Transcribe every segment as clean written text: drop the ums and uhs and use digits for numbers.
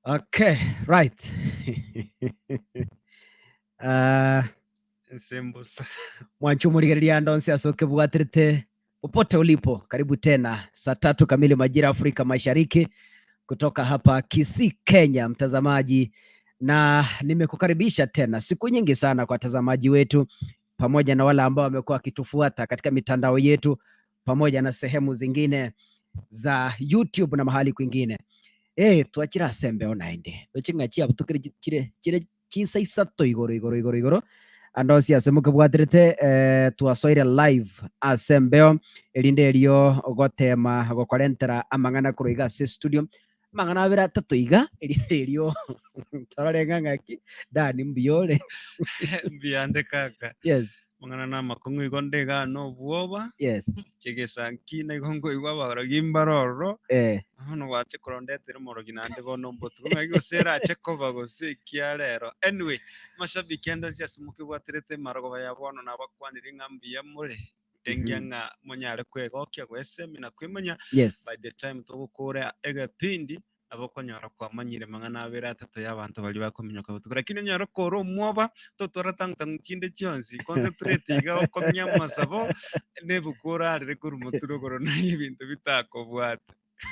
Okay, right. Ah, Ense mbosa. mwanchi omorigereria ande onsi ase okebwaterete popote ulipo, karibu tena saa tatu kamili majira Afrika Mashariki kutoka hapa Kisii, Kenya, mtazamaji, na nimekukaribisha tena siku nyingi sana kwa watazamaji wetu pamoja na wale ambao wamekuwa wakitufuata katika mitandao yetu pamoja na sehemu zingine za YouTube na mahali kwingine. Eh, twachire ase embeo naende toche ng'a chiabutukire chi- chire chire chinsa isato igoro igoro igoro igoro ande onsi ase mokebwaterete eh, twasoire live ase embeo erinde erio gotema gokorentera amang'ana korwa iga ase studio amang'ana abere atato iga erinde erio torore ng'a ng'aki Dani mbuya ore Mbuyande kaka. yes Amang'ana na amakong'u igo nde igaa na obwoba, yes chigesanki nigo nkoigwa abarogi mbare ororo, eh bono gwacha korondetera omorogi naende bono mbotuko ng'aki gose erache koba gose ekia rero. Anyway, amashabiki ande onsi ase mokebwaterete marogoba ya bono nabakwanire ng'a mbuya more, tengia Mhm. ng'a monyare kwegokia gwesemia na kwemanya, yes by the time togokora egepindi nabo okonyora kwamanyire mang'ana abere atato y'abanto baria bakominyoka botuko. Lakini onyore kore omwoba, totwara tang'u-tang'u chinde chionsi, concentrate iga okong'ia amasabo, na ebuku orarere korwa motwe rogoro naye ebinto bitakobwate.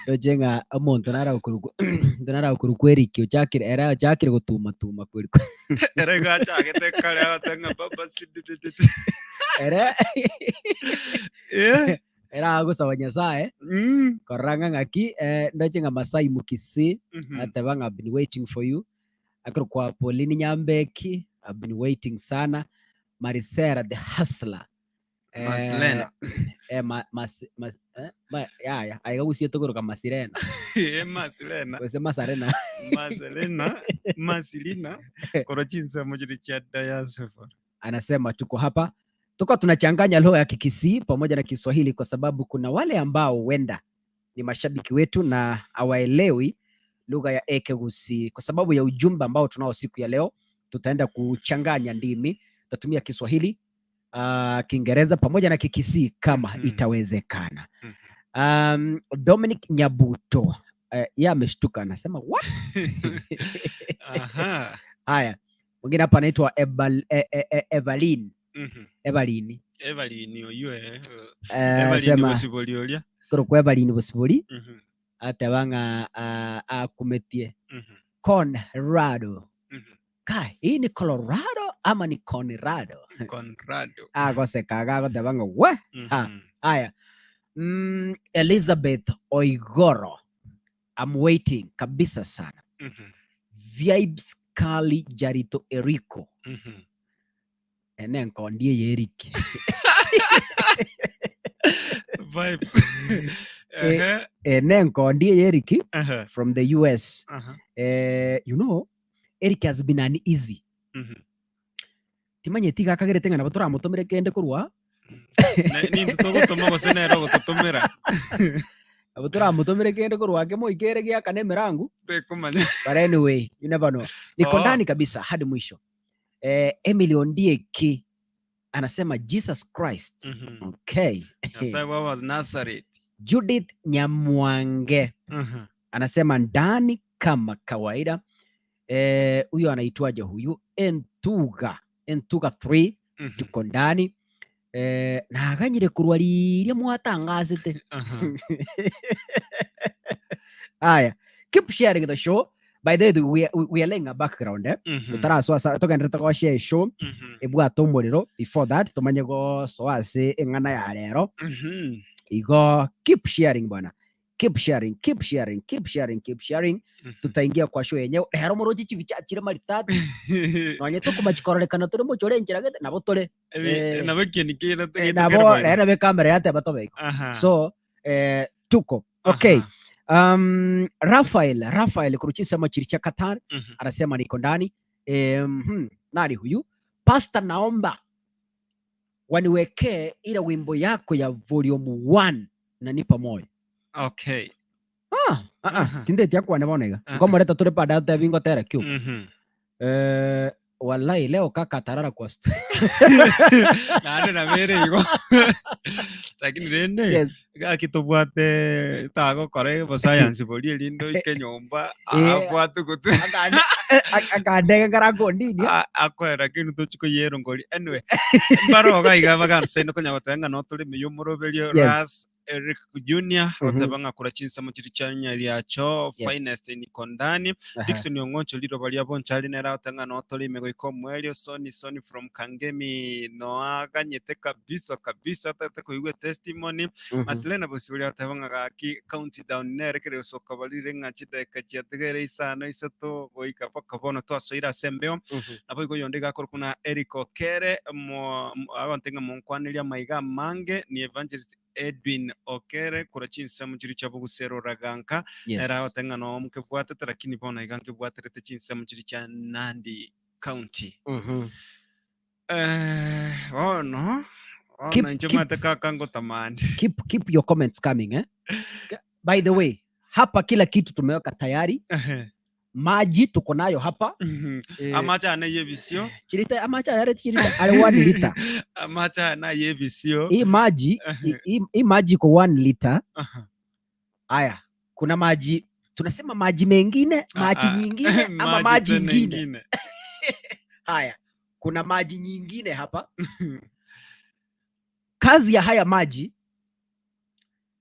Ndoche ng'a omonto nare okorokwa omonto nare okorokwa Eric ochakire ere ochakire gotuma tuma kweri kweri. Ere iga achagete kare agoteba ng'a baba sididididi. Ere Eh. Ere agosaba Nyasae Mm. korora ng'a ng'aki eh, ndoche ng'a Masai Mukisi Mhm. ateba ng'a I've been waiting for you akero kwa Pauline Nyambeki I've been waiting sana Marisera the hustler eh, Masilena. eh, ma, mas, mas, eh, ma, yaya aiga gusie tokoroka Masirena Eh, Masilena. gose Masarena Maselena. Masilina. Korwa chinsemo chiri chia diaspora. anasema tuko hapa tuko tunachanganya lugha ya Kikisii pamoja na Kiswahili kwa sababu kuna wale ambao huenda ni mashabiki wetu na hawaelewi lugha ya Ekegusii. Kwa sababu ya ujumbe ambao tunao siku ya leo, tutaenda kuchanganya ndimi, tutatumia Kiswahili, uh, Kiingereza pamoja na Kikisii kama Mhm. itawezekana. Mhm. Dominic Nyabuto yeye ameshtuka anasema what? Aha. Haya, mwingine hapa anaitwa Ebal, e, e, e, Evelyn Mhm. Evelyn Evelyn oyio eh. eh, Evelyn sema Bosibori oria. korokwa Evelyn Bosibori Mhm. ateba ng'a ah, akumetie Mhm. Conrado Mhm. kai hii ni Colorado ama ni Conrado Conrado. agoseka agagoteba ng'a we Ha. Mhm. haya Elizabeth Oigoro I'm waiting kabisa sana Vibes Kali Jarito Eriko ene enkondi eye Eric Vibes. Eh, Ehe, ene enkondi eye Eric ehe, from the US aha, eh, you know Eric has been uneasy timanyeti iga akagerete ng'a nabo toramotomere kende korwa Ne- Nintwe togotoma gose nere ogototomera nabo toramotomere kende korwa ake moika ere giakana emerangu tekomanya but anyway you never know niko Oh. ndani kabisa hadi mwisho eh, Emily Ondieki anasema Jesus Christ okay Nyasaye bwa Nazareth Judith Nyamwange anasema ndani kama kawaida Eh, huyu anaitwaje huyu Entuga Entuga 3 tuko ndani eh, naganyire kurwa riria mwatangasete Aya, keep sharing the show. By the way, we, we, we are laying a background eh? Totarasoa sa togenderete go share show ebwate omorero before that tomanye gosoa ase eng'ana ya rero igo keep sharing bwana keep sharing keep sharing keep sharing keep sharing tutaingia kwa show yenyewe rero moroche chibicha chire maritati nonye tokomachikororekana tore mochore enchera gete nabo tore Eh, nabo ekieni kere eh, nabo rero nabe camera yateba tobeiko so eh, tuko okay Rafael Rafael kuruchisema chiri cha Qatar anasema niko ndani eh, nani huyu pastor naomba waniwekee ile wimbo yako ya volume 1 nanipa moyo okay ah, ah, ah, Aha. tindeti akwane bono iga Ah. nkomoreta tore baadaye otebi ngotera kio Mhm. eh, Wallahi leo kaka atarara kwa stu. Naende nabo ere igo. Lakini rende Yes. gaki tobwate tagokora obosayansi boria erinde oike nyomba Eh. abwate gotwe Akande akandege karakondinia. A- akoe lakini tochi koyera ngori anyway mbaro iga iga bagansaine konya goteba ng'a notore ime y'omoroberio Yes. Ras Eric Junior Mhm. goteba ng'a kura chinsemo chiri chia Nyariacho Yes. finest in Kondani Aha. Dickson Ong'oncho riroba ria Bonchari nere agoteba ng'a notore ime goika omoerio Soni Soni from Kangemi noaganyete kabisa kabisa atagete koigwa testimony Mhm. Masilena Bosibori agoteba ng'a gaki countdown nere kere gosoka barire ng'a chidakika chiatigaire isano isato goika mpaka bono twasoire ase embeo Mhm. Naboigo oyonde iga akorokwa ng'a Eric Okere mo- mo- agontebia ng'a monkwanerie amaiga amange ni Evangelist Edwin Okere korwa chinsemo chiria chia Bogusero Raganka Yes. nere agoteba ng'a noo nkebwatete lakini bono iga nkebwaterete chinsemo chiria chia Nandi County. Mhm. Eh, bono bono Keep- inche keep- omanyete kaka ngotamande. Keep, keep your comments coming eh? By the way, hapa kila kitu tumeweka tayari. Maji tuko nayo hapa. Eh, Amache aya naye ebisio. chirita amache ayare chirita are 1 liter. Amache aya naye ebisio. Hii maji hii- hii hii maji iko 1 liter. Aya, kuna maji tunasema maji mengine, maji Ah, ah. nyingine ama maji tena ingine. ingine. Haya, kuna maji nyingine hapa. Kazi ya haya maji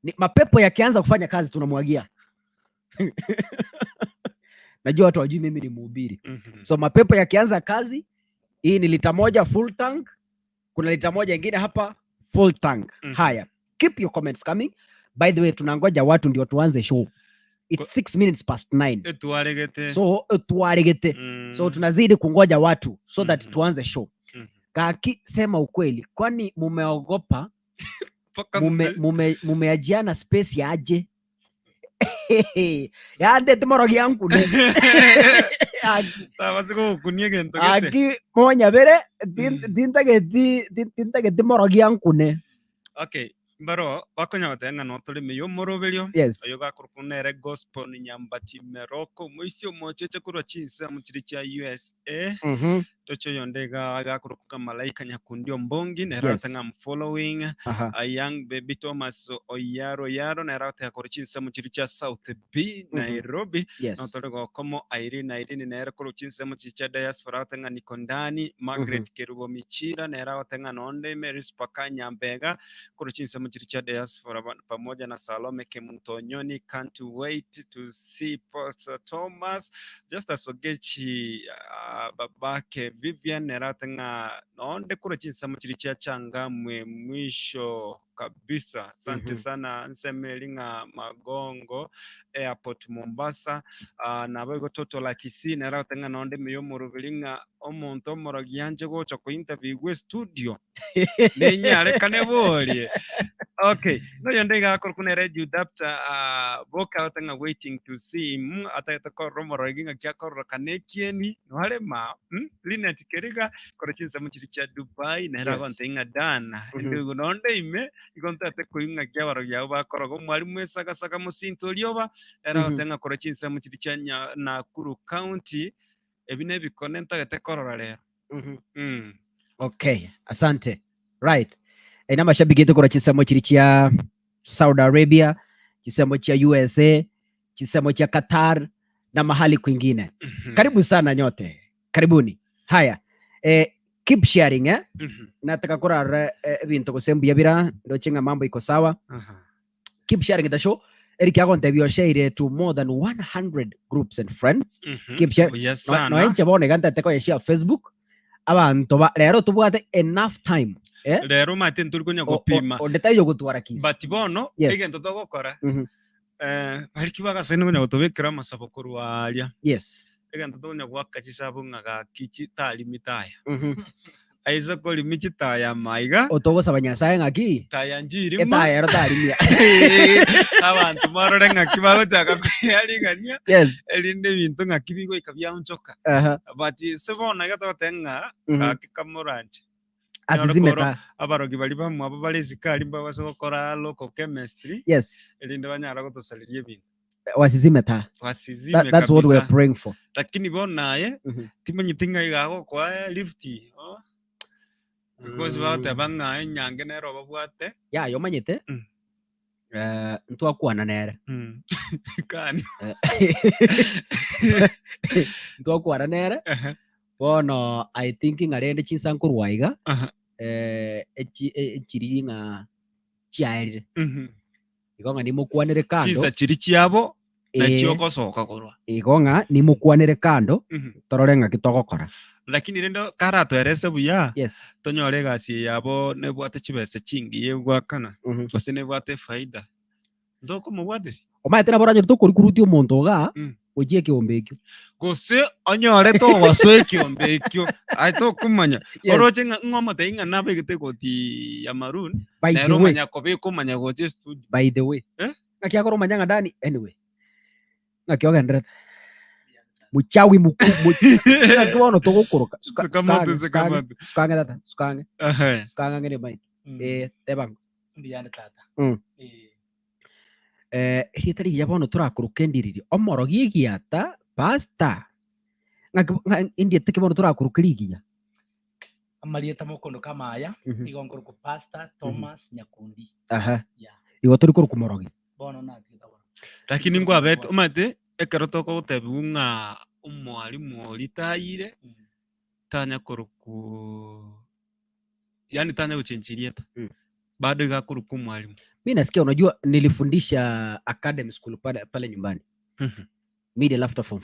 ni mapepo yakianza kufanya kazi tunamwagia. Najua watu hawajui mimi ni mhubiri. So mapepo yakianza kazi, hii ni lita moja full tank, kuna lita moja ingine hapa full tank. Haya, keep your comments coming. By the way, tunangoja watu ndio tuanze show. It's 6 minutes past 9. Etwaregete. So twaregete. So tunazidi kungoja watu so that tuanze show. Kaki, sema ukweli, kwani mumeogopa Paka mume mume mumeajiana space ya aje? Yande timorogi yangu ne. Aki Tabasi gogokunia egento gete. aki monyabere tintageti tintageti morogi yangu ne. Okay, mbaro bakonya goteba ng'a notore ime y'omoroberio Yes. oyo gakorokwa nere gospel ni nyambati meroko moisia omocheche korwa chinsemo chiri chia USA toche oyonde iga gakorokwa ng'a malaika nyakundi ombongi nere Yes. agoteba ng'a I'm following Aha. a young baby Thomas Oyaro Oyaro nere agoteba korwa chinsemo chiri chia South B Nairobi notore gokomo Irene Irene nere korwa chinsemo chiri chia diaspora agoteba ng'a niko ndani Margaret Kerubo Michira nere agoteba ng'a nonde ime Rispa Kanyambega korwa chinsemo chiri chia diaspora pamoja na Salome Kemuntonyoni can't wait to see Pastor Thomas Justus Ogechi ah, babake Vivian nere agoteba ng'a nonde korwa chinsemo chiri chia Changamwe mwisho kabisa asante sana nsemo eri ng'a Magongo Airport Mombasa ah, nabo igo Toto la Kisii nere agoteba ng'a nonde ime y'omoroberi ng'a omonto omorogi anche gocha kointerview estudio ninyarekane borie okay noyonde iga akorokwa nere Judapta ah, boka agoteba ng'a waiting to see him atagete korora omorogi ng'aki akororokana ekieni noarema mm? Linet Keriga korwa chinsemo chiria chia Dubai nere agontebia ng'a Dan endugu nonde ime igo ntagete koigwa ng'aki abarogi abwo bakoroga omwalimu esagasaga mosinto orioba nere agoteba ng'a korwa chinsemo chiria chia Nya- Nakuru County ebi nebikone ntagete korora rero. Okay, asante. Right. Ena mashabiki yetu korwa chinsemo chiri chia Saudi Arabia, chinsemo chia USA, chinsemo chia Qatar na mahali kwingine. Karibu sana nyote. Karibuni. Haya. Eh, keep sharing eh. Nataka korara eh, ebinto gose mbuya bira ndoche ng'a mambo iko sawa. Keep sharing the show. Eric agontebia oshaire to more than 100 groups and friends. Keep sharing. Buya No, sana. noenche bono iga ntete koyeshare Facebook. Abanto ba rero tobwate enough time. Eh? Rero omanyete ntori konya O- gopima. o- Onde taiyo gotwara kisi. But bono Yes. egento togokora eh, bariki bagasaini konya gotobekera amasabo korwa aria. Egento tokonya goaka chisabu ng'a gaki chitarimi taya. Aise korimi chitaya amaiga. Otogosaba Nyasaye ng'aki? Taya nchirima. Etaya ero tarimia. Abanto mwarore ng'aki bagochaka koyarigania. Erinde ebinto ng'aki bigoika biaonchoka. But ase bono iga togoteba ng'a gaki kamoranche. Asizime Nyore ta. Abarogi baria bamwabo bare isiko aria mbabase gokora local chemistry erinde banyare gotosareria ebinto. Wasizime taa. Wasizime That, that's what we are kabisa. praying for. Lakini bono aye Mhm. timanyeti ng'a iga agokoa lift oh. Because bagoteba ng'a enyange nere obabwate. Ya yomanyete Mm. eh, ntwakwana nere Kani. Ntwakwana nere Ehe. bono I think ng'a rende chinsa nkorwa iga Aha. eh, echi e- echiri ng'a chiaerire Mhm. igo ng'a nimokwanere kando Chinsa chiri chiabo eh, nachio ogosoka korwa. igo ng'a nimokwanere kando torore ng'aki togokora. Lakini rende karatoerese buya Yes. tonyore egasi eye yabo nebwate chibesa chingiya egoakana gose nebwate efaida ntokomobwatisia. Omanyete nabo oranyore tokorikurutia omonto igaa gochia ekeombe ekio. Gose onyore togosoa ekeombe ekio aye tokomanya Yes. oroche ng'a ng'a omotebi ng'a nabegete egoti ya maroon By the nere way, omanya kobeka omanya gocha estudio. by the way. Eh? Ng'aki akore omanya ng'a Dani anyway. Ng'aki ogenderete. Muchawi muku ng'aki bono togokoroka. Suka Suka moto, sukange suka sukange moto. sukange tata sukange Ehe. sukange ng'e mic. Eh teba ng'o. Mbuyande tata. Eh. Eh, erieta rigiya bono torakoroke ndiriri omorogi egiata pastor ng'aki ng'a indiete ki bono torakoroke rigiya? Amarieta mokondo kama aya, igo nkorokwa Pastor Thomas Nyakundi. Aha. Yeah. Igo tori korokwa morogi. Bono natigete bono. Lakini nkwabete omanyete ekero togotebiwa ng'a omwalimu oria tayire tanya korokwa yaani tanya gochenchia erieta bado iga akorokwa omwalimu. Mi nasikia unajua nilifundisha academy school pale, pale nyumbani middle after form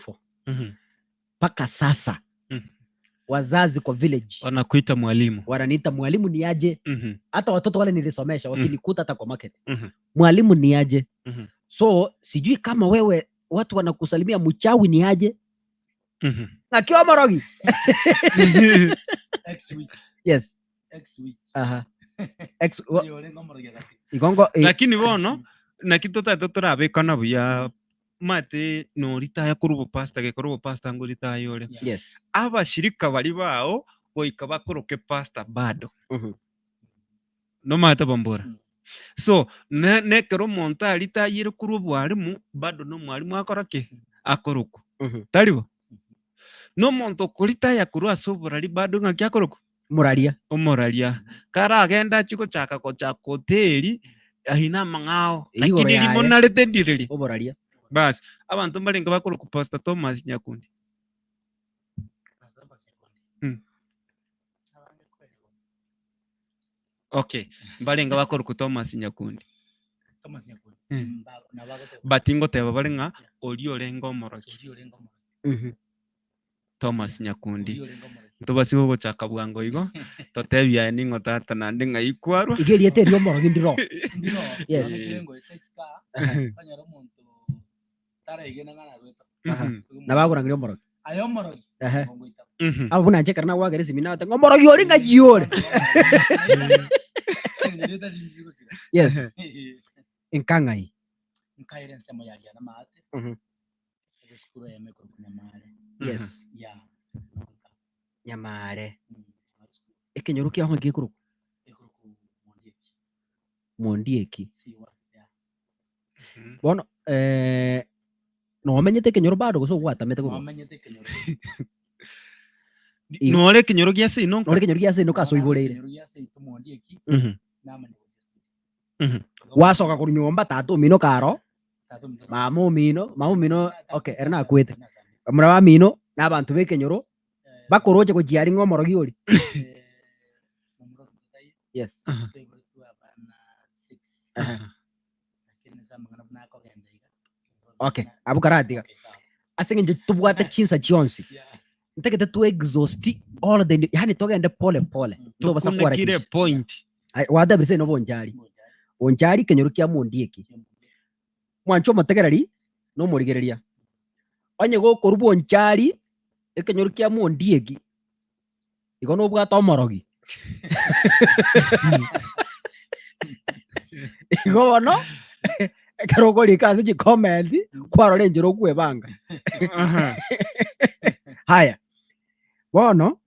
4 mpaka sasa wazazi kwa village Wanakuita mwalimu. Wananiita mwalimu ni aje. Hata watoto wale nilisomesha wakinikuta hata kwa market mwalimu ni aje. So sijui kama wewe watu wanakusalimia mchawi ni aje na morogi. Ex witch. Yes. Ex witch. Aha. Ex wa, Oyo ore ngomorogi gati. Igongo eh, Lakini bono naki totagete torabekana buya omanyete noritaya korwa obopastor gekora obopastor ngoritaya ore. Yeah. Yes. Abashirika baria bao goika bakoroke pastor bado. Nomanyete bombora. So ne nekero omonto aritayire korwa obwarimu bado na omwarimu akora ki? Akorokwa. Tari bo? Na omonto okoritaya korwa ase oborari bado ng'aki akorokwa? Moraria. Omoraria. Karagende achie gochaka gochaka hoteli ayio na amang'ao. Igoro Lakini rimo yaye. narete ndireri. Oboraria. Bas, abanto mbarenge bakorokwa Pastor Thomas Nyakundi. Pastor Thomas Nyakundi. Abange kweli. Okay, mbarenge bakorokwa Thomas Nyakundi. Thomas Nyakundi. Nabagoteba. But ingoteba bare ng'a oria orenge omoroki. Oria orenge omoroki. Thomas Nyakundi. Oria orenge omoroki. Ntobasi gogochaka bwango igo, totebie aye ning'o tata naende ng'ai kwarwa. Iga erieta erio omorogi ndiro. Ndiro. Yes. Nonya kere ngoeta isiko aa, onyore omonto taraigena ng'a narwete. Aha. Nabakorangeria omorogi. Aye omorogi. Ehe. Ongoita. Aba buna inche ekero nagwakera esimi nagoteba ng'a omorogi oria ng'ai ore. Erieta rinde rigosira. Yes. Enka ng'ai. Nkaira ensemo ya Riana Maate. Ase esukuru eyemo ekorokwa Nyamare. Yes. Yeah. Nonka. Nyamare. Nyamare school. Ekenyoro kiao ng'aki gekorokwa? Ekorokwa Mondieki. Mondieki. C1. Yeah. Bono eh, nomenyete ekenyoro bado gose ogwatamete korwa? Nomenyete ekenyoro. Nore ekenyoro gia seino nka? Nore ekenyoro gia seino ase oiboreire. Ekenyoro gia seito Mondieki. Namanya gochia studio. Gwasoka korwa nyomba tata omino karo, Tata omino. mama omino, mama omino okay ere nakwete. Bamura bamino na abanto ba ekenyoro bakoroche gochia aria ng'a omorogi oria. Momura omino taiyo. Yes. Toiboretwe abana six. Aha. Lakini ase amang'ana buna akogenda iga. Okay, abwo karatiga. Okay, sawa. Ase eng'encho tobwate chinsa chionsi. Yeah. Ntagete to exhaust all the yani togende pole pole. Ntobasa Tokune kire koharakisha. point. Ai, watebire seino bonchari. Bonchari ekenyoro kia mondieki. Mwanche omotegereri na omorigereria. Onye gokorwa bonchari ekenyoro kia mondieki igo nobwate omorogi. Igo bono ekero okorika ase chicomment kwarora enchera okwebanga. Haya, bono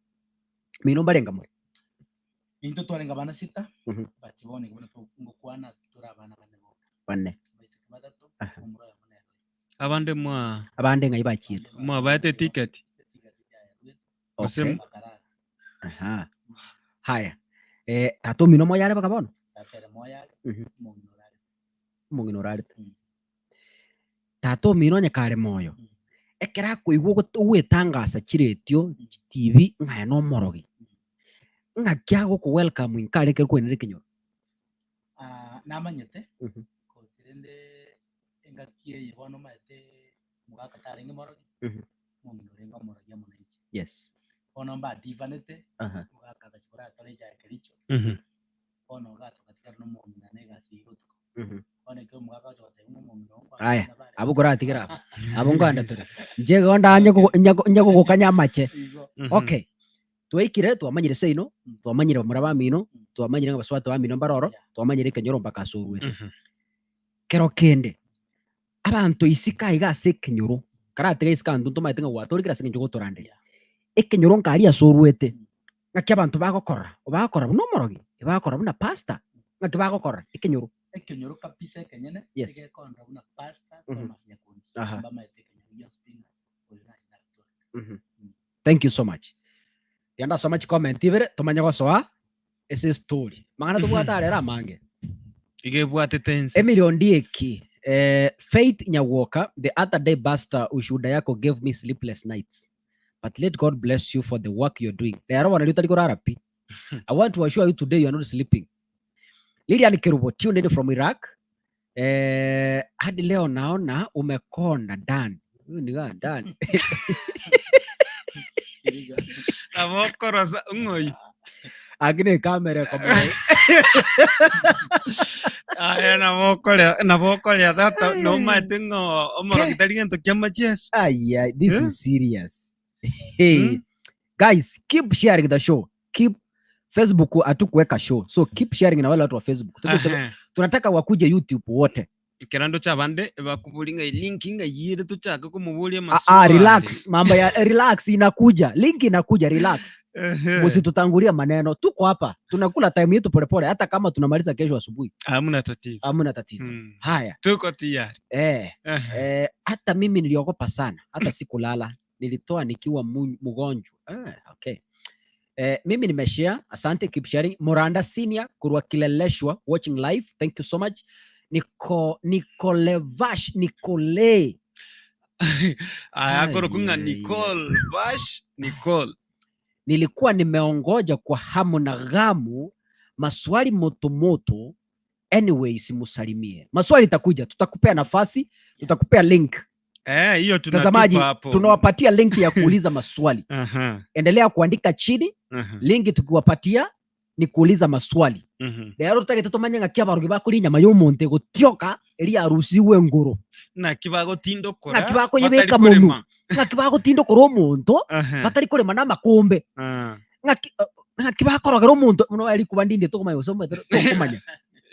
mino mbarenge more. Intwe twarenge abana sita, but bono iga buna ngokwana tore abana bane boka. Bane. Abaiseke batato, Aha. omomura oyomo nere oyo. Abande mwa Abande ng'ai bachiete? mwabaete ticket. Gose Okay. Aha. Haya. Eh, tata omino moyo are baka bono? Omong'ina orarete. Tata omino onye kare moyo, ekero akoigwa ogot- ogwetangasa chiretio, chitibi, ng'a aye nomorogi, ng'aki agoko welcome inka aria ekero kwenire ekenyoro? Ah, namanyete gose rende engaki eye bono omanyete omogaka tarenge morogi, omong'ina orenge omorogi amo nainche. Bono mbatifanete, omogaka agachia koratora echae Kericho, bono iga togatigara na omong'ina na egasi eye botuko. Bono ekero omogaka agocha gotebia ng'a omong'ina oo Aya, abwo koratigere abwo, abwo nkoenda tore. Inche igo ndanye kogo- nya- nya kogokanya amache. Igo. Okay, twaikire twamanyire seino, twamanyire bamura bamino, twamanyire ng'a abasubati bamino mbare oro, twamanyire ekenyoro mpaka ase orwete. Kero kende, abanto isiko aiga ase ekenyoro, karatiga isiko abanto ntomaete ng'a gwatorikire ase eng'encho ogotoranderia. Ekenyoro nkaria ase orwete, ng'aki abanto bagokorora? Bagokorora buna omorogi? Bagokorora buna pastor? Ng'aki bagokorora ekenyoro? Ekenyoro kabisa ekenyene, egekorora buna pastor Thomas Nyakundi. Mbamaete ekenyoro gionsi pi ng'a oyo nache nagotoreka. Thank you so much. Tiga ndasoma chicomment ibere tomanye gosoa ase estory. Mang'ana tobwate are ere amange. Iga ebwatete ense. Emily Ondieki, eh, Faith Nyagwoka, the other day Buster ushuhuda yako gave me sleepless nights. But let God bless you for the work you're doing. Rero bono riria otari korara pi. I want to assure you today you are not sleeping. Lilian Kerubo tuned in from Iraq. Eh, hadi leo naona umekonda Dan. Huyu ni gani Dan? Nabo okorosa ng'oi. Akini kamera ekomera. Aya nabo okoria nabo okoria tata nomaete ng'a omorogi tari gento kia amacheso. Ai, ai, this Eh? is serious. Hey. Guys, keep sharing the show. Keep Facebook hatukuweka show. So keep sharing na wale watu wa Facebook. Tunataka wakuje YouTube wote. Ekero ndoche abande bakoboria ng'a link ng'ai ere tochake komoboria Ah, ah, amaswali. relax. Mambo ya eh, relax inakuja. Link inakuja, relax. Ehe. Msitutangulie maneno. Tuko hapa. Tunakula time yetu polepole hata kama tunamaliza kesho asubuhi. Hamna tatizo. Hamna tatizo. Haya. Tuko tayari. Eh, hata mimi niliogopa sana, hata sikulala. Nilitoa nikiwa mgonjwa. Okay. Mimi nimeshare, asante, keep sharing. Muranda Senior kurwa Kileleshwa watching live. Thank you so much. Niko Nicolevash Nicole. Aya akorokwa ng'a Ai, ai, ai. Nicole Vash Nicole. Nilikuwa nimeongoja kwa hamu na ghamu maswali moto moto. Anyway, simusalimie. Maswali itakuja, tutakupea nafasi, tutakupea link. Eh, hiyo tunatupa Mtazamaji, hapo. tunawapatia link ya kuuliza maswali. Endelea kuandika chini, link tukiwapatia ni kuuliza maswali. Rero totagete tomanye ng'aki abarogi bakoria enyama y'omonto egotioka eria yarusigwe engoro. Naki bagotindokora Naki bakoyebeka batari monwe. korema. Ng'aki bagotindokora omonto batari korema na amakombe. Ng'aki ng'aki bakorogera omonto buna oye rikuba ndinde tokomanya gose omanyete tokomanya.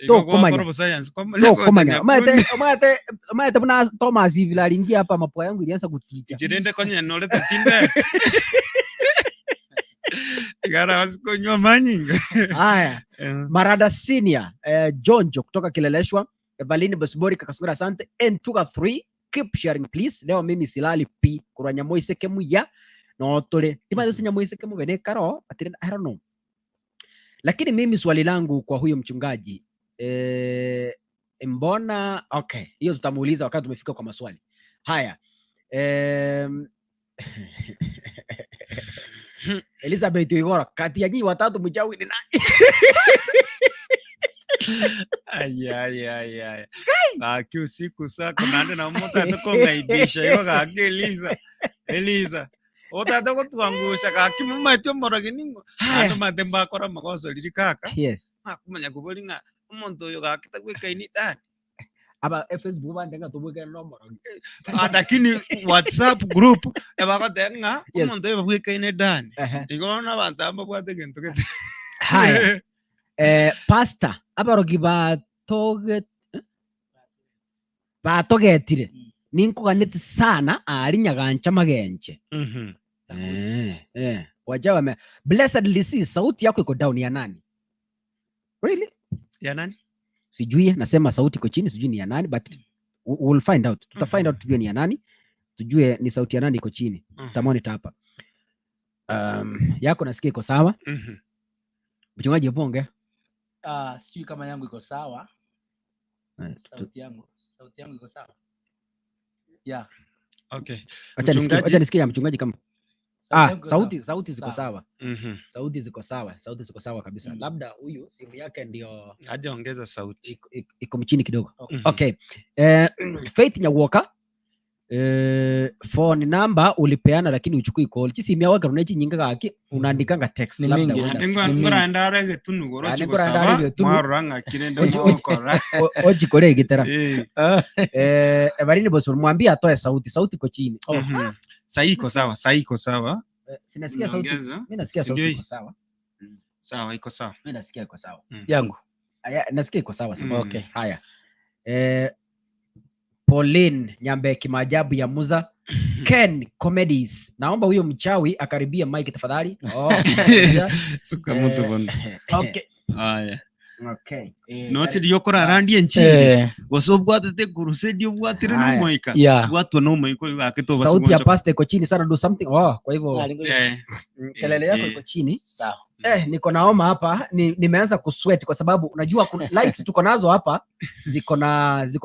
Igo Tokomanya. gwakora obosayansi kwamanya gocha Tokomanya. nyakundi. Omanyete omanyete omanyete buna Thomas vile aliingia hapa mapua yangu ilianza kuticha. Inche rende konya norete tinde. Igara wasi konywa amanyinga. Haya. Marada Senior, Jonjo kutoka Kileleshwa, Evaline Bosibori Kakasungura asante. Entuga 3 keep sharing please. Leo mimi silali pi korwa Nyamoiseke muya no tore. Timanyete gose Nyamoiseke mobe ne karo but I don't know. Lakini mimi swali langu kwa huyo mchungaji eh, mbona okay, hiyo tutamuuliza wakati tumefika kwa maswali haya. Elizabeth Oigoro, kati ya nyinyi watatu mchawi ni nani? Ai, ai, ai, ai. Gaki usiku sako naende nabo motagete kong'aibisha igo gaki Eliza. Eliza. Otagete gotwangusha gaki momaete omorogi ning'o? Haya. Naende omanyete mbakora amagoso riria kaka. Makomanya kobori ng'a omonto oyo gaki tagwekaini dani. Aba e Facebook bande ng'a tobwekaine na omorogi. Ah, lakini WhatsApp group ebagoteba ng'a omonto oyo babwekaine dani. Igo bono abanto aba mbabwate egento gete. Haya. Pastor, abarogi batoge eh? Batogetire, ninkoganeti sana aria nyagancha magenche. Eh, wacha wame Blessed Lisi, sauti yako iko down ya nani? Really? Ya nani? Sijui, nasema sauti iko chini, sijui ni ya nani, but We- We'll find out. Tuta find out tujue ni ya nani. Tujue ni sauti ya nani iko chini. Tutamonitor hapa. Yako nasikia iko sawa. Mchungaji Oponge. Ah, sijui kama yangu iko sawa. Sauti yangu, sauti yangu iko sawa. Yeah. Okay. Acha nisikie, Mchungaji. acha nisikie ya mchungaji kama Sauti ah, yangu iko sauti sawa. sauti ziko sawa. Sauti ziko sawa, sauti ziko sawa kabisa. Labda huyu simu yake ndio Hajaongeza sauti. iko chini kidogo. Okay. Okay. Faith Nyawoka phone number ulipeana lakini uchukui call. Chisi mia wake runechi nyinga gaki unaandikanga text Ni labda mingi. huenda Ningwa Ni mingi. ngora ndare getunu goro Ah, chiko ningora ndare saba. getunu. Mwarora ng'akire ndo mwokora. Ojikore gitera. Evarine Bosor mwambie atoe sauti, sauti iko chini. Oh, Sahi iko sawa, sahi iko sawa. Sinasikia sauti. Niongeza. Mimi nasikia Si sauti ndio hii? iko sawa. Sawa, iko sawa. Mimi nasikia iko sawa. Yangu. Aya, nasikia iko sawa sawa. Okay. Haya. Pauline Nyambe kimaajabu ya Muza. Ken Comedies. Naomba huyo mchawi akaribie mic tafadhali. Oh. Suka mtu bondo. Okay. Haya. Okay. Noche yokora randi enchiri. Gose obwatete crusade obwatire Haya. nomoika. Yeah. Bwatwa nomoika gake to Sauti ya pasta iko chini sana, do something. Oh, kwa hivyo kelele yako iko chini. Sawa. Niko naoma hapa, nimeanza kusweat kwa sababu unajua kuna lights tuko nazo hapa ziko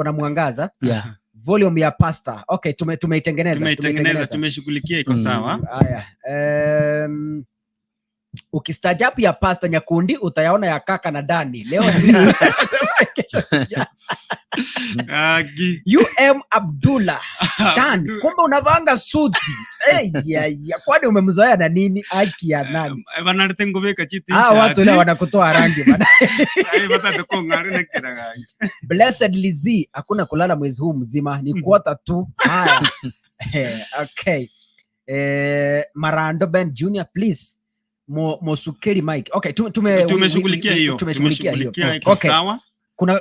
na mwangaza. Yeah. Volume ya pasta. Okay, tumeitengeneza, Tumeitengeneza, tumeitengeneza. tumeshughulikia iko sawa. Haya. Ukistaajabu ya pasta Nyakundi utayaona ya kaka na Dani. Leo kesho. Agi. UM Abdullah. Dan, kumbe unavanga suti. Hey, ya, ya. Kwani umemzoea na nini? Aki ya nani? Banarete ngobeka chiti. Ah, watu leo wanakutoa rangi bana. Ai batate kong'are na kiraga. Blessed Lizzy, hakuna kulala mwezi huu mzima, ni kuota tu. Haya. Okay. Marando Ben Junior, please. Mosukeri Mike. Okay, Tumeshughulikia hiyo. tumeshughulikia hiyo. Tumeshughulikia iko Okay. sawa.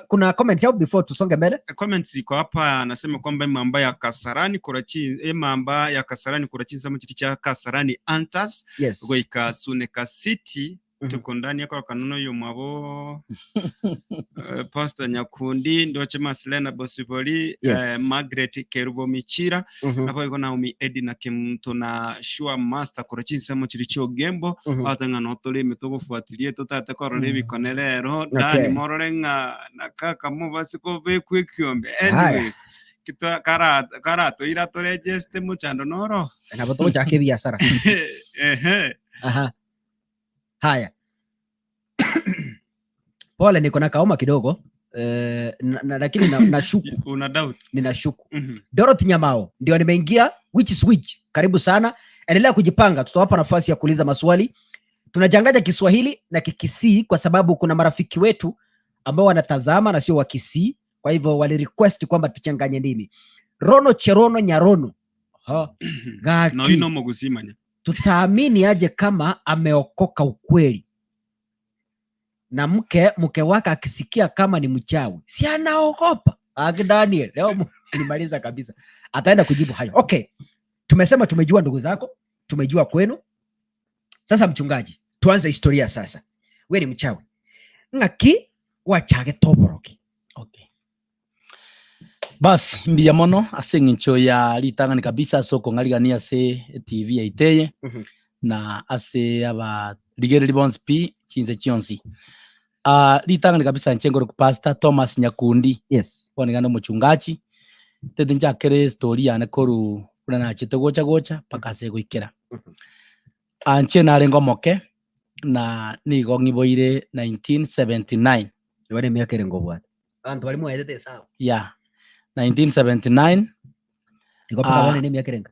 Kuna comments hapo before tusonge mbele? Comments iko hapa, anasema kwamba emamba ya Kasarani kurachi emamba ya Kasarani kurachi sama chiti cha Kasarani Antas goika Suneka City. Tuko ndani yako kanono yo mwabo Pastor Nyakundi ndoche Maslena Bosiboli Margaret Kerubo Michira napo iko Naomi Edina Kimto na Sure Master kurachi sama chiri cho Gembo atanga no tuli mitugufuatilie tutate korora ebikonerero Dani morore ng'a na kaka mo basiko bekwekiombe anyway kita karato ira toregeste muchando noro Na boto chake biashara. Ehe. Aha. Haya. Pole, niko na kaoma kidogo. Lakini nashuku. Una doubt? Ninashuku. Dorothy Nyamao ndio nimeingia, which is which. Karibu sana. Endelea kujipanga, tutawapa nafasi ya kuuliza maswali. Tunachanganya Kiswahili na Kikisii kwa sababu kuna marafiki wetu ambao wanatazama na sio wa Kisii, kwa hivyo wali request kwamba tuchanganye ndimi. Rono Cherono Nyarono. Ha, gaki. No ino mogusimanya. Tutaamini aje kama ameokoka ukweli? Na mke wake akisikia kama ni mchawi, si anaogopa? Aki Daniel, leo nimaliza kabisa. Ataenda kujibu hayo. Okay. Tumesema tumejua ndugu zako, tumejua kwenu. Sasa mchungaji, tuanze historia sasa. Wewe ni mchawi. Ng'aki wachage toboroki. Okay. Bas, mbiya mono ase ng'incho ya ritang'ani kabisa soko ng'arigani ase TV ya iteye na ase aba rigereri bonsi pi chinse chionsi. Ritang'ani kabisa nchengoro ku Pastor Thomas Nyakundi. Bonigana muchungaji. Tete nchakere story yane koru kuna nachete gocha gocha paka ase goikera. Anche narengo moke na nigo ng'iboire 1979. Wale miaka ile ngobwa. Abantu bali muetete sawa. Yeah. 1979. Niko paka wane ni miaka ile.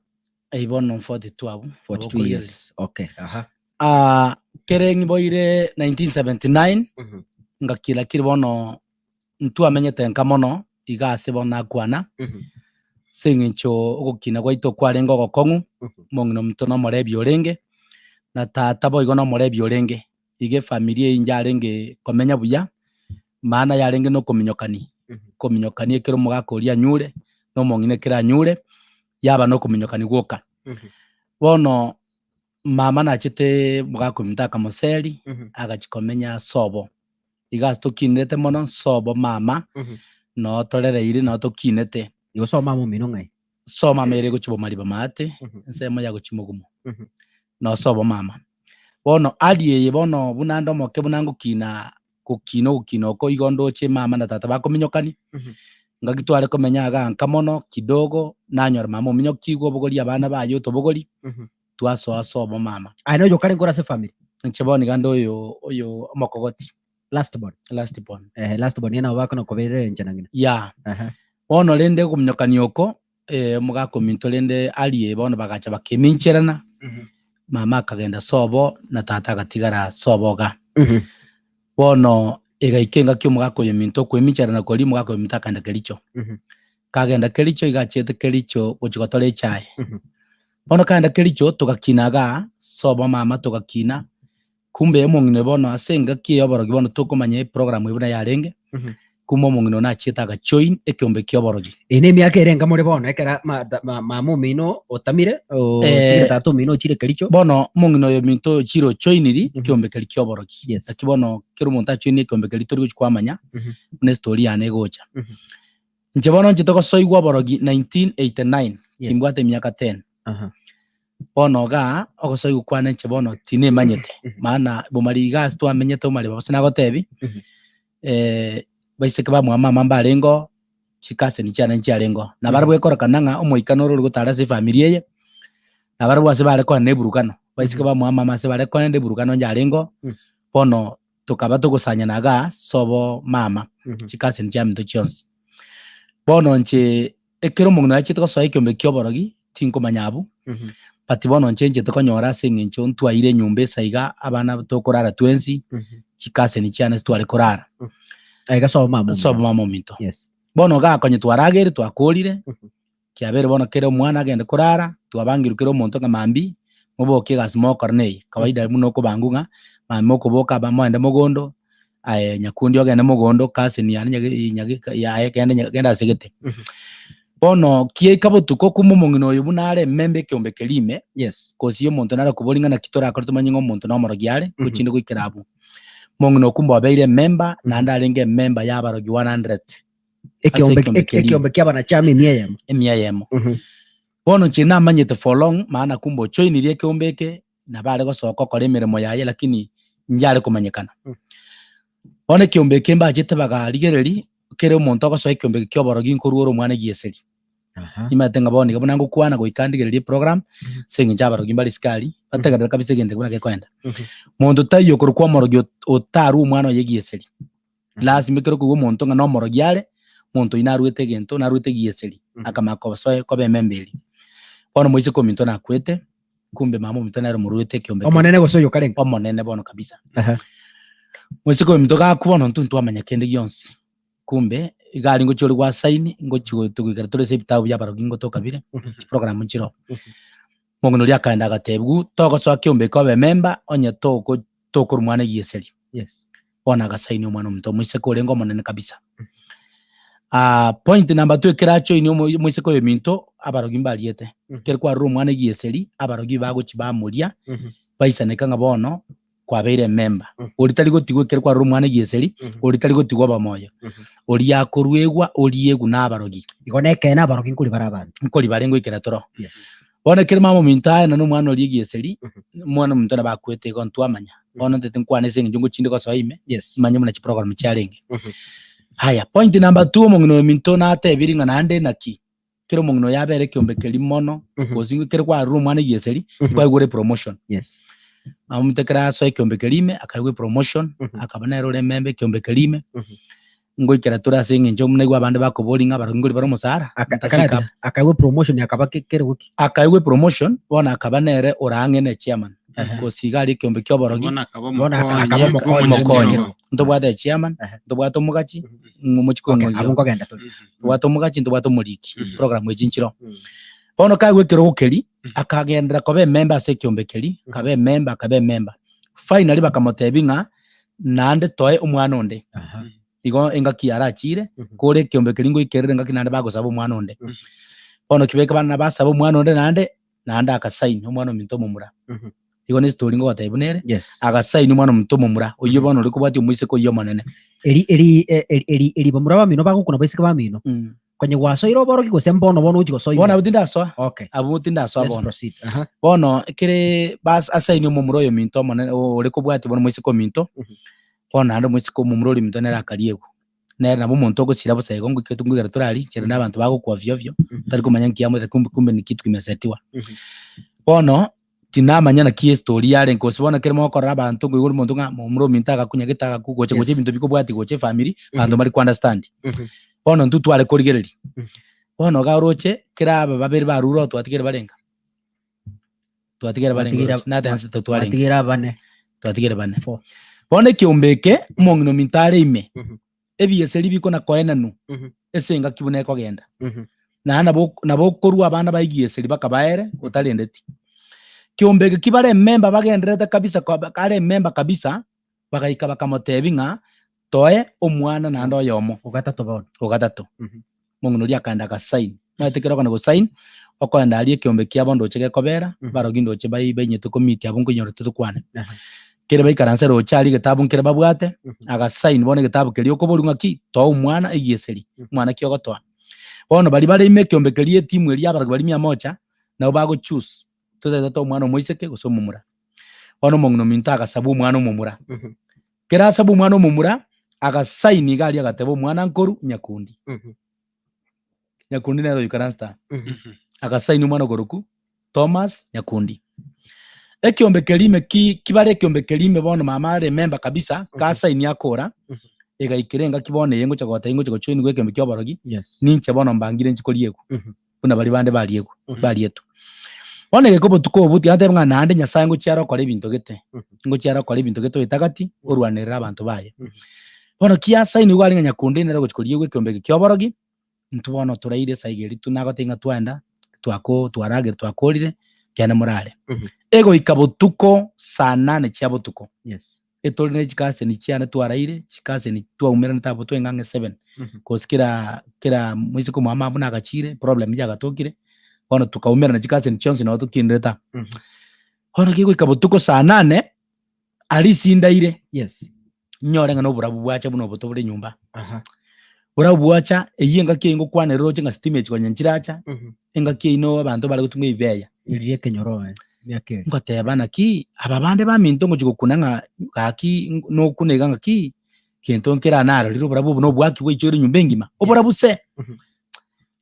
Ibono 42 abu. 42 years. Okay. Aha. Kere ngiboire 1979. Ngakira kiribono ntu amenyete nkamono igase bona kwana. Sing'incho ogokina gwaito kwarengo gokong'u. Mong'ino mto no morebi orenge. Na tata boigo no morebi orenge. Ige familia injarenge komenya buya. Maana yarenge no kominyokani. Kominyokani ekero mogakoria nyure no mong'ine kera nyure yaba no kominyokani gwoka. Bono mama nachete mogakomita moseri agachikomenya sobo. Igas tokinete mono sobo mama no torereire no tokinete. Igo sobo mama omino ng'ai? Sobo mama ere gochia bomariba maate, ensemo ya gochia mogumo. No sobo mama. Bono aria eye bono buna ande omoke buna ngokina gokina ogokina oko igo ndoche mama na tata bakominyokani, ngaki tware komenya igaa nka mono kidogo, nanyora mama ominyokigwe obogorie abana baye otobogori, twasoa sobo mama. Aye noyo okare nkore ase efamiri? Inche bono iga nde oyo oyo omokogoti. Last born. Last born. Ehe, last born nigo nabo bakona koberera enchera ng'ina. Yeah. Ehe. Bono rende okominyokania oko, omogaka ominto rende arie bono bagacha bakemincherana, mama akagenda sobo na tata agatigara sobo iga. Bono egaika engaki omogaka oyo ominto okoemincherana koria omogaka oyo ominto akagenda Kericho. Kagenda Kericho iga achiete Kericho gochia gotora echae. Bono kagenda Kericho togakina igaa sobo mama togakina, Kumbe omong'ina oyo bono ase engaki eye y'oborogi bono tokomanya eprogram eye buna yarenge, kumbe omong'ina oyo nachiete agajoin ekeombe ki'oborogi. Eye nemiaka ere enga more bono ekero ma- ta- ma- mama omino otamire, otigire tata omino ochire kericho. Bono omong'ina oyo ominto ochire ojoiniri ekeombe keria ki'oborogi. Yes. Naki bono kera omonto ajoine ekeombe keria tori gochia kwamanya buna estory yane egocha. Inche bono nchete gosoigwa oborogi 1989, Yes. kimbwate emiaka 10. Aha. Bono igaa, ogosoigwa kwane inche bono tinemanyete, maana bomari iga ase twamenyete bomari gose nagotebi, baiseke ba mwamama mbarenge oo, chikaseni chiane nchiarenge oo. Na barabwo ekorokana ng'a omoika noro ore gotara ase efamiri eye, na barabwo ase bare koenda eburukano, baiseke ba mwamama ase bare koenda eburukano nchiarenge oo, bono tokaba togosanyana igaa sobo mama, chikaseni chiaminto chionsi. Bono inche Ekero omong'ina oyo achiete gosoa ekeombe ki'oborogi, tinkomanya abwo, but bono inche nchete konyora ase eng'encho ntwaire enyomba esa iga, abana tokorara twensi, chikaseni chiane ase tware korara. Aiga sobo mama Sobo mama ominto. Yes. Bono iga konye twarageire twakorire, kiabeire bono kera omwana agende korara, twabangirwe kera omonto ng'a mambia, moboke egasi mogokora neye, kawaida buna okobangwa ng'a, mambia mokoboka aba moende mogondo, aye nyakundi ogende mogondo cousin yane nyage nyage yaye genda nya genda ase gete. Bono kiaika botuko kumbe omong'ina oyo buna are ememba ekeombe keria ime, Yes. gose omonto nare okobori ng'a naki torakore tomanye ng'a omonto nomorogi are, gochinde goikera abwo. Omong'ina okwo kumbe obeire ememba, naende arenge ememba ya abarogi 100 Ekeombe ekeombe eke- keria ime. ekeombe kia abanachama emia eyemo. Emia eyemo. Bono inche namanyete for long, maana kumbe ojoinirie ekeombe eke, nabo are gosoka okora emeremo yaye lakini inche are komanyekana. Bono ekeombe eke mbachete bagarigereria, kera omonto ogosoa ekeombe eke kia oborogi nkorwa ore omwana gieseri. Aha. Nimanyete ng'a bono iga buna ngokwana goika ndigererie eprogram, ase eng'encho abarogi mbare isiko aria, bategerere kabisa egento buna gekoenda. Monto taiyo okorokwa omorogi ot- otarwe omwana oye gieseri. Lasima ekero okoigwa omonto ng'a nomorogi are, omonto oyio narwete egento, narwete gieseri, akamanya kosoe koba ememba eria. Bono moiseke ominto nakwete, kumbe mama ominto nere omorwete ekeombe keria. Omonene gose oyo karenge? Omonene bono kabisa. Aha. Moiseke ominto gakwa bono intwe ntwamanya kende gionsi, kumbe iga aria ngochia ore gwa sign, ngochia goeta goikera tore ase ebitabu bia abarogi ngotoka bire, chiprogram nchiroo. Omong'ina oria akaenda agatebiwa, togosoa keombe eke obe ememba onye toko tokorwa mwana egieseri. Yes. Bono agasaini omwana omonto omoiseke orenge omonene kabisa. Ah, point number two ekero ajoini omo- omoiseke oyo ominto, abarogi mbariete. Ekero kwarure omwana egieseri, abarogi bagochi bamoria, baisaneka ng'a bono kwabeire ememba. Oria tari gotigwa ekero kwarure omwana egieseri, oria tari gotigwa obe moyo. Oria akoruegwa, oriegwa na abarogi. Igo nekeene abarogi nkori bare abanto. Nkori bare ngoikera toro. Yes. Bono ekero mama ominto aye na nomwana oria egieseri, omwana ominto nabo akwete igo ntwamanya. Bono ntete nkwane ase eng'encho ngochinde gosoa ime, Yes. manye buna chiprogram chiarenge. Haya, point number two omong'ina oyo ominto natebiri ng'a naende naki, kera omong'ina oyo abere ekeombe keria mono, gose ekero kwarure omwana egieseri, kwaigure epromotion. Yes. Mama ominto ekero asoa ekeombe keria ime, akaigwa epromotion, akaba nere ore ememba ekeombe keria ime, Ngoikera tore ase eng'encho buna igwe abande bakoboria ng'a abarogi nkori bare omosara, Aka- ntafika akarabia, akaegwa promotion akaba ke- kerogo ki? Akaegwa epromotion, bono akaba nere ore ang'e ne chairman, Ehe. gose iga aria ekeombe kia oborogi, Bono akaba Bono aka- omokonyi akaba omokonyi omokonyi. bw'ekerogo. Ntobwate echairman, Ehe. ntobwate omogachi, ng'omochi Okay, kong'oria. abwo nkogenda tore. Ntobwate omogachi, ntobwate omoriki, program echi nchiroo. Mm. Bono kaegwa ekerogo keria, akagenderera koba emember ase ekeombe keria, akaba emember, akaba emember. Finally bakamotebia ng'a naende toe omwana onde. Aha. Igo engaki yarachire, Mhm. kore ekeombe keria ngoikerere engaki naende bagosaba omwana onde. Mhm. Bono kibeke bana basaba omwana onde naende, naende agasaini omwana ominto omomura. Mhm. Igo ne story ngogotebia buna ere, Yes. agasaini omwana ominto omomura, oyio bono ore kobwatia omoiseke oyio omonene. Eri eri e- eri eri eri bamura bamino bagokuna baiseke bamino. Konye gwasoire oborogi gose mbono bono ogochi gosoigwa? Bono abwo tindasoa. Okay. Abwo tindasoa Let's bono. proceed. Aha. Bono ekere bas asaini omomura oyo ominto omonene ore kobwatia bono omoiseke ominto, bono naende omoiseke omomura oria ominto nere akariegwa. Nere nabo omonto ogosira bosa igo ngoika ngoigera torari nchera na abanto bagokwa ovyo ovyo, otari komanya nki amoete kumbe kumbe ni kitu kimesetiwa. Bono, tinamanya naki estory yarenge gose bono ekero mogokorora abanto nkoigwa omonto ng'a momura ominto agakunya gete agakwa gocha gocha Yes. ebinto bikobwatia gocha efamiri, abanto mbari ko understand. Bono intwe tware korigereria, bono iga oroche kera aba babere barure oo twatigere barenga? Twatigere barenga Twatigere oroche? Natensete totwarenge. Twatigere abane. Twatigere bane. Four. Bono ekeombe eke, omong'ina ominto are ime, ebieseri bikona koenanwa ase engaki buna ekogenda. Naende nabo nabo okorua abana ba egieseri bakabaere otarendeti. Kiombe eke kibare ememba bagendererete kabisa koba kare ememba kabisa, bagaika bakamotebia ng'a toe omwana naende oyomo. Ogatato bono. Ogatato. Omong'ina oria akaenda agasign. Omanyete ekero okogenda gosign, okoenda aria ekeombe kiabo ndoche gekobera, abarogi ndoche bai bainyete komiti abwo nkoinyora totokwane. Kere baikaranse roche aria egetabu nkere babwate, agasign bono egetabu keria okoborwa ng'aki, toa omwana egieseri, omwana ki ogotoa. Bono baria bare ime ekeombe keria etimu eria abarogi baria mia moja, nabo bago choose, totagete toe omwana omoiseke gose omomura. Bono omong'ina ominto agasaba omwana omomura. Kera asabe omwana omomura, agasign iga aria agateba omwana nkoru Nyakundi. Nyakundi nere oikaranste aa. Agasign omwana okorokwa Thomas Nyakundi. Ekiombe keria ime ki kibare ekiombe keria ime bono mama are member kabisa, gasign akora, egaikera engaki bono eye ngocha goteba ngocha gojoinigwa ekiombe kia oborogi, Yes. ninche bono mbangire nchi koriegwa. Buna baria bande bariegwa, barietwe. Bono egeka obotuko obwo tiga ntebe ng'a naende Nyasaye ngochia are okora ebinto gete, ngochia are okora ebinto gete oetagati, orwanerere abanto baye. Bono kiasaini igo arenge nyakundi nere ogochia koriegwa ekeombe eke kia oborogi, intwe bono toraire esaiga eria tu nagotebia ng'a twaenda, twako twaragera twakorire, kende morare. Egoika botuko saa nane chia botuko, Yes. etore ne chikaseni chiane twaraire, chikaseni twaumeranete abwo twaenga ang'e seven, cause kera kera moiseke omwamo abwo nagachire, problem yagatokire, bono tukaumerana chikaseni chionsi nabo tokinderete amo. Bono kegoika botuko saa nane, aria isindaire, Yes. nyore ng'a na oborabu bwacha buna oboto bore nyomba. Aha. Borabu bwacha, eywo engaki eywo ngokwanera oroche ng'a sitima echi konya nchiracha, engaki eywo no abanto bare gotumia ebibeya. Riria ekenyoro eh, emiaka eria. Ngoteba naki, aba bande baminto ngochia gokuna ng'a gaki nokuna iga ng'aki, gento nkere narorire oborabu obo nobwaki bwaichoire enyomba engima, oborabu se.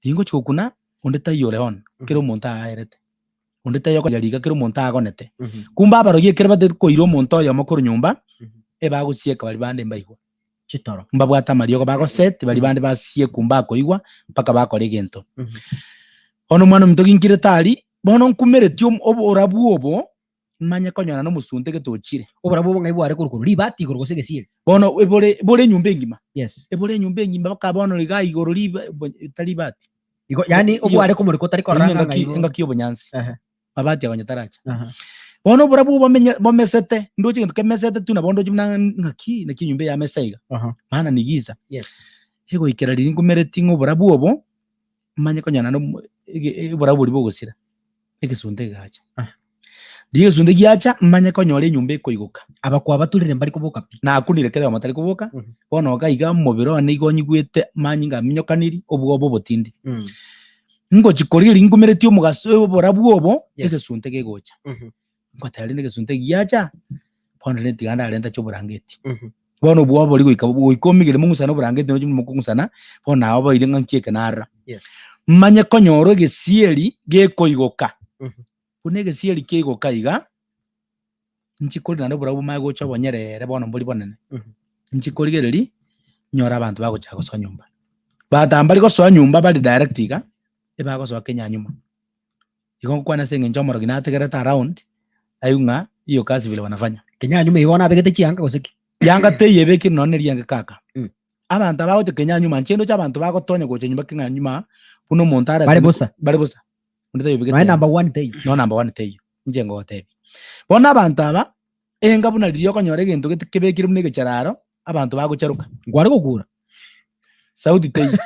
Riria ngochia gokuna, onde taiyo ore on, kera omonto aaerete, onde taiyo okonya riga kera omonto agonete. Kumbe abarogi ekero batagete koira omonto oyomo korwa nyomba, ebagosieka baria bande mbaigwa. Chitoro. Mbabwate amariogo bagoset, baria bande basiekwa mbakoigwa, mpaka bakora egento. Bono omwana ominto ginkirete aria, bono nkumeretie omo- oborabu obo, manye konyora na omosunte gete ochire. Oborabu obo ng'ai bware korwa korwa? Ribati igoro gose egesieri? Bono ebore ebore enyomba engima, Yes. ebore enyomba engima mpaka bono iga igoro riba bo tari ribati. Igo yaani Iyo- obware komoreka otari korora Eyio ng'a engaki ng'ai bo- engaki ya obonyansi, Ehe. mabati ago onye taracha. Aha. Bono oborabu obo bomenye bomesete, ndoche egento kemesete tu nabo ndoche buna ng'aki naki enyomba eye yamesa iga, Aha. maana ni giza. Yes. Egoikera riria nkumereti ng'a oborabu obo, manye konya naende omo ege oborabu boria bogosira, egesunte kegacha. Ah. Riria egesunte giacha, manye konyora enyomba ekoigoka. Abakwa baturire mbari koboka pi. Nakunire kera oyomo tari koboka, Mhm. bono iga iga omobere one igo onyigwete manyinga aminyokaniri, obwoba obotindi. Ngochi korigereria nkumeretie omogaso oborabu obo, Yes. egesunte kegocha. Ngoteba rende egesunte giacha, bono rende tiga ndarenta chi'oborangeti. Bono obwoba boria goika goika omigere mong'usane oborangeti noche mokong'usana, bono nabo boire ng'a nki eke narora. Yes. Manye konyora egesieri gekoigoka. Buna egesieri kiaigoka iga, inche kori naende oborabu bomanye gocha obonyerere bono mbori bonene. Inche korigereria, nyore abanto bagochaka gosoa nyomba. But mbari gosoa nyomba bare direct iga, ebagosoa kenya nyuma. Igo ngokwana ase eng'encho omorogi nategerete around, aigwe ng'a hiyo kazi vile wanafanya. Kenya nyuma eyio bono abegete chianga gose ki? Yanga teiyo ebekire nonye ne riange kaka. Abanto aba bagocha kenya nyuma, inche ndoche abanto bagotonya gocha nyomba kenya nyuma, buna omonto arete Bare bosa. bare bosa. Onde taiyo obegete Nonya yanga. number one teiyo. Nonya number one teiyo, inche ngogotebia. Bono abanto aba, enga buna riria okonyora egento gete kebekire buna egechararo, abanto bagocharoka. Nkware gokura. Sauti teiyo,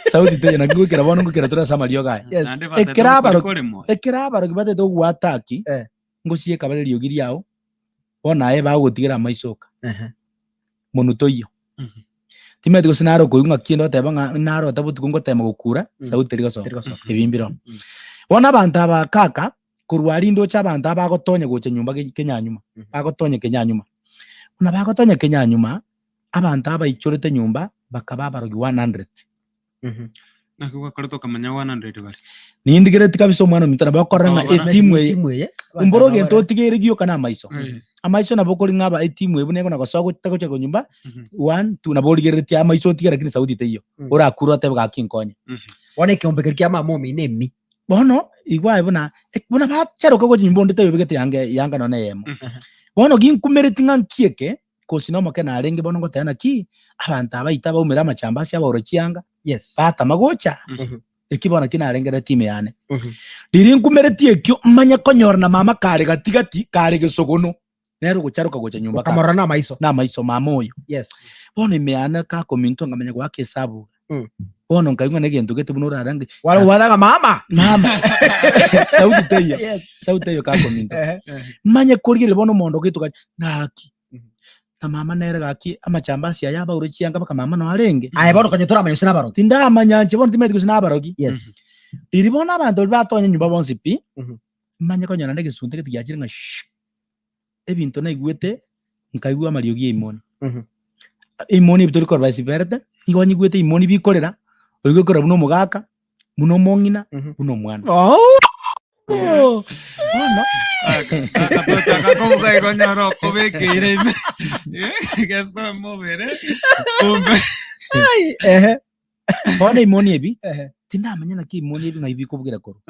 sauti teiyo naki goikera bono ngoikera tore ase amariogo aya. Yes. Naende batete Ekero gokori abaro- kore moyo. Ekero abarogi batete gogoataki, Eh. ngosieka bare eriogi riao, bono aye bagogotigera amaiso oka, Ehe. monwe toiyo. Mhm. Timanyeti gose nare okoigwa ng'aki kende goteba ng'a narota botuko ngotema gokura, Mm. sauti teri gosoka. Teri gosoka. Ebi mbiroo. Mm. Bono abanto aba kaka, korwa aria ndoche abanto aba bagotonya gocha nyomba ke- kenyanyuma, Mhm. bagotonya kenyanyuma. Buna bagotonya kenyanyuma, abanto aba baichorete nyomba, bakaba abarogi 100. Mhm. Naki gwakorete okamanya 100 bare. Nindigereti kabisa omwana ominto nabo okorora ng'a Okababara. etimu eye Etimu eye abanto mboro aba egento bare- otigeire gioka na amaiso. Eh. Amaiso nabo okori ng'a aba etimu eye buna ekona gosoa gocha gocha konyomba Mhm. one two nabo origereretie amaiso otigere lakini sauti teiyo. Mm. Orakure otebe gaki nkonye. Mhm. Bono ekeombe keria kia mama omino emi. Bono igwa aye buna ek- buna bacharoka gocha nyomba onde tayobegete yanga yanga nonye eyemo. Mhm. Bono ginkumereti ng'a nki eke, kosi nomoke narenge bono ngoteba naki, abanto aba baito abaumire amachamba ase abaoro chianga, Yes. batama gocha, Mhm. eki bono naki narengereti ime yane. Mhm. Riria nkumereti ekio, manye konyora na mama kare gati gati, kare gesogono, nere ogocharoka gocha nyomba kare Okamorora namaiso. namaiso mama oyo. Yes. Bono ime yane kakominto nkamanya goaka esabu. Mm. Bono nkaigwa negento gete buna orarange Ware gwathaga mama. mama sauti teiyo Yes. sauti teiyo kakominto Ehe. manye korigereria bono omondo ogetuka gaki Mhm. na mama nere gaki amachambasi aya abaure chianga mpaka mama no arenge Aye bono konya toramanya gose nabarogi. tindamanya inche bono timanyeti gose nabarogi Yes. Riria bono abanto baria batonya nyomba bonsi pi Mhm. manye konyora naende egesunte gete giachire ng'a shuu ebinto naigwete nkaigwa amariogi ya imoni. Mhm. Imoni ebi tori korora esiberete, nigo nyigwete imoni bikorera, oigwe ekorera buna omogaka, buna omong'ina, Mhm. buna omwana. Oh! Bono Tochaka kobuga igo nyora okobekeire ime gesoe mobere kumbe Ai, ehe, bono imoni ebi, ehe. tindamanya naki imoni ebi ng'ai bikobugera korwa.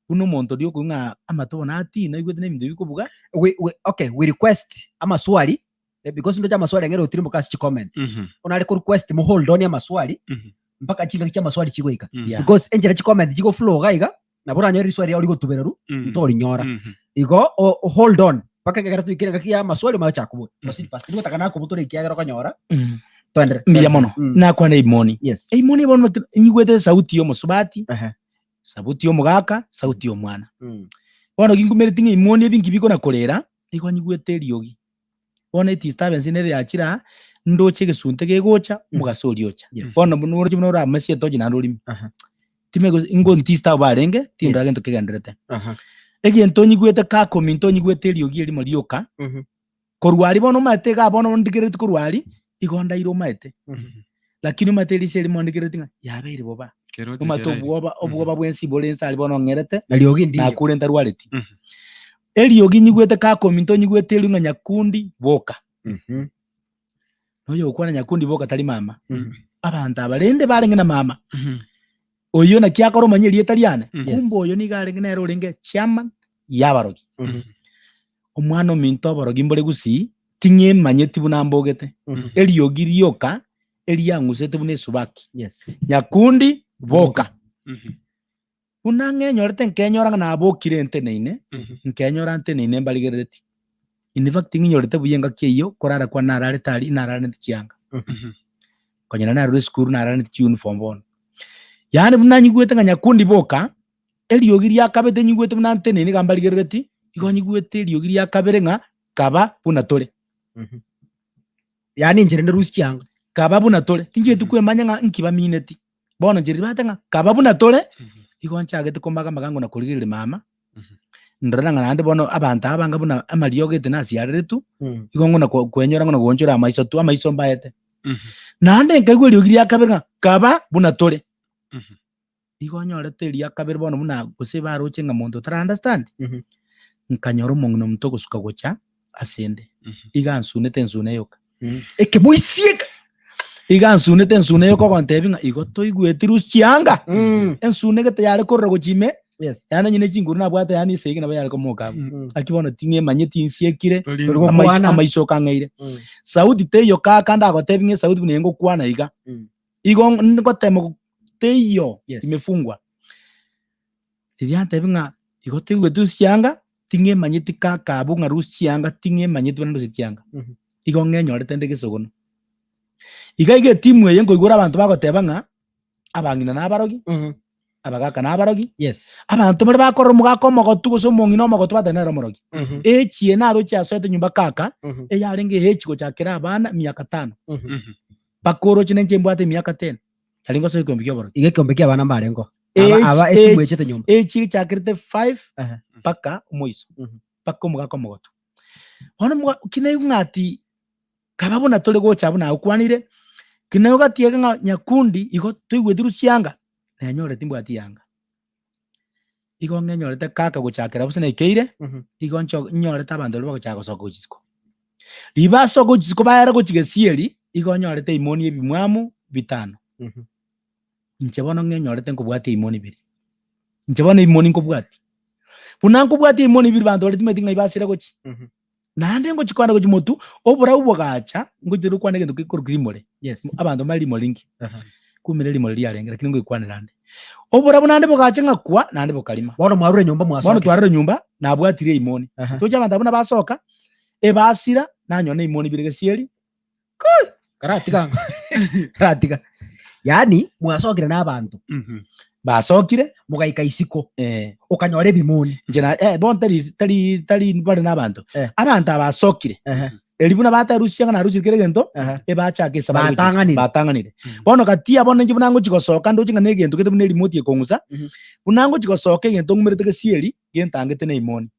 Buna omonto oria okoigwa ng'a amatobo natina, oigwete na ebinto bikobuga. We, we, okay, we request amaswali eh, because ndoche amaswali ang'ere otirimboka ase chicomment. Bono are ko request mo hold on amaswali mpaka chingaki chia amaswali chigoika. Yeah. Because enchera chicomment chigoflow iga iga, nabo oranyore riswali riao rigotubereru, ntorinyora. Igo o, o hold on mpaka ekero twaikire engaki ya amaswali omanye gochaka kobua. Proceed pastor. Nigotaka nakobutora ekiagera okonyora. Toenderere. Mbuya mono. Mm. Nakwana imoni. Yes. Imoni bono nyigwete esauti ya omosubati, Ehe. Sauti y'omogaka, sauti y'omwana. Bono ginkumereti ng'a imoni ebi nki bikona korera, igo nyigwete eriogi. Bono edisturbance nere yachire aa, ndoche egesunte gegocha, omogaso oria ocha. Yes. Bono buna oroche buna oramesie etochi naende orime. Aha. Time gose ngontisturb barenge, tindora Yes. gento kegenderete. Aha. Egento nyigwete kakominto nyigwete eriogi erimo rioka, Korwa aria bono omanyete igaa bono ndigereti korwa aria, igo ndaire omanyete. Lakini omanyete riso erimo ndigereti ng'a yabeire boba. Keroche Omanyete keraire. obwoba obwoba bwensi bore inse aria bono ong'erete, Na riogi ndiyo. nakure ntarwareti. Mhm. Eriogi nyigwete kakominto nyigwete erio ng'a nyakundi boka. Mhm. Noyo ogokwana nyakundi boka tari mama. Mhm. Abanto aba rende barenge na mama. Mhm. Oyio naki akora omanye erieta riane? Mhm. Yes. Kumbe oyo nigo arenge nere orenge chairman y'abarogi. Mhm. Omwana ominto oborogi mbore gusii, ting'emanyeti buna mbogete. Mhm. Eriogi rioka eriang'usete buna esubaki. Yes. Nyakundi boka. Mhm. Buna ng'enyorete nkenyora ng'a nabokire nteneine, Mhm. nkenyora nteneine mbarigerereti. In fact ng'inyorete buya engaki eyio, korara kwane nararete aria, nararaneti chianga. Mhm. Konyora narure esukuru nararaneti chiuniform bono. Yaani buna nyigwete ng'a nyakundi boka, eriogi riakabete nyigwete buna nteneine iga mbarigerereti, igo nyigwete eriogi ria kabere ng'a kaba buna tore. Yaani inche rende rusia chianga. Kaba buna tore. Tinchieti kwemanya ng'a nki bamineti. Bono inche riria bateba ng'a kaba buna tore, igo nchagete komaga amagango na korigereria mama, ndore ng'a naende bono abanto aba banga buna amariogo gete nasiareretwe, igo ng'o na kwenyora ng'o na goonchora amaiso tu, amaiso mbaete. Naende nkaigwa eriogi ria kabere ng'a kaba buna tore. Igo onyorete eria kabere bono buna gose baroche ng'a monto otara understand, nkanyora omong'ina omonto ogosuka gocha ase 'nde. Iga ansunete ensune yoka. Ekemoisieka. Iga ansunete ensune yoka ogontebia ng'a igo toigweti rusi chianga. Ensune gete yare korora gochia ime, Yes. yaani onye ne chinguru nabwate yaani esegi nabo yare komoka abwo. Naki bono ting'emanyeti nsiekire, Tori Tori amaiso gokwana. amaiso okang'eire. Sauti teiyo kaka ndagotebia ng'a esauti buna eye ngokwana iga. Igo ngotema teiyo Yes. imefungwa. Riria antebi ng'a igo toigweti rusia chianga, ting'emanyeti kaka abwo ng'a rusia chianga ting'emanyeti buna ndusia chianga. Mhm. Igo ng'enyorete nde gesogono. Iga iga etimu eye nkoigwera abanto bagoteba ng'a abang'ina nabarogi, abagaka nabarogi, Yes. abanto baria bakorora omogaka omogotu gose omong'ina omogotu bateba nere omorogi. Echi eye naroche asoete nyomba kaka, eyarenge echi gochakera abana miaka tano. Mpaka oroche na inche mbwate emiaka ten, nari ngosoa ekeombe kia oborogi. Iga ekeombe kia abana mbarengo. Aba Age aba age etimu echete nyomba. age echakerete five Ehe. mpaka omoiso, Mhm. mpaka omogaka omogotu. Bono moga ki naigwa ng'a ati kaba buna tore gocha abwo nagokwanire, ki naigwa gatiga ng'a nyakundi igo toigweti rusianga, nanyore timbwati yanga. Igo ng'enyorete kaka gochakera bosa naikeire, igo ncho nyorete abanto baria bagochaka gosoka gochia isiko. Riria basoka gochia isiko baera gochia gesieri, igo nyorete ebimoni ebimwamu bitano. Inche bono ng'enyorete nkobwatia ebimoni biria. Inche bono ebimoni nkobwatia. Buna nkobwatia ebimoni biria banto baria timanyeti ng'ai basira gochia. Naende ngochia kogenda gochia motwe, oborabu bogacha, ngochia gokwana egento gekorokwa rimore. Yes. Abanto mbare rimore rinki? Kumbe rimore riarenge lakini ngoikwanera ande. Oborabu naende bogacha ng'a kwa, naende bokarima. Bono mwarure nyomba Bono mwasokire. twarure nyomba, nabwatire eimoni. Aha. Toche abanto abwo nabasoka, ebasira, nanyora na eimoni bire gesieri, Karatiga karatiga. Yaani mwasokire na abanto basokire, mogaika isiko eh, okanyora ebimoni. inche na eh, bono tari tari tari bare na abanto. Eh. Abanto abasokire, Ehe. eri buna batarusia ng'a narusirie kera egento, Ehe. ebachaka esabari gochia isiko. Batang'anire. Batang'anire. Bono gatia bono inche buna ngochia gosoka ndoche ng'a na egento gete buna erimote ekong'usa, Mhm. buna ngochia gosoka egento ng'umerete gesieri, gentangete na emoni.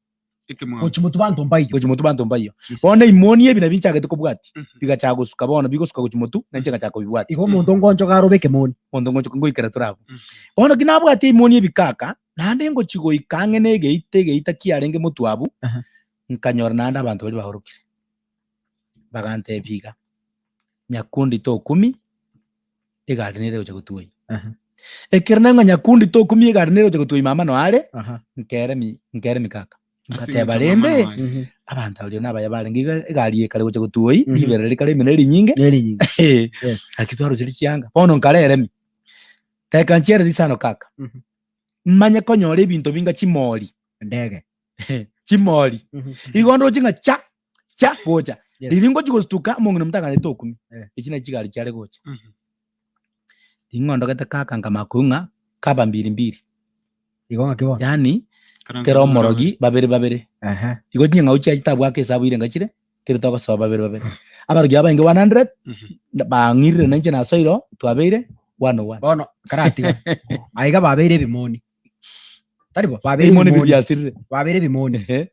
Ekemwamu. Gochia motwe banto mbaiyo. Gochia motwe banto mbaiyo. Jesus. Bono emoni ebi nabio nchagete kobwatia, Mhm. bigachaka gosuka bono bigosuka gochia motwe, na inche ngachaka kobibwatia. Igo omonto ngonchoka arobe ekemoni. Monto ngochoka ngoikera tore abwo. Mhm. Bono ki nabwatia emoni ebikaka, naende ngochia goika ang'e na egeita, egeita kiarenge motwe abwo, Aha. nkanyora naende abanto baria baorokire. Bagantebia iga, nyakundi tokumi, egari nere egocha gotuoyia. Aha. Ekero naigwa ng'a nyakundi tokumi egari nere egocha gotuoyia mama noyo are, Aha. nkeremi nkeremi kaka. Ase Ngateba eng'encho mama rende, noyo are. Mhm. abanto baria nabaya barenge iga egari eye ekare gocha gotuoyia, Mhm. riberera rikare ime nere rinyinge, Nerinyinge. Yes. naki twarusirie chianga. Bono nkareremi, teka nchiere risano kaka, Mhm. manye konyora ebinto binga chimori, Ndege. chimori. Mhm. Igo ndoche ng'a cha, cha gocha. Yes. Riria ngochi gostuka, omong'ina omonto aganete okumi. Eh. Echi nachi chigari chiare gocha. Mhm. Ring'ondogete kaka nkamanya koigwa ng'a kaba mbiri mbiri. Igo ng'aki bono? Yaani, Karansa kera babere omorogi babere babere. Ehe. Igo chinyang'au chiaye chitabwake esabu ire ngachire, kere togosoa babere babere. Abarogi aba bainge 100, Mhm. na- bang'irire na inche nasoire oo, twabeire one o one. Bono karatiga. Aiga babeire ebimoni. Tari bo, babeire Ebimoni ebi ebimoni. biasirire. Babeire ebimoni. Ehe.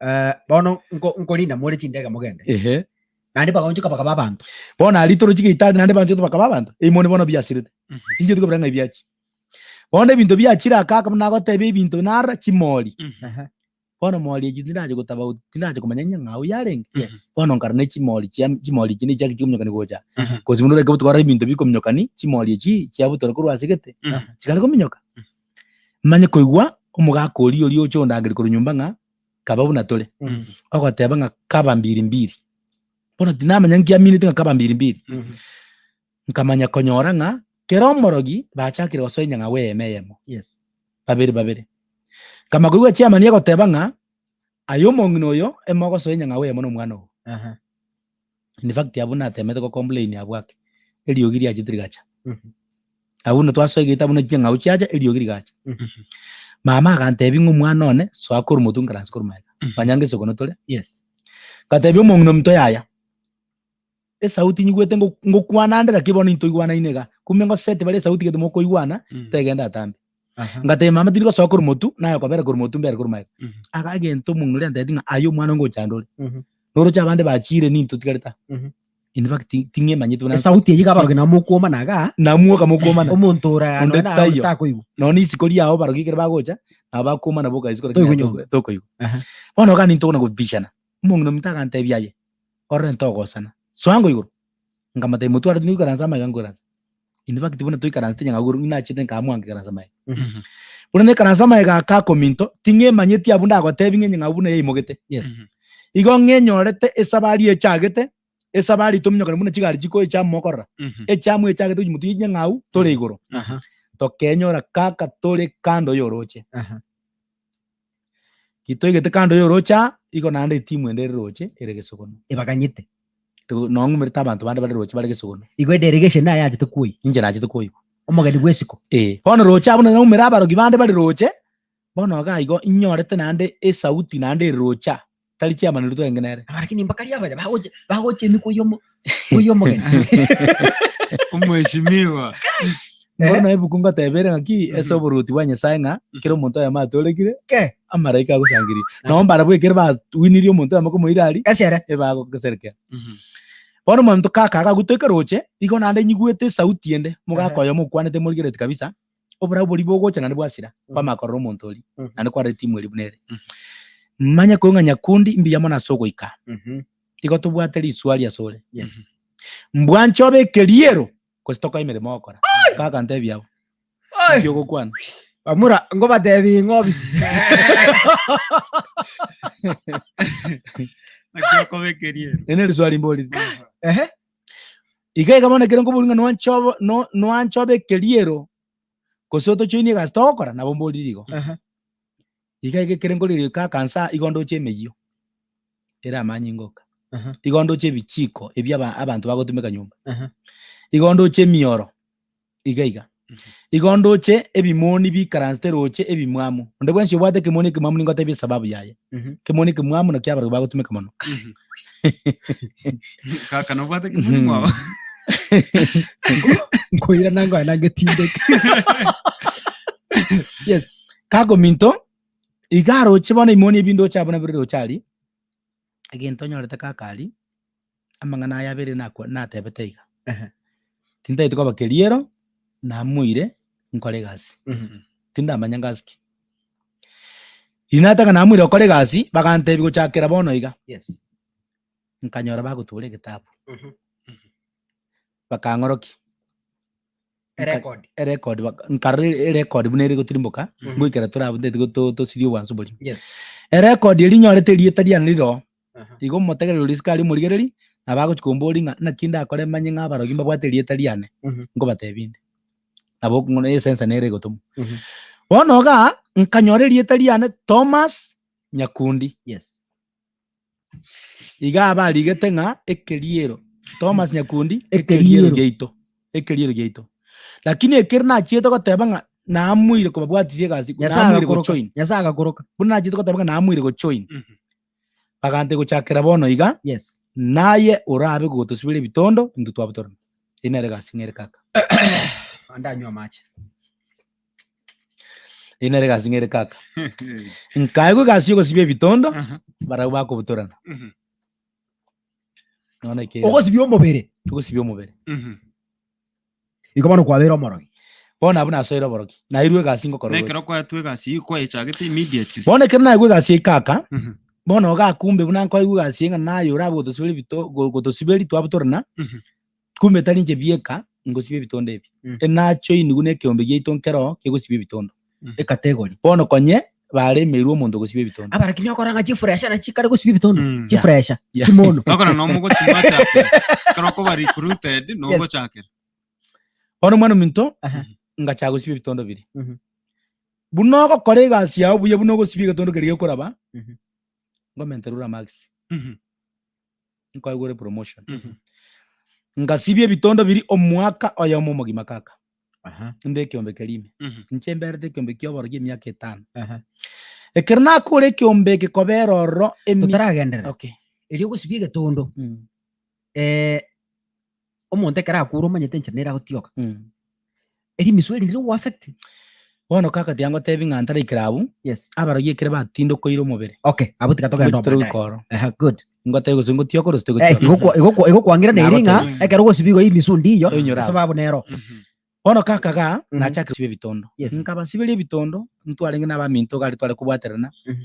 Eh, bono nko nkorinda more chindege mogende. Ehe. Naende bagaonchoka bakaba abanto. Bono aria toroche geitari naende banchote bakaba abanto, ebimoni bono biasirete. Mhm. Tincheti kobera ng'a ebiachi. Bono ebinto biachire aka aka buna nagotebia ebinto narora chimori. Mhm. Ehe. Bono mori echi tindache gotabauti tindache komanya ng'a ng'ao yarenge. Yes. Bono nkarora ne chimori chia chimori echi nechiaki chikominyokani gocha. Mhm. Gose buna oraike botuko orore ebinto bikominyokani, chimori echi chiabutore korwa ase gete, Mhm. chikare kominyoka. Manye koigwa omogaka oria oria ocha ondangeria korwa nyomba ng'a kaba buna tore, Mhm. ogoteba ng'a kaba mbiri mbiri. Bono tinamanya nki aminete ng'a kaba mbiri mbiri. Mhm. Nkamanya konyora ng'a kera omorogi bachakire gosoa enyang'au eyemo eyemo, Yes. babere babere. Nkamanya koigwa chiamani egoteba ng'a aye omong'ina oyo emogosoa enyang'au eyemo na omwana oo. Aha. In fact abwo natemete go complain abwo ake, eriogi riachete rigacha. Mhm. Abwo buna twasoa egeita buna chinyang'au chiacha, eriogi rigacha. Mhm. Mama agantebia ng'a omwana one, soa korwa motwe nkaranse korwa magega. Mhm. Manya ngesogono tore. Yes. Ngatebia omong'ina ominto yaya, esauti nyigwete ngo- ngokwana ande lakini bono intoigwanaine iga, kumbe ngoseti bare esauti gete mokoigwana, Mhm. tegenda atambe. Aha. Ngatebia mama tindi gosoa korwa motwe, naye okobera korwa motwe mbere korwa magega. Mhm. Aka egento omong'ina oria antebetie ng'a aye omwana ngochanda ore. Mhm. Noroche abande bachire nintwe tigarete aa. Mhm. In fact ti- ting'emanyeti buna Esauti eyio iga abarogi nabo mokwomana igaa, namwoka mokwomana. omonto ore Onde nonya na taiyo. takoigwa. Nonya isiko riao abarogi ekero bagocha, nabo bakwomana boka isiko lakini Toigwa aye nyomba. toko- tokoigwa. Aha. Bono iga nintwe kona gobishana, omong'ina ominto agantebia aye, orore ntogosana, soa ango igoro. Nkamotebia motware tindi goikaransa amaiga nkoikaransa. In fact buna toikaransete nyang'au igoro nachete nkaamua nkaikaransa amaiga. Mhm. Buna naikaransa amaiga aka akominto, ting'emanyeti abwo ndagotebia ng'a enyang'au buna yaimogete. Yes. Mhm. Igo ng'enyorete esabari echagete, esabari tominyokani buna chigari chikoecha amo mokorora. Mhm. Echamu echagete gochia motwe y'enyang'au tore igoro. Aha. Tokenyora kaka tore kando y'oroche. Aha. Gitoigete kando y'oroche aa, igo naende etimu ende ere roche ere gesogono. Ebaganyete. Tigo nong'umerete abanto bande bare roche bare gesogono. Igo ederegation naye yachete kwoyia. Inche nachete koigwa. Omogeni bw'esiko. Eh, bono roche abwo naumera abarogi bande bare roche, bono iga igo inyorete naende esauti naende ere roche aa. Tari chairman oria twarenge nere. Aba lakini mpaka riria abaya bagocha bagocha ime koyia omo koyia omogeni. Omweshimiwa. Bono na ebuku ngoteba ere ng'aki ase oboruoti bwa Nyasae ng'a kera omonto oyomo atorekire, Ke. amaraika agosangereria. Nabo mbarabwo ekero bawinirie omonto oyomo komoira aria, Gesere. ebagoserekea. Bono omonto kaka agagutoka roche, igo naende nyigwete esauti ende, omogaka Ehe. oyomo okwanete morigereti kabisa, oborabu boria bogocha naende bwasira, kwamanya korora omonto oria, naende kwarora etimu eria buna ere. Manya koigwa ng'a nyakundi mbuya mono ase ogoika. Igo tobwate riswari asore. Yes. Mbwanche obe ekeriero gose tokoe emeremo ogokora. Kaka ntebi abwo. Nki ogokwana? Bamura ngobatebi ng'a obisi. Naki okoba ekeriero. Eri neriswari mbori. Ehe. Iga iga bono ekero nkoboria ng'a nwanche obe no nwanche obe ekeriero gose otochoinie egasi togokora nabo mborire igo. Aha. Iga iga ekere nkorigereria kaka nsa igo ndoche emeyio ere amanyinga oka. Aha. Igo ndoche ebichiko ebi aba abanto bagotumeka nyomba. Aha. Igo ndoche emioro iga iga. Igo ndoche ebimoni bikaransete roche ebimwamu. Onde bwensi obwate ekemoni ekemwamu ningotebie esababu yaye. Ekemoni ekemwamu nakio abarogi bagotumeka mono. Kaka nobwate ekemoni mwao. Nkoirana ngoe nange tindeke. Yes. Kagominto, iga aroche bono ebimoni ebi ndoche abwo nabire roche aria, egento onyorete kaka aria, amang'ana aya abere nakwa natebete iga. Ehe. Tintagete koba keriero, namoire nkore egasi. Tindamanya ngasi ki. Riria nataka namoire gokora egasi, bagantebia gochakera bono iga, Yes. nkanyora bagotwora egetabu, bakang'orokia. Erekodi. Erekodi baka nkarora erekodi buna ere gotirimboka, Mhm. ngoikera tore abwo ntagete goto tosirie obwansu boria. Yes. Erekodi eria nyorete erieta riane rire oo, Aha. igo omotegereri oria isiko aria omorigereri, nabo agochi komboria ng'a naki ndakore manye ng'a abarogi mbabwate erieta riane, Mhm. nkobatebia inde. Nabo okong'una esensa nere egotomwa. Mhm. Bono igaa, nkanyora erieta riane Thomas Nyakundi. Yes. Iga abarigete ng'a ekeriero Thomas Nyakundi Ekeriero. ekeriero giaito ekeriero giaito lakini ekero nachiete goteba ng'a naamuire kobabwatisia egasi Nyasaye naamuire agakoroka. gojoin Nyasaye agakoroka. buna nachiete goteba ng'a naamuire gojoin Mhm. bagante gochakera bono iga Yes. naye orabe gotosibera ebitondo intwe twabutorana eyio nere egasi ng'ere kaka Andanywa amache. Eyio nere egasi ng'ere kaka. Nkaegwa egasi y'ogosibia ebitondo, Aha. barabwo bakobutorana. Mhm. Nonya ekero Ogosibia omobere. ogosibia omobere. Mhm. Igo bono kwabeire omorogi. Bono abwo nasoire oborogi. Nairwe egasi ngokora Na ekero oroche. kwaetwe egasi eyio kwayechagete immediately. Bono ekero naegwa egasi eye kaka, Mhm. bono iga kumbe buna nkoegwa egasi eye ng'a naye orabe gotosibera ebito go- gotosiberia twabutorana, Mhm. Kumbe tari inche bieka ngosibia ebitondo ebi, Mm. enachoinigwe nekeombe giaito nkeroo kegosibia ebitondo. Ecategory. Bono konye baremeirwe omonto ogosibia ebitondo. Abarakini okora ng'a chifresha nachi chikare gosibia ebitondo. Mm. Chifresha. Yeah. Chimono. Okora nomogochimochakera. Ekero okoba recruited nogochakera. Bono omwana ominto Aha. ngachaka gosibia ebitondo biria. Mhm. Buna ogokora egasi yao buya buna ogosibia egetondo keria gekoraba, Mhm. ngomenterwe ore amarks. Mhm. nkoegwa ore promotion. Mhm. Ngasibia ebitondo biria omwaka oyomo omogima kaka. Aha. Inde ekeombe keria ime. Mhm. Inche mberete ekeombe kia oborogi emiaka etano. Aha. Ekero nakora ekeombe eke kobera ororo emi Totaragenderera. Okay. Erio ogosibia egetondo, Mm. eh, omonto ekero akure omanyete enchera nere agotioka. Mm. Erimisu eri ndire goaffect. Bono kaka tiga ngotebi ng'a ntaraikera abwo, Yes. abarogi ekere batindokoire omobere. Okay, abwo tiga togende Ngochi tore obaadaye. goika oro. Aha, good. Ngotebi gose ngotioka gose Eh, tigotioka. igokwa igokwa igokwangira neri ng'a Nagotebia. ekero ogosibigwa imisu ndiyo Oinyore ase abwo. babu nero. Mhm. Bono kaka igaa, Mhm. nachakire gosibia ebitondo. Yes. Nkabasiberia ebitondo, ntwarenge na abaminto iga aria tware kobwaterana. Mhm.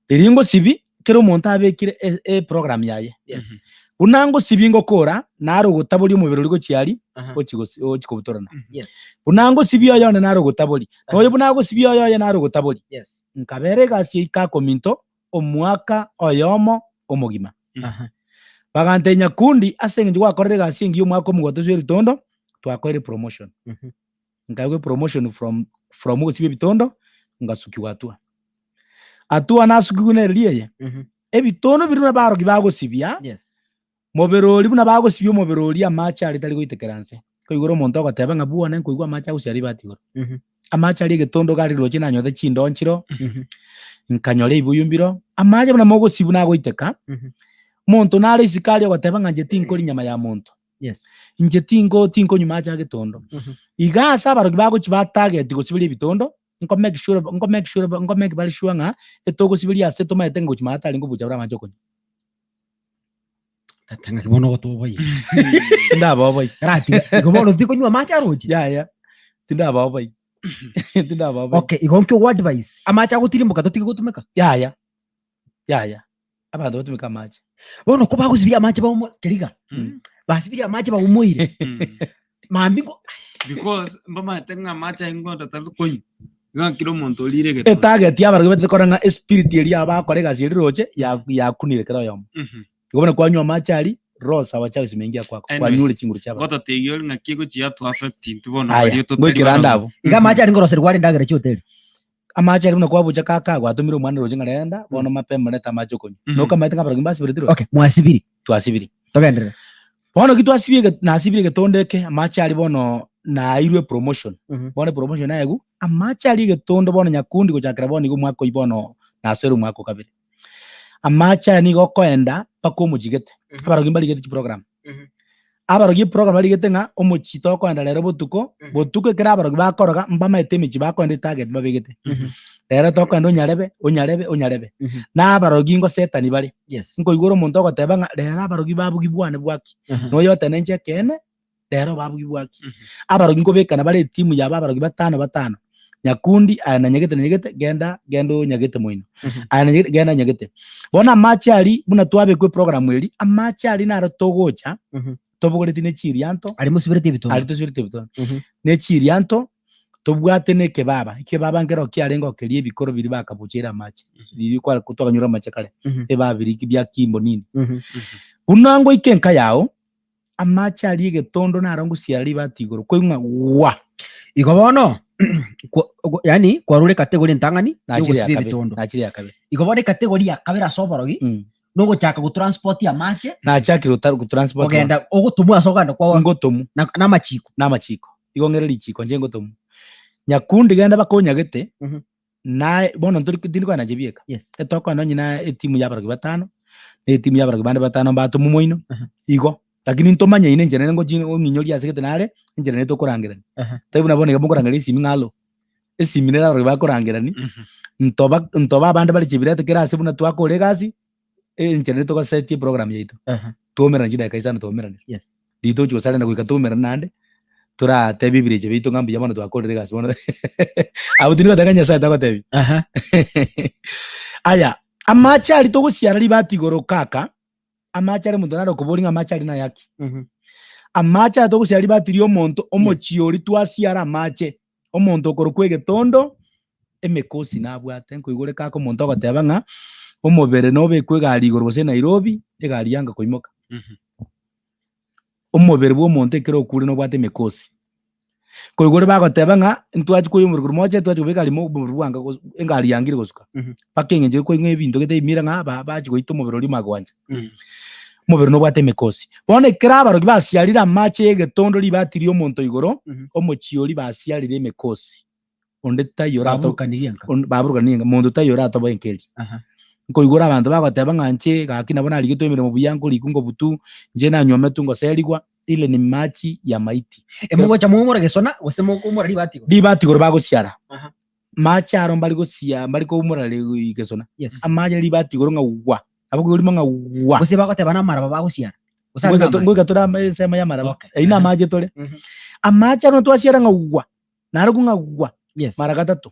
Riria ngosibi, kera omonto abekire e- eprogram yaye. Yes. Buna ngosibi ngokora, naro ogotaboria omobere oria gochia aria, Aha. ochi gosi ochi kobutorana. Yes. Buna ngosibia oyone naro ogotabori, Aha. noyo buna agosibia oyoye naro ogotabori. Yes. Nkabera egasi eye ikakominto omwaka oyomo omogima. Aha. Bagantebia Nyakundi, ase eng'encho gwakorire egasi engiya omwaka omogima tosibia ebitondo, twakoire promotion. Mhm. Nkaegwa epromotion from from ogosibia ebitondo, ngasukigwa atua. Atua nasukigwe nereri eye, Mhm. ebitondo biria buna baroki bagosibia, Yes. Mobere oria buna bagosibia omobere oria amache aria tari goitekera nse. Nkoigora omonto ogoteba ng'a bwone nkoigwa amache agosibia ribati igoro. Mhm. Amache aria egetondo gari roche nanyorete chindoo nchiro, Mhm. nkanyora ebibuyu mbiro, Amache buna mogosibwa nagoiteka, omonto nare isiko aria ogoteba ng'a inche tinkoria nyama ya monto, Yes. inche tinko tinkonywa mache a getondo. Iga ase abarogi bagochia ba target gosiberia ebitondo, nko make sure nko make sure nko make bare sure ng'a etogosiberia ase tomaete ngochia maate tarenge kobucha bare amache okonywa. Tata ng'aki bono ogotoboyia. Tindabaoboyia. Karatiga igo bono tikonywa amache aroche. Yaya, tindabaoboyia. Tindabaoboyia. Okay, igo nki ogo advise? Amache agotirimboka totige gotumeka? Yaya, yaya, abanto batumeke amache. Bono ko bagosibiria amache baumo keriga. Mm. Basibirie amache baumoire. Mambia ngo Because mbamaete ng'a amache aye ngondo tari konywa. Ng'a kera omonto orire egetondo. Etarget y'abarogi betete korora ng'a espirit eria abakora egasi eria roche ya- yakunire kera oyomo. Igo bono kwanywa amache aria, roho sawa chiago zimeingia kwako, Anyway, kwanyure chinguru chi'abanto. Ngototebia ore ng'aki egochia to affect intwe bono Aya, baria totari ngoikera ande barobwo. abwo. Iga amache aria ngoroserigwa are endagera chi'hoteli. Amache aria buna kwabucha kaka gwatomire omwana roche ng'a renda, bono mapema reta amache okonywa. Mhm. Nokamaete ng'a abarogi mbasibereti roche? Okay, mwasibiri. Twasibiri. Togenderere. Bono ki twasibie ege- nasibire egetondo eke, amache aria bono nairwe epromotion. Mhm. Bono epromotion naegwa, amache aria egetondo bono nyakundi gochakera bono iga omwaka oyio bono nasoire omwaka o kabere. Amache aya nigo okoenda mpaka omochigete. Mhm. Abarogi mbarigete chiprogram. Mhm. Abarogi eprogram barigete ng'a omochie tokoenda rero botuko, Mhm. botuko ekero abarogi bakoroga mbamaete emechie bakoenda etarget babegete. Mhm. Rero tokoenda onyarebe, onyarebe, onyarebe. Mhm. Na abarogi ngosetani bare. Yes. Nkoigwera omonto ogoteba ng'a rero abarogi babugi bwane bwaki. Mhm. Noyo oteba ninche ekeene, rero babugi bwaki. Mhm. Abarogi nkobekana bare etimu yabo abarogi batano batano. Nyakundi aye na nyagete na nyagete genda genda onyagete moino. Mhm. Aye na nyagete genda nyagete. Bono amache aria buna twabekwa eprogram eria, amache aria naro togocha Mhm. tobogoreti ne chirianto, Aria mosibereti ebitondo. aria tosibereti ebitondo. Mhm. Ne chirianto tobwate na ekebaba, ekebaba nkero kiarenge okeria ebikoro biria bakabucheire amache, riria kware twakanyure amache kare, Mhm. ebaba biria bia kimbo nini. Mhm. Buna ngoika enka yao, amache aria egetondo naro ngosiara ribati igoro, koigwa ng'a gwa! Igo bono, kwa- kwa- yaani kwarure ekategori entang'ani Nachire ya yogosibia kabere, ebitondo. nachire ya kabere. Igo bono ekategori ya kabere ase oborogi, Mm. nogochaka gotransport amache, Nachakire gota- gotransport kogenda ogotomwa ase ogenda kwa ngotomu na namachiko. namachiko. Igo ng'ere richiko inche ngotomu. Nyakundi genda bakonyagete, Mhm. naye bono ntori tindi kogenda inche bieka. Yes. Etokogenda onye na etimu ya abarogi batano, na etimu ya abarogi bande batano mbatomwe moino, Aha. igo. Lakini ntomanyaine enchera nere ngochi ong'inyoria ase gete nare, enchera nere tokorangerania. Aha. Tari buna bono iga mokorangeria esimi ng'a alo, esimi nere abarogi bakorangerani, Mhm. ntoba ntoba abande bare chibirete kera ase buna twakora egasi, enchera nere togosetia eprogram yaito. Aha. Twaumerana chidakika isano twaumerana. Yes. Riria togochia gosarenda goika toumerane naende, toratebie ebirecha biaito ng'a mbuya bono twakorire egasi bono abwo tindi goteba ng'a Nyasaye tagotebia. Aha. Aya, amache aria togosiara ribati igoro kaka, amache aria omonto nare okoboria ng'a amache aria nayaki. Mhm. Amache aya togosiara ribati ria omonto, omochie oria twasiara amache, omonto okorokwa egetondo, emekosi nabwate, nkoigure kaka omonto ogoteba ng'a, omobere nobekwe egari igoro gose Nairobi, egari yanga koimoka. Mhm. Omobere bw'omonto ekero okure nobwate emekosi. Koigure bagoteba ng'a ntwachi koyia omobere korwa moche, twachi kobeka rimo omobere bwange gos engari yangire gosuka. Mhm. Mpaka eng'encho koigwa ebinto gete ebimira ng'a ba bachi goita omobere oria omagwancha. Mhm. Omobere nobwate emekosi. Bono ekero abarogi basiarire amache y'egetondo ribati ri'omonto igoro, Mhm. omochie oria basiarire emekosi. Onde taiyo orato Baburukanirie enka. on- baburukanirie enka, monto taiyo oratoboe enka eria. Aha. Nkoigora abanto bagoteba ng'a inche gaki nabo narigetwe emeremo buya nkorikwa nkobutu, inche nanywometwe ngoserigwa, ile ni machi ya maiti. Emogocha moumora gesona gose mokoumora ribati igoro. Ribati igoro bagosiara. Aha. Mache aro mbari gosia mbari koumora ri- gesona. Yes. Amache ribati igoro ng'a gwa. Nabo koigwa ng'a gwa. Gose bagoteba na amaraba bagosiara. Gose are Ngoika na to- amache. ngoika tore ama- ensemo ya amaraba. Okay. Eyio na amache tore. Mhm. Amache aro twasiara ng'a gwa. Narokwo ng'a gwa. Yes. Mara gatato.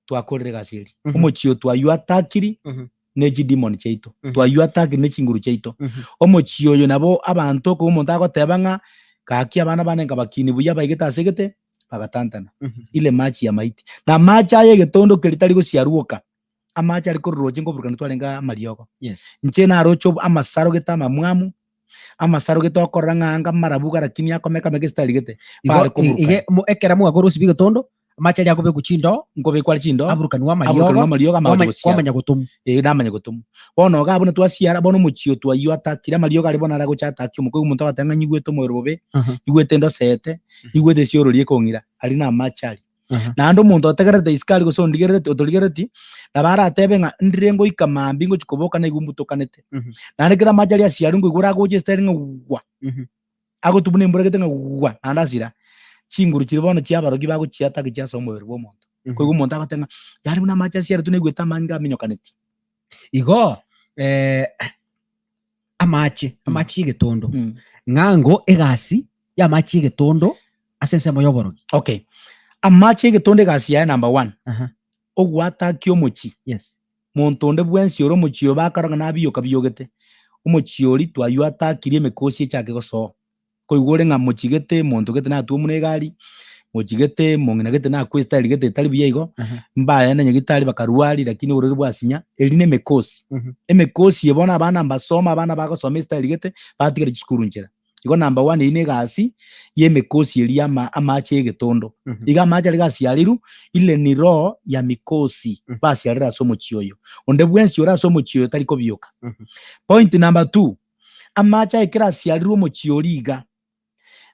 Twakorire egasi eria. Mhm. Omochie oyo twaywo atakiri Mhm. ne chidemon chiaito. Mhm. Twaywo atakiri ne chinguru chiaito. Mhm. Omochie oyo nabo abanto okoigwa omonto agoteba ng'a gaki abana bane nkabakini buya baigete ase egete, bagatantana. Mhm. Ile machi ya maiti. Na amache aya egetondo keria tari gosiaruoka, amache are korwa roche nkoburukana twarenge amariogo. Yes. Inche naroche ob amasaro gete amamwamu, amasaro gete okorora ng'a anga marabu lakini akomeka meka esitari gete, Igo bare i- koburukana. ige mo ekero mwagora osibi egetondo, amache aria akobekwa chindoo, Nkobekwa are chindoo, aburukanigwa aburukanigwa amariogo, amariogo amanya kwamanya gosiara. kwamanya gotomwa. Eh, namanya gotomwa. Bono iga buna twasiara, bono omochie o twaywo atakire, amariogo aria bono aragocha atake omokoigwa omonto agoteba ng'a nyigwete omobere bobe, Aha. nyigwete ndosete, nyigwete esiorori ekong'ira, aria na amache aria. Naende omonto otegererete isiko aria gose ondigerereti otorigerereti, nabo aratebe ng'a ndire ngoika mambia ngochia koboka naigwe mbutokanete. Naende kera amache aria asiarwe nkoigwa agocha esitari ng'a gwa, agotwa buna embura gete ng'a gwa, naende asira. Chinguru chiria bono chia abarogi bagochiataka chia ase omobere bwa omonto. Koigwa omonto agoteba ng'a yaani buna amache asiaretwe naigwete amanyinga aminyokaneti. Igo amache, amache y'egetondo, ng'ango egasi y'amache y'egetondo ase ensemo y'oborogi. Okay, amache y'egetondo egasi yaye number one, Aha. ogwatakia omochie. Yes. Monto onde bwensi ore omochie oyo bakarora ng'a nabiyoka biyogete, omochie oria twayuatakirie emekosi echake gosoa. Koigwa ore ng'a mochie gete, monto gete natwe buna egari, mochie gete, mong'ina gete nakwe estyle gete etari buya igo, mbaye na nyagitari bakarwari lakini oborwaire bwasinya, eri na emekosi. Emekosi eye bono abana mbasome, abana bagosoma estyle gete, batigare chisukuru nchera. Igo number one eyio na egasi ya emekosi eria ama amache ya egetondo. Iga amache aria gasiarirwe, ile ni roho ya mikosi basiarire ase omochie oyo. Onde bwensi ore ase omochie oyo tari kobioka. Point number two, Amache aye kera asiarirwe omochie oria iga,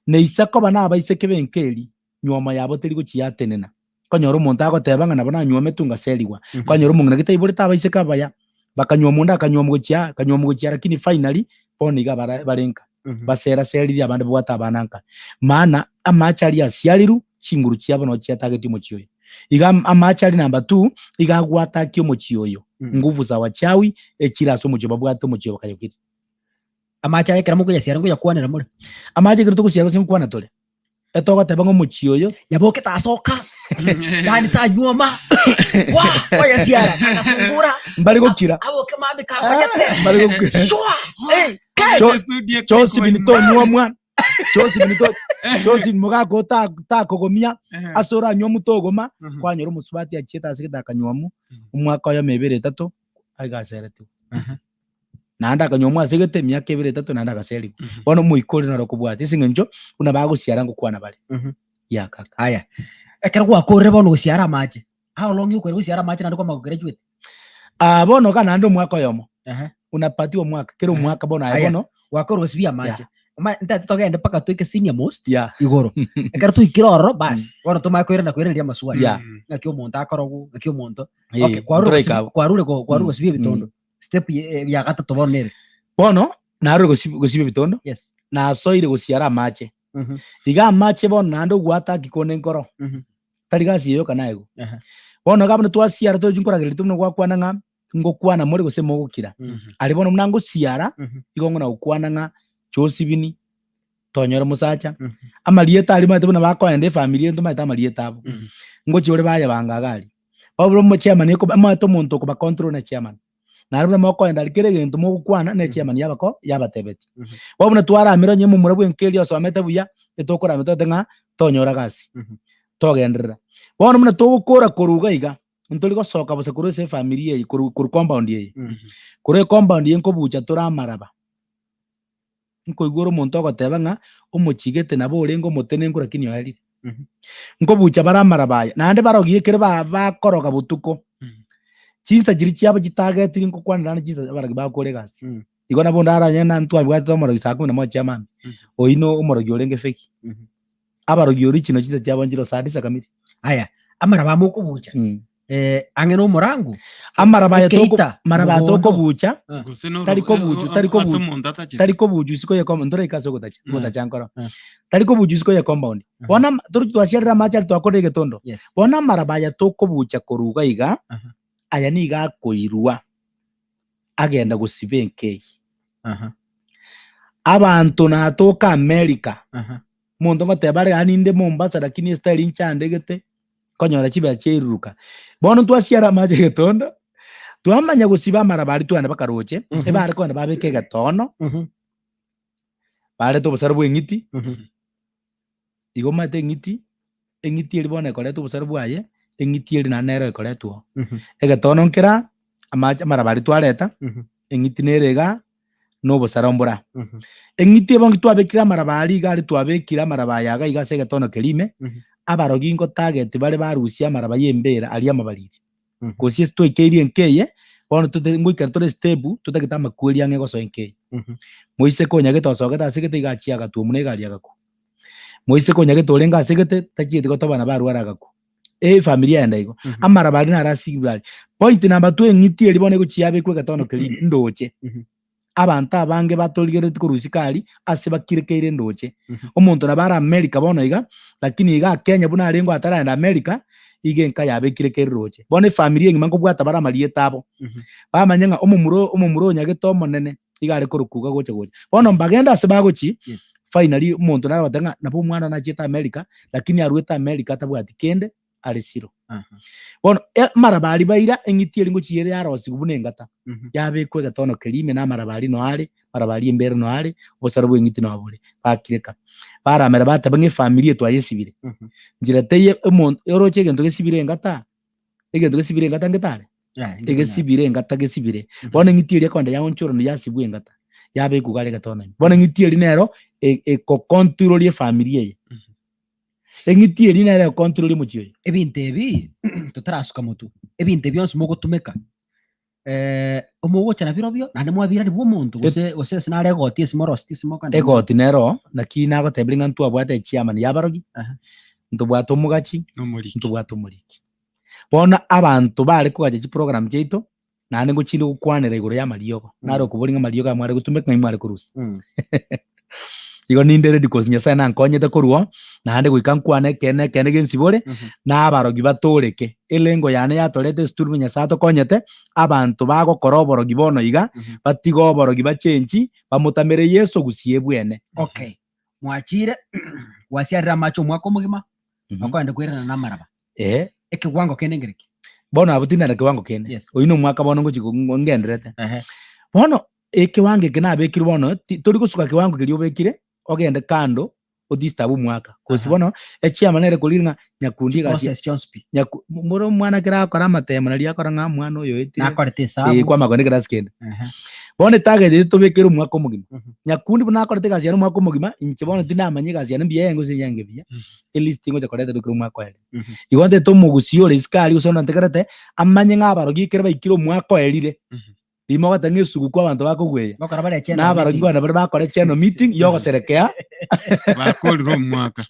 na ise koba nabaiseke b'enka eria, nyuomo yabo teri gochia yatenena. Okonyora omonto agoteba ng'a nabo nanyuometwe ngaserigwa. Kwanyora omong'ina gete aiborete abaiseke abaya, bakanyuoma onde akanyuoma gochia aa, akanyuoma gochia aa, lakini finally bono iga bara bare nka. Basera-seririe abande babwate abana nka. Maana amache aria asiarirwe, chinguru chiabo nao chiatagetie omochie oyo. Iga amache aria number two, iga agwatakia omochie oyo, nguvu za wachawi echire ase omochie babwate omochie oyo bakayokire. Amache aya ekero mokoyasiara nkoyakwanera more? Amache ekero togosiara gose nkokwana tore, etogoteba ng'a omochie oyo. Nyaboke tasoka, yaani tanyuoma, wa koyasiara agasungura, Mbare gokira. aboke mambia kakonyete, Mbare gokira. shwa, eh, kai. Cho- Josephine tonyuomwa, Josephine to Josephine mogaka oo ta- takogomia, ase oranyuomu togoma, kwanyora omosubati achiete ase gete akanyuomu, omwaka oyomo ebere etato, aigaseretigwe. Naende akanyuomwa ase gete emiaka ebere etato naende agaserigwa. Bono omoika oria noro okobwatia ase eng'encho buna bagosiara ngokwana bare. Yeah kaka. Aya, ekero gwakorire bono gosiara amache, how long okoira gosiara amache naende kwamanya gograduate? Ah, bono iga naende omwaka oyomo, Ehe. unapatiwa omwaka, kera omwaka bono aye Aya. bono, Gwakorire gosibia amache. Omanye ntaete togende mpaka toike senior most yeah. igoro. Ekero toikire ororo bas, bono tomanye koirana koiraneria amaswali. Yeah. Ng'aki omonto akorogwa, ng'aki omonto. Eh, Okay, kwarure ntoraika gosibi- abwo. kwarure go- kwarure Mm, gosibia ebitondo. Step ye- ya gatato bono nere. Bono, narure gosi- gosibia ebitondo, Yes. nasoire gosiara amache. Mhm. Iga amache bono naende ogwata kikone nkoro. Mhm. Tari gasi eye yoka naegwe. Aha. Bono iga buna twasiara tochi nkoragereria buna gwakwana ng'a ngokwana more gose mogokira. Aria bono buna ngosiara, igo ng'o nagokwana ng'a Josibini, tonyore mosacha, amarieta aria omanyete buna bakoenda efamiri eye ntomanyete amarieta abo. Ngochia ore bayebanga iga aria. Bono buna omochairman eko omanyete omonto okobacontrol na chairman. Naende buna mokoenda aria kera egento mogokwana ne chairman yabako yabatebetie. Bono buna twaramire onye momura bwa enka eria osomete buya, etokoramia tote ng'a tonyora gasi, togenderera. Bono buna togokora korwa iga iga, ntori gosoka bosa korwa ase efamiri eye korwa korwa compound eye. Korwa ecompound eye nkobucha tore amaraba, nkoigwa ore omonto ogoteba ng'a omochigete nabo orenge omotenenku lakini oerire. Nkobucha bare amaraba aya, naende barogie ekere ba bakoroga botuko, chinsa chiria chiabo chitagetiri nkokwanera naende chinsa abarogi bagokora egasi. Igo nabo onde aranyare na ntwabwatete omorogi saa kumi na moja chia mambia, oyio no omorogi orenge feki. Abarogi original chinsa chiabo nchire saa tisa kamili. Aya, amaraba amo okobucha ang'e na omorangu, Amaraba aya toko Ekeita, maraba aya mogondo. tokobucha Gose noro- Tari kobuchu, tari ase kobuchu. omonto atachete. tari kobuchu isiko ye compound ntoraika ase ogotacha ogotacha nkoro Mm. tari kobuchu isiko ye compound bono ama- torochi twasiarire amache aria twakorire egetondo Yes. bono amaraba aya tokobucha korwa iga iga Aha. aya nigo akoirwa agenda gosiba enka eye Aha. abanto natoka America Aha. Omonto ngoteba are yaani inde Mombasa lakini estyle inchandegete, nkonyora chibesa chiairuruka. Bono twasiara amache egetondo, twamanya gosiba amaraba aria twagenda mpaka roche, Mhm. ebare kogenda babeka egetono, Mhm. barete obosaro bwa eng'iti, Mhm. igo omanyete eng'iti, eng'iti eria bono ekoreta obosaro bwaye, eng'iti eria naende nero ekoretwa oo. Mhm. Egetono nkera, amache amaraba aria twareta, Mhm. eng'iti nere igaa, na obosara mbora. Eng'iti ebo twabekire amaraba aria iga aria twabekire amaraba aya iga iga ase egetono keria ime, abarogi ngotageti bare barusie amaraba y'embera aria amabariri. Gose ase twaikeirie enka eye, bono tote ngoikera tore estep totagete amakweri ang'e gosoa enka eye. Moiseke onyagete osogete ase egete iga achia agatwa omuna egari agakwa. Moiseke onyagete orenge ase egete tachieti gotoba nabo arware agakwa. Efamiri yaenda igo. Amaraba aria naro asigwe aria. Point number two eng'iti eria bono egochia yabekwa egetono keria ime, ndoche. Abanto abange batorigereretie korwa isiko aria, ase bakirekeire ndoche. Omonto nabo are America bono iga, lakini igaa Kenya buna arenge ataraenda America, iga enka yabekirekeire roche. Bono efamiri engima nkobwata bare amarieta abo. Bamanye ng'a omomura omomura onyagete omonene, iga are korokwa iga gocha gocha. Bono mbagende ase bagochi, Yes. finally omonto nare goteba ng'a nabo omwana one achiete America, lakini arwete America atabwati kende, are siro. Aha. Bono amaraba aria baira, eng'iti eria ngochia ere yarosigwa buna engata, Mhm. yabekwa egetono keria ime na amaraba aria noyo are, amaraba aria embere noyo are, obosaro bw'eng'iti noyo bore, bakireka. Baramera bateba ng'a efamiri eye twayesibire, Mhm. nchera teiyo omonto oroche egento gesibire engata, egento gesibire engata ngetare? Yeah, inge Egesibire engata gesibire. Mhm. Bono eng'iti eria ekonda yaonchorana yasibwa engata, yabekwa iga are egetono ime. Bono eng'iti eria nero e- ekocontrol efamiri eye. Mhm. Eng'iti eria nere egocontrol omochie oyo. Ebinto ebi totarasuka motwe, ebinto ebi bionsi mogotumeka omogocha nabirobio naende mwabirani bwa omonto gose gose ase nare egoti ase moroseti ase mokogenda Egoti nero oo, naki nagotebirie ng'a ntwabwate echairman ya abarogi, Aha. ntobwate omogachi, Nomoriki. ntobwate omoriki. Bono abanto bare kogacha chiprogram chiaito, naende ngochinde gokwanera igoro y'amariogo, nare okoboria ng'a amariogo aya mware gotumeka ng'ai mware korusia. Igo ninde ready cause Nyasaye nankonyete korwa oo, naende goika nkwane ekeene ekeene gensibore, na abarogi batoreke. Elengo yane yatorete esituri buna Nyasaye atokonyete, abanto bagokora oborogi bono iga, batige oborogi bachenchi, bamotamere Yeso gusii ebwene. Okay, mwachire, gwasiarire amache omwaka omogima, okoenda koirana na amaraba. Eeh. Ekewango kende nkereki? Bono abwo tindi na kiwango kende. Yes. Oyio na omwaka bono ngochi ko- ngo- ngenderete. Ehe. Bono ekewango eke nabekire bono, ti- tori gosuka kiwango keria obekire, ogende kando odisturb omwaka. Gose Aha. bono, echiama nere korire ng'a nyakundi egasi Process chionsi pi. nyaku mboro omwana ekero agokora amatemo naria akora ng'a omwana oyo oetire, Nakorete eh, esabu. kwamanya kogenda ekerasi kende. Ehe. Bono etarget eye tobekere omwaka omogima. Mhm. Nyakundi buna akorete egasi yane omwaka omogima, inche bono tindamanya egasi yane mbuya enge gose eyenge buya, elist ngocha koreta rikere omwaka oerire. Mhm. Igo ntete omogusii ore isiko aria gose onde ontegerete, amanye ng'a abarogi ekero baikire omwaka oerire, Mhm. rimo ogoteba ng'a esuguku abanto bakogweya, Bakora bare na general abarogi meeting. kogenda bare bakore general meeting yogoserekea, Bakorire omwaka.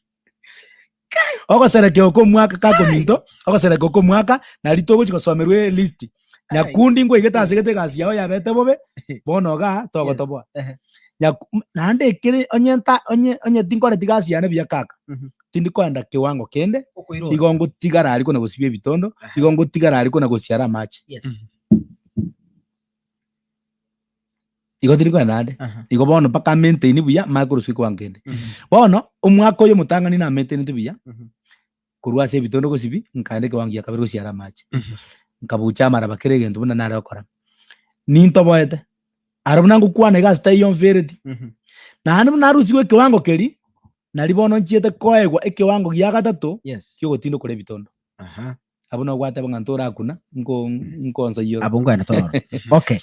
ogoserekea okwo omwaka kakominto, ogoserekea okwo omwaka, nari togochi gosomerwa elist. Nyakundi nkwaigete ase gete egasi yao yabete bobe, bono igaa togotoboa. Ehe. Nyaku naende ekere onye nta onye onye tinkoreti gasi yane buya kaka, Mhm. tindi koenda kiwango kende, Okoirora. igo ngotigara aria kona gosibia ebitondo, Aha. igo ngotigara aria kona gosiara amache. Yes. Igo tindi koenda ande. Aha. Igo bono mpaka maintain buya, manye koruswa ekiwango kende. Mhm. Bono, omwaka oyo omotang'ani namaintainete buya, Mhm. korwa ase ebitondo gosibi, nkaenda ekewango gia kabere gosiara amache. Mhm. Nkabucha amaraba kera egento buna nare gokora. Nintoboete, aro buna ngokwana iga ase taiyo mfereti, Mhm. naende buna narusigwe ekewango keria, nari bono nchiete koegwa ekewango gia gatato Yes. kiogotindokora ebitondo. Aha. Abwo nabo gwateba ng'a ntorakuna, nko nkonsa iyoro. Abwo nkoenda tororo. Okay.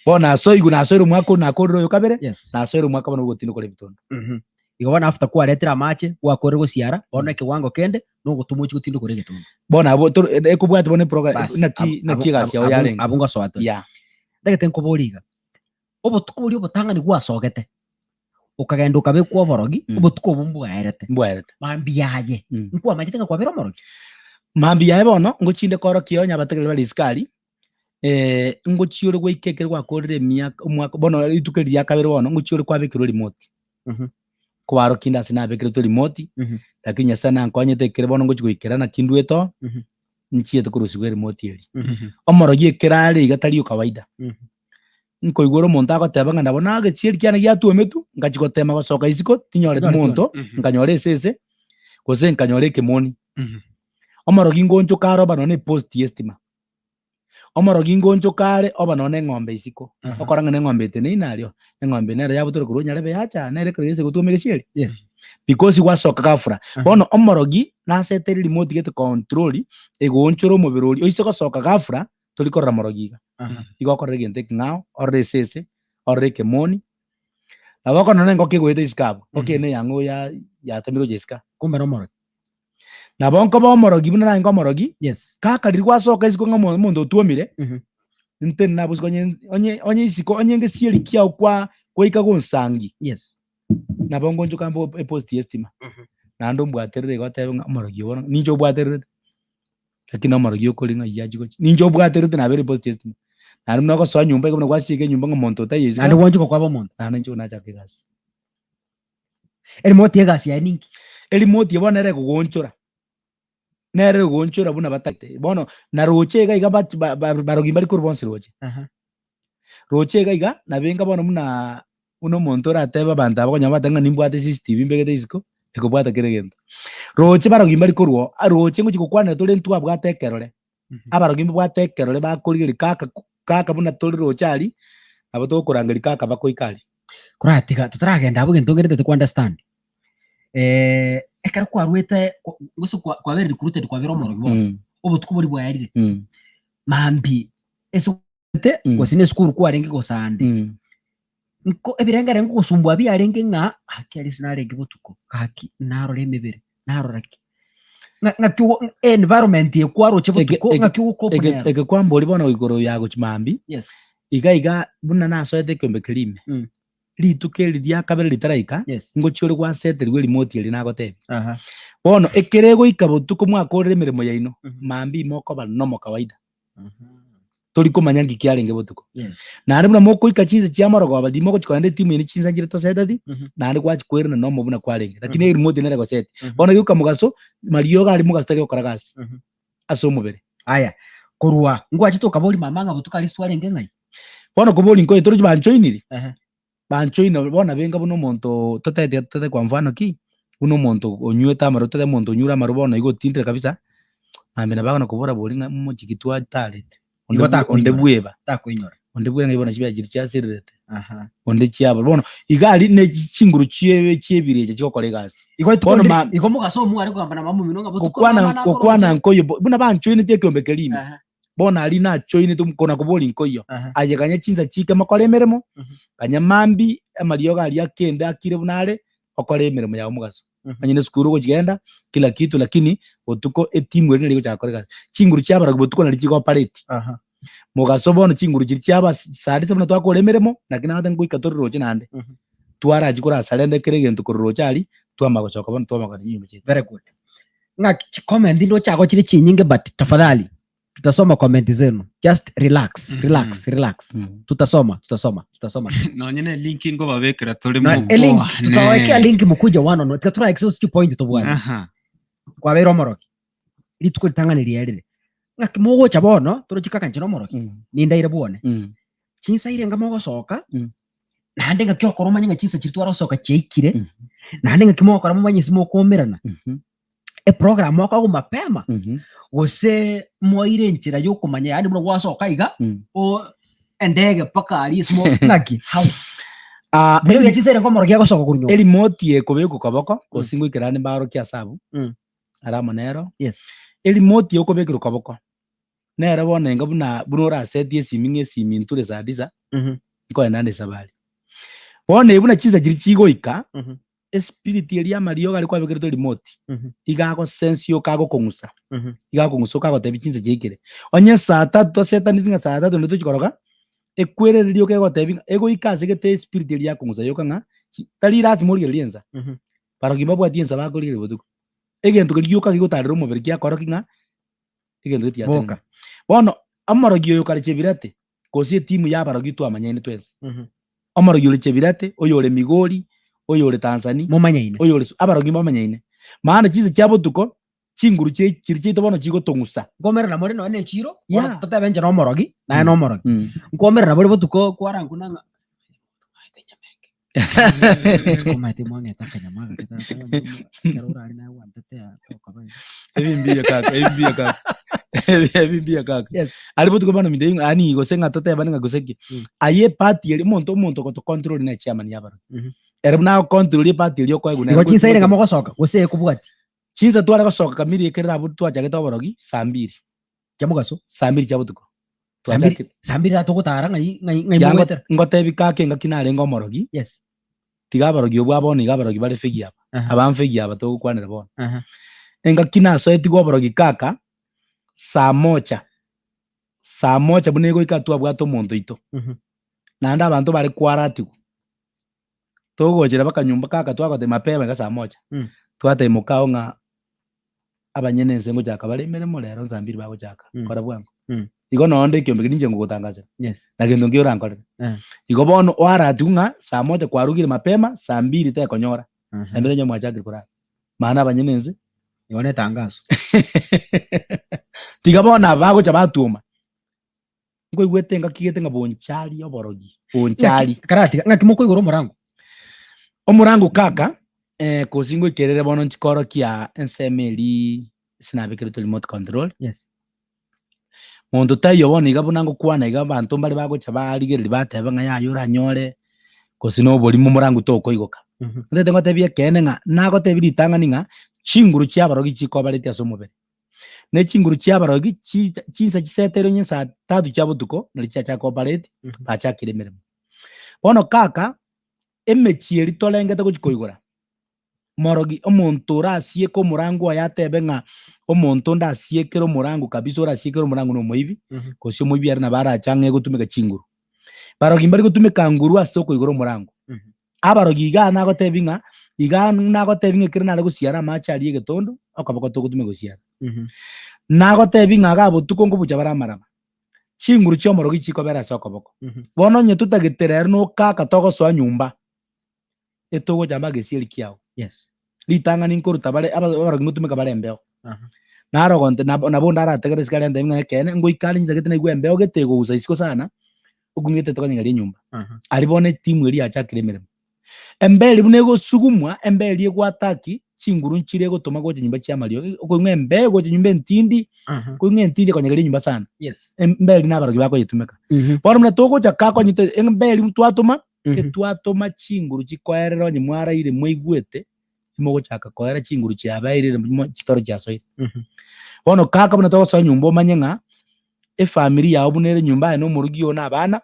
Bono nasoigwe nasoire omwaka oyo nakorire oyo kabere, Yes. nasoire omwaka bono bwogotindokora ebitondo. Mhm. Igo bono after kwaretire amache, gwakorire gosiara, bono ekewango kende, nogotuma ochie gotindokora egetondo. Bono abwo toro ekobwatia bono eprogra Bas, naki abwo- naki abwo- egasi yao abwo- yarenge. abwo ngosoa tore. Yeah. Ntagete nkoborie iga, obotuko boria obotang'ani gwasogete, okagenda okabekwa oborogi, Mm. obotuko obwo mbwaerete, Mbwaerete. mambia aye, Mm. nkwamanyete ng'a kwabera omorogi? Mambia aye bono, ngochinde korokia onye abategereri bare isiko aria, ngochia ore goika ekero gwakorire emiaka omwaka bono rituko eri ria kabere bono, ngochia ore kwabekerwa remote. Mhm. Kwarokia inde ase nabekeretwe remote, Mhm. lakini Nyasaye nankonyete ekere bono ngochia goikera naki ndwete oo, Mhm. nchiete korusigwa eremoti eria. Mhm. Omorogi ekero are iga tari okawaida. Mhm. Nkoigwera omonto agoteba ng'a nabo nagechieri kiane giatuometwe, ngachia gotema gosoka isiko, tinyoreti Tinyoreti monto, Mhm. nkanyora esese, gose nkanyora ekemoni. Mhm. Omorogi ngonchoka are oba nonye na epost ya estima. Omorogi ngonchoka are oba nonye na eng'ombe isiko. Aha. Okora ng'a na eng'ombe eteneine aria oo, eng'ombe nero yabutorwa korwa onyarebe yacha nere ekero gese gotwoma egesieri. Yes. Because gwasoka ghafla. Aha. Bono omorogi nasetere remote gete control, egoonchora omobere oria, oise gosoka ghafla, tori korora morogi iga. Aha. Igo okorora egento ekeng'ao, orore esese, orore ekemoni, nabo okorora nonye engoko egoeta isiko abwo, engoko eye neyang'o ya yatemire gocha isiko aa. Kumbe nomorogi. Nabo nkoba omorogi buna narenge omorogi, Yes. kaka riria gwasoka isiko ng'a omo- omonto otwomire, Mhm. ntenene abwo isiko onye onye onye isiko onye ngesieri kiao kwa kwaika gonsangi, Yes. nabo ngonchoka mbe epost ya estima. Mhm. Naende ombwaterere igo otebe ng'a omorogi oyo bono ninche obwatererete. Lakini omorogi okori ng'a ayio achia gochia. Ninche obwaterete nabere epost ya estima. Naende buna ogosoa nyomba iga buna gwasieka enyomba ng'a monto otaiyo isiko. Naende gwancha gokwaba omonto. Naende inche nachaka egasi. Erimote egasi yaye ninki? Erimote bono nere egogoonchora. Nere egogoonchora buna batagete. Bono naroche iga iga bachi ba- ba- barogi mbari korwa bonsi roche. Aha. Roche iga iga nabo enga bono buna buna omonto oratebe abanto aba konya bateba ng'a nimbwate CCTV mbegete isiko, ekobwata kera egento. Roche barogi mbari korwa oo, roche ngochi gokwanera tore ntwabwate ekerore, abarogi mbabwate ekerore bakorigereria kaka kaka buna tore roche aria, nabo tokorangeria kaka bakoika aria. Koratiga totaragenda abwo egento ngerete tikwa understand, ekero kwarwete gose kwa kwabeire recruited kwabera omorogi bono, obotuko boria bwaerire, mambia ase te Mm. gose na esukuru kwarenge gosande Mm. nko ebirengere ngogosumbua biarenge ng'a gaki aria ase narenge botuko gaki narora emebere narora ki ng'a ng'aki ogo environment eye kwaroche Eke- botuko eke- ng'aki ogokopa Eke nero eke kwambori bono igoro ya gochia mambia, yes iga iga buna nasoete ekeombe keria ime, Mm. rituko eri ria kabere ritaraika, yes ngochia ore gwaseterigwa erimote eria nagotebia. aha Bono ekere egoika botuko mwakorire emeremo yaino, Mhm. mambia imokoba nomo kawaida. Mhm. Tori komanya nki kiarenge botuko. Yes. Naende buna mokoika chinsa chia morogoba riria mogochia kogenda etimu eye chinsa nchire toseteti, Mhm. naende gwachia koirana nomo buna kwarenge. Lakini Mhm. erimote nere egoseti. Mhm. Bono gioka mogaso, mariogo aria mogaso tari gokora gasi Mhm. ase omobere. Aya, korwa ngwachete okaboria mama ng'a botuko aria ase twarenge ng'ai? Bono koboria nkoye torochi banchoiniri, Ehe. banchoina bono nabenga buna omonto totete totete kwa mfano ki, buna omonto onywete amarwa totebe omonto onyure amarwa bono igo otindire kabisa, mambia nabo agona kobora bori ng'a mochiki twatarete, onde Igo bwe onde takoinyora. bweba, Takoinyora. onde bweba ng'a bono chibesa chiria chiasirerete, Aha. onde chiabora. Bono iga aria ne chinguru chie chiebirecha chigokora egasi. Igo rituko Bono rinde ma igo mogaso omware kogamba na mama omino ng'a botuko gokwana mama gokwana nakoroche. nkoyo bo buna banchoineti ekeombe keria ime, Aha. Bono aria nachoinete kona koboria nkoiyo, Aha. aye ganya chinsa chiike mokore emeremo, Mhm. ganya mambia amariogo aria akende akire buna are, okore emeremo yao mogaso. Mhm. Onye nesukuru ogochigenda, kila kitu lakini botuko etimu eria nari egochaka gokora egasi. Chinguru chiabarabwo botuko nari chigopareti. Aha. Mogaso bono chinguru chiria chiaba saa tisa buna twakora emeremo, naki nagoteba ngoika tore roche naende, Mhm. twarachia korasarenda kera egento korwa roche aria, twamanya gosoka bono twamanya kogenda chinyomba chiaito. Very good. Ng'a chicomment ndoche ago chire chinyinge but tafadhali tutasoma comment zenu just relax relax relax tutasoma tutasoma tutasoma Nonye ne link nkobabekera tore Na elink mokwane. tutawekea link mukuje one on one tiga tura exhaust point tobwate Aha. kwabeire omorogi rituko ritang'ani riarire ng'aki mogocha bono torochi kaka inche nomorogi nindaire bwone chinsa irenga mogosoka naende ng'aki okora omanye ng'a chinsa chiria twarosoka chiaikire naende ng'aki mogokora momanye ase mokoumerana eprogram mokoigwa mapema gose moire enchera yokomanya yaani buna gwasoka iga o endege mpaka aria ase mo ng'aki how Ah, Buna ebi chinsa irenga omorogi agosoka korwa nyomba erimote ekobekwa koboko gose ngoikera ande mbarokie ase abwo are amo nero yes erimote ekobekerwa koboko nere bono enga buna buna orasetie esimi ng'a esimi nture saa tisa nkoenda ande esabari bono ebi buna chinsa chiria chigoika Espiriti eria y'amariogo aria kwabekeretwe remote, iga agosense oka agokong'usa, iga akong'usa oka agotebia chinsa chiaikire. Onye saa tatu tosetaneti ng'a saa tatu naende tochi koroka, ekwerereria oka egotebia ng'a egoika ase gete espiriti eria yakong'usa yoka ng'a chi tari lasima origererie ensa. Barobwo mbabwati ensa bakorigereria botuko. Egento keria gioka gegotarera omobere giakorokia ng'a egento gete giatenenire. Boka. Bono omorogi oyo kare Chebirate, gose etimu y'abarogi twamanyaine twensi. Omorogi ore Chebirate, oyore Migori, oyore Tanzania, Momanyaine. oyore Su- abarogi mbamanyaine. Maana chinsa chia botuko, chinguru chie chiria chiaito bono chigotong'usa. Nkomerana more nonya na echiro, Yeah. bono totebe inche nomorogi, naye nomorogi. Nkomerana bore botuko kwarankuna ng'a maete enyama eke. Botuko maete mwang'ete akanyama agake tata, ekero orare naye gwantete aa, tokoba iga. Ebi mbuya kaka, ebi mbuya kaka. Ebi mbuya kaka. Yes. Aria botuko bono minto eywo yaani gose ng'a totebane ng'a gose ki, Mm. aye eparty eria omonto omonto ogotocontrol ne chairman ya abarogi. Mhm. Ere buna agocontrol eparty eria okoegwa nere Igo chinsa ere ng'a gochi- mogosoka gose ekobwati Chinsa tware gosoka kamiri ekero abwo twachagete oborogi saa mbiri, chia mogaso. saa mbiri chia botuko. Saa mbiri Twachakire. saa mbiri iga togotara ng'ai ng'ai ng'ai Tiga ngo- mogoetera. ngotebi kaka engaki narenge omorogi, Yes. tiga abarogi obwo bono iga abarogi bare fegi aba, Aha. aba mfegi aba togokwanera bono. Aha. Engaki nasoetigwe oborogi kaka, saa moja, saa moja buna egoika twabwate omonto oito, Mhm. naende abanto bare kwaratigwa, togochera mpaka nyomba kaka twagoteba mapema iga saa moja, Mm. twatebia mokao ng'a. Abanyene ense ngochaka bare emeremo rero nsa mbiri bagochaka Mm. kora bwango. Mm. Igo nonde ekiombe keria ninche ngogotangasera Yes. na gento nki orankorere. Eh. Igo bono oaratiwu ng'a saa moja kwarugire mapema saa mbiri tekonyora, Aha. saa mbiri onye mwachakire korara. Maana abanyene ense Igo netangaso. tiga bono aba bagocha batuoma. Nkoigwete engaki gete ng'a bonchari oborogi, bonchari. Ng'aki karatiga ng'aki mokoigora omorango. Omorango kaka, eh, kosi ngoikerere bono nchikorokia ensemo eria ase nabekeretwe remote control. Yes. Monto taiyo bono iga buna ngokwana iga abanto mbare bagocha barigereria bateba ng'a yaya oranyore gose na oborimo omorango tokoigoka. Ntagete ngotebie ekeene ng'a nagotebia ritang'ani ng'a chinguru chia abarogi chikobareti ase omobere. Ne chinguru chia abarogi chi chinsa chiseteire onye saa tatu chia botuko nari chiachaka kooperate bachakire emeremo. Bono kaka emechie eria torengete gochia koigora, morogi omonto orasieke omorango oye atebe ng'a omonto onde asiekere omorango kabisa orasiekere omorango na omoibi, gose omoibi ere nabo arache ang'e gotumeka chinguru. Barogi mbari gotumeka nguru ase okoigora omorango. Abarogi igaa nagotebi ng'a igaa nagotebi ng'a ekero nare gosiara amache aria egetondo, okoboko togotumeka gosiara. Nagotebi ng'a igaa botuko nkobucha bare amaraba. Chinguru chi'omorogi chikobera ase okoboko. Bono onye totagete rero nokaka togosoa nyomba, etogocha mpaka gesieri kiao. Yes. Ritang'ani nkoruta bare aba- abarogi ngotumeka bare embeo. Aha. Naro ogonte nabo nabo onde arategere isiko aria antebi ng'a ekeene, ngoika are chinsa gete naigwe embeo gete egousa isiko sana, okong'ete tokonyegeria enyomba. Aha. Aria bono etimu eria yachakire emeremo. Embeo eria buna egosugumwa, embeo eria egwataki, chinguru nchire egotoma gocha nyomba chi'amariogo, okoigwa embeo egocha nyomba entindi, Aha. koigwa entindi ekonyegeria enyomba sana. Yes. Embeo eria nabarogi bakoyetumeka. Mhm. Bono buna togocha kakonyete embeo eria twatoma, Mhm. etwatoma chinguru chikoerera onye mwaraire mwaigwete, imogochaka koera chinguru chiabeire mo chitoro chiasoire. Mhm. Bono kaka buna togosoa nyomba omanye ng'a efamiri yao buna ere nyomba aye na omorogi oo na abana,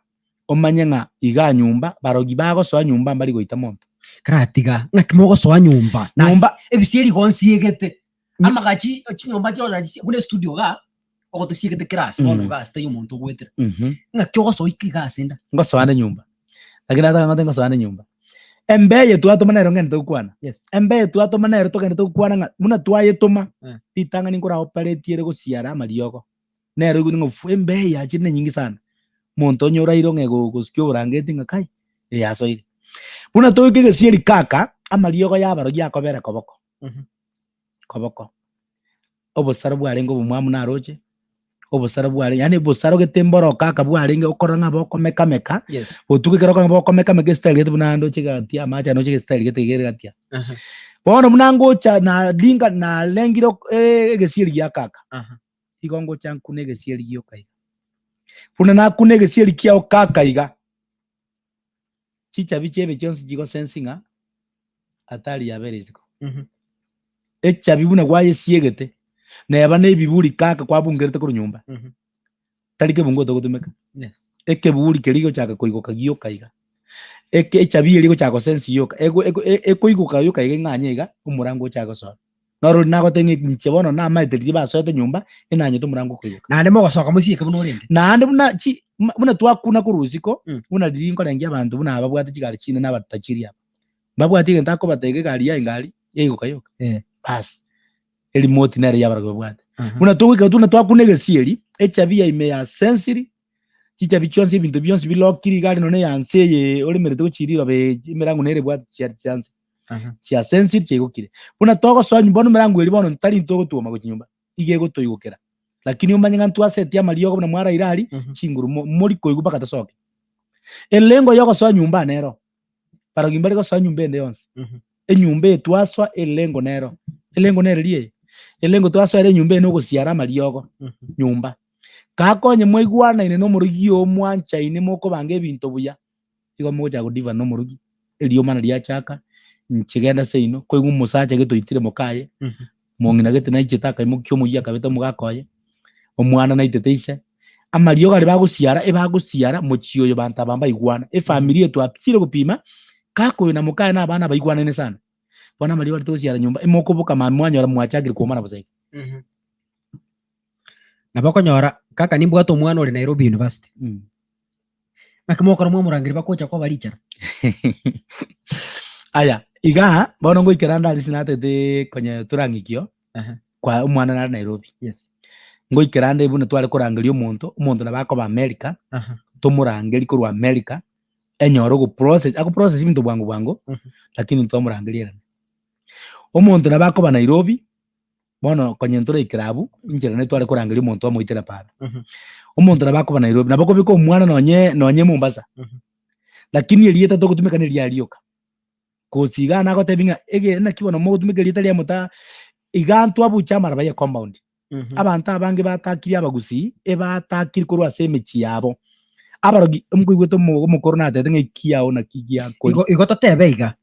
omanye ng'a igaa nyomba barogi bagosoa nyomba mbari goita monto. Karatiga ng'aki mogosoa nyomba Nyomba- ebisieri igo nsiegete amagachi chinyomba chironya buna estudio igaa ogotosiegete kera ase bono igaa ase taiyo omonto ogoetera ng'aki ogosoa ika iga ase enda. Ngosoa ande nyomba, lakini nataka ngote ngosoa ande nyomba. Embe eye twatoma nero ngende togokwana, Yes. embe eye twatoma nero togende togokwana ng'a buna twayetoma, Eh. ritang'ani nkora operate ere gosiara amariogo. Nero oigwete ng'a fu embe eye yachire nenyinge sana, omonto onye oraire ong'e go- gosikia oborangeti ng'a kai, eye yasoire. Buna togoika egesieri kaka, amariogo ya abarogi akobera koboko, koboko. Obosaro bwarenge obomwamu naroche, obosaro bware yaani obosaro gete mboro kaka bwarenge okorora ng'a bokomekameka, Yes. botuko ekero okonyora bokomekameka esitari gete buna ndoche gati amache aya ndoche esitari gete iga ere gati aa. Aha. Bono buna ngocha naringa narengire ok- egesieri gia kaka. Aha. Igo ngocha nkune egesieri gioka iga. Buna nakuna egesieri kiao kaka iga, chichabi chiebe chionsi chigosensi ng'a hatari yabere isiko. Echabi buna gwayesiegete, neba na ebiburi kaka kwabungerete korwa nyomba, tari kebungo togotumeka. Yes. Ekeburi keria gegochaka koigoka gioka iga, eke echabi eria egochaka gosensi yoka, ego ego e- ekoigoka yoka iga eng'anye iga, omorango ochake gosoa. Noro riria nagotebia ng'a inche bono namaete riria basoete nyomba, enanyete omorango okoigoka. Naende mogosoka mosieke buna orenge. Naende buna chi ma buna twakuna korwa isiko, Mm. buna riria nkorengia abanto buna aba babwate chigari chinene abatachiri aba, mbabwati egento akobatebia egari yaye ngari, yaigoka yoka, Eh. baas, erimote nere yabarabwo babwate. Aha. Buna togoika buna twakuna egesieri, echabi ya ime ya sensiri, chichabi chionsi ebinto bionsi bilokire iga aria nonye ya nse eye oremerete gochia riroba eye emerango nere ebwate chia chia nse. Aha. Chia sensiri chiaigokire. Buna togosoa nyomba bono emerango eria bono tari intwe ogotwoma gochia nyomba, iga egotoigokera. Lakini omanye ng'a ntwasetie amariogo buna mwaraire aria, Mhm. chinguru mo mori koigwa mpaka tosoke. Elengo ya ogosoa nyomba nero, barogi mbare gosoa nyomba ende yonsi. Mhm. Enyomba eye twasoa elengo nero, elengo nere riria eye, elengo twasoera enyomba eye nogosiara amariogo Mhm. nyomba. Gakonye mwaigwanaine na omorogi oo mwanchaine mokobanga ebinto buya, igo mogochaka kodiva na omorogi, eriomana riachaka, inche genda seino, koigwa omosacha gete oitire mokaye, Mhm. mong'ina gete naichete akaimokia omoyio akabeta omogaka oye, omwana naitete ise, amariogo aria bagosiara ebagosiara mochie oyo banto aba mbaigwana, efamiri eye twachire gopima, kaka oyo na mokaye na abana baigwanaine sana, bono amariogo aria togosiara nyomba, emokoboka mambia mwanyora mwachakire kwomana bosa iga. Mhm. Nabo okonyora kaka nimbwate omwana ore Nairobi University. Naki mokora mwamorangeria bagocha koba richara. Aya, igaa, bono ngoikera ande aria sinatete konya torang'ikio, Aha. Kwa omwana nare Nairobi. Yes. Ngoikera ande buna tware korangeria omonto, omonto nabo akoba America, Aha. tomorangerie korwa America, enyore ogoprocess, agoprocess ebinto bwango bwango, Mhm. lakini ntwamorangeria erende. Omonto nabo akoba Nairobi, bono konye ntoraikera abwo, inchera naye tware korangeria omonto amoitere para. Mhm. Omonto nabo akoba Nairobi, nabo okobeka omwana nonye nonye Mombasa, Mhm. lakini erieta togotumeka na eria rioka. Gose igaa nagotebi ng'a ege naki bono mogotumeka erieta ria motaa, igaa ntwabucha amaraba ye compound. Abanto abange batakire abagusii, ebatakire korwa ase emechie yabo. Abarogi, nkoigwete omo omokoro natebete ng'a ekiao naki giakori. Igo igo totebe iga,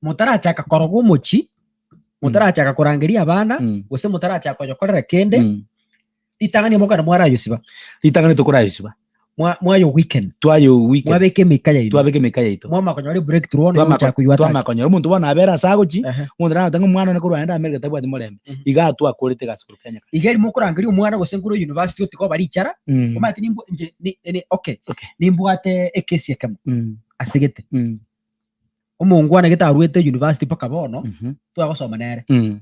motarachaka koroga omochie, motarachaka korangeria abana, Mm. gose motarachaka koyokorera kende, Mm. Ritang'ani mokogenda mwarayosiba. Ritang'ani tokorayosiba. Mwa mwayo weekend. Twayo weekend. Mwabeka emeika yaino. Twabeka emeika yaito. Mwamanya konyora ebreakthrough bono Twamanya yogochaka koywa twamanya attack. konyora omonto bono abere ase agochi, Ehe. omonto nagoteba ng'a omwana one korwa aende America tabwati morembe. Mhm. Igaa twakorete egasi korwa Kenya kare. Iga eri mokorangeria omwana gose nkorwa university otiga oba richara, Mm. omanyete nimbu inche ni ni okay, Okay. nimbwate ekesi ekemo Mm. asegete. Mm. Omongwana gete arwete university mpaka bono, Mhm. twagosoma nere. Mm.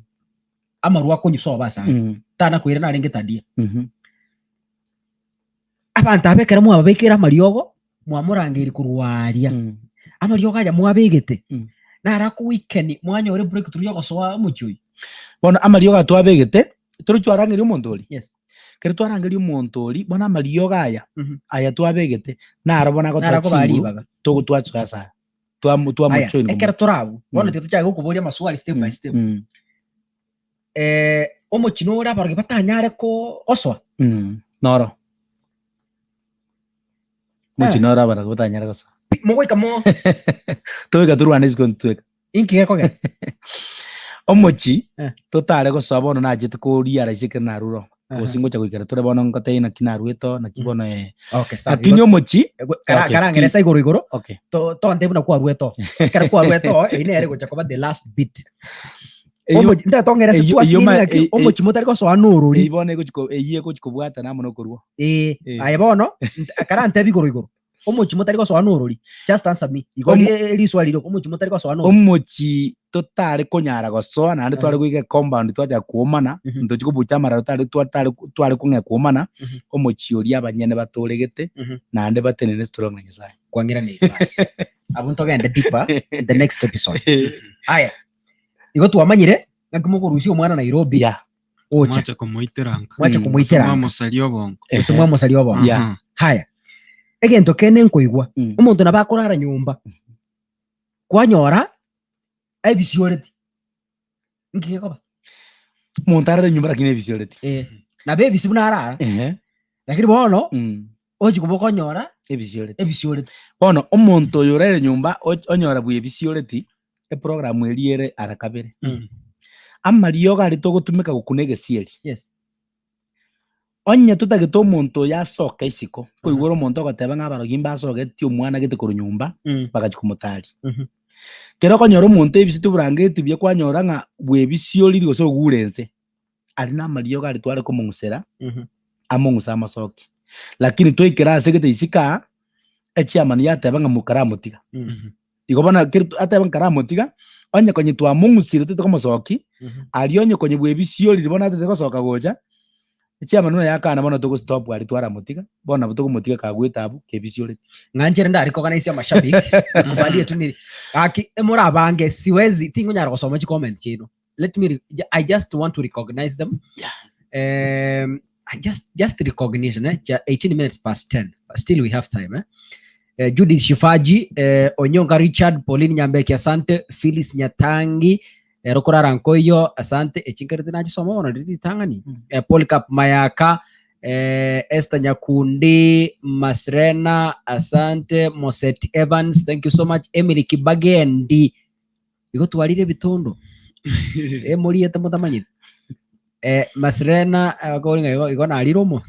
Amarwa akonywa sobo ase are. Mm. Tana koira narenge tabia. Mhm. Abanto aba ekero mwababekeire amariogo, mwamorangeiri korwa aria. Mm. Amariogo aya mwabegete, Mm. naro akoweaken mwanyora ebreakthrough ya ogosoa omochie oyio. Bono amariogo aya twabegete, tore twarangeria omonto oria. Yes. Ekero twarangeria omonto oria, bono amariogo aya, Mhm. aya twabegete, naro bono Naro agotoa akobaa chinguru, ribaga. togo twasoa ase aya. Twamo Aya, twamojoin ekero tore abwo, bono Mm. tiga tochake gokoboria amaswali step by step. Mm. Eh, omochie nore abarogi batanyare ko gosoa? Mm. Noro. Mochie Eh. noro abarogi batanyare gosoa. Pi- Mogoika mo Toika torwane isiko ntweka. inki gekogera? Omochie Eh. totare gosoa bono nachete koria ase ekero narure oo. Aha. Gose ngocha goikera tore bono ngotebie naki naruete oo, naki Mm. bono eh. Okay, sawa. Lakini Igo omochie kara okay, karang'eresa igoro igoro okay. to tonte buna kwarwete oo. Ekero kwarwete oo, eyio nere gocha koba the last bit. Eyio Omochi ndatong'erese eyio eyio twasini ma ng'aki ey- ey- omochi motari gosoa norori. eyio bono egochi ko eyio egochi kobwatana amo na okorua. Eh, Eh. aye bono nt- karantebie igoro igoro omochi motari gosoa norori just answer me igo Omo- ri- riswali rioka omochi motari gosoa norori. Omochi totare konyara gosoa naende Aha. tware goika ecompound twachaka kuomana, Mhm. ntochi kobucha amararo tare twatare tware kong'ea kuomana, Mhm. omochie oria abanyene batoregete, Mhm. naende batenene strong na Nyasaye. Kwang'iraneiri basi. Abwo ntogende deeper in the next episode. Aya, igo twamanyire ng'aki mokorusia omwana Nairobi Yeah. ocha Mwacha komoiteranga. mwacha Mm. komoiteranga Mwamosaria obongo. gose mwamosaria obongo. Yeah. Aha. Haya, egento kende nkoigwa, Mm. omonto nabo akorara nyomba, kwanyora ebisioreti, nki gekoba? Omonto arare nyomba lakini ebisioreti. Eh, nabo ebisi buna arara, Ehe. lakini bono Mm. ochi koba okonyora Ebisioreti. ebisioreti. Bono omonto oyo orare nyomba och- onyora bwa ebisioreti, eprogram eria ere ara kabere. Mm. Amariogo aria togotumeka gokuna egesieri. Yes. Onye totagete omonto oyo asoke isiko, nkoigwera omonto ogoteba ng'a abarogi mbasogetie omwana gete korwa nyomba, Mm. bagachia komotaria. Mhm. Kero okonyora omonto ebisete oborangeti buya kwanyora ng'a bwebisioriri gose ogure ense, aria na amariogo aria tware komong'usera, Mhm. among'use amasoki. Lakini twaikera ase gete isiko aa, echairman yateba ng'a mokaramotiga. Mm. Igo bono ekero ateba nkaramotiga, onye konye twamong'usire totete komosoki, aria onye konye bwebisiorire bono atete gosoka gocha, echiamani buna yakana bono togo stop aria twaramotiga, bono nabo togomotiga kagwete abwo kebisioreti. Ng'a nchere ndare recognize amashabiki nakubalie tu niri gaki emore abange siwezi tingonyara gosoma chicomment chiaino let me re- I just want to recognize them Yeah. I just just recognition eh? Ja- 18 minutes past 10 but still we have time eh? Eh, Judith Shifaji eh, Onyonga Richard Pauline Nyambeki asante Phyllis Nyatangi eh, Rokorara Nkoiyo asante echinkerete nachisoma bono riri ritang'ani Mm. eh, Polycarp Mayaka eh, Esther Nyakundi Masrena asante Moset Evans thank you so much Emily Kibagendi Igo twarire ebitondo emoriete motamanyeti eh, Masrena akori ng'a igo igo narire omo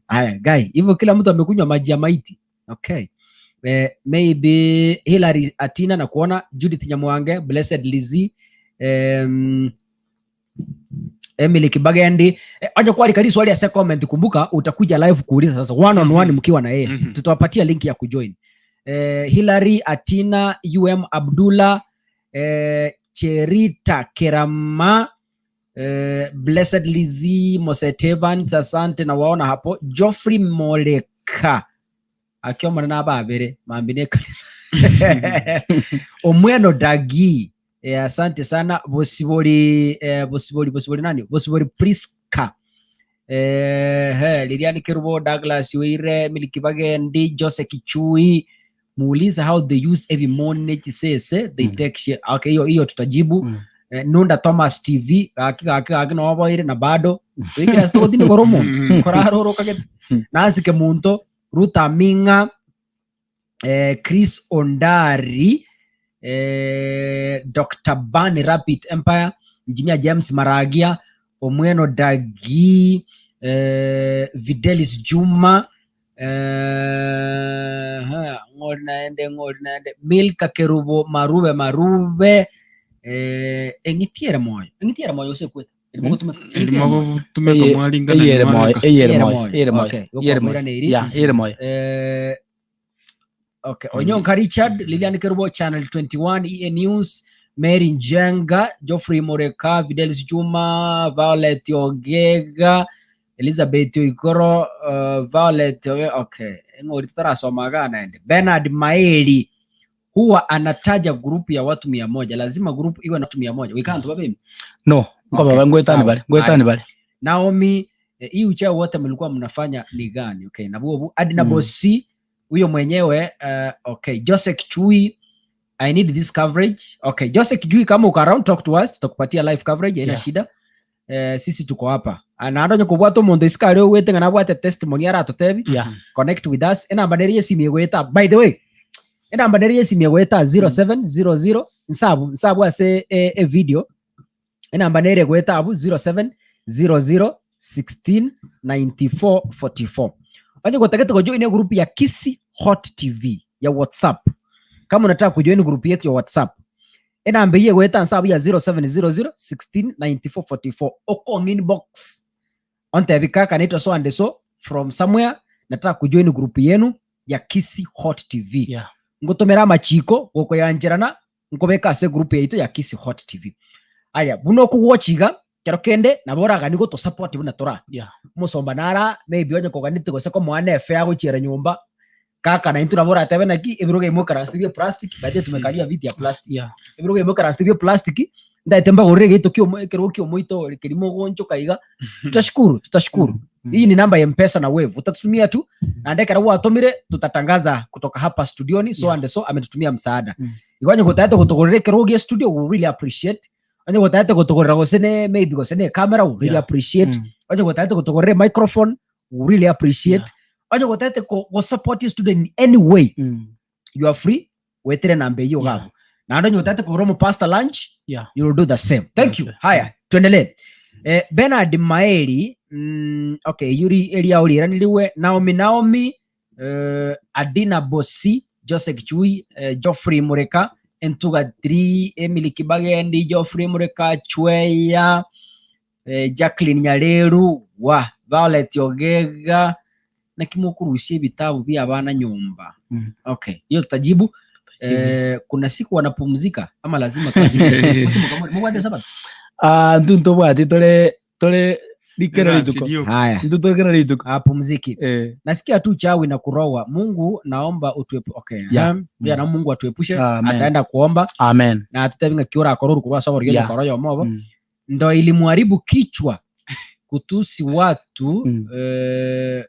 Aya, guy, hivyo kila mtu amekunywa maji ya maiti. Okay. Eh, maybe Hilary Atina na kuona Judith Nyamwange, Blessed Lizzie, um, Emily Kibagendi. Eh, acha kuandika hili swali ya comment, kumbuka utakuja live kuuliza sasa one on one mkiwa na yeye. Tutawapatia link ya kujoin. Eh, Hilary Atina, UM Abdullah, eh, Cherita Kerama, Eh, Blessed Lizzy Mosete Evans, asante na waona hapo. Geoffrey Moleka akiomana na ababere mambi ne kanisa. Omweno Dagi eh, asante sana Bosibori eh, Bosibori Bosibori nani Bosibori Priska eh, he, Lilian Kerubo Douglas Weire Miliki Bagendi Jose Kichui muulize how they use every morning chisese they take share. Okay, hiyo hiyo tutajibu Eh, Nunda Thomas TV gaki gaki gaki noboire na bado toikera ase togotindi kora omonto koraroroka gete Nancy Kemunto Ruth Aming'a eh, Chris Ondari eh, Dr. Bunny Rabbit Empire Engineer James Maragia Omweno Dagi eh, Videlis Juma Eh, ng'ori naende ng'ori naende Milka Kerubo Marube Marube eh, eng'itiere moyo eng'itiere moyo gose ekwete Erimo Mm. gotumeka Erimo eng'itiere moyo. gotumeka Eye- mwaringana eyere moyo mwareka. eyere Eyere moyo moyo. eyere moyo Okay, eyere moyo gokwamwira eri. ya eyere moyo Eh, okay Onyonka Richard Lilian Kerubo Channel 21 EA News Mary Njenga Geoffrey Mureka Fidelis Juma Violet Ogega Elizabeth Oikoro uh, Violet Oge- okay ng'ori tutarasoma iga naende Bernard Maeri huwa anataja grupu ya watu 100 lazima grupu iwe na watu 100 we can't babe No, nkoba Okay, ngwetani sawa. bare, ngwetani bare. Naomi eh, hii uchao wote mlikuwa mnafanya ni gani? Okay, na buobu Adina Bosi huyo mwenyewe uh, okay, Joseph Chui I need this coverage. Okay, Joseph Chui kama uko around talk to us, tutakupatia live coverage haina shida. Eh, sisi tuko hapa. Naende onye kobwata omonto isiko aria ogwete ng'a nabwate testimony aratotebi connect with us enamba nere ya esimi egoeta by the way enamba nere ya esimi egoeta 0700 nsabu nsabu ase e, e video enamba nere egoeta abu 0700 16 94 44 onye gotagete gojoin egroup ya Kisii Hot TV ya WhatsApp kama unataka kujoin group yetu ya WhatsApp Enamba eyio egoeta nse abwo ya 0700 16 94 44 okong inbox ontebi kaka naitwa so and so from somewhere nataka kujoin group yenu ya Kisii Hot TV Ngotomere amachiko gokoyancherana nkobeka ase group yaito ya Kisii Hot TV Aya buna okogwocha iga kero kende nabo oraganie gotosupport buna tora Omosomba nara maybe onye koganeti gose komoa ne fare agochiera nyomba Kaka naintwe nabo oratebe naki ebirogo ebi moikaranse bie plastic by the way tumekalia viti ya plastic ebirogo ebi moikaranse bie plastic ntaete mbagorere egeito kio ekerogo kia omoito ore keria mogoonchoka iga tutashukuru tutashukuru hii ni namba ya mpesa na wave utatutumia tu naende ekero gwatomire tutatangaza kutoka hapa studioni so and so ametutumia msaada igo onye gotagete gotogorera ekerogo gia studio we really appreciate onye gotagete gotogorera gose ne maybe gose ne ecamera we really appreciate onye gotagete gotogorera emicrophone we really appreciate Onye gotete ko go support student in any way you are free wetere namba eyio iga abwo. Naende onye gotete kogora omopastor lunch you will do the same. Thank you. Haya, tuendelee. Eh, Bernard Maeri okay, eyio ri eria oriraniriwe Naomi Naomi eh, Adina Bosi Joseph Chui eh, Geoffrey Mureka Entuga 3 Emily Kibagendi Geoffrey Mureka Chweya eh, Jacqueline Nyareru wa Violet Ogega naki mokorusia ebitabu bia abana nyomba. Okay, hiyo tutajibu. Eh, kuna siku wanapumzika ama lazima kazi mubwate sabato Ah, intwe ntobwati tore tore rikero rituko haya intwe tore kera rituko apumziki eh nasikia tu chawi na kurowa mungu naomba utuepu okay Yeah. yeah, na mungu atuepushe Amen. ataenda kuomba amen na atutebi ng'a ki orakore orukorwa ase oborogio Yeah. okoro oyomo obo Ndo ilimuharibu kichwa kutusi watu eh,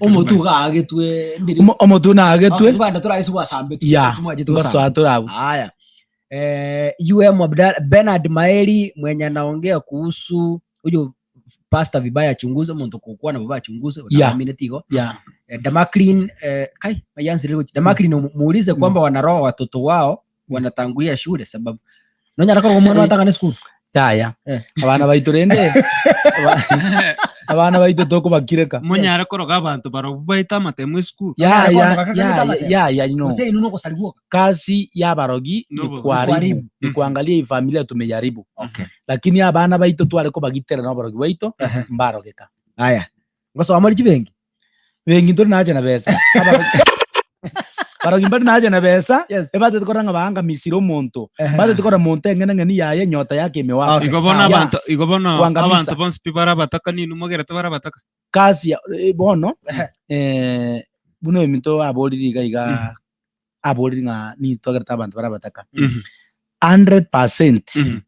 omotu iga aagetwe ndiri Omotu naagetwe banda torarisi gwasambetwe Yeah, ase mwachete gosamba. ngosoa torabu Haya. Eh, UM Abdalla Bernard Maeri mwenye anaongea kuhusu huyu pastor vibaya achunguze omonto kokwana bobe achunguze otamineti igo. Eh, Damaklin eh, kai mayansi rero Damaklin muulize kwamba wanaroa watoto wao wanatangulia shule sababu nonyara korwa omwana watang'ana esukuru Yaya. Eh. Abana baito rende abana baito tokobakireka. Monyare koroga abanto barobwo baete amatemo esukuru. Ya Onyare ya koroga kaka ya amatemo. ya ya you know. Gose inwe nogosari gwoka. Kazi ya abarogi ni Nobo. kuharibu, Kuharibu. ni kuangalia hii familia tumejaribu. Okay. Lakini abana baito tware kobagitera na oborogi bwaito mbarogeka. Aya. Ngosoa more chibenki. Benki ntore nache na besa. Barogi mbari nache na besa, Yes. ebatete korora ng'a baangamisire omonto. Ehe. Mbatete korora monto eng'enang'eni yaye enyota yake emewaka. Okay, Igo bono sawa. abanto igo bono Kuangamisa. abanto bonsi pi bare abataka ninwe mogerete bare abataka. Kasi ya- eh, bono Ehe. eh, buna ominto aborire iga iga aborire ng'a nitogerete abanto bare abataka. Mhm. 100% Mhm.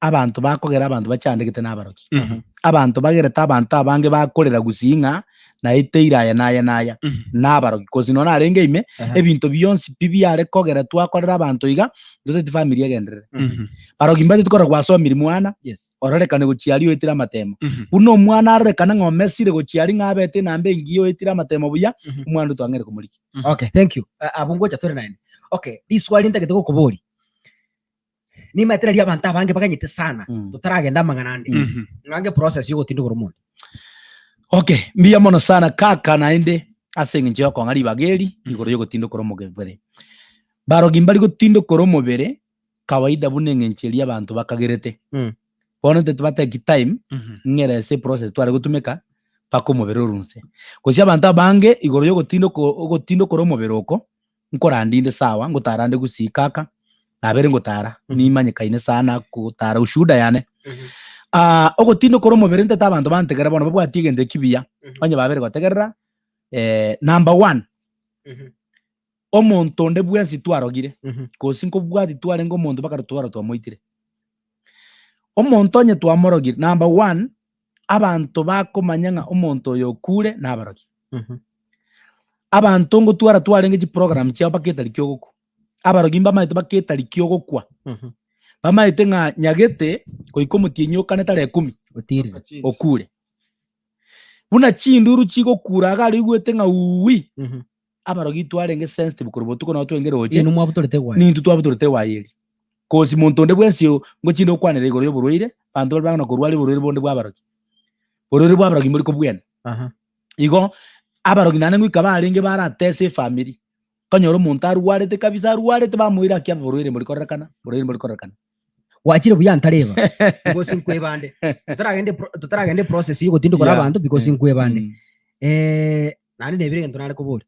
abanto bakogera abanto bachandegete nabaroki. Mhm. Abanto bagerete abanto abange bakorera gusii ng'a naeteire aya na aya na aya Mhm. nabaroki. Gose nonya narenge ime, Aha. ebinto bionsi pi biare kogera twakorera abanto iga, ntotagete family egenderere. Mhm. Baroki mbateti korora gwasomiri mwana, Yes. ororekane gochia aria oetire amatemo. Mhm. Buna omwana arorekane ng'a omesire gochia aria ng'a abete enamba engiya oetire amatemo buya, Mhm. omwana oyio twang'eire komorigia. Okay, thank you. Uh, abwo ngocha tore naende. Okay, riswali ntagete gokoboria. Nimaete riria abanto abange baganyete sana, Mm. totaragenda amang'ana ande. Mhm. Ng'ange process yogotindogora omonto. Okay, mbuya mono sana kaka naende ase eng'encho yokong'a ribaga eri igoro yogotindokora omobere. Barogi mbari gotindokora omobere kawaida buna eng'encho eria abanto bakagerete. Mm. Bono intwe tibateki time Mhm. ng'ere ase eprocess tware gotumeka mpaka omobere orwe nse. Gose abanto abange igoro yogotindoko ogotindokora omobere oko, nkoranda inde sawa, ngotara nde gusii kaka, nabere ngotara, nimanyekaine sana gotara ushuhuda yane. Ah, ogotindokora omobere ntete abanto bantegerera bono babwati egento eki buya, onye babere gotegerera, number one, omonto onde bwensi twarogire, gose nkobwati twarenge omonto mpaka twara twamoitire. Omonto onye twamorogire, number one, abanto bakomanya ng'a omonto oyo okure nabarogi. Abanto ngotwara twarenge chiprogram chiabo mpaka etariki ogokwa. Abarogi mbamaete mpaka etariki ogokwa. Bamaete ng'a nyagete goika omotienyi okane tarehe kumi Otirire. okure. Buna chinduru chigokura iga aria oigwete ng'a uuwi, abarogi twarenge sensitive korwa botuko nabo twenge roche, Inwe mwabutorete egwaya. nintwe twabutorete ewaya eria. Kosi monto onde bwensi o- ngochinde gokwanera igoro y'oborwaire, abanto baria bagana korwaria oborwaire bonde bwa abarogi. Borwaire bwa abarogi mbori kobwena. Aha. Igo, abarogi naende ngoika barenge baratese efamiri, okonyora omonto arwarete kabisa arwarete bamoira aki abe borwaire mbori kororekana, borwaire mbori kororekana. Gwachire buya ntareba because nkwebande. Totaragenda epro- totaragenda eprocess yogotindokora Yeah. abanto because Mm. nkwebande. Mm. Eh, naende nebire egento nare koboria.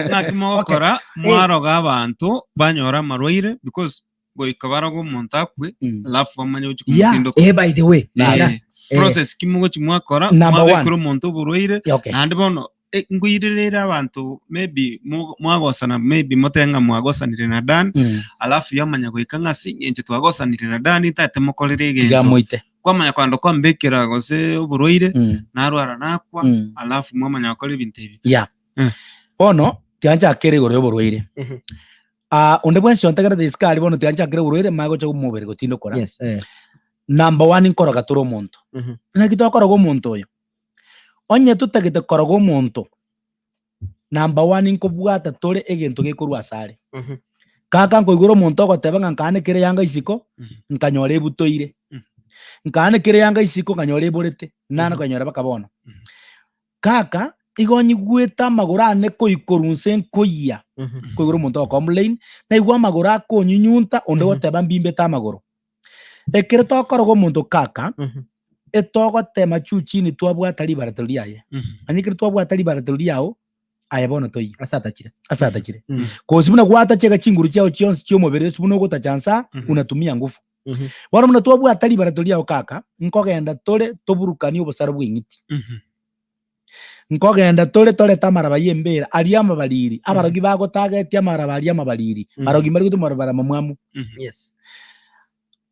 Naki mogokora mwaroga abanto banyora amarwaire because goika baroge omonto akwe Mm. alafu bamanye gochi Yeah. komotindoka. Eh, by the way, Eh, na- eh, process ki mogochi mwakora Number mwabekera one. omonto oborwaire Yeah, okay. naende bono eh, nkoirerere abanto maybe mo- mwagosana maybe motebe ng'a mwagosanire na Dan Mm. alafu yamanya goika ng'a ase eng'encho twagosanire na Dan ntagete mokorere Tiga egento amoite. kwamanya kwanda kwambekera gose oborwaire Mm. narwara nakwa Mm. alafu mwamanya gokora ebinto ebi Yeah. Mm. Bono tianchakere igoro y'oborwaire. Mhm. Ah, onde bwensi ontegerete isiko aria bono tianchakere oborwaire manye gocha omobere gotindokora. Yes, eh. Number one nkoroga tore omonto. Mhm. Naki tokoroga omonto oyo? Onye totagete koroga omonto, number one nkobwata tore egento gekorwa asare. Mhm. Kaka nkoigora omonto ogoteba ng'a nkaanekere eyanga isiko, Mhm. nkanyora ebutoire. Mhm. Nkaanekere eyanga isiko nkanyora eborete, nana Mhm. konyora mpaka bono. Mhm. Kaka, igo nyigwete amagoro ane koikorwa inse nkoyia, Mhm. nkoigora omonto ogocomplain, naigwa amagoro akonyunyunta, onde Mhm. goteba mbimbete amagoro. Ekero tokoroga omonto kaka, Mhm. etogotema juu chini twabwata ribaratero riaye. Mhm. Manya ekero twabwata ribaratero riao, aye bono toiyo Ase atachire. ase atachire. Mm. Kosi buna gwatachega chinguru chiao chionsi chi'omobere ase buna ogotacha nsa, Mhm. unatumia ngufu. Mhm. Bono buna twabwata ribaratero riao kaka, nkogenda tore toburukanie obosaro bw'eng'iti. Mhm. Nkogenda tore torete amaraba y'embera aria amabariri, abarogi bagotagetia amaraba aria amabariri, Mhm. barogi mbari gotuma amaraba amamwamu. Mhm. Yes.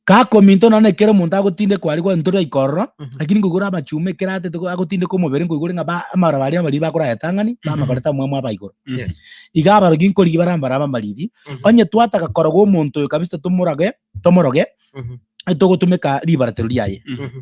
Gakominto nonya ekero omonto agotindekwa aria gwanto toraika ororo, Mhm. lakini nkoigure amachuma ekero atete agotindeka omobere nkoigure ng'a ba amaraba aria amariri bakorayatang'ani, Mhm. bamakorete amwamu aba igoro. Mhm. Yes. Iga abarogi nkorigia bare amaraba amariri, Mhm. onye twataka koroga omonto oyo kabisa tomorage tomoroge, Mhm. togotumeka ribaratero riaye. Mhm. Mhm.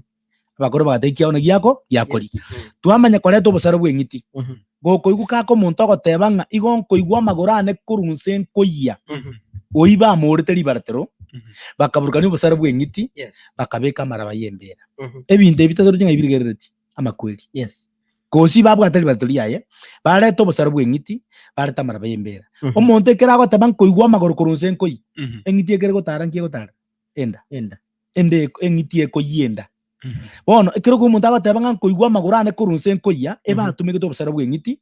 Abakoro bagatebia ekiao giako giakoria. Yes. Mm. Twamanya koreta obosaro bw'eng'iti. Mhm. Gokoigwa kaka omonto ogoteba ng'a igo nkoigwa amagoro ane korwa inse nkoyia, Mhm. oyio bamoorete ribaratero, Mhm. bakaburukania obosaro bw'eng'iti, Yes. bakabeka amaraba y'embeera. Mhm. Ebinto ebi tatorochi ng'a ebirigerereti amakweri. Yes. Gose babwate ribaratero riaye, barete obosaro bw'eng'iti, barete amaraba y'embeera. Mhm. Omonto ekero agoteba nkoigwa amagoro korwa inse nkoyia, Mhm. eng'iti ekere gotara nki egotara? Enda. Enda. Enda eko eng'iti ekoyia enda. Bono ekero omonto agoteba ng'a nkoigwa amagoro ane korwa inse nkoyia, ebatumegete obosera bw'eng'iti,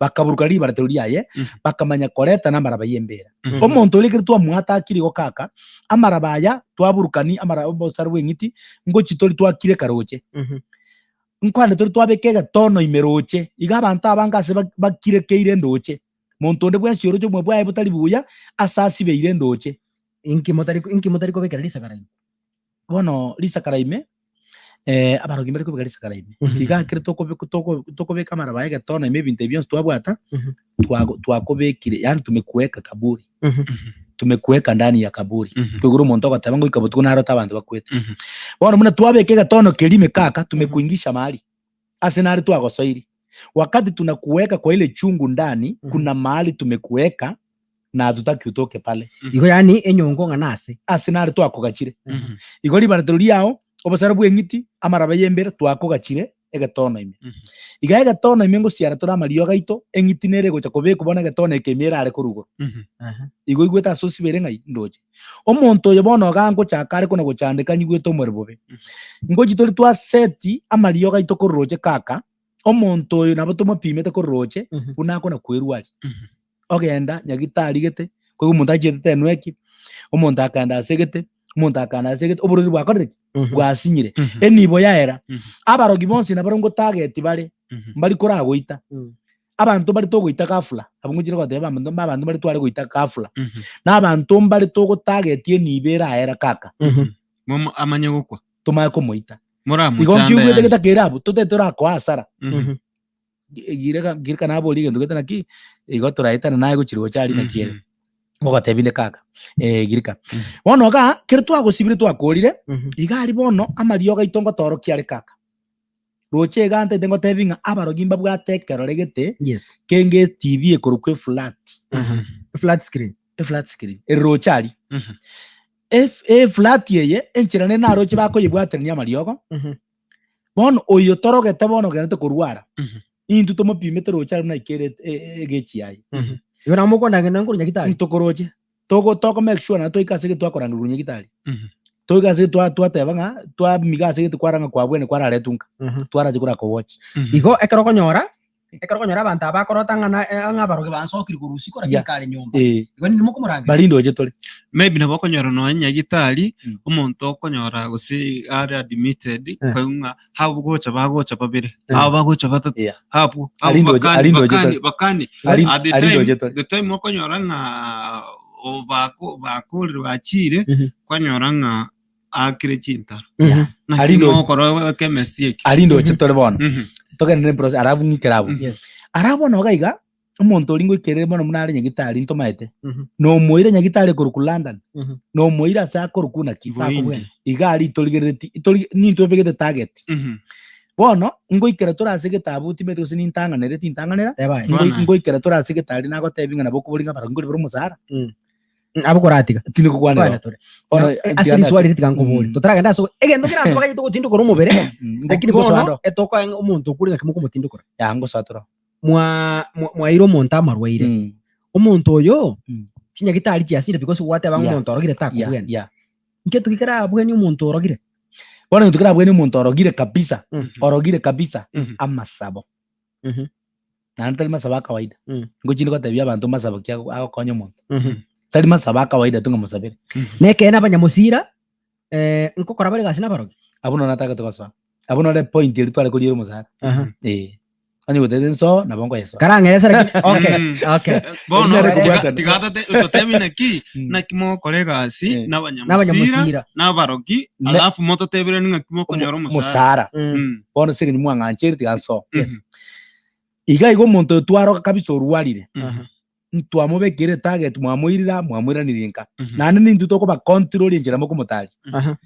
bakaburuka ribaratero riaye, bakamanya koreta namaraba y'embeera. Omonto oria ekero twamoatakire igo kaka, amaraba aya twaburukani amara obosera bw'eng'iti, ngochi tori twakire karoche. Nkwane tori twabeka egetono ime roche, iga abanto abange ase bakirekeire ndoche. Monto onde bwensi oroche obogima bwaye botari buya, ase asibeire ndoche. Inki motari inki motari kobekera risakara ime? Bono risakara ime, abarogi mbare kobeka risakara ime. Iga ekero tokobe toko tokobeka amaraba aya egetono ime ebinto ebi bionsi twabwata, twago twakobekire yaani tumekuweka kaburi. Tumekuweka ndani ya kaburi. Koigure omonto ogoteba ngoika botuko narote abanto bakwete. Bono buna twabeka egetono keria ime kaka, tumekuingisha mahali. Ase nare twagosoiri. Wakati tunakuweka kwa ile chungu ndani, kuna mahali tumekuweka na hatutaki utoke pale. Igo yaani enyongo ng'a nase. Ase nare twakogachire. Igo ribaratero riao, obosaro bw'eng'iti, amaraba y'embera, twakogachire egetono ime. Iga egetono ime ngosiara tore amariogo aito, eng'iti nere egocha kobekwa bono egetono eke ime erare korwa igoro. Igo oigwete ase osibere ng'ai? Ndoche. Omonto oyo bono iga ngochaka are kona gochandeka nyigwete omore bobe. Ngochi tori twaseti amariogo aito korwa roche kaka, omonto oyo nabo tomopimete korwa roche buna akona kwerwaria. Ogenda nyagitari gete, koigwa omonto achiete tenweki, omonto akaenda ase gete, omonto akaenda ase gete, oborwaire bwakorire ki? Bwasinyire. Enibo yaera. Abarogi bonsi nabarabwo ngotageti bare, mbari koragoita. Abanto mbare togoita ghafla, abwo ngochire goteba abanto mba abanto mbare tware goita ghafla, na abanto mbare togotageti enibo eraera kaka, Momo amanye gokwa. tomanye komoita. Igo Moramochanda nkiugwete yani. gete kere abwo, totete torakoa hasara. Gireka gireka naborie egento gete naki, igo toraetane naye gochia roche aria naki ere. Ngogotebi inde kaka, eh girika. Bono igaa, kere twagosibire twakorire, iga aria bono amariogo aito ngotorokia are kaka. Roche iga ntaete ngotebi ng'a abarogi mbabwate ekerore gete Yes. kenge etibi ekorokwa eflat. Flat screen. Eflat screen. Ere roche aria. Ef- eflat eye enchera nere naroche bakoyebwaterania amariogo. Bono oyo torogete bono ogenderete korwara, intwe tomopimete roche aria buna aikere e- e- egechi yaye. Igo nabo mokondang'ina nkorwa nyagitari. Ntokoroche. Togo toko make sure naende twaika ase gete twakorangerwa nyagitari. Toika ase twa twateba ng'a twamiga ase gete kwarora ng'a kwabwene kwararetwe nka. Twarache korako watch. Igo ekero okonyora, ekero okonyora abanto aba bakorota ng'a na ng'a abarogi bansokire korwa isiko lakini Yeah. kare nyomba. Eh. Igo ninde mokomorangeria? Bari ndoche tore. Maybe nabo okonyora nonya nyagitari, Mm. omonto okonyora gose are admitted, Eh. koigwa ng'a habwo gocha bagocha babere, Eh. aba bagocha batato, Yeah. habwo, Ari abwo ndoche- bakani, ari ndoche bakani, tore. bakani. Ari- At the ari time, ndoche tore. the time okonyora ng'a o bako bakorire bachire, Mhm. kwanyora ng'a aakire chintaro. Yeah. Naki Ari ndoche. mogokora chemist eke. Ari ndoche tore bono. Mhm. Togenderere process alafu ng'ikere abwo. Yes. Ara bono iga iga, omonto oria ngoikerere mono buna are nyagitari ntomaete, Mhm. nomoire nyagitari korokwa London, Mhm. nomoire ase akorokwa naki, Boindi. iga aria torigerereti, tori nintwe ebegete target. Mhm. Bono, ngoikera tore ase egetabu timanyeti gose nintang'anere tintang'anera, Teba aye. Bwana. ngoikera tore ase getari nagotebi ng'a nabo okobori ng'a barabwo nkori bare omosara, Abwo koratiga. tindi gokwanera Twana oo. tore. Bono, Na, ase tiga riswali riria tiga nkobori. Mm. Totaragenda ase egento kera abanto bagachete gotindokora omobere, Mm, ngo- lakini ngosoa bono ndo. etokoa ng'a omonto okure ng'aki mokomotindokora. Ya, ngosoa toro. Mwa mwa- mwaeire omonto amarwaire. Mm. Omonto oyo, Mm. chinyagitari chiasire because gwateba ng'a Yeah. omonto orogire Yeah, takobwena. yeah. Nketo ki kerabwenie omonto orogire? Bono egento kerabwenie omonto orogire kabisa, Mm. orogire kabisa, Mhm. amasabo. Mhm. Naende tari masabo a kawaida. Mm. Ngochinde gotebia abanto masabo ki ago- agokonya omonto. Mhm. Tari masabo a kawaida tu ng'a mosabere. Nekeene abanyamosira, eh, nkokora bare egasi nabarogi. Abwo nonya natagete gosoa. Abwo nore point eria tware koriera omosara. Aha. Eh. Onye gotebete nsoe, nabo nkoyesoa. Karang'erese lakini okay, Mm. okay. Bono Nere tiga- kobwatana. tiga tote- totebi naki Mm. naki mogokora egasi Eh. n'abanyamusira N'abanyamusira. n'abarogi Ne- alafu mototebire ng'aki mokonyora omosara Mosara. Mm. Mm. Bono ase eng'encho mwang'ancheire tiga nsoe. Yes. Mhm. Iga igo omonto oyo twaroka kabisa orwarire, Mhm. ntwamobekire etarget mwamoirire aa mwamoiranirie nka. Mhm. Naende nintwe tokoba control enchera mokomotaria. Aha.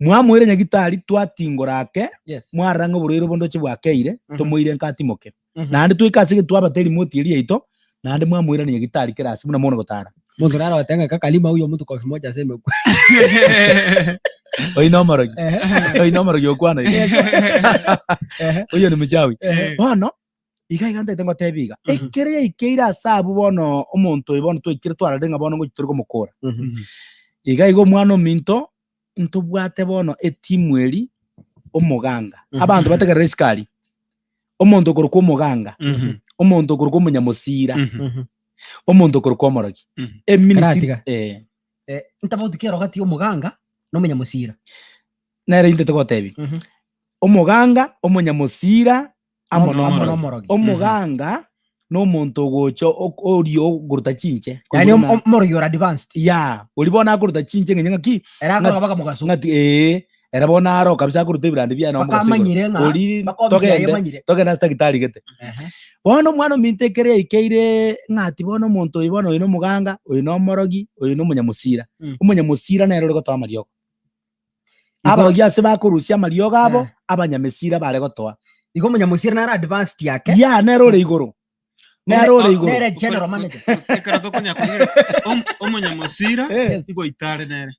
Mwamoira nyagitari twatingora ake, Yes. mwarora ng'a oborwaire obo ndoche bwakeire, Mhm. tomoire nka atimoke. Mhm. Naende twaika ase egento twabata erimote eria yaito, naende mwamoirania nyagitari kera ase buna mono gotara. Monto naro ogoteba ng'a kakalima huyo mtu kofi moja aseme kwe. Oyio nomorogi, Ehe. oyio nomorogi okwana iga. Ehe. Oyio ni mchawi. Ehe. Bono, iga iga ntaete ngotebie iga, Mhm. ekere yaikeire ase abwo bono omonto oyo bono twaikire twarorire ng'a bono ngochi tore komokora. Mhm. Iga iga omwana ominto, ntobwate bono etimu eri. omoganga. Abanto bategerere isiko aria, omonto okorokwa omoganga, omonto okorokwa omonyamosira, omonto okorokwa omorogi. Eministry Karatiga. eh. Eh, ntabauti ki ero gati y'omoganga na omonyamosira? Nere intwe togotebi. Omoganga, omonyamosira, amo Amo nomorogi. nomorogi. Omoganga nomonto ogocha ok- oria ogoruta chinche. Yaani Koigwa buna- omorogi ore advanced. Ya, oria bono akoruta chinche ng'enye ng'aki, Ere akoroka mpaka mogaso. ng'ati ee, ere bono aro kabisa akoruta ebirandi biaye nabo Mpaka mogaso igoro. amanyire ng'a Oria mpaka ofisi yaye togende, emanyire. togende ase daktari gete. Ehe. Bono omwana ominto ekero yaikeire ng'ati bono omonto oyo bono oyo nomoganga, oyo nomorogi, oyo nomonyamosira. Omonyamosira nere ore gotoa amariogo. Igo- Abarogi ase bakorusia amariogo abo, Eh. abanyamesira bare gotoa. Igo omonyamosira nare advanced yake. Ya, nere ore igoro. Nere ore igoro. Nere general manager. Ekero tokonya korigereria, om- omonyamosira Eh. ngoitare nere.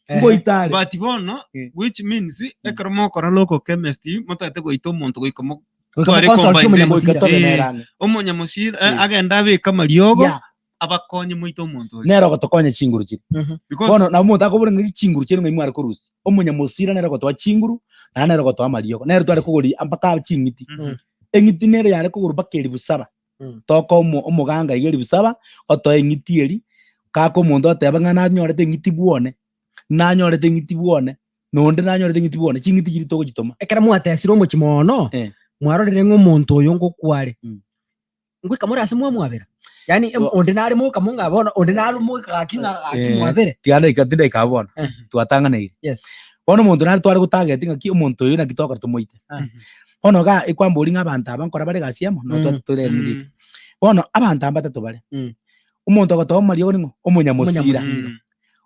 Ehe. Ngoitare. But bono, Eh. which means, ekero mokora local chemistry, motagete goita omonto goika mo- Goika Tware moconsult combine omonyamosira. Goika tobe Eh. nere ang'e. omonyamosira eh, Eh. agende abeke amariogo, Ya, abakonye moite omonto oria. nere ogotokonya chinguru chiria. Because Bono nabo omonto akobora ng'a chinguru chiaino ng'ai mware korusia. Omonyamosira nere ogotoa chinguru, naende nere ogotoa amariogo. Nere tware kogoria mpaka ching'iti. Mhm. Eng'iti nere yare kogorwa mpaka elifu saba. Toka omo omoganga iga elifu saba, otoe eng'iti eria, kaka omonto oteba ng'a nanyorete eng'iti bwone, nanyorete eng'iti bwone, na onde nanyorete eng'iti bwone, ching'iti chiria togochitoma. Ekero mwatesire omochie mono, Eh. mwarorire ng'a omonto oyo ngokwa are. Ngoika more ase mwamwabera? Yaani em- Bo- onde nare mokamo ng'a bono, onde nare moika gaki ng'a gaki Eh. mwabere. Tiga ndaika tindaika abwo bono, Eh. twatang'aneire. Yes. Bono omonto nare tware gotageti ng'aki omonto oyo naki twakora tomoite. Ah. Bono iga ekwambori ng'a abanto aba nkora bare egasi emo, no Mm. tore Mm. Bono abanto aba mbatato bare. Mm. Omonto ogotoa amariogo ning'o? Omonyamosira. Omonyamosira. Mm.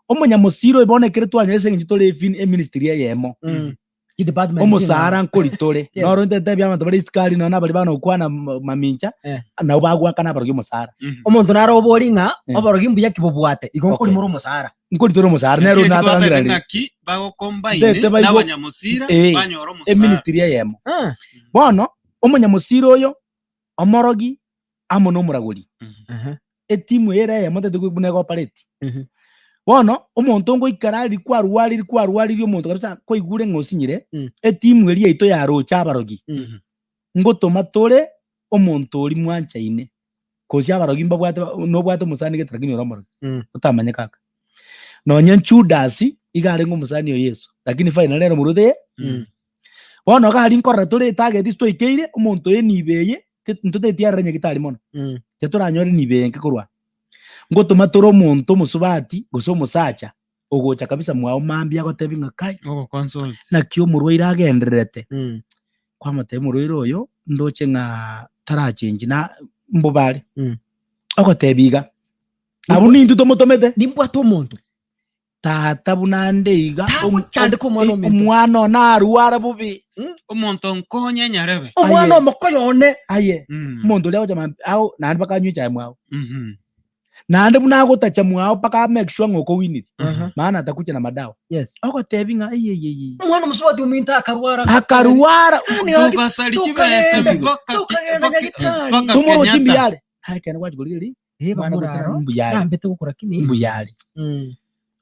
Omonyamosira oyo bono ekere twanyora ase eng'encho tore efin eministry eyemo. Mm. Chidepartment Omosara nkori tore. Yes. Noro ntebia abanto bare isiko aria nonya nabari bana gokwana ma- mamincha, Eh. nabo bagoakana abarogi omosara. Mhm. Omonto nare obori ng'a Eh. oborogi mbuya ki bobwate, igo Okay. nkorimora omosara. Nkori tore omosara, nere Naki onde twatagete natang'irane. ng'aki bagokombaine Ntete baigwe- n'abanyamosira Eh, banyora omosara. Eministry eyemo. Ah. Bono, omonyamosira oyo, omorogi, amo nomoragori. Aha. Etimu eye ere eyemo tete buna egopareti. Mhm. Bono, omonto ngoikara aria kwarwariri kwarwariri omonto kabisa kwaigure ng'a osinyire, Mm. etimu eria yaito yaroche abarogi. Mm. Ngotoma tore omonto oria mwanchaine, gose abarogi mbabwate ba nobwate omosani gete lakini ore omorogi, Mm. otamanye kaka. Nonye Judas, iga arenge omosani o Yeso, lakini finally nere omorwete ye. Mm. Bono iga aria nkorora tore etarget ase twaikeire, omonto oyo enibo eye, ti- ntoteti arore nyagetari mono, Mm. titoranyore enibo eye enke korwa aa. Ngotoma tore omonto omosubati gose omosacha, ogocha kabisa mwao mambia agotebi ng'a kai, Ogoconsult. naki omorwaire agendererete. Mm. Kwamotebia omorwaire oyo, ndoche ng'a tarachengi na mbobe are. Mm. Ogotebi iga, abwo nintwe tomotomete. Nimbwate omonto. Tata buna nde iga, om- Tagochandeka omwana ominto. omwana one arware bobe. Omonto nkonye nyarebe. Omwana Aye. omokoyo one. Aye, Mm. omonto oria agocha mambi ao naende mpaka anywe echae mwao. Mhm. Naende buna agotacha mwao mpaka amake sure ng'a okowinire. Aha. Maana atakucha na madawa. Yes. Ogotebi ng'a eyeyeye. Omwana omosubati ominto akarwara. Akarwara Yaani gaki Tobasari chibesa tukagenda mpaka tukagenda mpaka- nyagitari. mpaka tumorochi Kenyatta. mbuyare. Aye ekero gwachi korigereria Eh, omwana bamura gotera aro. mbuyare. Nambete gokora kini. Mbuyare. Mm.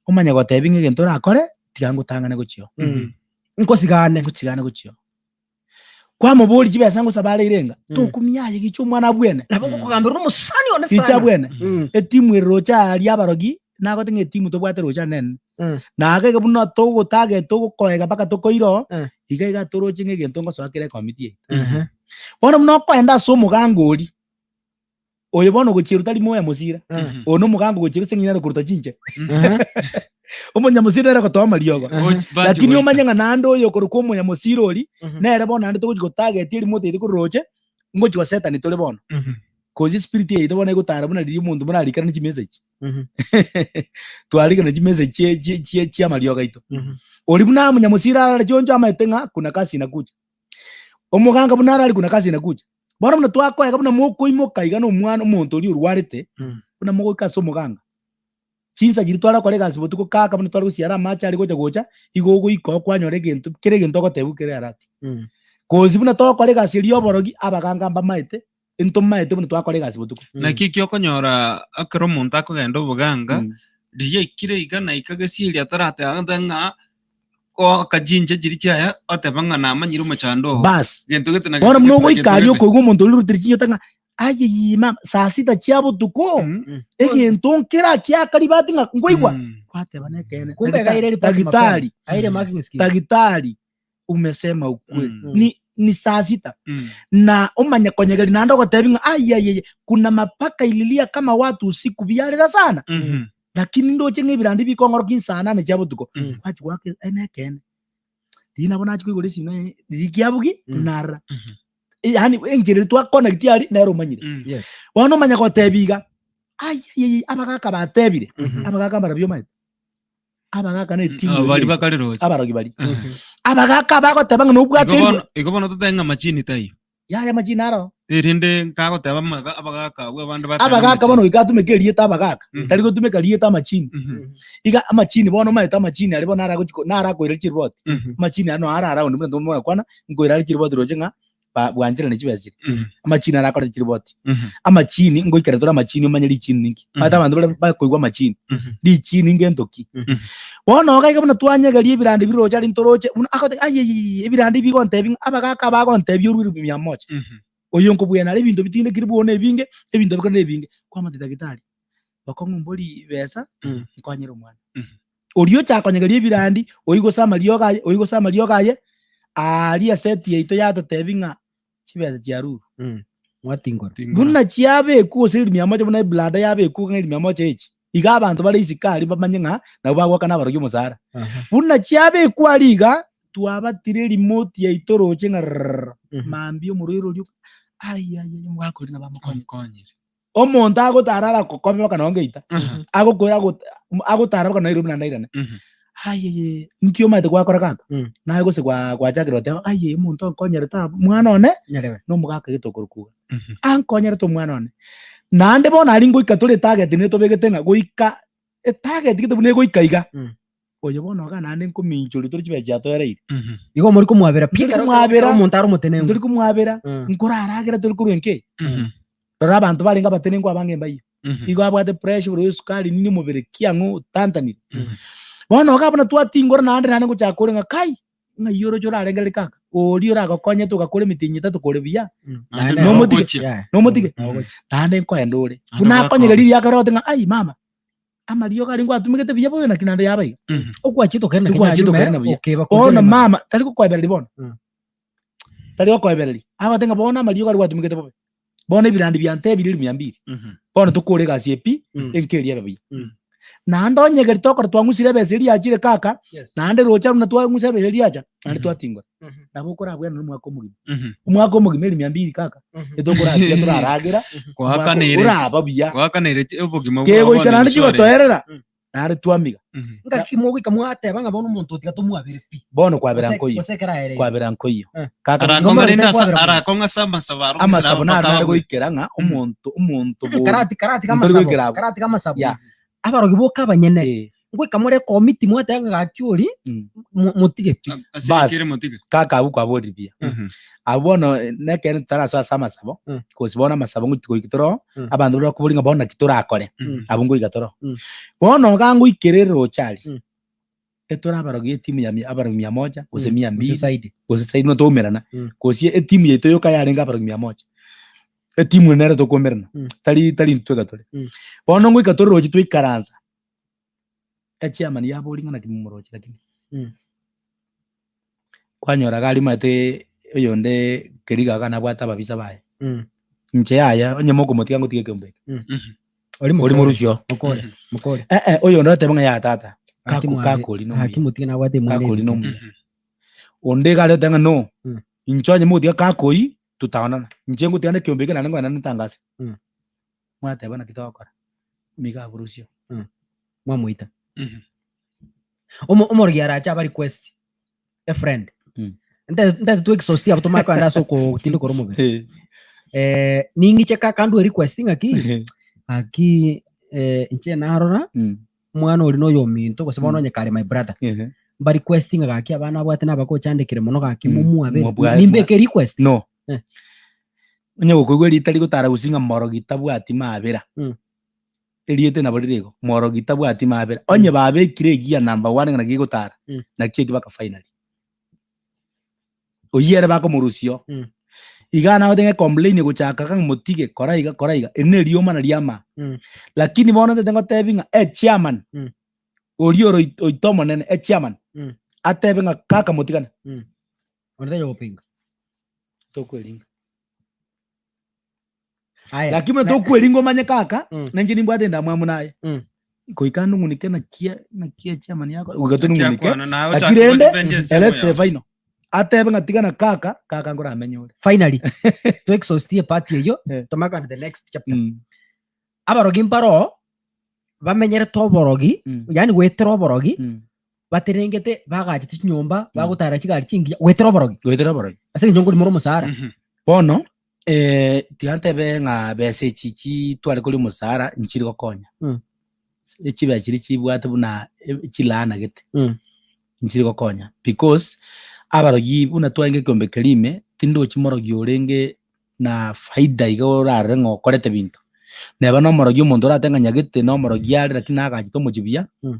Omanye gotebi ng'a egento orakore tiga ngotang'ane gochia oo. Mm. Nkosigane. Ngosigane gochia oo. Kwamoboria chibesa ngosaba are irenga, Mm. tokumia aye gicha omwana abwene. Nabo ngokogambera omosani one Gicha sana. abwene. Mm. Etimu ere roche aria abarogi, nagote ng'a etimu tobwate roche ane nene. Mm. Na iga iga buna togotarget togokoega mpaka tokoira oo, Mm. iga iga toroche ng'a egento ngosoa kere ekomiti yaito. Mhm. Bono buna okoenda ase omoganga oria, oyo bono ogochierwa tari moya mosira, Mm. oyo na omoganga ogochierwa ase eng'encho nere okoruta chinche. Mhm. Omonyamosira nere ogotoa amariogo. Mhm. Gochi- bachi Lakini goita. omanye ng'a naende oyo okorokwa omonyamosira oria, Mhm. nere bono naende togochi gotarget erimo oteire korwa roche, ngochi gosetani tore bono. Mhm. Cause espirit yaito bono egotara buna riria omonto buna arikeranie chimessage. Mhm. Twarikerania chimessage chie chie chie chia amariogo aito. Mhm. Oria buna omonyamosira arare chioncho amaete ng'a kuna kazi inakuja. Omoganga buna arare kuna kazi inakuja. Bono buna twakoega buna mokoimoka iga na omwana omonto oria orwarete, Mm. buna mogoika ase omoganga. Chinsa chiria tware gokora egasi botuko kaka buna tware gosiara amache aria gocha gocha, igo ogoika oo kwanyora egento kera egento ogotebiwa kere alert. Mm. Kosi buna togokora egasi eria ya oborogi, abaganga mbamaete, ntomaete buna twakora egasi botuko. Naki eki okonyora ekero omonto akogenda oboganga, Mm. riria aikire iga na ika gesieri atarateba ng'a. Goaka chinche chiria chiaye, oteba ng'a namanyire omochando oo. Bas. Gento gete na Bono gento buna gete na gento ogoika aria gete. okoigwa omonto oria orutire chinyota ng'a aye yii mama saa sita chia botuko Mm. egento nkera kiaka ribati ng'a nkoigwa Mm. kwateba nekeene Kumbe Dagita- gaire ripoti mapema. daktari Aire marking scheme. daktari umesema ukweli Mm. ni, ni saa sita Mm. na omanye konyegeria naende ogotebi ng'a ayayaya kuna mapaka ililia kama watu usiku biarera sana Mhm. Lakini ndoche ng'a ebirandi bikong'orokia insaa nane chia botuko, Mm. gwachia goaka aye nekeene. Riria nabo nachia koigora esimi ng'a riria kiabugia, Mm. narora. Mhm. Yaani enchera eria twaconnect aria nere omanyire. Mm. Yes. Bono omanya gotebia iga, ayayaya abagaka batebire, Mhm. abagaka mbarabwo omanyete? Abagaka na etimu Abo baria eria bakare roche. abarogi baria. Mhm. Abagaka bagoteba ng'a nobwate Igo erwa bono igo bono totabe ng'a machini taiyo. Yaya amachina aro. Erinde nkagoteba amaga abagaka abwo abande batebe Abagaka bono amachini. goika atumeke erieta abagaka, Mhm. tari gotumeka rieta amachini. Mhm. Iga amachini bono omanyete amachini aria bono aragochi ko narakoira chiriboti. Mhm. Amachini aria noaro around buna tomorakwana, nkoira are chiriboti roche ng'a ba bwancherane chibesa chiria. Mhm. Amachini arakore chiriboti. Mhm. Amachini ngoikera tore amachini omanye richini ninki. Mhm. Omanyete abanto bare bakoigwa amachini, Mhm. richini ngento ki. Mhm. Bono iga iga buna twanyegeria ebirandi biroche aria ntoroche, buna agoteba ayeyeeye ebirandi bigontebia ng'a abagaka bagontebia orwe elifu mia moja. Mhm. Oyo nkobwena are ebinto bitindekire bwono ebinge, ebinto bikore na ebinge. Kwamotebia daktari, bokong'u mbori besa, Mm. nkonyere omwana. Mhm. Oria ocha konyegeria ebirandi, oyio gose amariogo aye, oyio gose amariogo aye, aaria eseti yaito yatotebia ng'a chibesa chiarurwe. Mm. Mwatingora. Tingora. Buna chiabekwa gose elifu mia moja buna eblada yabekwa ng'a elifu mia moja echi. Iga abanto bare isiko aria bamanye ng'a nabwo bagoakana abarogi omosara. Aha. Buna chiabekwa aria iga, twabatire remote yaito roche ng'a rrrr, Mhm. mambia omorwaire oria ai ai ai omogaka oria nabo amokonye. Amokonyire. Omonto agotara aragokobe mpaka nonye ngeita, Mhm. agokoira agot agotara mpaka Nairobi naende airane. Mhm. Ayeye, nki omanyete gwakora kaka? Mm. Naye gose gwa gwachakire goteba aye omonto ankonyerete abwo, mwana one, Nyarebe. na omogaka gete okorokwa iga. Mhm. Ankonyerete omwana one. Naende bono aria ngoika tore etarget nere tobegete ng'a goika etarget gete buna egoika iga, Mm. oyo bono iga naende nkominchoria tore chibesa chiatoereire. Mhm. Igo mori komwabera pi Ntori ekero komwabera. ekero omonto are omotenengu. Ntori komwabera, Mm. nkoraragera tore korwa enka eye. Mhm. Rora abanto barenge abatenenku abange mbaiyio. Mhm. Igo abwate pressure igoro ya esukari nini omobere ki ang'o otantanire. Mhm. Bono iga buna twatingora naende naende ngochaka kore ng'a kai, ng'ai oroche orarengererie kaka, oria oragokonyete ogakora emetienyi etato kore buya, Naende Naende Nomotige. ogochia. Yeah. nomotige? Nogochia. Naende nkoenda ore. Naende Buna gwakora. akonyegeria riria akare ogote ng'a ai mama, amariogo aria ngwatumegete buya bobe naki naende yaba iga. Mhm. Okwachete okerena Okwachete kenyanyume, okerena buya. okeba Bono korigereria mama, tari gokoebereria bono. Mm. Tari gokoebereria. Agote ng'a bono amariogo aria gwatumegete bobe. Bono ebirandi biantebirie mia mbili, Mhm. bono tokore egasi eye pi, Mm. enka eria ebe buya. Mm. Naende onye geri tokora twang'usire ebesa eria yachire kaka, Yes. naende roche buna twang'usa ebesa eria yacha, naende Mhm. twatingora. Mhm. Nabo okorabwena na omwaka omogima. Mhm. Omwaka omogima eri mia mbili kaka, Mhm. etokoratia toraragera, omwaka Koakanire oraba buya. koakanire obogima bwao Kegoika bono naende insurance. chigotoerera, Mm. naende twamiga. Mhm. Ngaki mogoika mwateba ng'a bono omonto otiga tomwabere pi. Bono kwabera Gose- nkoiyo, gose ekero aereire. kwabera nkoiyo. Eh. Kaka Arakong'a rende asa- Kwabera arakong'a ase amasabo aro amasabo mpaka naro nare abwe. goikera ng'a omonto omonto Mm, bori. karati karati Ntori kamasabo goikera abwo. karati kamasabo Yeah. abarogi boka abanyene Eh, ngoika more ekomiti mwateba ng'a gaki ori mm. mo- motige pi Ase Bas. ekere motige. Kaka abwo kwaborire buya. Mhm. Abwo bono eh, nekero totarasoa ase amasabo, Mm. gose bono amasabo ngochi goika toro, Mm. abanto baria bakobori ng'a bono naki torakore, Mhm. abwo ngoika toro. Mm. Bono iga ngoikera eroche aria, Mm. etore abarogi etimu ya mia abarogi mia moja, gose Mm. mia Gose mbili, saidi gose saidi buna toumerana, Mm. gose etimu yaito yoka yarenge abarogi mia moja. Etimu ere nere tokoumerana, Mm. tari tari intwe iga tore. Mm. Bono ngoika tore roche twaikaransa, echairman yaboria ng'a naki momoroche lakini. Mm. Kwanyora iga aria omanyete oyonde keriga iga nabwate ababisa baye. Mm. Inche yaya onye mokomotiga ngotige ekeombe eke. Mhm. Ori Ori mokore morusio. mokore Mhm. mokore Eh eh oyonde oteba ng'a yaya tata, Gaki kaku mwabe- kakori gaki nomuya. motige nabwate emwana Kakori ebike. nomuya. Mhm. Onde iga aria oteba ng'a no, Mm. inche onye mogotiga kakoi, tutaonana. Inche ngotiga nekeombe eke naende nkoenda nitangase. Mm. Mwateba naki togokora, miga aborusio. Mwamoita. Mhm. Omo- Omorogi arache aba request a friend. Mm. Nte nte tu exhaust abo tomanye kogenda ase okotindekora omobere. Eh, ning'iche kaka ndue request ng'aki, gaki eh, inche narora, Mm. omwana oria noyo ominto gose bono Mm. onye kare my brother. Ehe. Mba request ng'a gaki abana abwate nabagochandekire mono gaki Mm. momwabere. Mobwa- Nimbeke request. No. Eh. Onye gokoigwa ritari gotara gose ng'a morogi tabwati mabera. Mm. Erieta nabo rire igo, morogi tabwati mabera. Onye babekire egear number one ng'a naki egotara, Mm. naki eki baka finally. Oyio ere bakomorusia oo. Mm. Iga nagote ng'a ecomplain egochaka ng'a motige, kora iga, kora iga, eri nerioma na riamaa. Mm. Lakini bono ntete ngotebi ng'a echairman, Mm. oria ore oit- oito omonene, echairman, Mm. atebe ng'a kaka motigane. Mm. Onde taiyo gopinga. Tokweringa. Aya. Lakini buna na- tokweringa omanye kaka, Mm. na inche nimbwate endamwamu naye. Mm. Goika nung'unike naki naki echairman yako, goika tonung'unike. Ekiakwana, nawe Lakini ochake rende, godefend ensemo ere yao. final. Atebe ng'a tigana kaka, kaka nkoramenye ore. Finally, to exhaustie part eyio, Eh. tomakane the next chapter. Mm. Abarogi mbaroo, bamenyerete oborogi, Mm. yaani goetera oborogi, Mm. baterengete bagachete chinyomba, bagotara chigari chingiya, goetera oborogi. Goetera oborogi. Ase eng'encho nkorima ore omosara. Mhm. Bono, tiga ntebe ng'a besa echi chitware koria omosara nchiri gokonya. Mm. Chibesa chiria chibwate buna chilaana gete, Mm. nchiri gokonya because, abarogi buna twarenge ekeombe keria ime, tindochi morogi orenge na faida iga orarore ng'a okorete binto. Neba na omorogi omonto oratebe ng'a nyagete na omorogi are lakini nagachete omochie buya, Mm.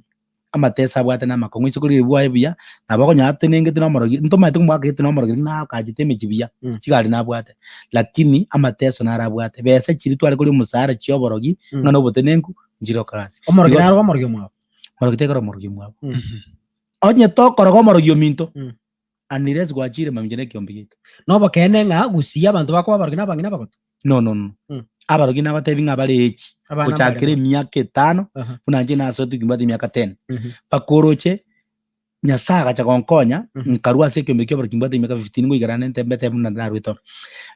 amateso abwate na amakong'u ase korigereria bwaye buya, nabo okonyora atenengete na omorogi, ntomanyete komoaka gete na omorogi lakini nagachete emechie buya, Mm. chigari nabwate. Lakini amateso naro abwate, besa chiria tware koria omosara chia oborogi, Mm. ng'a na obotenenku, nchire gokora ase. Omorogi Igo naro omorogi omwabo. morogi tekora omorogi omwabo. Mm. Onye tokoroga omorogi ominto, Mm. unless gwachire mamincha na ekeombe giaito. Nobokeene ng'a gusii abanto bakoba abarogi na abang'ina abagotu. No, no, no. Mm. Abarogi nabatebi ng'a bare echi, Abana gochakera mbare. emiaka etano, Aha. buna inche nasoete nimbwate emiaka ten. Mhm. Mpaka oroche, Nyasae agacha gonkonya, Mhm. nkarwa ase ekeombe kia abarogi mbwate emiaka 15 ngoigara nente mbete buna narwete oro.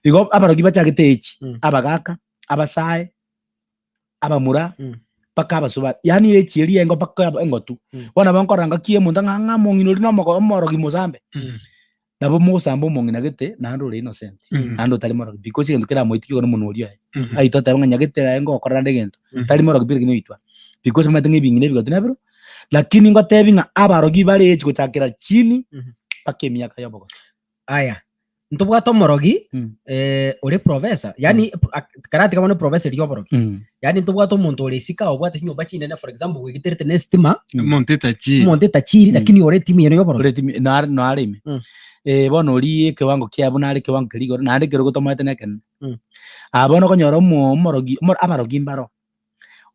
Igo abarogi bachagete echi, Mm. abagaka, abasae, abamura, Mm. mpaka abasubati, yaani echi eria engo mpaka aba- engotu. Mm. Bono nabo nkorora ngaki omonto ng'a ng'a omong'ina oria nomogo omorogi mosambe. Mhm. Nabo mogosamba omong'ina gete naende ore innocent, Mhm. naende otari morogi because egento keramoitie igo nomonwa oria oye. Mhm. Aye toteba ng'a nyagete aye ngokorera nde egento, Mhm. tari morogi pi lakini oitwa. Because omanyete ng'a ebing'ina ebigotu nabirobio, lakini ngotebi ng'a abarogi bare echi gochakera chini Mhm. mpaka emiaka ya obogotu. Aya, ntobwate omorogi Mm. eh, ore professor, yaani ak- karatiga bono professor eria oborogi. Yaani ntobwate omonto ore isiko aa obwate chinyomba chinene for example bwegiterete na estima, Omonto etachiri. omonto etachiri Mm. lakini ore etimu yene y'oborogi. Ore etimu nare nare ime. Mm. Eh, bono oria ekewango kiaye buna are ekewango keria igoro naende ekerogo tomaete nekenene. Mm. Aa bono okonyora omo omorogi omo abarogi mbaro,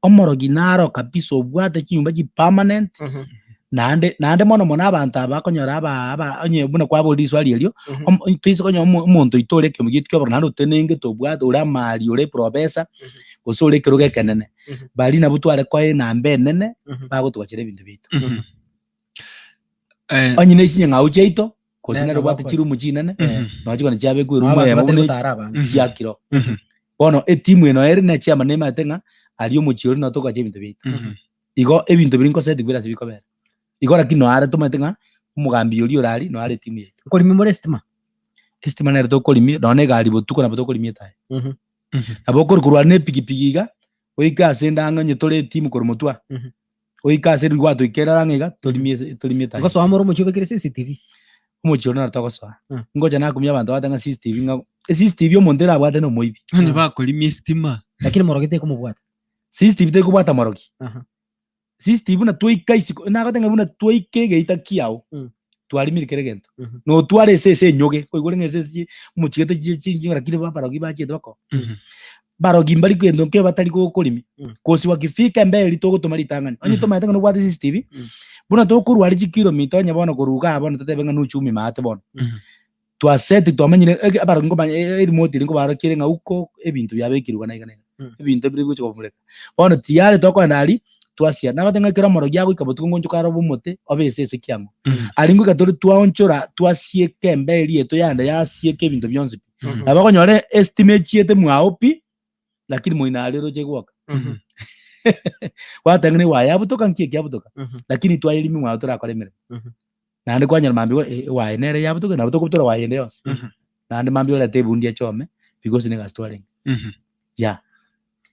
omorogi naro kabisa obwate chinyomba chi permanent, Mhm. naende naende mono mono abanto aba bakonyora aba aba onye buna kwaboria riswali erio, Mhm. omo toise konyora omo omonto oito ore ekeombe giaito kia oborogi naende otenengete obwate ore amari ore eprofessor, Mhm. gose ore ekerogo ekenene, Mhm. baria nabwo tware koa enamba enene, Mhm. bagotogachera ebinto biaito. Mhm. Eh, Onye ne chinyang'au chiaito, gose Ne- nere nabo obwate bakore. chirumu chinene, Mhm. nonya chikona chiabekwa Nabo erumu abanto eyemo batari buna gotara abange. Mhm. chiakire oo. Mhm. Bono etimu eno ere ne chairman nemanyete ng'a aria omochie oria noo togocha ebinto biaito. Mhm. Igo ebinto biria nkoseti bire ase bikobera. Igo lakini noare tomanyete ng'a omogambi oria ore aria noare etimu yaito. Nkorimi more estima? Estima nere tokorimia nonya na egari botuko nabo tokorimia etaya. Mhm. Mhm. Nabo okori korwa na epikipiki iga, oike ase ende ang'e onye tore etimu korwa motwe aa, Mhm. oike ase riria gwatoikera ang'e iga, torimie ase torimie etaya. Ngosoa more omochie obekire CCTV? Omochie oria noro togosoa. Mm. Ngocha nakumia abanto bagoteba ng'a CCTV ng'a eCCTV omonto erabwate na omoibi. Onye bakorimia estima. Lakini morogi tekomobwata. CCTV terikobwata morogi. Aha. CCTV buna twaika isiko, nagoteba ng'a buna twaika egeita kiao, Mm. twarimire kera egento. Mhm. Notware esese enyoge, koigure ng'a esese chi omochigete chi chi lakini abarogi bachiete bako. Mhm. Barogi mbari gento nkeiyo batari gokorimi, Mm. kosi wakifika emberi togotoma ritang'ani. Onye Mhm. tomanyete ng'a nobwate CCTV, Mm. buna tokorwa aria chikilomita onye bono korwa igaa bono totebe ng'a nochumi maate bono. Mhm. Twaseti twamanyire eke abarogi nkomanya erimote eria nkobarokia ere ng'a uko ebinto biabekirwe iga na iga na iga. Mm. Ebinto bire bigocha kobamureka. Bono tiyari tokogenda aria, twasia. Nagoteba ng'a ekero omorogi agoika botuko ngonchoka arobe omote, obe ase ase kiang'o. Mhm. Aria ngoika tore twaonchora, twasieka emberi yaito yaenda yasieka ebinto bionsi pi. Mhm. Nabo okonyora estima echiete mwao pi, lakini moino aria oroche gwoka. Mhm. Gwateba ng'a ewaya yabutoka nki ekiabutoka, Mhm. lakini twayerimi mwao torakore emeremo. Mhm. Naende kwanyora mambia igo eh, ewaya nere yabutoka nabo tokobutora ewaya ende yonsi. Mhm. Naende mambia orete ebundi echome, because negasi twarenge. Mhm. Yeah.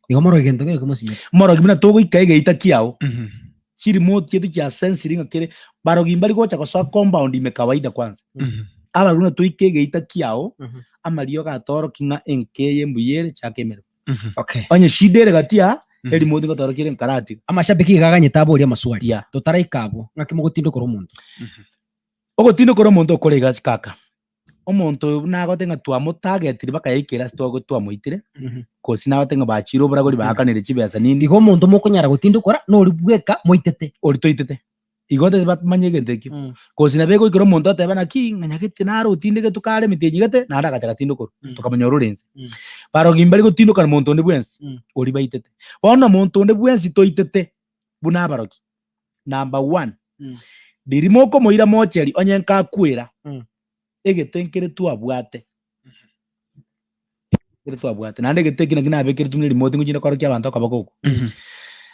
Igo morogi gento kegio kimosinyete. Morogi buna togoika egeita kiao, Mhm. chiremote chiaito chia sensiri ng'a kere, barogi mbari gocha gosoa compound ime kawaida kwanza. Mhm. Abarogi buna toike egeita kiao, Mhm. amariogo atoroki ng'a enka eye mbuya ere chaka emeremo. Mhm. Okay. Onye shida ere gati aa, Erimote ngotorokia ere nkaratiga. Amashabiki iga aganyete aborie amaswali. Yeah. Totaraika abwo, ng'aki mogotindekora omonto? Ogotindekora omonto okore iga kaka, omonto oyo buna agote ng'a twamotagetire mpaka yaikire ase twago twamoitire, gose nagote ng'a bachire oboragori baakanire chibesa nini. Igo omonto mokonyara gotindekora nori bweka moitete. Ori toitete. Igo otebe bamanye egento ekio. Gose nabo egoikera omonto otebe naki ng'a nyagete naro otindegetwe kare emete enyigete naende agacha agatindokorwa, tokamonyora ore inse. Barogi mbari gotindokana monto onde bwensi oria baitete. Bono monto onde bwensi toitete buna abarogi, number one, riria mokomoira mocheri onye nkakwera, egete nkere twabwate, nkere twabwate naende egete eki naki nabekeretwe buna erimote ngochia korokia abanto okoboko oko.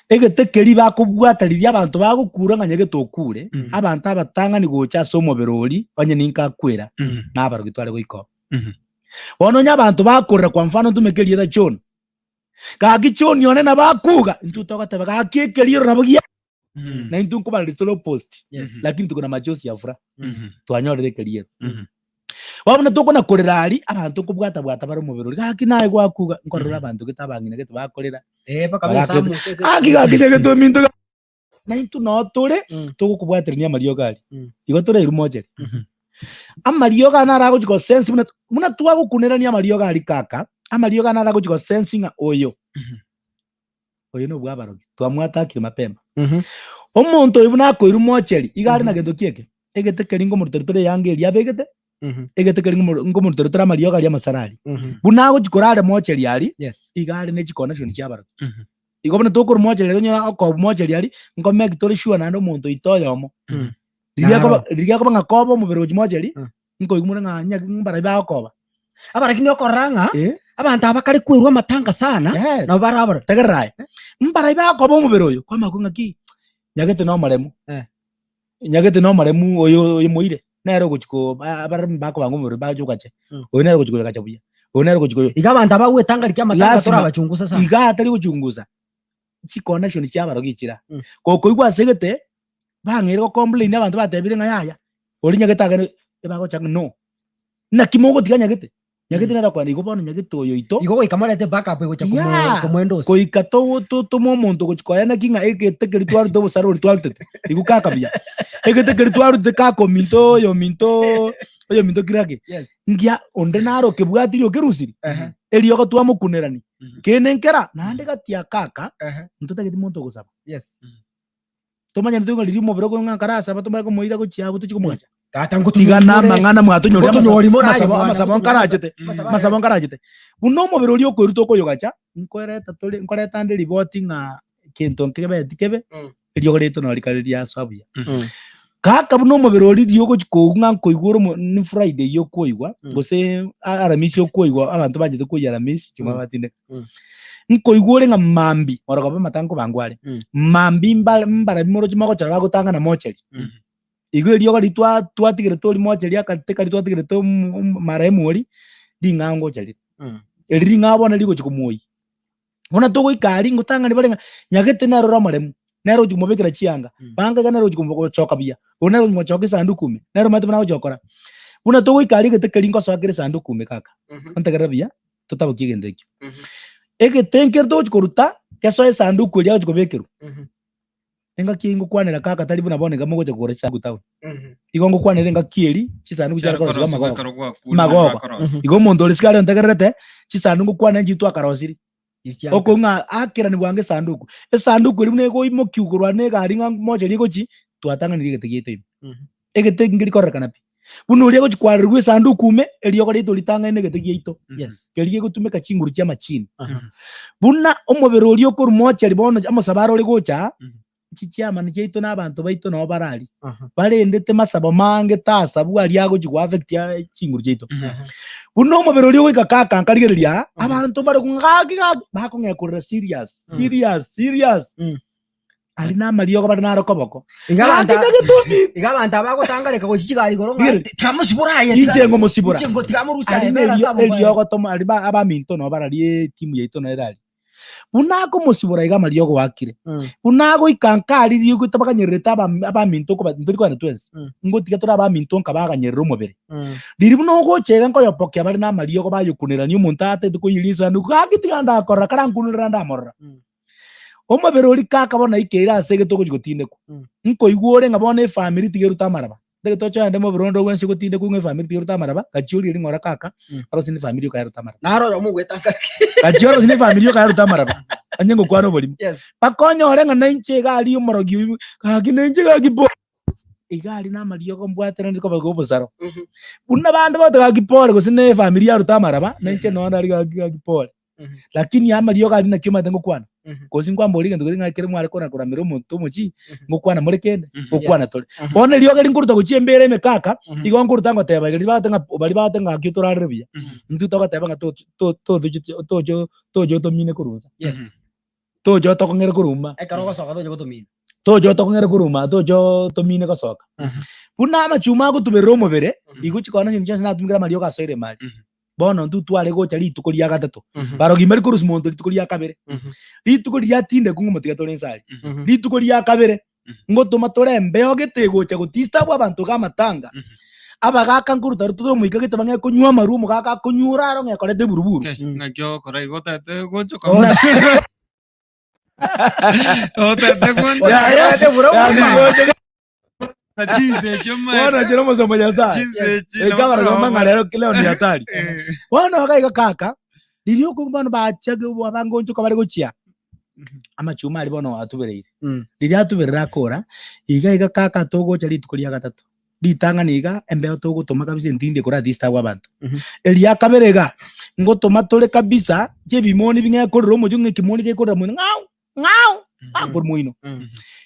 Egete keria bakobwata riria abanto bagokura ng'a nyagete okure, abanto abatang'ani gocha ase omobere oria onye ninkakwera, nabarogi tware goika oo. Bono onye abanto bakorera kwa mfano ntumeke erieta John, gaki John one nabo akuga, intwe togoteba gaki ekeriero nabo gia na intwe nkobareria tore opposite, Yes. lakini tuko na machozi ya furaha, twanyorire ekeriero. Bono buna tokona korera aria, abanto nkobwata bwata bare omobere oria, gaki naye gwakuga, nkorora abanto gete abang'ina gete bakorera, Eh, mpaka Bagakete, besamusa ase gaki gaki nyagete ominto ga-" Na intwe noo tore, Mm. togokobwaterania amariogo aria. Mm. Igo torairwe mocheri. Amariogo aya naro agochi gosense buna buna twagokunerania amariogo aria kaka, amariogo aya naro agochi gosense ng'a oyo, oyo nobwabarogi, twamwatakire mapema. Omonto oyo buna akoirwa mocheri, iga are na gento ki eke? Egete keria nkomoruteria tore eyanga eria abegete, egete keria nkomo- nkomoruteria tore amariogo aria amasara aria. Buna agochi korara mocheri aria, Yes. iga are ne chiconnection chiabarogi. Igo buna tokorwa mocheri aria onyore okoba mocheri aria, nkomeki tore sure naende omonto oito oyomo. Riria Naro. akoba riria akoba ng'a koba omobere gochia mocheri, nkoigwa more ng'a onye mbarai bagokoba. Abarakini okorora ng'a Eh. abanto aba kare kwerwa amatanga sana, Eh. nabo barabora. Tegerera aye, mbarai bagokoba omobere oyo, kwamanya kong'a ki, nyagete na omoremu, Eh. nyagete na omoremu oyo oyo moire, nere ogochi ko ba- abaremi bakobanga omobere bache ogache, Mm. oyo nere ogochi koyogacha buya, oyo nere ogochi koyo Iga abanto aba gwetanga rikia amatanga Lasima. torabachungusa sana. Iga atari gochungusa, chiconnection chiabarogi chira. Mm. Gokoigwa ase egete, bang'eire gocomplain abanto batebire ng'a yaya, oria nyagete agende, ebagocha ng'a no. Naki mogotiga nyagete? Nyagete nere okogenda igo bono nyagete oyo oito, Igo goika morete backup egocha komo- Yeah. komoendosi. goika to- to- tome omonto ogochi koya naki ng'a egete keria twarute obosara oria twarutete, igo kaka buya. Egete keria twarutete kaka ominto oyo ominto oyo ominto kirage, Yes. ngia onde naro okebwatirie okerusiri, Ehe. eriogo twamokunerani, Mhm. kende nkera, naende gati aka aka, Ehe. ntotageti monto ogosaba. Yes. Tomanyane toigwe riria omobere okong'a ng'a nkarasaba tomanye komoira gochia abwo tochie komogacha. Tata Tiga ngotunyori na more. amang'ana mwatonyoria amasabo Ngotunyori more aye amasabo mwana, amasabo ngotunyori nkarachete amasabo amasabo nkarachete. Buna omobere oria okoirwa tokoyogacha, nkoreta tore nkoreta nde riboti ng'a kento nkebeti kebe, Mm. eriogo riaito naro rikare riasoa buya. Mm. Kaka buna omobere oria riria ogochi koigwa ng'a nkoigwa ore omo ni Friday eyio okoigwa, Mm. gose a- aramisi okoigwa abanto banchete koyia aramisi ching'o Mm. batindeka. Mm. Nkoigwa ore ng'a mambi, orogoba amatanga nkobangwa are, Mm. mambi mbare mbarabi moroche mogochora bagotang'ana mocheri. Mm. Igo eriogo riria twa twatigerete oria mocheri akate karia twatigerete omo omo marehemu oria, ring'ao ngocha rire. Mm. Eri ring'ao bono rigochi komoyia. Bono togoika aria ngotang'ani bare ng'a nyagete nere ore omoremu, nere ogochi komobekera chianga, Mm. banga iga nere ogochi komo gochoka buya, oyo nere ogochi gochoka esanduku ime, nere omanyete buna agochi gokora. Buna togoika aria egete keria ngosoa kere esanduku ime kaka, ontegerere buya, totabokie egento ekio. Egete nkere togochi koruta, gesoe esanduku eria agochi kobekerwa, engaki eyio ngokwanera kaka tari buna bono iga mogocha kogora chisanduku town. Igo ngokwanera engaki eria, chisanduku chiare korosiwa amagogo. Magogo. Igo omonto ore isiko aria ontegererete, chisanduku ngokwana nchiria twakarosirie. Okong'a ng'a akerani bwango esanduku. Esanduku eria buna egoimokiwa korwa na egari ng'a mocheri egochi, twatang'anirie egete giaito ime. Egete eki nkeri kororekana pi. Buna oria agochi kwarerwa esanduku ime, eriogo riaito ritang'aine egete giaito. Yes. Keria gegotumeka chinguru chia amachini. Buna omobere oria okorwa mocheri bono omosabara ore gocha aa, chichiamani chiaito na abanto baito nabo bare aria. Barendete masabo mange tasabwa aria agochi go affect chinguru chiaito. Buna omobere oria ogoika kaka nkarigereria aa, abanto mbare kong'a gaki gaki, bakong'ea korera serious, serious, serious. Aria namariogo bare naro koboko. Iga abanto Gaki nyagetomi. iga abanto aba bagotangareka gochia chigari igoro ng'a Rigere. tigamosibora aye tiga- Inche ngomosibora. inche ngo tigamorusia Aria aye bera nerio ase abwo eriogo tomo aria ba abaminto nabo bararie etimu yaito nero ere aria. Buna akomosibora iga amariogo oakire. Mm. Buna agoika nka aria rigo tabaganyererete aba- abaminto nkoba ntori kogenda twensi. Mm. Ngotiga tore abaminto nka baganyerera omobere. Mm. Riria buna ogocha iga nkoyopokia bare namariogo bayokunerania omonto atagete koiyeria esanduku gaki tiga ndakorora karankunerera ndamorora. Mm. Omobere oria kaka bono naikeire ase egete ogochia gotindekwa. Nkoigwa ore ng'a bono efamiri tiga erute amaraba. Ntagete oche ogende mobere onde ogwensi ogotindekwa ng'a efamiri tiga erute amaraba, gachia orie ring'ora kaka, orosie nefamiri yoka yarute amaraba. Naro oyomo ogwetanga Gachia orosie nefamiri yoka yarute amaraba. Onye ngokwana oborimo. Yes. Mpaka onyore ng'a nainche iga aria omorogi oyio, gaki nainche gaki po. Iga aria namariogo mbwateranie koba iga obosaro. Buna bande bagote gaki pore gose ne efamiri yarute amaraba, nainche nonye aria gaki gaki pore. Lakini amariogo aria naki omanyete ngokwana. Gose nkwamboria egento keria ng'a ekero mware kona koramera omonto omochie, ngokwana more kende? Ngokwana Yes. tore. Bono eriogo eri nkoruta gochia embera ime kaka, igo nkoruta ngoteba iga riria bagoteba ng'a baria bagoteba ng'a gaki torarere buya, intwe togoteba ng'a to- to- totocheti tocho tocho otomine korwa inse. Yes. Tocha otokong'ere korwa uma. Ekero ogosoka tocha gotomina. Tocha otokong'ere korwa uma, tocha otomine gosoka. Buna amachuma agotuberera omobere, igo chikona chinto chionsi natumekire amariogo asoire ime aria. Bono intwe tware gocha rituko ria gatato, barogi mbari korusia monto rituko ria kabere. Rituko riria atindekwa ng'omotiga tore inse aria. Rituko ria kabere, ngotoma tore embeo gete egocha gotistabwa abanto iga amatanga. Abagaka nkoruta ru tore omoika gete bang'e konywa amarwa omogaka akonywa orare ong'e koreta eburuburu. Ng'aki ogokora igo otagete gochoka otagete gochoka Yaya, yani gochoka na chinsa echio bono maete chire omosomo Nyasaye. chinsa echi Ekabara nabo gomba ng'a rero leo ni hatari. Eh. Bono iga iga kaka, riria okwo bono bacha abangonchoka bare gochia, amachuma aria bono atubereire. Riria atuberire akora, iga iga kaka togocha rituko ria gatato. Ritang'ani iga embeo togotoma kabisa entindi ekore disturb abanto. Eria kabere iga, ngotoma tore kabisa chiebimoni bing'e korera omochie ng'a ekemoni gekorera moino ng'ao ng'ao ng'ao korwa moino.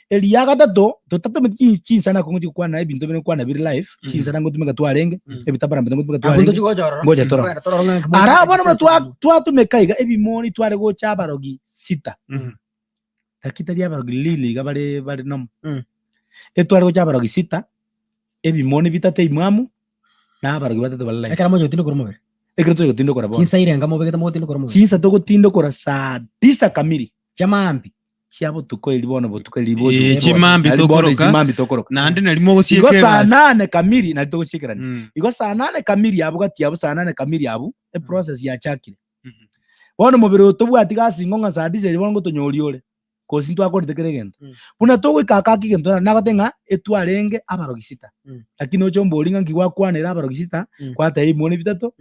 Eria gatato, totatometi chin- chinsana ngochi gokwana ebinto bire nkwana bire live, chinsana ngotumeka twarenge, ebitabara mbito ngotumeka Abwo twarenge. ntochi gocha ororo. Ngocha tororo. Kwenda tororo ng'a ekemoni Ara bono buna twa- ensemo. twatumeka iga ebimoni tware gocha abarogi sita. Lakini tari abarogi lili iga bare bare nomo. Etware gocha abarogi sita, ebimoni bitato ebimwamu, na abarogi batato bare live. Ekero mocha gotindokora omobere. Ekero tocha gotindokora bono. Chinsa irenga mobegete mogotindokora omobere. Chinsa togotindokora saa tisa kamili. Chia maambia. Chia botuko eri bono botuko eri bocho Eh, bocho. chimambi Nari bono tokoroka. chimambi tokoroka. Naende nari mogosieka Igo saa egasi. nane kamili nari togosiekerania. Igo saa nane kamili abwo gati abwo saa nane kamili abwo, eprocess yachakire. Bono omobere oyo tobwati gasi ingo ng'a saa tisa eri bono ngotonyoria ore, gose ntwakorete kera egento. Buna togoika aka ake egento nagote ng'a etwarenge abarogi sita. Lakini oche ombori ng'a nki gwakwanera abarogi sita, gwateba ebimoni bitato,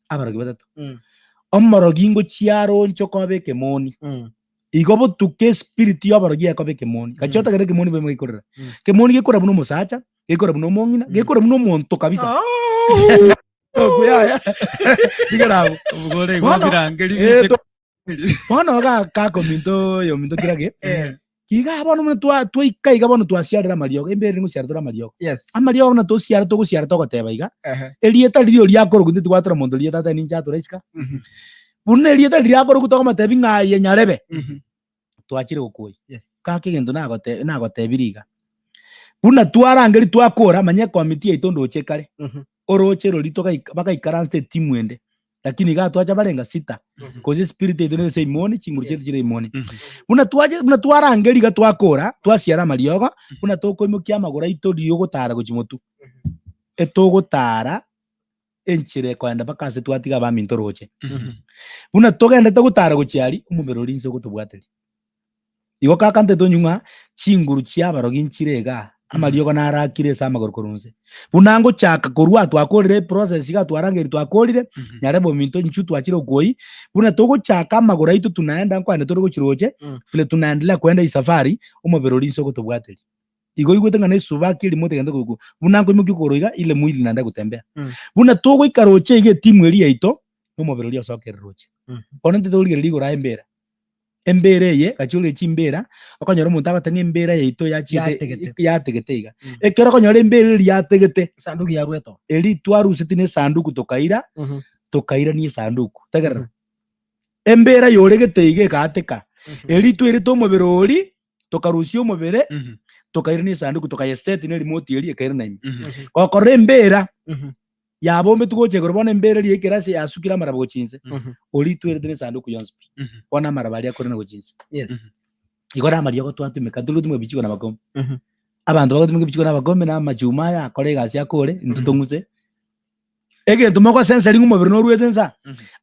abarogi batato. Omorogi ngochia aronche okoba ekemoni. Igo botuko espiriti y'oborogi ekoba ekemoni. Gachia otagere ekemoni boime gekorera. Ekemoni gekorera buna omosacha, gekorera buna omong'ina, gekorera buna omonto kabisa. Okwe yaya. Tigera abwo. Obogore igo Bono, birangeri eh, biche bono ga kakominto oyominto kira ge. Eh. Iga bono buna twa twaika iga bono twasiarera amariogo, embere ngosiara tore amariogo. Yes. Amariogo buna tosiara togosiara togoteba iga, Ehe. erieta riria riakorokwa intwe tibwatora monto rieta tari ninche atora isika. Buna erieta riria riakorokwa tokomotebi ng'a aye nyarebe, twachire gokoyia. Yes. Gaki egento nagote nagotebirie iga, buna twarangeria twakora manya ekomiti yaito ndoche ekare, oroche roria togaika bagaikaransa etimu ende, lakini iga twacha barenga sita, gose espirit yaito nere ase emoni, chinguru chiaito chire emoni. Buna twache buna twarangeria iga twakora, twasiara amariogo, buna tokoimokia amagoro aito riria ogotara gochia motwe, etogotara enchera ekoenda mpaka ase twatiga abaminto roche. Buna togendete gotara gochia aria, omobere oria inse ogotobwateria. Igo kaka ntete onywe ng'a chinguru chia abarogi nchire igaa, amariogo narakire ase amagoro korwa inse. Buna ngochaka korwa aa twakorire eprocess igaa twarangeiri twakorire, nyarebe ominto inchu twachire okwoi, buna togochaka amagoro aito tunaenda nkwane tore gochia roche, vile tunaendelea kwenda hii safari, omobere oria inse ogotobwateria. Igo oigwete ng'a nesubaki erimo otagete koigwa, buna nkoimokia okogoro iga, ile mwili naende gotembea. Buna togoika roche iga etimu eria yaito, na omobere oria osokerere roche. Bono intwe torigereria igoro aye embera. Embera eye, gachia origereria chimbera, okonyora omonto agoteba ng'a embera yaito yachiete Yategete. yategete iga. Ekero okonyora embera eria yategete, Esanduku yarwete oo. eri twaruseti na esanduku tokaira, tokairania esanduku. Tegerera. Embera yoregete iga egaateka, eri twairete omobere oria, tokarusia omobere, tokairania esanduku, tokayeseti na erimote eria ekairana ime. Gokorora embera, yabombetwe gocha igoro bono embera eria ekero ase yasukire amaraba gochia inse, oria twerete na esanduku yonsi pi. Bono amaraba aria akorena gochia inse. Yes. Igo na amariogo twatumeka, ntori gotumeka ebichiko na amakombe. Abanto bagotumeka ebichiko na amakombe na amachuma aya akore egasi akore, intwe tong'use. Egento mogosenseri ng'a omobere noruete nsa,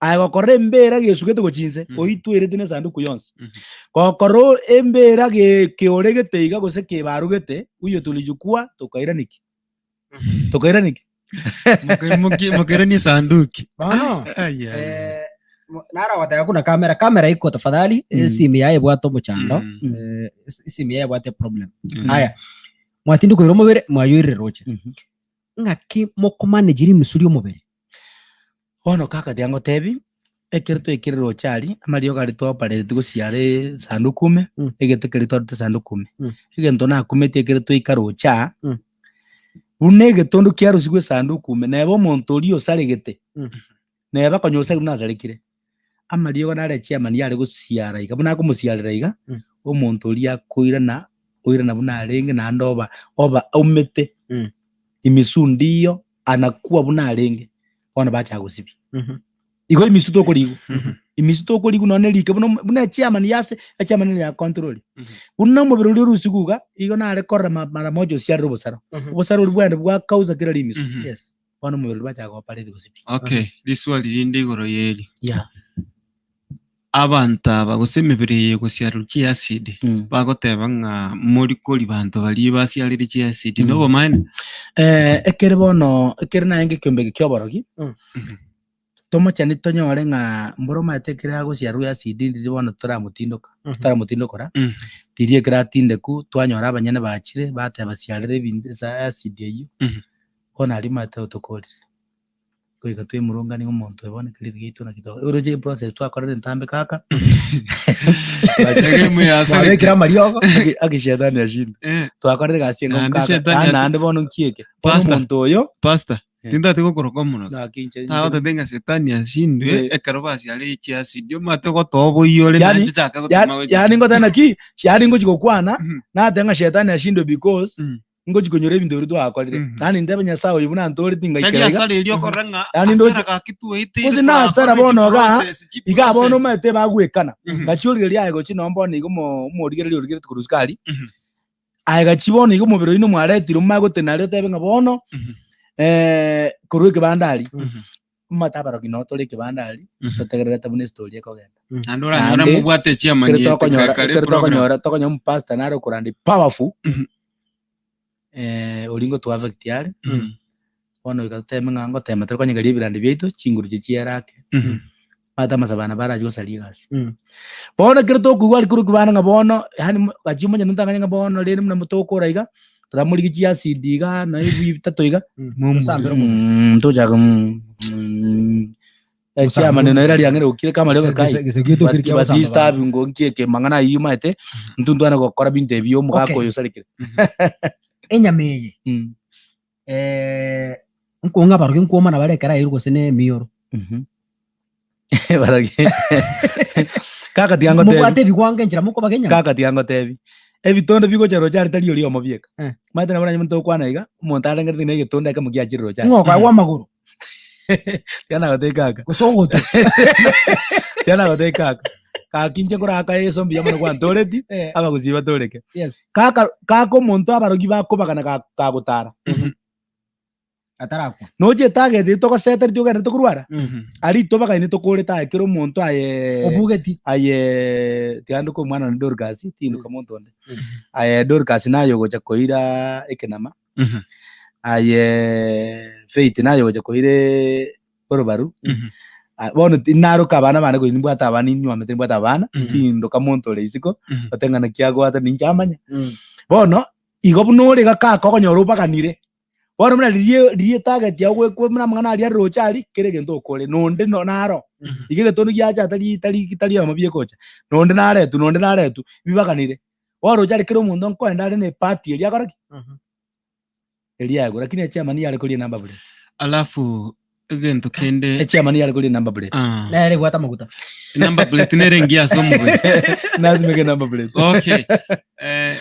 aye gokora embera gesugete gochia inse, oitwerete na esanduku yonsi. Gokora embera ge keoregete iga gose kebarugete, huyo tulichukua tokairani ki? Tokairani ki? Mokairani esanduki. Bono Ai, ai, ai. eh, mo- naro goteba kuna kamera kamera iko tafadhali esimi yaye ebwate omochando eh, es- esimi yaye ebwate problem aya mwatindi koira omobere mwayoirire roche Ng'aki mokomanage rimisu ri'omobere? Bono kaka tiga ngotebi, ekero twaikire roche aria, amariogo aria twaopareti gosiara esanduku ime, Mm. egete keria twarete esanduku ime. Mm. Egento nakumetie ekero twaika roche aa, Mm. buna egetondo kiarusigwe esanduku ime, neba omonto oria osaregete, Mm. neba konya osarigwe buna asarekire, amariogo nare chairman yare gosiara iga, buna akomosiarera iga, Mm. omonto oria akoirana, oirana buna arenge naende oba oba aumete Mm. imisu ndiyo anakuwa buna arenge, bono bachaka gosibia. Mhm. Igo imisu tokorigwa, imisu tokorigwa nonye nerike buna omo buna echairman yase echairman nere ya control. Buna omobere oria orusigwe iga, igo nare korora ma mara moja osiarire obosaro. Obosaro oria bwaenda bwakausa kera rimisu. Yes. Bono omobere oria bachaka gopareti gosibia. Okay, riswali rinde igoro yeri. Yeah. Abanto aba gose emebere eye egosiarerwa chiacid, bagoteba ng'a mori kori banto baria basiarire chiacid, nobomaene? Ekere bono ekere naende ekeombe eke kia oborogi, Mm. tomochani tonyore ng'a mboro omanyete ekere agosiarerwa eacid riria bono toramotindoka, totaramotindokora, Mm. riria ekere atindeku twanyora abanyene bachire bateba siarera ebinto ase acid eywo, Mhm. bono aria omanyete otokorire. Goika twemurunganie omonto oyo bono ekero giaito naki togo oroche eprocess twakorire entambe kaka Egemu yasarete. Mwabekire amariogo. Aki- aki shetani ashinde Eh, twakorire egasi enga Naende kaka shetani yaani ase- naende bono nki eke bono Pastor. omonto oyo Pastor, Eh. tintati gokoroka omonwa. naki inche inche- Tagotete ng'a setani ashindwe Eh. ekero basiare chiasidi omate gotoa oboiyore Yani- naende chaka Ya- gotema gochia. yaani ngoteba naki yaani ngochi gokwana Mhm. nateba ng'a shetani ashindwe because Mm. ngochi konyora ebinto biria twakorire. Mhm. Yaani ntebe Nyasae oyo buna antoreti Tari ngaikera iga. asara eria okorora ng'a Yaani ndoche- asara gaki twaeteire Gose na asara twakorire bono igaa, chiprocess, Iga bono chiprocess. omanyete bagwekana. Mhm. Ngachi origereria aye gochi nonye bono iga omo omorigereria origeretie korwa isiko aria. Mhm. Aye gachi bono iga omobere oino mwaretire omanye gotena aria otebe ng'a bono Mhm. korwa ekebanda aria. Mhm. Omanyete abarogi noo tore ekebanda aria, Mhm. totegererete buna estory ekogenda. Naende oranyore Naende, mobwate echiamani Ekero tokonyora kare ekero program. tokonyora tokonyora omopastor nare okorandi powerful, Mhm. oria ngoto affect are, Mhm. bono goika toteme ng'a ngotema tore konyegeria ebirandi biaito, chinguru chiria chiere ake, Mhm. omanyete amasabo aya nabo arache gosaria egasi. Mm. Bono ekero tokoigwa aria korwa ekebanda ng'a bono, yaani mo gachia omonyene ntang'anye ng'a bono rende buna motokora iga, rora morigie chiacid igaa na ebi bitato iga, Tosambere omobere. Tochaka echiamani nero riang'ire gokira kama rioka kai. Gese gioto kiri kia gosamba Batista abanto. bingo nki eke mang'ana ayio omanyete, intwe ntwane gokora binto ebi omogaka Okay. oyo osarekire. Enyama eye nkong'a abarogi nkwomana bare ekero airwe gose na emioro. Baragi. Kaka tiga ngotebi. Mobwate ebigwango enchera mokobaga enyama. Kaka tiga ngotebi. Ebitondo bigocha roche aria tari oria omo bieka. Eh. Omanyete nabo nonye togokwana iga, omonto arengerete ng'a egetondo ekemo giachire roche aria. Ng'o okoegwa amagoro Tiga nagotebi kaka. gose ogotwe. Tiga nagotebi kaka. Gaki inche nkoraka Yeso mbuya mono kwantoreti, Eh, abagusii batoreke. yes. Kaka kaka omonto abarogi bakobagana ga- gagotara. Atarakwa. Noche etarget eye togosetera togenderete korwara, Mhm. aria tobagaine tokorete aye kera omonto aye Obugeti. aye tiga ndoke omwana one Dorcas, tindoka monto onde. Mm. Aye Dorcas naye ogocha koira ekenama, Mhm. aye Faith naye ogocha koira orobaru, Mhm. Ah, bono ti- naroka abana bane gose nimbwate abana ninywomete nimbwate abana, Mhm. tindoka monto ore isiko, Mhm. oteba ng'a naki agwate ninche amanye. Mm. Bono, igo buna ore iga kaka okonyora obaganire, Bono buna riria riria etarget yao goekwa buna amang'ana aria aroche aria, kera egento okore, na onde no naro. Iga egetondo giacha tari tari tari oyomo biegocha, na onde naretwe, na onde naretwe, bibaganire. Bono roche aria kera omonto nkoenda are na eparty eria akore ki? Eria aegwe, lakini echairman yare koria enumber plate. Alafu egento kende Echairman yare koria enumber plate. ah, Nere ebwate amaguta. number plate nere engiya ase omobere Natumeke enumber plate. okay eh,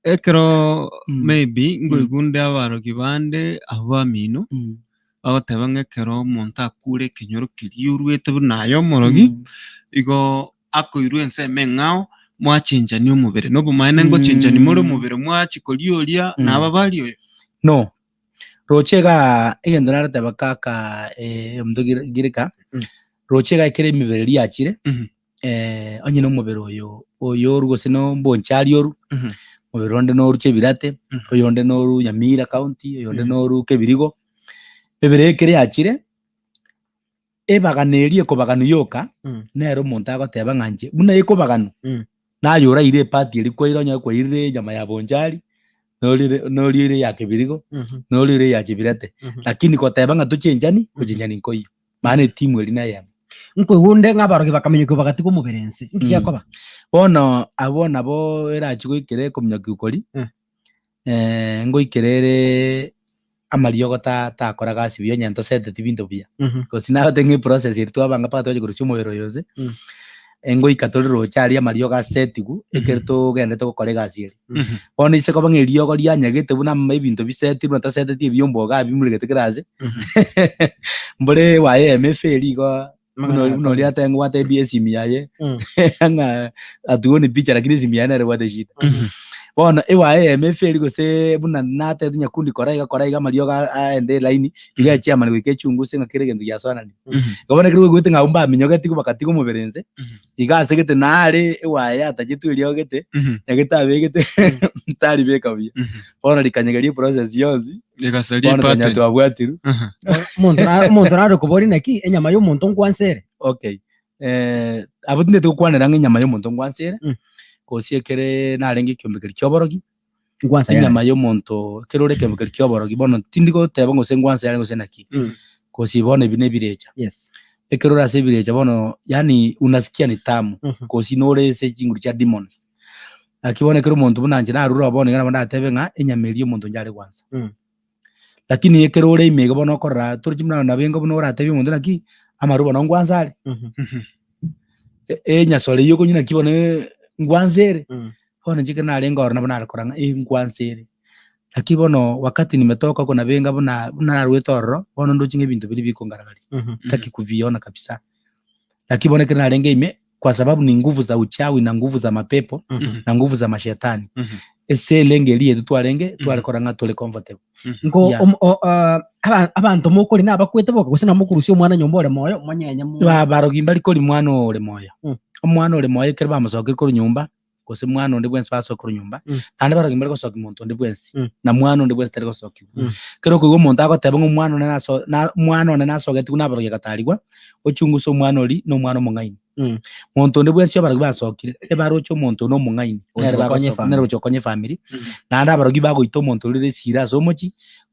Ekero Mm. maybe nkoigwa abarogi bande abwo bamino, Mm. bagoteba ng'a ekero omonto akure ekenyoro keria oruete buna aye omorogi, Mm. igo akoirwa ensemo eng'ao, mwachenchania omobere. Na obomaene ngochenchania more Mm. omobere mwachia koria oria Mm. na ababari oyo. No. Roche igaa egento nareteba kaka eh, omonto gire- gireka, Mm. roche iga ekere emebere eria yachire, Mhm. eh, onye na omobere oyo oyoru gose na ombonchari oru, Mhm. omobere onde noru Chebirate, Mhm. oyonde noru Nyamira county, oyonde Mhm. noru Kebirigo, emebere ekere yachire, ebagano eria ekobaganu yoka, Mm. nere omonto agoteba ng'a inche buna ekobaganu, Mm. naye oraire epati eria kwaira onye kwairire enyama ya bonchari, norire norire eya kebirigo, Mhm. norire eya chebirate, Mhm. lakini koteba ng'a tochenchani, gochenchani nkoiyo, maana etimu eria neyemo. Nkoigwa ng'a abarogi bakamenyokigwa bagatiga omobere nse, nki Mm. gekoba? Bono abwo nabo erachie goikera ekominyokiwa koria, Mm. ngoikera ere amariogo ta takora gasi buya onye ntoseteti binto buya. Mhm. Gose nagote ng'a eprocess eria twabanga mpaka twacha korusia omobere oyo onsi, Mm. ngoika tore roche aria amariogo asetigwe, ekero togenderete gokora egasi eria. Mhm. Bono ase koba ng'a eriogo rianyagete buna ama ebinto bisetirwe buna toseteti ebiombo iga bimuregete kera ase, Mhm. mbore wayema eferi igo buna Amang'ana buna oria ateba ngwatebie esimi yaye, Mm. ng'a hatuoni picha lakini esimi yaye nere ebwate eshida. Mhm. Bono ewaya eyemo eferi gose buna natebete nyakundi kora iga kora iga amariogo a- aende elaini, iga echiamani goika echunguse ng'a kera egento giasoananire. Mhm. Igo bono ekero oigwete ng'a abwo mbaminyogeti bagatiga omobere inse, Mhm. iga asegete nare ewaya yatachetwe eriogo gete, Mhm. nyagete abegete taribeka buya. Mhm. Bono rikanyegeria eprocess yonsi, Egasaria bono twanyora epattern. twabwatirwe. Aha. Omonto na- omonto nare koboria naki enyama ya omonto nkwansa ere? Okay, abwo tindeti gokwanera ng'a enyama ya omonto nkwansa ere, Mm. gose ekere narenge ekiombe keria kia oborogi, Nkwansa yare. enyama ya omonto ekero ore ekiombe keria kia oborogi bono tindi goteba gose nkwansa yare gose naki, Mm. gose bono ebi na ebirecha. Yes. Ekero ore ase ebirecha bono yaani unasikia ni tamu, Mhm. gose nore ase chinguru chia demons. Naki bono ekero omonto buna inche narure oo bono iga nabo ndatebe ng'a enyama eria omonto inche are gwansa. Mm. Lakini ekero ore ime iga bono okorora torochi buna nabo enga buna oratebie omonto naki, amarwa bono ngwansa are. Mhm. Mhm. E- enyasore eywo okonywa naki bono ngwansa ere. Mm. Bono inche ekero narenge ororo nabo nare korora ng'a eh ngwansa ere. Lakini bono wakati nimetoka huko nabo enga buna buna narwete ororo, bono ndoche ng'a ebinto biria bikongaragaria. Mhm. Sitaki kuviona kabisa. Lakini bono ekero narenge ime, kwa sababu ni nguvu za uchawi na nguvu za mapepo Mhm. na nguvu za mashetani Mhm. ase elenge eria yetu twarenge tware korora ng'a tore comfortable Nko Yeah. om- o- ah, aba- abanto mokori nabakwete boka gose namokorusia omwana nyomba ore moyo monyenye mo Ba- barogi mbari kori mwana ore moyo Mm. omwana ore moyo ekero bamosokire korwa nyomba gose mwana onde bwensi basoke korwa nyomba Mm. naende barogi mbari gosokia monto onde bwensi Mm. na mwana onde bwensi tari gosokigwa Mm. ekero okoigwa omonto agoteba ng'a omwana one naso na omwana one nasogetigwe nabarogi agatarigwa ochunguse omwana oria na omwana omong'aini Mm. Monto onde bwensi abarogi basokire, ebaroche omonto one omong'aini, Gocha nere gokonya bagosoka, efamiri. nere gocha gokonya efamiri, naende abarogi bagoita omonto orire esira ase omochie,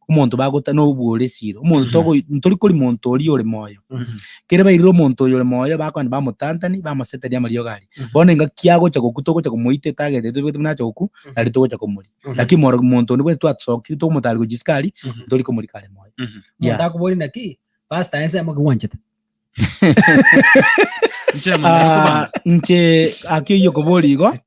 omonto bagota nobwore esira. Omonto Mhm. togoi ntori kori monto oria ore moyo. Kere bairire omonto oyo ore moyo, bakogenda bamotantani, bamoseteria amariogo aria. Bono engaki agocha gokwa togocha komoita etarget eye tobegete buna acha gokwa, nari togocha komoria. Lakini moro monto onde bwensi twasokire togomotari gochia isiko aria, ntori komorika are moyo. Omonto Yeah. akoboria naki, pastor ensemo ki gwanchete? Inche amang'ana Ah, kobanga. inche aki oyio okobori igo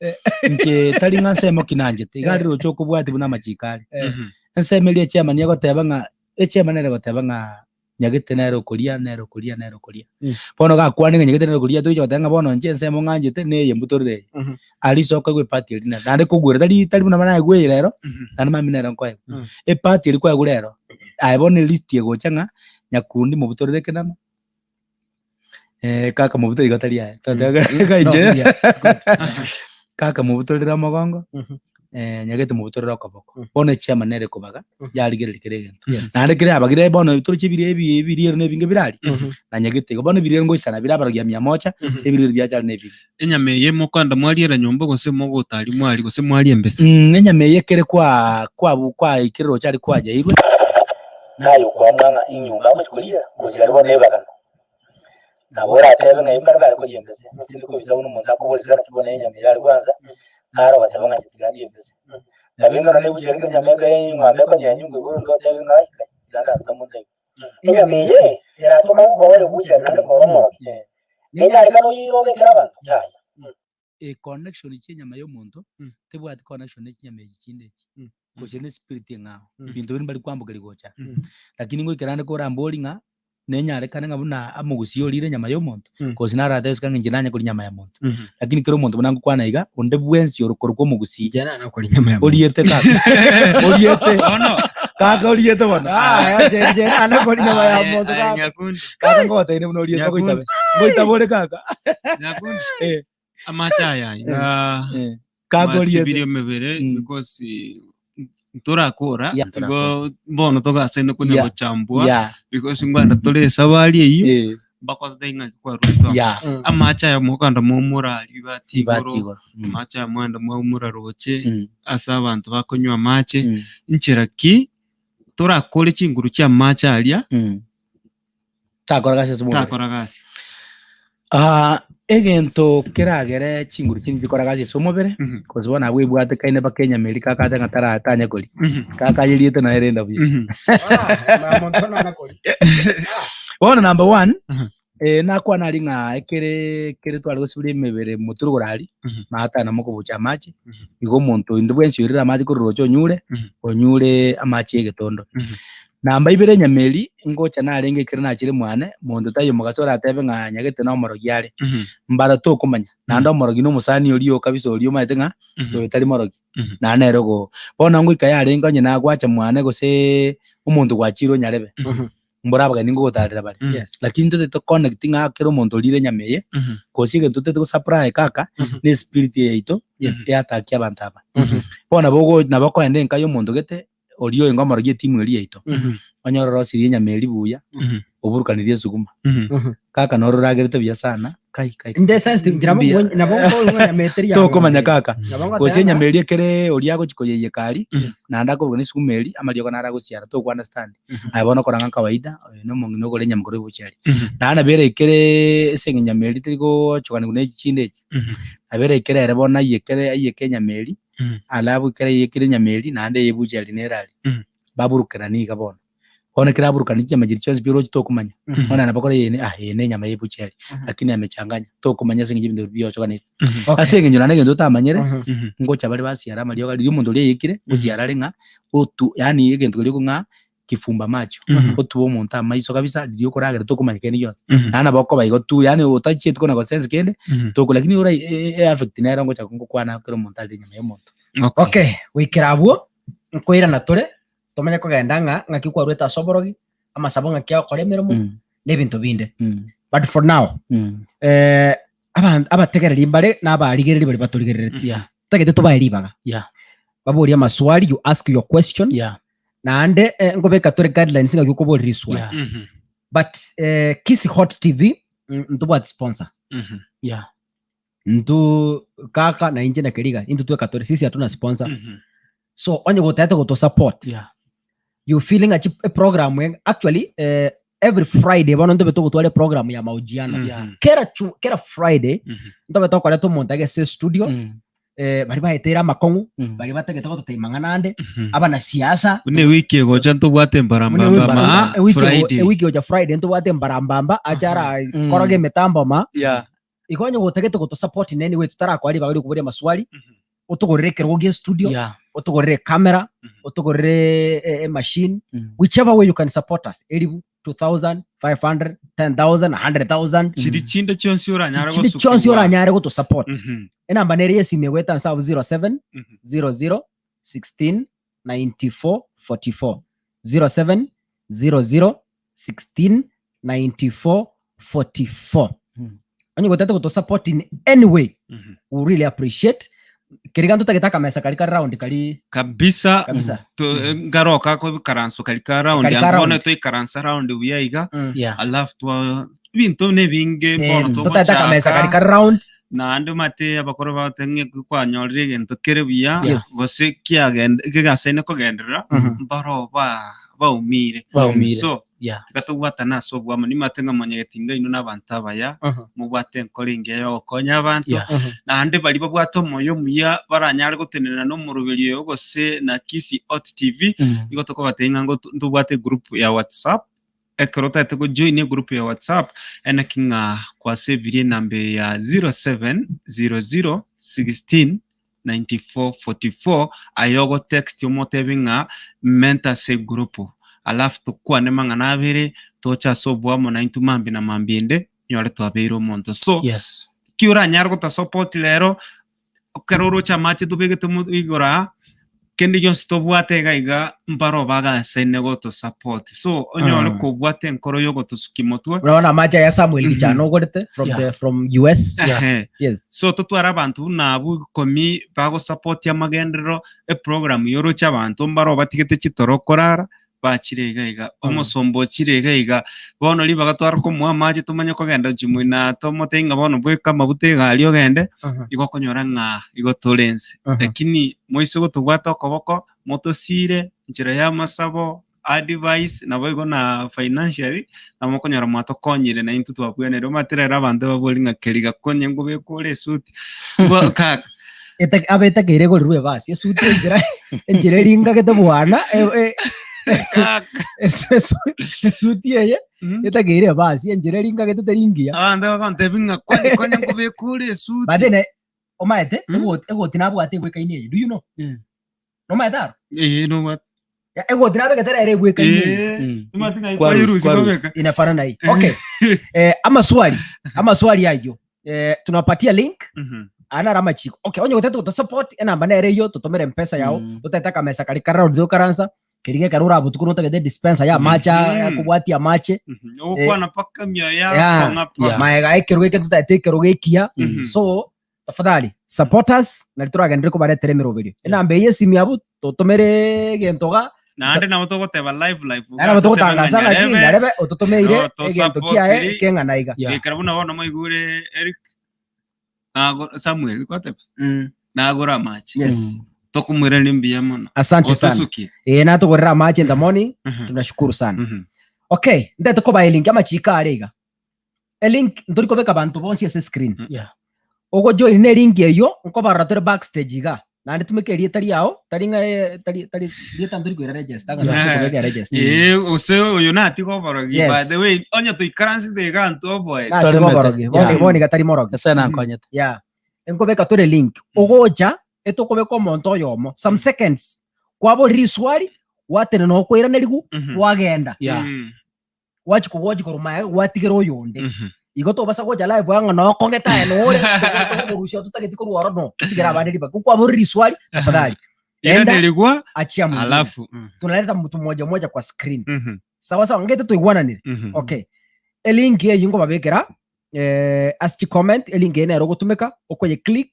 inche tari ng'a nsemo ki nanchete iga ari roche okobwati buna amachiko are Mhm. ensemo eria echairman egoteba ng'a echairman nere egoteba ng'a nyagete nere okoria nere okoria nere okoria Mm. bono gakwane ng'a nyagete nere okoria toicha goteba ng'a bono inche ensemo ng'anchete neye mbutorere eye Mhm. aria ase okoegwa epati eria nere naende kogwera tari tari buna naegwa eye rero Mhm. naende mambia nere nkoegwa Mm. epati eria kwaegwa rero aye bono elist egocha ng'a nyakundi mobutorere ekenama, kaka mobutorere igo tari aye, Mm. inche No, yeah, it's good. kaka mobutorere omogongo, Mhm. nyagete mobutorere okoboko. Mm. Bono echiama nere ekobaga, Mm. yarigereria kera egento. Yes. Naende kere abagire bono toroche ebire ebi ebiriero na ebinge bire aria, Mhm. na nyagete igo. Bono ebiriero ngoisana bire abarogi mia moja, Mhm. ebiriero biacha aria na ebinge. Enyama eye mokoenda mwariera nyomba gose mogotari mwari gose mwaria embese? Enyama eye ekere kwa kwabu kwaikire roche aria kwajairwe. Naye okoamua ng'a inyomba agochia koriera, gose aria bono ebagano. Nabo oratebe ng'a mbare bare koria embese, tindi kobisa buna omonto akoboria naki bono enyama eye are gwansa, naro ogoteba ng'a inche tiga ndie embese. Nabo engano nebuchera ekero enyama eke eng'ombe ekonyenywa nkoigwa onde otebe ng'a ai kai, tiga ndaruta monto iga. Enyama eye eratoka koba ere buchera naende koba omorogi, nenyarekane oyeire obekere abanto? Yaya. A connection chia enyama ya omonto Mm. tebwati connection ne chinyama echi chinde echi Mm. gose ne spirit eng'ao Mm. ebinto bire mbari kwambokeria gocha Mm. lakini ngoikera ande korambori ng'a. Nenyarekane ng'a buna omogusii orire enyama y'omonto, gose naro aratebe ng'a inche nanye koria nyama ya monto. Lakini kera omonto buna ngokwana iga, onde bwensi ore korokwa omogusii, Inche nana koria nyama ya monto. oriete kaka, oriete, Bono. kaka oriete bono. Ah, inche inche nana koria nyama ya Aye, monto aye, kaka. Nyakundi. Kaka ngogoteine buna oriete Nyakundi. ogoitabe. Ngoitabe ore kaka. Nyakundi. Eh. Amache aya iga Eh. Kaka masibirie oriete. emebere because ntorakora Yeah, igo bono togasende konya Yeah. gochambwa Yeah. because ngwanda tore esabari eyio Eh. mbakototebia ng'aki kwarwete amo. Yeah. Amache aya mokogenda mwaumora aria ribati Ribati igoro, igoro. Amache aya mwagenda mwaumora roche ase abanto bakonywa amache, Inchera nchera ki torakore chinguru chia amache aria Takora gasi ase omobere. takora gasi? Ah, egento keragere chinguru chinde chikora gasi ase omobere, gose bono abwo ebwatekaine mpaka enyama eria kakate ng'a tara tanya koria, kakayeriete naye renda buya. Bono number one, nakwana aria ng'a ekere ekere tware gosiberia emebere motwe rogoro aria, maata namo okobucha amache, igo omonto onde bwensi oirire amache korwa roche onyure, onyure amache ya egetondo. Namba ibere enyama eria, ngocha narenge ekero nachire mwane, monto taiyo omogaso oratebe ng'a nyagete nomorogi are, mbara tokomanya, naende omorogi na omosani oria oka kabisa oria omanyete ng'a oyo tari morogi, naende nere ogo. Bono ngoika yarenge onye nagwacha mwane goseee omonto gwachire onyarebe, mbora abageni ngogotarera bare. Lakini ntotagete to connect ng'a kera omonto orire enyama eye, gose egento totagete go supply kaka, na espiriti eye yaito, eatakie abanto aba. Bono nabo ogo nabo okoenda enka ya omonto gete, oria oenge omorogi etimu eria yaito, onyore orosirie enyama eria buya, oburukanirie esuguma. Kaka noro oragerete buya sana, kai kai. Inde sensitive nchera Mbuya. nabo nkoigwa enyama eteri ya Tokomanya ng'ombe. kaka. Nabo ngoteba Gose ng'a- enyama eria ekere oria agochi koyeiyeka aria, naende akoburukania esuguma eria, amariogo naro agosiara, toko understand. Aye bono okoranga kawaida, oyo na omong'ina ogore enyama korwa ebuchari. Naende nabo eraikere ase enyama eria teri gochoganiwa na echi chinde echi, nabo eraikere ere bono aiyekere aiyeke enyama eria, Alafu ekero aiyekire enyama eria, naende eyebucha eria nere aria, baburukeranie iga bono. Bono ekero aburukaniri chinyama chiria chionsi pi oroche tokomanya, bono nabo bakora eye ah eye ne enyama yebucha eria, lakini amechanganya, tokomanya ase eng'encho ebinto biria biochokanire. Ase eng'encho naende egento otamanyere, ngocha bare basiara amariogo riria omonto oria aiyekire, gosiara are ng'a otu yaani egento keria okong'a kifumba macho, otuba omonto amaiso kabisa riria okoragera tokomanya kende gionsi. Naende nabo okoba igo tu yaani otachieti kona gosense kende, toko lakini ora e affect nero ngocha ngokwana kera omonto arire enyama ya omonto. Okay, goikera abwo, nkoirana tore, tomanye kogenda ng'a ng'aki kwarwete ase oborogi, amasabo ng'aki agokora emeremo, na ebinto binde. But for now, aban- abategereri mbare na abarigereri baria batorigereretie, totagete tobae ribaga. Baborie amaswali, you ask your question, Naende eh, nkobeka tore guidelines ng'aki okoboria riswali. Yeah. But eh, Kisii Hot TV ntobwati sponsor. Ntu kaka na inche na Keriga intwe tweka tore sisi hatuna sponsor. So onye gotagete goto support you feeling ng'a chi program actually eh, every Friday bono ntobe togotwara eprogram ya mahojiano. Kera chu, kera Friday ntobe tokoreta omonto agese studio eh, baria baeteire amakong'u, baria batagete gototebia mang'ana ande, abanasiasa. Buna ewiki egocha ntobwate Buna embarambamba ma ewiki ego- Friday. ewiki egocha Friday ntobwate embarambamba ache ara koroga emetambo ma igo onye gotagete gotosupport in any way totarakoa ribaga riokoboria amaswali otogorere ekerogo gia estudio otogorere ecamera otogorere emachine whichever way you can support us eribu 2500, 10000, 100000 Chiri chinde chionsi oranyare chinde chionsi gosukigwa. oranyare gotosupport enamba nere yesimi egoeta nse abwo 07 00 16 94 44 07 00 16 94 44 onye gotete gotosupport in any way we really appreciate keri ganto tagete akamesa kari kare round kari Kabisa kabisa to ngaroka ko bikaranso kari ka round Kari ka bono round. toikaransa round buya iga Yeah. alafu twa ebinto nebinge Eh, bono totagete akamesa kari togochaka kare round naende omanyete abakoro bagoteba ng'a ekero kwanyorire egento kere buya Yes. gose kiagende kegasaine kogenderera mbaro ba baumire Baumire. so Yeah. tiga tobwatane ase obwamo nimanyete ng'a monyegeti inga inwe nabanto abaya mobwate enkoro engiya ya ogokonya abanto Yeah. naende baria babwate omoyo omuya baranyare gotenena na omoroberi oyo gose na Kisii Hot TV igo tokobatebia ng'a ngoto ntobwate egroup ya WhatsApp ekero otagete gojoin egroup ya WhatsApp enaki ng'a kwasebirie enamba eye ya 0700 16 94 44 aye ogotext omotebie ng'a menta ase egroup. Alafu tokwane mang'ana abere, toche ase oboamo naintwe mambia na mambia ende, onyore twabeire omonto. So, Yes. ki oranyare gotosupport rero, ekero oroche amache tobegete mo igoro aa, kende gionsi tobwate iga iga mbaro bagasaine gotosupport. So, onyore Mm. kobwate enkoro ya ogotosukia motwe, Buna bono amache aya Samuel Mhm. Gichana ogorete from Yeah. the from US. Ehe. Yes. So totware abanto buna abwo ikomi bagosupport amagenderero, eprogram yoroche abanto mbaro batigete chitoro korara, bachire iga iga, omosomba ochire iga iga, bono ribaga tware komoa amache tomanye kogenda gochia moino tomotebie ng'a bono bweka amaguta egari ogende, igo okonyora ng'a igo tore inse. Lakini moise gotobwata okoboko, motosire enchera ya amasabo, advice, naboigo na financially, nabo okonyora mwatokonyire na intwe twabwenerire. Omanyete rero abanto babori ng'a keri gakonye nkobeka ore esuti, bo kaka. Ete- abe etakeire egorirwe ebasi esuti enchera enchera eringagete bwana e- e- Kaka. esu- esu- esuti eye Mm. etakeire ebasi enchera eringagete teri ngiya Abanto bagontebia ng'a kwani konya nkobeka ore esuti. but then omaete Mm. egoti egoti nabwate egwekaine eye do you know Mm. Nomaete aro? Ee, nobwate. Ya, Egoti nabegete rero egwekaine eye. Ee, Mm. omanyete ng'a Kwarusi, kwayerusia kwarusi. kwabeka. Inafanana hii. Okay. Eh, amaswali amaswali ayio eh, tunapatia link Mhm. ana ara amachiko okay onye gotete gotosupport enamba nere eyio totomere mpesa yao Mm. totete akamesa kari kararaundi tokaransa keri gekero orabotuko notagete dispenser ya amache Mhm. akobwatia amache Mhm. Ogokwana mpaka emioyo Yeah. yakong'a pa. Yeah. maega ekerogo eke totagete ekerogo ekiya Mhm. so tafadhali support us nari toragenderere kobaretera emeroberio. Enamba eye esimu yabo totomere egento iga Naende nabo togoteba live live naende nabo togotangasa ng'a ki Nyarebe ototomeire No, to egento support kiaye ri. keng'ana iga. Yeah. Gekera buna bono moigure Eric nago Samuel gwateba nagore amache Yes. Mm. tokomoiraneria mbuya mono Asante sana. otosukie Eh natogorera amache in the morning Mhm. tunashukuru sana. Mhm. Okay, ndete koba elink amachiko are iga. Elink ntori kobeka abanto bonsi ase screen. Yeah. Ogojoin ne link eyio nkobarora tore backstage iga. Naende tumeka erieta riao tari ng'a eh, tari tari rieta ntori koira register ng'a Yeah. ntori kobeka register. Ee, gose oyo natiga oborogi Yes. by the way onye toikaransete iga ntwoboete Natiga Toremete. oborogi. Bono Yeah. bono iga tari morogi. Nyasaye nankonyete. Yeah. Nkobeka tore link. Ogocha etokobeka omonto oyomo some seconds. Kwaborire riswali gwatenena okoiranerigwa Mhm. gwagenda. Yeah. Mm. Gwachia kogwachia korwa magega gwatigera oyonde. Mhm. Igo tobasa gocha live ang'o nokong'ete aye nore togorusia totageti korwa oro no totigere abande ribaga. Ko kwaborire riswali tafadhali enda Iranerigwa achia mwingine. alafu mm. Tunaleta mtu mmoja mmoja kwa screen. Mhm. Sawa sawa ngete toigwananire. Mhm. Okay. Elink eyio nkobabekera eh, ase chicomment elink eye nero ogotumeka okoye click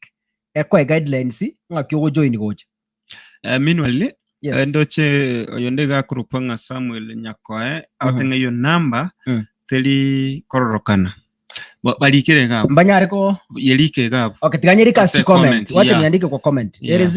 ekoe guidelines ng'aki ogojoin gocha. Eh, meanwhile Yes. eh, ndoche oyo nde gakorokwa ng'a Samuel Nyakoe agote ng'a iyo namba Mm. teri kororokana Ba- barikire iga abwo Mbanyare ko yerike iga abwo Okay, tiga nyerike ase Ase comment. comment, Wacha yeah. niandike kwa comment. Yeah. Ere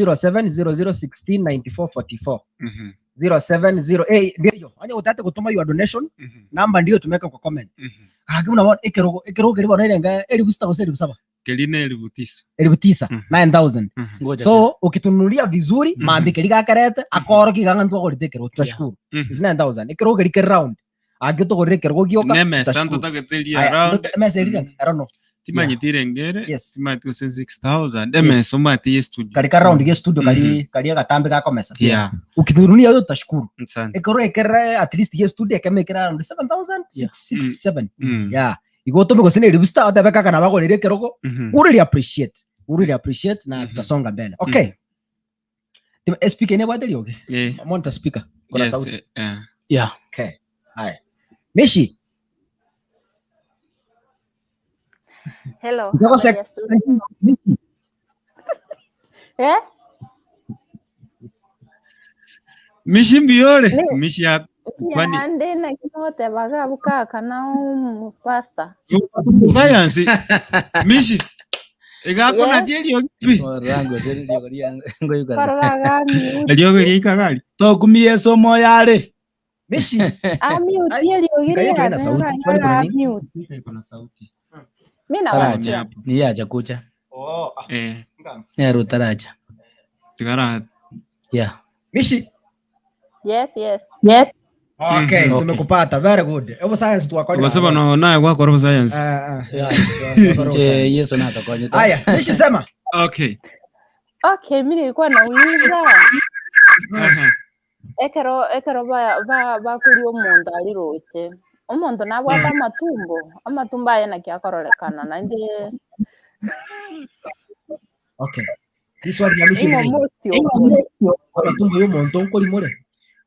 0700169444. Mhm, 070 eh ndio. Anya utate gutuma your donation mhm, namba ndio tumeka kwa comment. mhm. Ah, kimuna bona ekerogo ekerogo keri bono erenga elifu sita gose elifu saba. Keri ne elifu tisa Elifu tisa, Mhm. 9000. Mhm, Ngoja So ukitununulia vizuri Mhm. mambi keri gakerete akoro kigang'a ntwagorete ekerogo tutashukuru. mhm. Is 9000. Ekerogo keri keri round. Angĩ tũgũrĩre kĩrogo gĩoka Nemesa tutashukuru. ntotagete Aya, around emesa erire Mm. I don't know. timanyete irengere Yes. timanyete gose 6000 emesa omanyete ye studio Kari ka round ge studio kari kari agatambe gakomesa. yeah Ukithurunia yo tutashukuru. asante Ekerwo ekere at least ge studio ekemekera around 7000 Yeah. 6 7. Mm. Yeah. Igo otome gose ne ribista otebe kaka nabagorire ekerogo. Mhm. We really appreciate. We really appreciate na Mhm. tutasonga mbele. Okay. Tim- eh, speaker inebwate riogi. Eh, Monitor speaker. Kuna yes, sauti. eh, eh. Yeah. Okay. Haya. Mishi. Hello, Nitako habari sek- ya studio. Mishi. Eh? Mishi mbiyore Ni- mishi ya Kwani- Yande naki notebaga abwo kaka na omopastor. science mishi igakona Yes. jeriogi pi Rango se riogo ria ngoyukana. Korora ga mute. eriogi riikagari Tokumia esomo yare. Mishi. Amute eriogi Speaker yetu haina riane sauti. Kwani kuna oranyora nini? amute. iko na sauti Mi Taraja. nawasikia. hapo Niyacha kucha. Oh, ah. eh Nero taraja. tigara Yeah. Mishi. Yes, yes. Yes. Okay, Mhm. Okay. tumekupata. Very good. Hebu science tuwakoni. gose bono naye gwakora science Ah, ah. Yeah. Twakora Nche science. Yesu natokonyete. Haya, Mishi sema. okay Okay, mi nilikuwa nauliza Aha. Ekero ekero ba ba bakoria omonto aria roche, omonto nabwate amatumbo, amatumbo aye naki akororekana naende Okay. Riswali ria mwisho ing'o riri. mosi okore. Amatumbo ya omonto nkori more.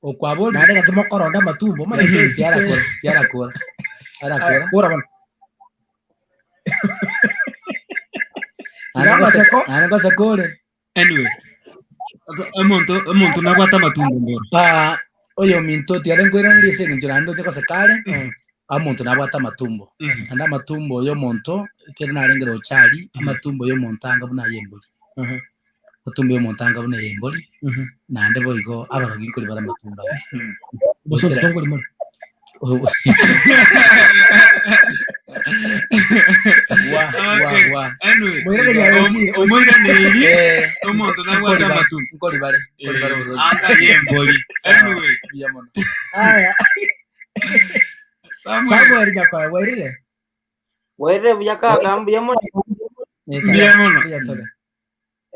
Okwabori Naende gaki mokoronda amatumbo omanyete esike. tiarakora tiarakora arakora Kora bono. Iga amaseko. Naende goseka ore Anyway, omonto omonto nabwate amatumbo mboro. Ah, oyo ominto tiare nkoiraneria ase eng'encho naende oche goseka are, omonto nabwate amatumbo. Naende amatumbo ya omonto, ekero narenge roche aria, amatumbo ya omonto anga buna aya embori. Amatumbo ya omonto anga buna aya embori, naende boigo abarogi nkori bare amatumbo aya. Gose omonto nkori more. Wa, wa, wa. Anyway, Moiraneria aye ochire. omoiraneri Eh, omonto nabwate nkori bare, amatumbo. nkori bare, nkori bare bosoki. Anga yembori. Anyway, Mbuya mono. Aya. Samuel. Samuel Nyakoya bwairire? Bwairire buya kaka mbuya mono. Mbuya mono. Mbuya tore.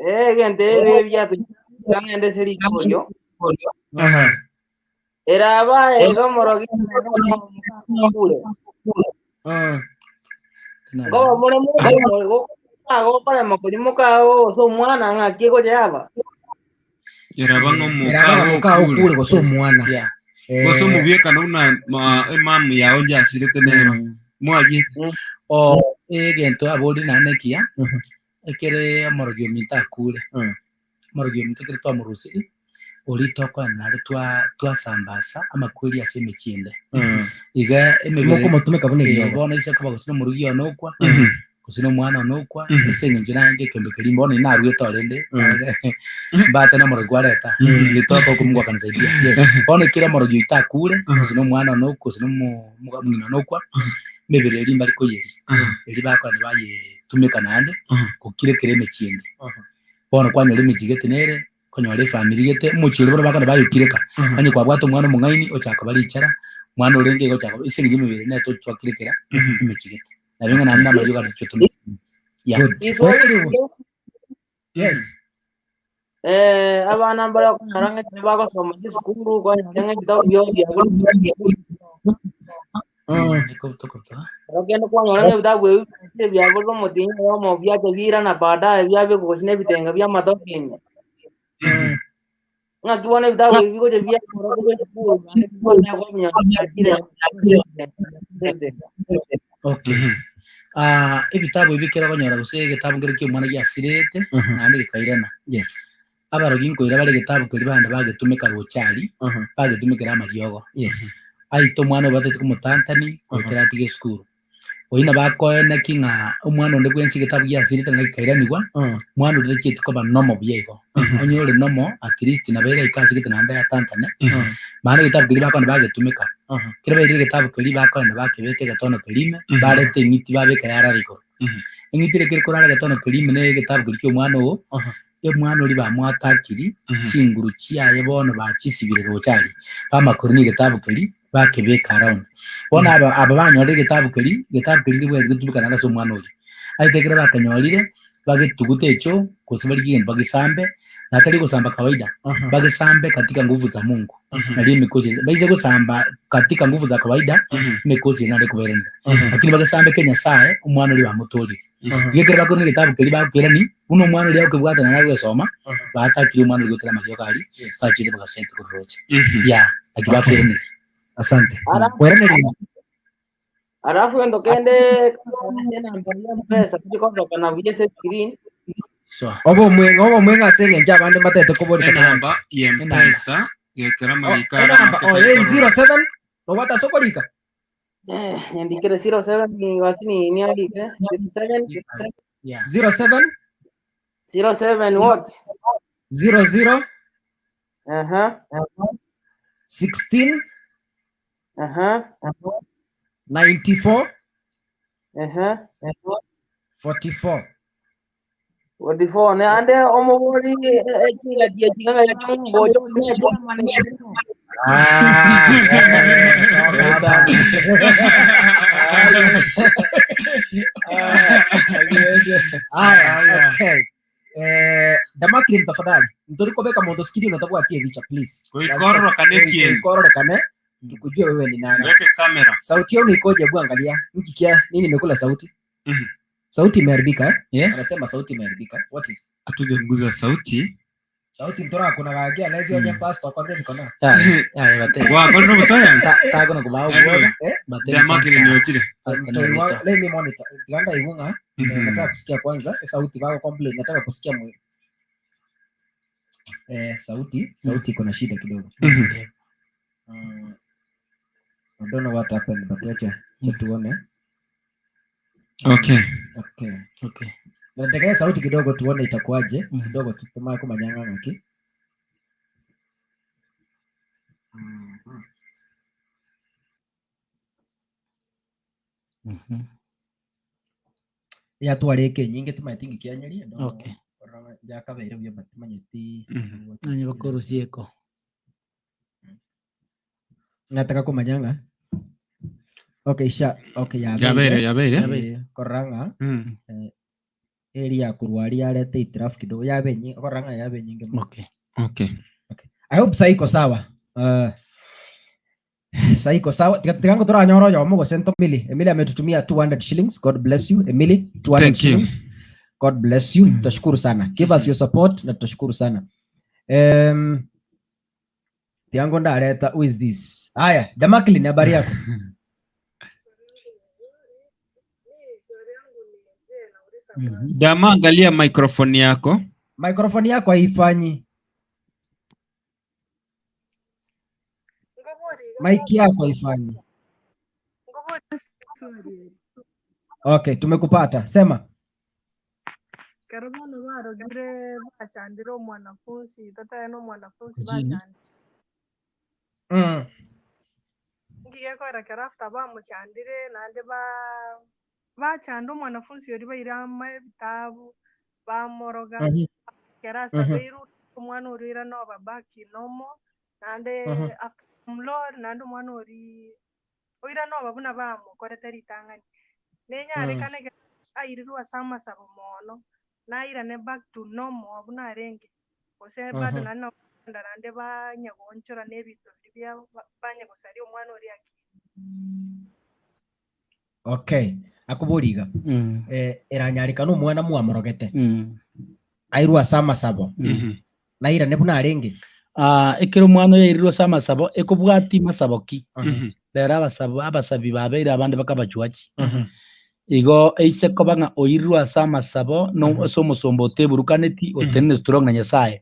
Eh, egento ere ebiato ng'ende ase rikorio. Aha. Eraba ega omorogi kure. Mm. Ngoba more gokorema korimoka gose omwana ng'aki egocha yaba. Eraba ng'omoka Eraba moka okure. okure gose omwana. Yeah. Eh, Gose omobiekano buna ma- emamu yao njasirete nero. Mwarie. O egento abori naende ekiya Mhm. ekere omorogi ominto akure Mm. omorogi ominto ekere twamorusiri oria tokoenda naende twa twasambasa amakweri ase emechie ende Mm. iga emebere Mokomotumeka buna eh, eriogo. bono ise koba gose na omorugi one okwa Mhm. gose na omwana one okwa Mhm. ase eng'encho naende ekembe keria bono inye naruete orende Mm. mbate na omorogi kwareta Mhm. nitoka huko Mungu akanisaidia bono ekero omorogi oito akure gose na omwana one okwa gose na omo- omoga- omong'ina one okwa emebere eria mbari koyeria eria bakoenda bayetumeka naende gokira ekero emechie ende. Bono kwanyora emechie gete nere, okonyora efamiri gete, omochie oria bono bakoenda bayokireka, onye kwabwate omwana omong'aini ochaka koba richara, omwana orenge iga ochaka koba ase eng'encho emebere nere twakirekera emechie gete. Nabo ng'a naende namariogo aria totumeke. Yeah. Good. Iswali Yes. Eh, abana mbare okonyora ng'a ekero bagosoma chisukuru okonyora ng'a ebitabu biabo biabo Mm. Ekero kende kwanyora ng'a ebitabu ebi biachire biaborire omotienyi oyomo biacha biirana baadaye biabekwa gose na ebitenga bia amatoke ime. Mm. Ng'aki bono ebitabu ebi bigocha biakorwa korwa esukuru naende bigocha kobinyora biachire Okay. Ah, ebitabu ebi ekero okonyora gose egetabu nkere kia omwana giasirete Mhm. naende gekairana. Yes. Abarogi nkoira bare egetabu keria bande bagetumeka roche aria, Mhm. bagetumekera amariogo. Yes. Aite omwana obatete komotantani goetera atige esukuru. Oyio nabo akoeneki ng'a omwana onde bwensi egetabu giasirete naende gekairanigwa, Mm. omwana oria tachieti koba normal buya igo. Onye ore normal at least nabo eraike ase gete naende atantane, Mm. maana egetabu keria bakoenda bagetumeka. Mhm. Ekero bairire egetabu keria bakoenda bakebeka egetono keria ime, bareta eng'iti babeka yarara igoro. Eng'iti eria ekero ekorara egetono keria ime na egetabu keria kia omwana oo, omwana oria bamwatakiri, chinguru chiaye bono bachisibire roche aria, bamakorire na egetabu keria bakebeka around. Bono aba aba banyorire egetabu keria, egetabu keria ngebwenerete getumeka naende ase omwana oria. Aye ekero bakenyorire, bagetugute echoo, gose barigie egento bagesambe, na tari gosamba kawaida, bagesambe katika nguvu za Mungu, nario emikosi baise gosamba katika nguvu za kawaida, emikosi eria naende ekobairaneria. Lakini bagesambe Nyasaye, omwana oria bamotorire. Iga ekero bakorire egetabu keria bakoirani, buna omwana oria akobwatana na agogesoma, batakire omwana oria goetera amariogo aria, bachire bagasete korwa roche. Yeah, naki bakoiraneria. Asante. Alafu- Koiraneria. Alafu gento kende ase enamba ya mpesa tikororekana buya ase screen. So, Obo omwenga, obo omwenga ase eng'encho abande mbatete koboreka. Enamba ya mpesa gekera Oh, amariko ara enamba, make oh, tari eh, korora. 07 nobwate ase okorika. Eh, nyandikire 07 basi ni niandike 07 yeah. 07 07 what? 00 Aha. 16 Aha. 94 Aha. 44. 44 ne ande omobori echiga chiga mbocho ne chama Ah, Aya, okay. Eh, Damaklin tafadhali. Ntori kobeka monto screen otabwati ebicha please. Goika ororokane ekieni. Goika ororokane tukujue wewe ni nani. Weke camera. Sauti yenu ikoje? Hebu angalia. Mkikia nini imekula sauti? Mhm. Sauti imeharibika eh? Yeah. Anasema sauti imeharibika. What is? Hatujaguza sauti. Sauti ntora kuna gagia na hizo mm. pastor kwa nini kona? Yaya, yaya, bate. Wa kono no science. Ta- Takono kubao Anyway. bwoga. Eh? Bate. Damaklin yochire. Pastor Mtori wa- Narita. Let me monitor. Ganda igunga. Mhm. Nataka kusikia kwanza eh, sauti bako complain. Nataka kusikia mwe. Eh, sauti, sauti iko na shida kidogo. Mhm. Mm. I don't know what happened but wacha wacha tuone. Okay. Okay. Okay. Natengeneza sauti kidogo tuone itakuwaje. Mm. Kidogo tu kama kama nyanga ngaki. Mhm. Mhm. Ya twarĩke nyingĩ tumaĩti ngĩkĩanyeria. Okay. Jakabeire buya but tumanyeti. Mhm. Nanye bakoro sieko. Nataka kumanyanga. Okay, sha. Okay, ya. Yabeire yabeire. Yabeire. Koranga Mm. eri ya kurwari yarete itirafu kidogo yabe nyingi koranga yabe nyingi. muno. Okay. Okay. I hope sai iko sawa. Uh, sai iko sawa. Tika- Tikango turanyoro yomo gose nto Emily. Emily ametutumia 200 shillings. God bless you Emily. 200 Thank you. shillings. God bless you. Mm. Tutashukuru sana. Give us your support na tutashukuru sana. Um, Tiango ndareta who is this? Haya, Damaklin habari yako? Mhm. Dama angalia microphone yako. Microphone yako haifanyi. Mic yako haifanyi. Okay, tumekupata. Sema. Kero bono barogire bachandire omwanafunzi tatae na omwanafunzi Jini. bachandire Mm. ngigekora kero after bamochandire naende ba bachanda omwanafunzi oria baire ama ebitabu bamoroga Mhm. kero asabeirwe omwana oria oira noba back normal naende Mhm. after mlord naende omwana oria oira noba buna bamokorete ritang'ani nenyarekane ekero airirwe ase amasabo mono nairane back to normal buna arenge gose bado Mhm. naende nokogenda naende banya goonchora na ebinto biria biabo ba- banya gosaria omwana oria akire. Okay. Akoboriga. Mm. Eh, eranyareka nomwana mwamorogete. Mm. Airwe ase amasabo. Mm. Nairane buna arenge. Ah, ekero omwana oyo airirwe ase amasabo ekobwati masabo ki Mhm. rero abasabo abasabi babeire abande bakabachuachi Mhm. igo eise koba ng'a oirirwe ase amasabo no ase omosomba oteburukaneti otenene strong na nyasaye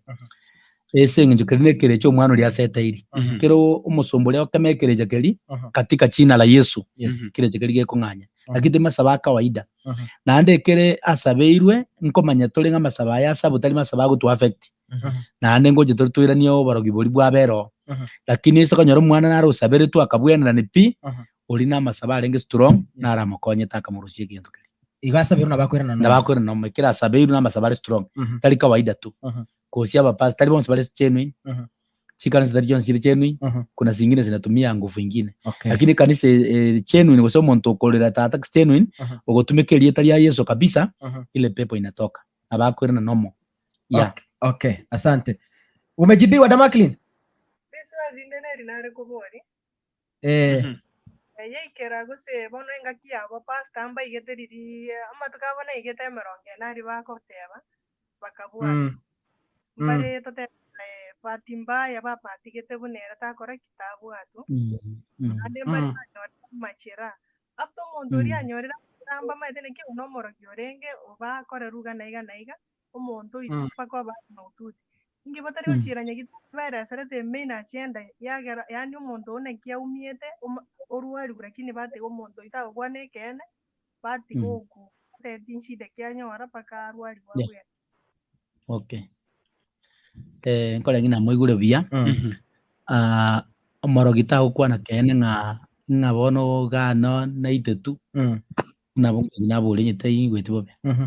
ase eng'encho keri na ekerecha omwana oria aseteiri Mhm. kero omosomba oria okema ekerecha keri Mhm. katika jina la yesu Yes. Mhm. kerecha keri gekong'anya Mhm. lakini timasabo a kawaida Mhm. naende ekere asabeirwe nkomanya tore ng'a amasabo aya asabwe tari masabo agoto affect Mhm. naende ngocha tore toiranie oborogi boria bwabera oo Mhm. lakini ase okonyora omwana nare osaberetwe akabwenerani pi Mhm. oria na amasabo arenge strong naro amokonyete akamorusia egento keria. Igo asabeirwe nabo akoirana nomo. Nabo akoirana nomo ekero asabeirwe na amasabo are strong Mhm. tari kawaida tu Mhm. kosia abapastor tari bonsi bare genuine Mhm. chikanisa tari chionsi chire genuine Mhm. kuna zingine zinatumia nguvu ingine Okay. lakini ekanisa eh, genuine gose omonto okorera tata genuine Mhm. ogotumeka erieta ria Yeso kabisa Mhm. ile pepo inatoka nabo akoirana nomo yeah. Okay. Okay. Asante. Umejibiwa Damaklin? Riswali rinde neri nare kobori Eh, Mhm. yaikera gose bono engaki yabo pastor mbaigete riria amatuko abo naigete emerongo ene aria bagoteba bakabwata mm, mm. mbare totebe bahati mbaya babatigete buna ere takora ki tabwatwa Mm, mm. naende mbare Mm. banyorire amachera after omonto oria Mm. anyorire amachera mbamaete naki oyo nomorogi orenge obakorerwa iga na iga na iga omonto oito Mm. mpaka oba mahututi inki batari Mm. gochiera nyagitari baereserete emain agenda yagera yaani omonto oyo naki aumiete oma orwariwu lakini batiga omonto oito agokwana ekeene batiga Mm. okwo batebeti nshida ki anyora mpaka arwariwu Yeah. abwene. Okay. Eh, nkore ng'a namoigure buya Mm. Mhm. Ah, omorogi tagokwana keene ng'a ng'a bono iga no naite tu Mm. nabo naboria taigweti bobe Mhm.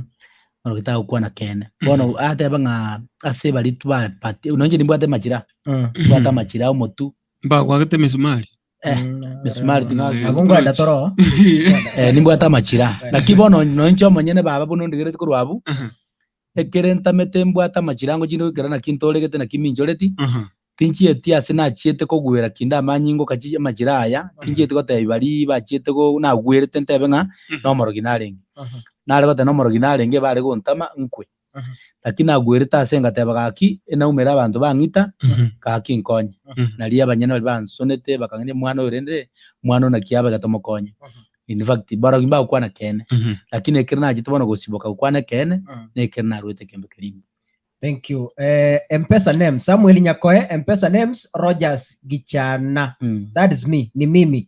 omorogi tagokwana keene bono ateba ng'a ase baria twabati nonye nimbwate amachira Mm. nimbwate amachira omotu Mbagwagete emisumari. eh Mm, misumari tinga Eh, Abwo nkwenda toro. eh, nimbwate amachira naki bono nonche omonyene baba buna ondigereti korwa abwo Aha. Ekere ntamete mbwate amachirango chinde goikera naki ntoregete naki minchoreti, tinchieti ase nachiete kogwera kinde amanyinga okachi amachira aya, tinchieti gotebi baria bachiete go nagwerete ntebe ng'a nomorogi narenge. Nare goteba nomorogi narenge bare gontama nkwe. Lakini nagwerete ase ngateba gaki enaumere abanto bang'ita gaki nkonye. Nario abanyene baria bansonete bakang'ina omwana oyo rende omwana oyo naki abe iga tomokonye. In fact barobwo mbagokwana ekeene, lakini ekero nachete bono gosiboka gokwana ekeene, nekero naruete ekeombe keria ime. Thank you. Eh, Mpesa names Samuel Nyakoe, Mpesa names Rogers Gichana. That is me, ni mimi.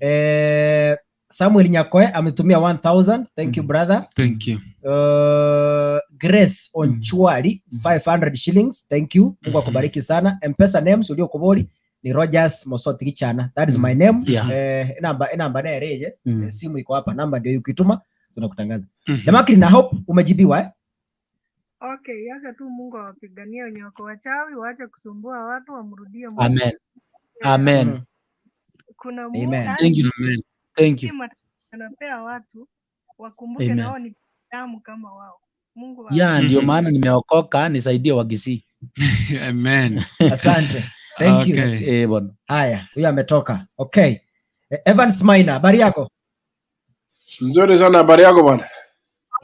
Eh, Samuel Nyakoe ametumia 1000. Thank you brother. Thank you. Uh, Grace Onchwari 500 shillings. Thank you. Mungu akubariki sana. Mpesa names uliokobori ni Rogers Mosoti Gichana. That is my name. Yeah. Eh, enamba enamba nere eye. Mm. Eh, simu iko hapa, namba ndio ukituma tunakutangaza. Mm na hope umejibiwa eh? Okay, acha tu Mungu awapiganie wenye wako wachawi, waache kusumbua watu, wamrudie Mungu. Amen. Amen. Mm. Kuna Mungu Amen. Thank you. Amen. Thank you. hii mateso anapea watu wakumbuke Amen. na wao ni binadamu kama wao. Mungu Ya, ndio Mhm. maana nimeokoka nisaidie Wakisii. Amen. Asante. Thank you. Okay. Eh, bwana. Haya, huyo ametoka. Okay. Eh, Evans Maina, habari yako? Nzuri sana, habari yako bwana?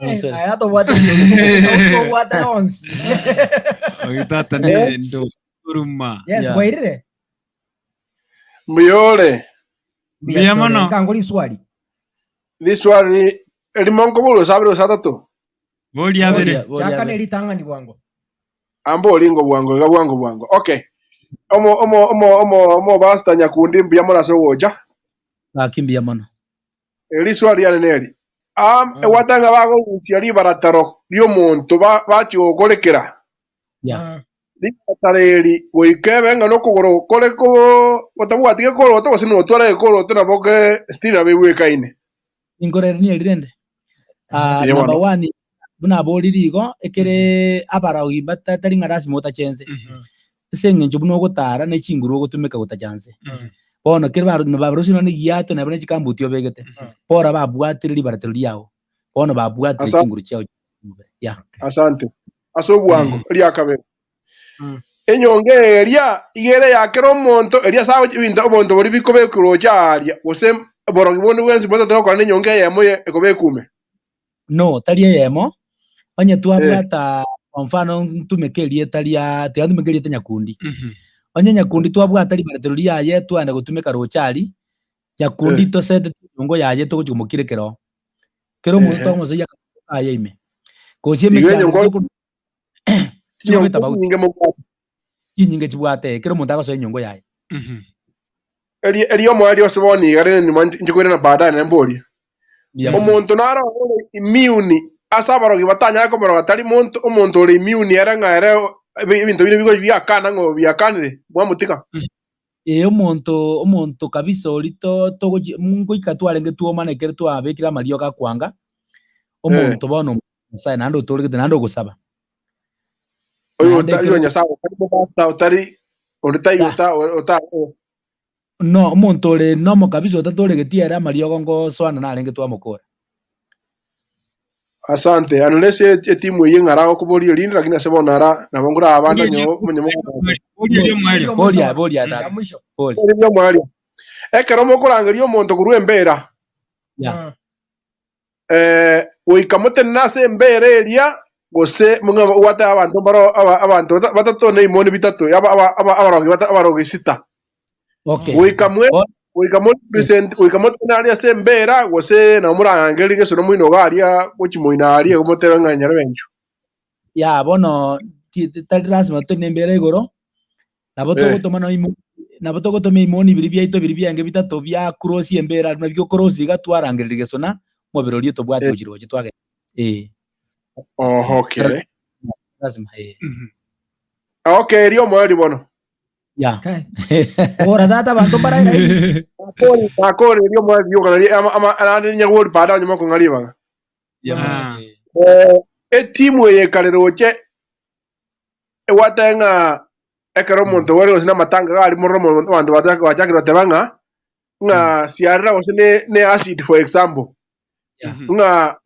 Nzuri. Aya, hata ubwate ubwate onsi. Oyu tata ne ndo uruma. Yes, Yeah. bwairire. Mbuyore, Mbuya mono. Nkangori swali. riswali erimo nkobora osabere osatato, Bori abere. Boria- boria Chaka abere. neritang'ani bwango. amba oringo bwango iga bwango bwango. Okay. Omo omo omo omo omo basta nyakundi mbuya mono ase ogocha. Gaki mbuya mono. Riswali riane neri. Am Mm. egwatanga bagorusia ribarataro riomonto ba bachi gokorekera. Yeah. Mm. Ribarataro eri goika ebe ng'a nokogoro kore ko gotabwati gekoroto gose notware gekoroto nabo ke still nabo ebwekaine. Inkorere nieri rende. Ah, Ee number bono. one buna aborire igo ekere abarogi bata tari ng'a lasima otache nse. Ase eng'encho buna ogotara ne chinguru ogotumeka gotacha nse. Bono kere baro barusia nonye na egiato neba ne chikambuti obegete, bora babwatire ribaratero riao, bono babwatire Asa chinguru chiao chiomobere. Yeah. Asante. Ase obwango, eria kabere. Mm. Enyongo eria iga ere ya kera omonto, eria ase agochi ebinto obonto boria bikobekwa roche aaria, gose borogi bonde bwensi botete gokora nenyongo eyemo ye ekobekwa ime. No, tari eyemo, onye Eh. twabwata kwa mfano ntumeke erieta ria tiga ntumeke erieta nyakundi. Onye nyakundi twabwata ribaratero riaye twaenda gotumeka roche aria, nyakundi Eh. tosete enyongo yaye togochi komokira ekero. Kera omonto Ehe. twamosoyia aye ime. Gose Igo emechando enyongo tokor chinyongo chikobe tofauti. chinyinge mobwate. Chinyinge chibwate kera omonto agosoa enyongo yaye. Eri eri omoerio ase bono iga rende nyuma inche koirana baadaye naende mborie. Mbuya mono. Omonto naro ore immune ase abarogi batanyare komoroga tari monto omonto ore immune ere ng'a ere ebi- ebinto bire bigo biakana ng'a biakanire mwamotiga. Ee omonto omonto kabisa oria to togochi ngoika twarenge twomana ekero twabekire amariogo akwanga, Eh. omonto bono Nyasae naende otoregete naende ogosaba. Oyo Naende otari ekero o Nyasae otari mopastor otari onde taiyo Ya. ota ota No, omonto ore nomo kabisa otatoregeti ere amariogo ngosoana narenge twamokora. Asante. Unless e- etimu eyio ng'ara gokoboria erinde lakini ase bono ara nabo ngora abande Boria onye onye mogoaka. boria erio mwario. Boria, boria Ya tata. mwisho. Boria. Boria mwario. Ekero mokorangeria omonto korwa embera Ya. Mm. eh, goika motenene ase embeera eria, gose mong'e obwate abanto mbaro aba- abanto bata- batato na ebimoni bitato, aba- aba- aba- abarogi bata- abarogi sita. Okay. Goika mwe Bono goika mo represent goika motenene aria ase embeera, gose nabo morarangerie gesono moino iga aria gochia moino aria igo motebe ng'a nyarebe inchuo. ya bono ti- ti- tari lasima totene embera igoro, nabo Eh. togotoma no imo nabo togotoma ebimoni biria biaito biria biaenge bitato bia cross embera aria nabio cross iga twarangereria gesona omobere oria tobwate Eh. gochia roche twagenda eh. Oho, okay. Lasima eh. Okay, erio omoerio bono. Ya. Okay. Ora tata abanto mbaraira ime. Nakori nakori erio omoerio rioka nari ama ama naende ninyagori baadaye onye mokong'a ribaga. Ya mono Ah. eh. Eh, etimu eye kare roche egwatebe ng'a ekero omonto gware gose namatanga gari mororo omo- abanto bachake bachakire goteba ng'a ng'a siarera gose ne ne acid for example Yeah. ng'a.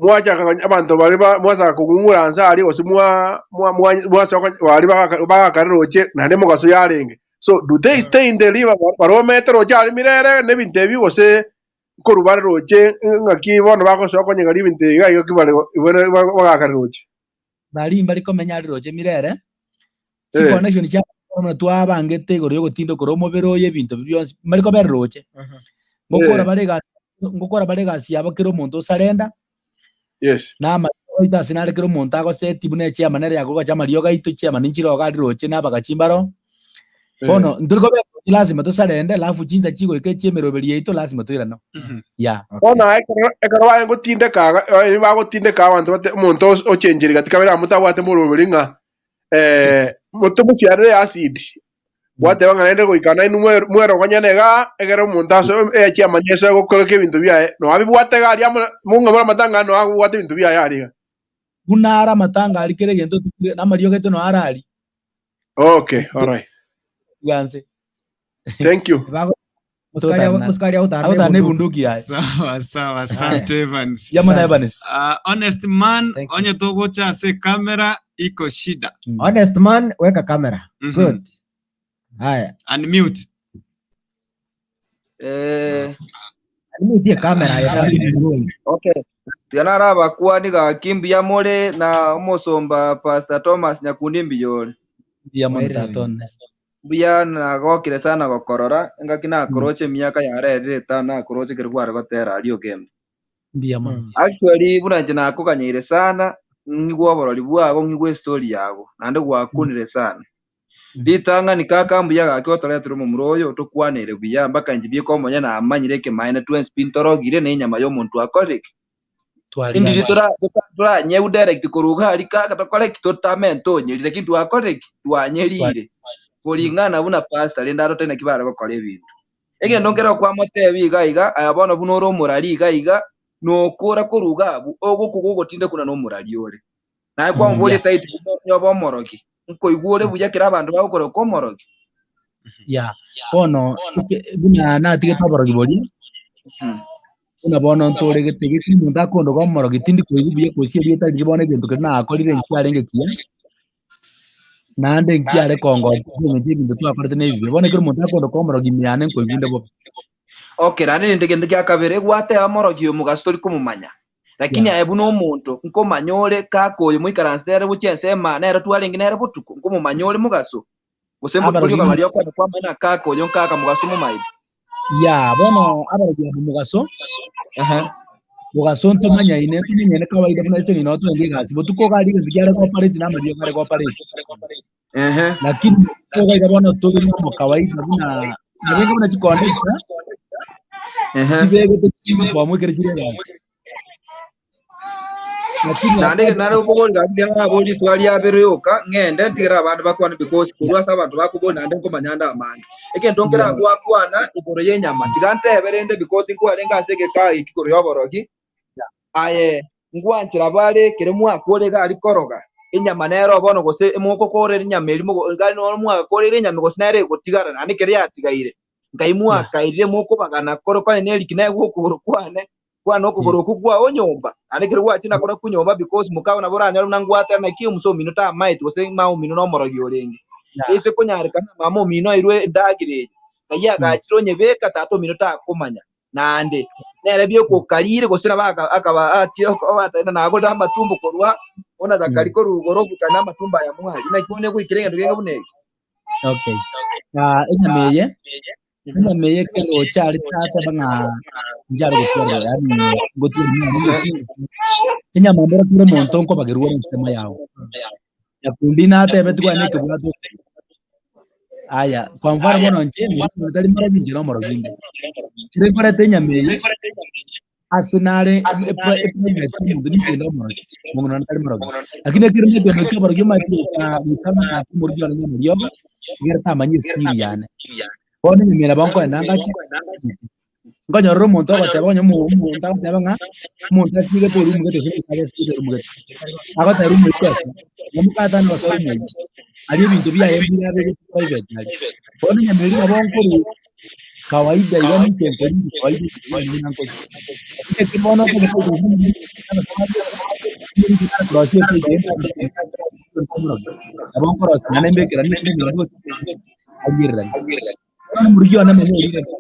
mwachaka konya abanto baria ba mwasaka kong'ung'ura nse aria gose mwa mwa mwa mwasoka baria bagaka bagakare roche naende mogaso yarenge. So do they stay in the river baromete roche aria mirere na ebinto ebi gose nkorwa bare roche ng'aki bono bagosoa konyegeria ebinto iga iga ki bare bagakare roche? Baria mbare komenya aria roche mirere, chiconnection chia buna twabangete igoro yogotindokora omobere oyo ebinto ebi bionsi mbare kobera roche. Ngokora bare egasi ngokora bare egasi yabo kera omonto osarenda, Yes. na amariogo aito ase nare kera omonto agoseti buna echairman nere yakogacha amariogo aito chairman nchire iga aria roche na abagachi mbaro. Bono ntori kobera roche lazima tosarende alafu chinsa chigoika echia emeroberi yaito lazima toirane. Yeah. Bono aye ekero ekero baye gotindeka iga eh, bagotindeka abanto bate omonto os- ochenchire gati kabere amo tabwate moroberi ng'a eh, mote mosiarere acid gwateba ng'a naende goika nainwe mwe- mwerogonyane igaa ekero omonto aso eachie amanye ase agokoreka ebinto biaye nonya abibwate iga aria amo mong'e more amatanga nonya abwate ebinto biaye aria iga. Buna are amatanga aria kera egento otigire na amariogo aito nonya are aria. Okay, alright. Tiga nse. Thank you. Bago- Musikari Totana. musikari agotara Agotara na na ebunduki yaye. Sawa sawa, asante Evans. Yamo na Evans. Honest man, Thank you. onye togocha ase camera iko shida. Honest man, weka camera. Good. Haya. Unmute. Unmute camera aye. Okay. Tiga nare abakwani gaki mbuya more na omosomba Pastor Thomas Nyakundi mbuya ore. Mbuya mono tata Honest. Mbuya nagokire sana gokorora, engaki nakoroche emiaka yarerire etano nakoroche ekero kware gotera aria Ogembo. Mbuya mono. Actually buna inche nakoganyeire sana, ng'igwe oborori bwago, ng'igwe estory yago, naende gwakunire sana. Ritang'ani kaka mbuya gaki otoretire omomura oyo otokwanere buya mpaka inche bieka omonyene namanyire ekemaene twensi pi ntorogire na enyama y'omonto akorire ki? Indiri Twariganire. tora- tota- toranyeu direct korwa iga aria kaka tokore ki? Totame ntonyerire lakini twakorire ki? Twanyerire. Koring'ana buna pastor rende arotari naki bare gokora ebinto. Egento nkere okwamotebi iga iga, aya bono buna ore omorari iga iga, nokora korwa iga abwo, ogokwa gogotindekwa na nomorari ore. Naye kwamoboria title buna onye obe omorogi, nkoigwa ore buya ekero abanto bagokoroka omorogi? Yeah. Bono eke- buna natigete oborogi boria, buna bono ntoregete gete omonto akondoka omorogi tindi koigwa buya gose erieta riria bono egento keria nakorire nkiarenge kiya, naende nkiare kongokia ase eng'encho ebinto twakorete na ebibe. Bono ekero omonto akondoka omorogi ime yane nkoigwa inde bobe. Okay, naende rende egento gia kabere, gwateba omorogi oyo mogaso tori komomanya. Lakini Yeah. aye buna omonto, nkomanya ore kaka oyo moikaransete ere gochia ensemo aa, nere twarenge nere botuko, nkomomanya ore mogaso, gose mbotuko Abarogi rioka baria okonywa kwamanya ng'a kaka oyo nkaka mogaso momaete. Yeah, bono abarogi aba mogaso, Ehe. mogaso ntomanyaine, ntomanyaine kawaida buna ase eng'encho nabo twarenge egasi. Botuko iga aria egento kiare gooperate na amariogo are gooperate. Ehe. Lakini botuko iga bono tore nomo kawaida buna nabenge buna chikondakta, Ehe. chibegete chiuniform ekero chire egasi. Lakini Naende apart nare okobori gaki kero nabori riswali riabere rioka, ng'ende ntigere abande bakwane because korwa ase abanto bakobori naende nkomanya ande amange. Egento nkere Yeah. agwakwana igoro y'enyama, tiga ntebe rende because nkwarenge ase egekaa eki igoro y'oborogi, aye ngwanchera bare ekero mwakore iga aria koroga, enyama nero bono gose mogokorera enyama eria mogo iga noro mwagakoreire enyama gose nere egotigara naende ekero yatigaire, nkai mwakairire mokobagana kore konya ne eriki naye gokogoro kwane, kwane okogoro okwo kwao nyomba, naende ekero gwachire nakorokwa nyomba because mokao nabo oranyore buna ngwatera naki omusa omino tamaeti gose mama omino nomorogi orenge. Ase konyarekana mama omino airwe endagera eye, ngai agachire onyebeka tata omino takomanya. Naende nere bioka okarire gose nabo akaba achie obatebia nagorire amatumbo korwa buna Zakari korwa igoro obukane amatumbo aya mwari. Naki bono egoikera egento kenge buna eke? Okay. Ah, enyama eye, enyama eye ekero chare tateba ng'a nchare gotwarwa, yaani ngotwara enyama ngochi- enyama mbere kera omonto nkobagerwa ore ensemo yao. Nyakundi natebeti kwane ekebwato Aya, kwa mfano bono inche, omonto tari morogi inche nomorogi inde. Ekero nkoreta enyama eye, ase nare epra- eprivate omonto ninche inde omorogi, omong'ina one tari morogi. Lakini ekero ndakenda gochia oborogi omanyete goika goika ng'a tata omorogi one nomoriogo, egere tamanya esiri yane. Bono enyama eye nabo nkoenda ngache, Nkonyorera omonto ogoteba onye omo- omonto agoteba ng'a omonto asigete erumu gete gose omonto asigete erumu gete, agoteba erumu eywo ase, nomokatana gosoa erumu eywo, aria ebinto biaye mbire abegete private aria. Bono enyama eria nabo nkorwa. Kawaida iga ninche nkorinde kawaida ekero buna nkoria. Lakini ekero bono otagete korosia nabo nkorosia naende mbekeranie ariereranie. Bono omorugi one mono orire gochi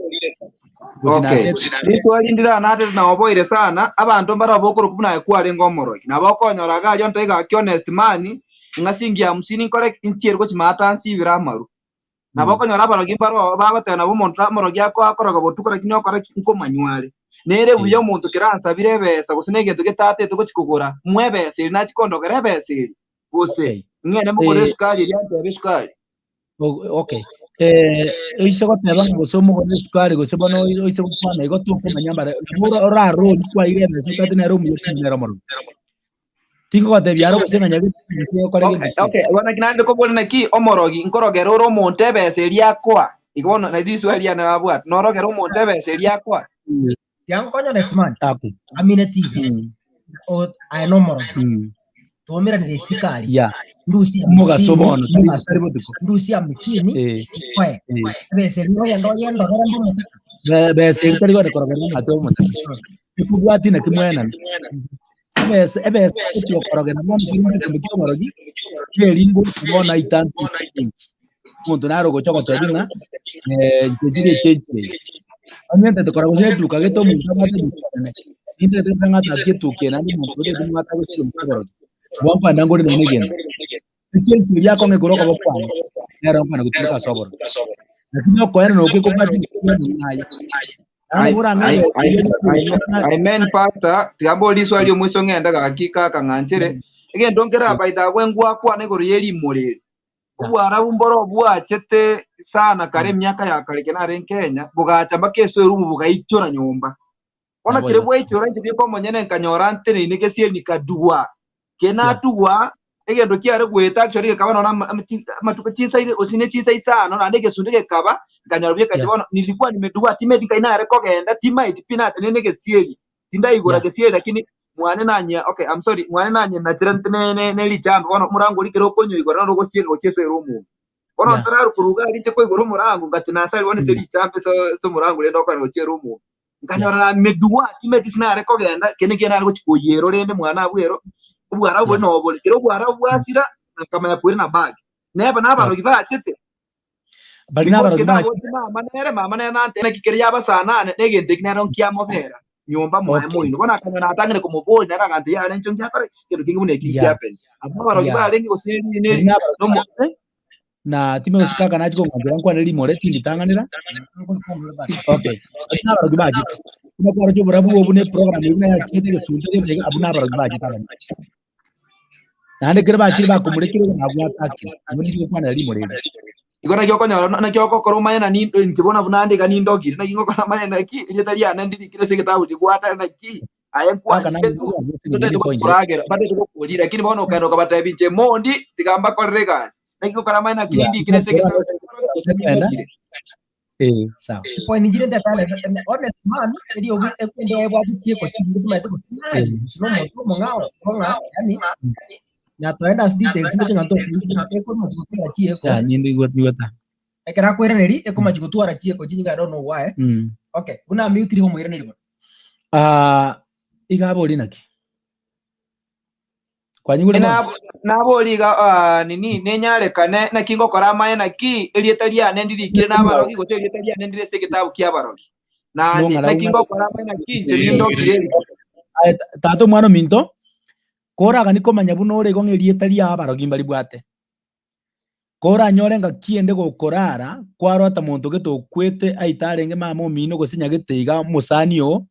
Okay. nase Riswali ndiranatete naoboire sana, abanto mbare obokorokwa buna aye kwarenge omorogi. Nabo okonyora iga aria onte gaki honest man, ng'a singi hamsini nkore nchiere gochi maata nsibire amaru. Nabo okonyora abarogi mbare oo bagoteba nabo omonto omorogi ako akoroga botuko lakini okora ki nkomanywa are. Nere buya omonto kera ansabire ebesa gose na egento getatete gochi kogora, moe ebesa eria nachi kondogera ebesa eria, gose Okay. ng'ende mogorere Eh, esukari eria antebe esukari. O- okay. Eh, oise goteba ng'a gose omogorere esukari gose bono oi- oise gokwana igo tokomanya mbare nabo ora- orarori kwaire ebesa okate nere omuya lakini nere omorogi. Tingogotebia aro gose ng'a nyabe okore Okay, gento ki. okay, bono naki naende kobori naki omorogi nkorogera ore omonto ebesa eria akoa? Igo bono nari riswali riane nabwate, norogere omonto ebesa eria akoa? Tiangokonya honest man, Okay. amineti iga, Mm, o- aye nomorogi, mm. twaumeranire isiko aria, Yeah. ndusie Omogaso hamsini, bono, tari omogaso, tari botuko. ndusie hamsini, Eh, nkoe, eh. ebesa eria ogende oyendorere mbe omotaka. Be- Besa eri tari gore korogera omate omotaka. Ekobwati naki mwenana. Ebesa ebesa ogochia gokorogera bono kere egento kia oborogi, neringo bono aitante echange. Omonto nare ogocha ogotebi ng'a inche ndire echange eye. Onye ntete korora gose eduka gete omonto abwate eduka enene, nintete gose ng'a atake etuka eye naende omonto ore omwate agochia egento kia oborogi, nabo nkoenda ngore nonya na egento. Echange eria akong'e korwa okoboko kwane, nero nkoenda gotumeka ase oborogi. Lakini okoenana okwo ekobwati ng'a aye. Ai- ai- ai- ai- Amen pastor, tiga mbore riswali riomoiso ng'ende gaki kaka ng'anchere. Egento nkere abaita abwo ngwakwana igoro ye rimura eri. Obwarabu mboro bwachete sana kare emiaka ya kare ekero narenge Kenya, bogacha mpaka ase erumu bogaichora nyomba. Bono Nabo kere igo. bwaichora inche bweka omonyene nkanyora nteneine gesieri nkadugwa. Kere natugwa, egento kiare goeta actually gekaba nonya ama- ama- chi- amatuko chinsa ire gose ne chinsa isano naende egesunte gekaba, nkanyora bweka inche Yeah. bono nilikuwa nimedugwa timeti nkai nare kogenda timaeti pi natenene egesieri, tindaigora Yeah. gesieri lakini mwane nanyia okay I'm sorry mwane nanyinachera ne ne ne richambe bono omorango oria ekero okonyoigora noro ogosieka gochia ase eroom ime. Bono Yeah. ntararwa korwa iga aria inche koigora omorango ngati nasari bono ase Mm. richambe ase ase omorango rende okogenda gochia eroom ime. Yeah. Nkanyora namedugwa timeti sinare kogenda kende nkiya nare gochia koyia rende mwane abwo ero, obwarabu bori Yeah. noo bore. Kero obwarabu bwasira, nkamanya koirana back. Neba nabarogi bachete, Bari because nabarogi kere bachete. naboche mama nere, mama nere nantebia naki kere yabasana ane, na egento eki nero nkiamobera nyomba mwaye Okay. moino. Bono akanyora natang'ire komoboria nere agantebia yaya ninche ngiakora ki, egento kenge buna eki Yeah. nkiapeni. Abwo abarogi Yeah. barenge gose neri Bari neri nabarogi nomo bachete, na timbe gose kaka nachia kong'anchera nkwane rimore tinditang'anera. Okay. Bari nabarogi bachete. Buna kwaroche oborabu obo na eprogram eywo buna yachiete egesunte gete iga, abwo nabarogi bachete abanene. Naende ekero bachire bakomorekire iga nabwo atakire. Nabo ninche gokwanera rimore erio. Igo naki okonyora naki ogokora omanye na nin- inche bono buna ande iga nindogire, naki ngokora omanye naki erieta riane ndirikire ase egetabu rigwatane naki aye Kaka nkwanire nanye tu, nabwo ase eng'encho totagete y'epoint eye. gokoragera, batagete gokorira, lakini bono okaenda okabatebia inche mondi, tiga mbakorere egasi. Naki ngokora omanye naki Yeah, nindikire ase nkora egetabu ase gose kwenda. nindogire. Eh, sawa. Point njire ntetane honest man eriogi ekwende ebwate chieko chinyinge timaete gose naye Eh. gose nomonto omong'ao omong'ao yaani natoenda ase details ndoche ng'a tokoigwa ekomachi gotwara chieko Yeah, nyinde igwe- igweta. ekero akoiraneria ekomachi gotwara chieko chinyinge I don't know why Mm. okay buna amute omoiraneria bono Ah, iga abori naki? Kwanyigure bono? Nab- Nabori iga ah, nini nenyarekane naki ngokora amaye naki erieta riane ndirikire nabarogi gose erieta riane ndire ase egetabu ki'abarogi. Naende Nong'ara naki buna- ngokora amaye naki inche nindokire eri Aye, ta- tata omwana ominto, koragani komanya buna ore igo ng'a erieta ria abarogi mbaribwate. Koranyore ngaki ende gokorara, kwarota monto gete okwete aite arenge mama omino gose nyagete iga omosani oo,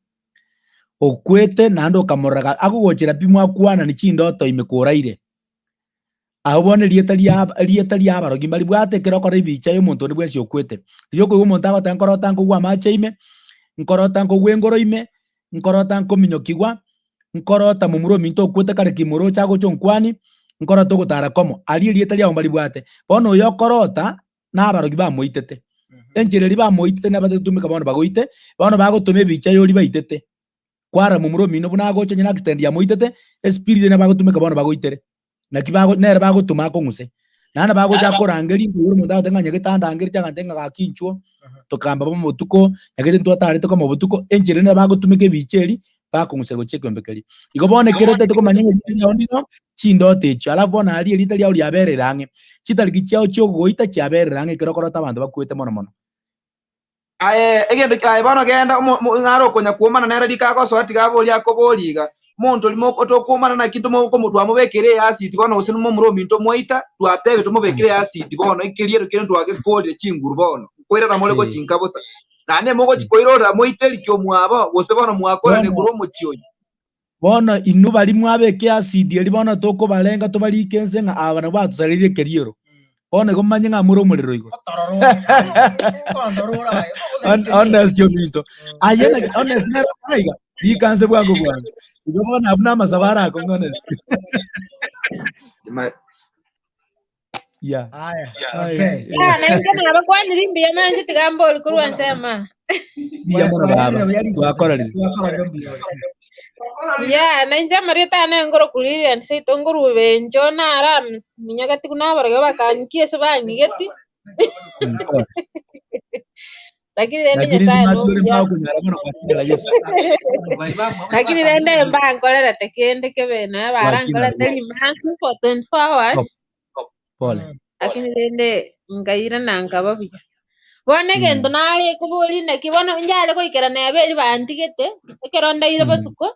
okwete naende okamorora ga agogochera pi mwakwanani chindoto ime koraire. Abwo bono erieta ria erieta ria abarogi mbaribwate ekero okora ebicha ya omonto onde bwensi okwete. Riria okoigwa omonto agoteba nkorota nkogwa amache ime, nkorota nkogwa engoro ime, nkorota nkominyokigwa, nkorota momura ominto okwete kare kimoroche agocha onkwani, nkorota ogotara komo. Aria erieta riao mbaribwate. Bono oyo okorota, nabarogi bamoitete. Enchera eria bamoitete nabate gotumeka bono bagoite, bono bagotoma ebicha y'oria baitete. Kwara momura omino buna agocha onye na accident yamoitete, espirit eria bagotumeka bono bagoitere. Naki bago nere bagotoma akong'use. Naende bagocha akorangeria, nkoigwa omonto agoteba ng'a nyagete andangeretie agantebia ng'a gaki inchuo. Tokamba bomo botuko, nyagete ntwatarete koma botuko, enchera nere bagotumeka ebicha eri, bakong'usera gochia ekeombe keria. Igo bono ekero otagete komanya ng'a erieta riao ndiro, chindoto echio, alafu bono aria erieta riao riaberire ang'e, chitariki chiao chiogoita chiaberire ang'e ekero okorota abanto bakwete mono mono. Aye, egento ki- aye bono genda omo- mo- nare okonya kwomana nere rika agosoa tiga aborie akoborie iga, Omonto oria moko tokwomana naki ntomo komo twamobekera easidi bono gose momura ominto mwaita, twatebire tomobekere easidi bono ekeriero keria ntwagekorire chinguru bono, nkoirana more Eh. gochinka bosa. Naende mogochi koirorera moite eriki omwabo, gose bono mwakorane Bono korwa omochie oyo. bono inwe baria mwabeka easidi eria bono tokobarenga tobarike inse ng'a aba nabwo batosareirie ekeriero. Bono igo momanye ng'a more omorero igoro. Hon- Honest ominto. Aye naki honest nere okora iga, rika nse bwango bwango. Igo bono abwo namasabo arakong'u honest. Ma- Yeah. Aya, Aye, okay. yeah. Ya, nainche nabakwanire mbuya manche tiga mbori korwa ensemo. Mbuya mono baba. Kwaerire buya risase. Twakorire. Twakorire mbuya. Ya, nainche amarieta ane ngoroku Lilian seito ngorubencho nara minyogeti buna abaragio bakang'ikia ase bang'igeti. Mm, pole. Lakini rende Lakini Nyasaye simati ore nomuya. mbao konyara mono kwa jina la Yesu. Lakini rende mbankorerete kende kebe noe Kwa jina la barankorete Yesu. rimansi for 24 hours. Pole. Lakini rende nkairana nkaba buya. Bono egento Mm. nare koboria naki bono inchare goikera neba eria bantigete, ekero ndaire Mm. botuko,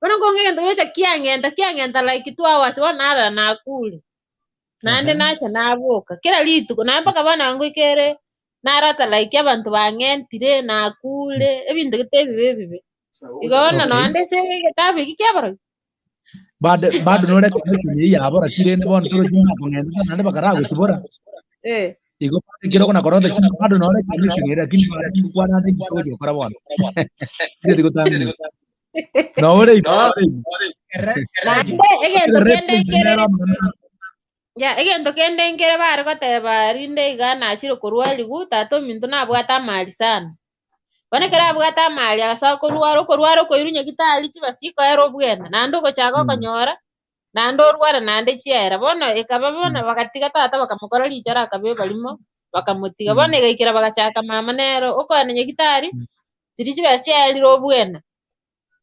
bono nkonge egento gegocha kiang'enta kiang'enta like 2 hours bono narara nakure. Naende Ehe. nacha naboka, kera rituko, naende mpaka bono ngoika ere narota like abanto bang'entire, nakure, ebinto gete ebibe ebibe. Igo bono Okay. nonde ase egetabu eki kiabarabwo. Bado bado nore connection eyio yabora ki rende bono torochi ng'a kong'entete naende bakaragosibora. Eh. Igo bono ekero okona korota chinsa bado nore connection ere lakini bado ngokwana ande inki togochi gokora bono. Tigeti gotang'ana. Nore ime nore ime. Naende egento Ekerore kende point nkere nero amang'ana ya egento kende nkere bare goteba rinde iga nachire korwariwu, tata ominto nabwate amari sana. Bono ekero abwate amari agasoa korwara, okorwara okoirwa nyagitari chibesa chikoera obwena, naende ogochaka okonyora, naende orware naende chiaera. Bono ekaba bono bagatiga tata bakamokora richara akaba ebarimo, bakamotiga. Bono egaikera bagachaka mama nere okoenda nyagitari, chiria chibesa chiaerire obwena.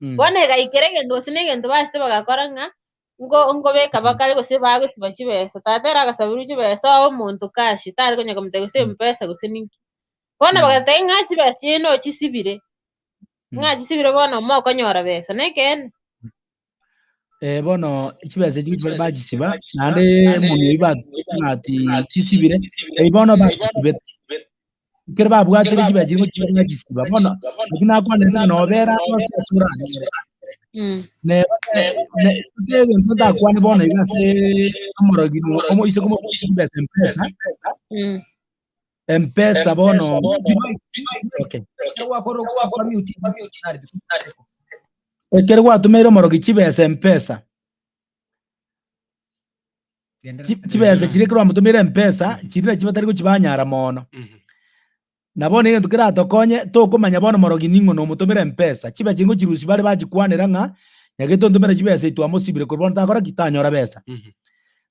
Bono egaikera egento gose na egento basete bagakora ng'a, nko nkobeka bakare gose bagosiba chibesa. Tata ere agasaberwa chibesa oa omonto cash, tare konya komotebia gose mpesa gose ninki. Bono bagateba ng'a chibesa chiaino ochisibire, ng'a chisibire bono mokonyora besa, nekeene. Eh, bono chibesa echi gochia bachisiba, naende omonto oyio bateba ati chisibire, ebi bono bachisibete. Ekero babwatire chibesa chiria gochia bachisiba, bono naki nakwanete ng'a nobera ase ase oranyore. Neba ne- ne egento ntakwane bono iga ase omorogi omoise komoboria chibesa mpesa, Mpesa bono okay. Ekero gwatomeire omorogi chibesa mpesa chibesa chiria ekero wamotomeire mpesa chiria nachi batari gochibanyara mono. Na bono egento keratokonye tokomanya bono morogi ning'o nomotomera mpesa chibesa chiria ngochirusia bare bachikwanera ng'a nyagete ontomere chibesa eye twamosibire korwa bono takora ki? Tanyora besa.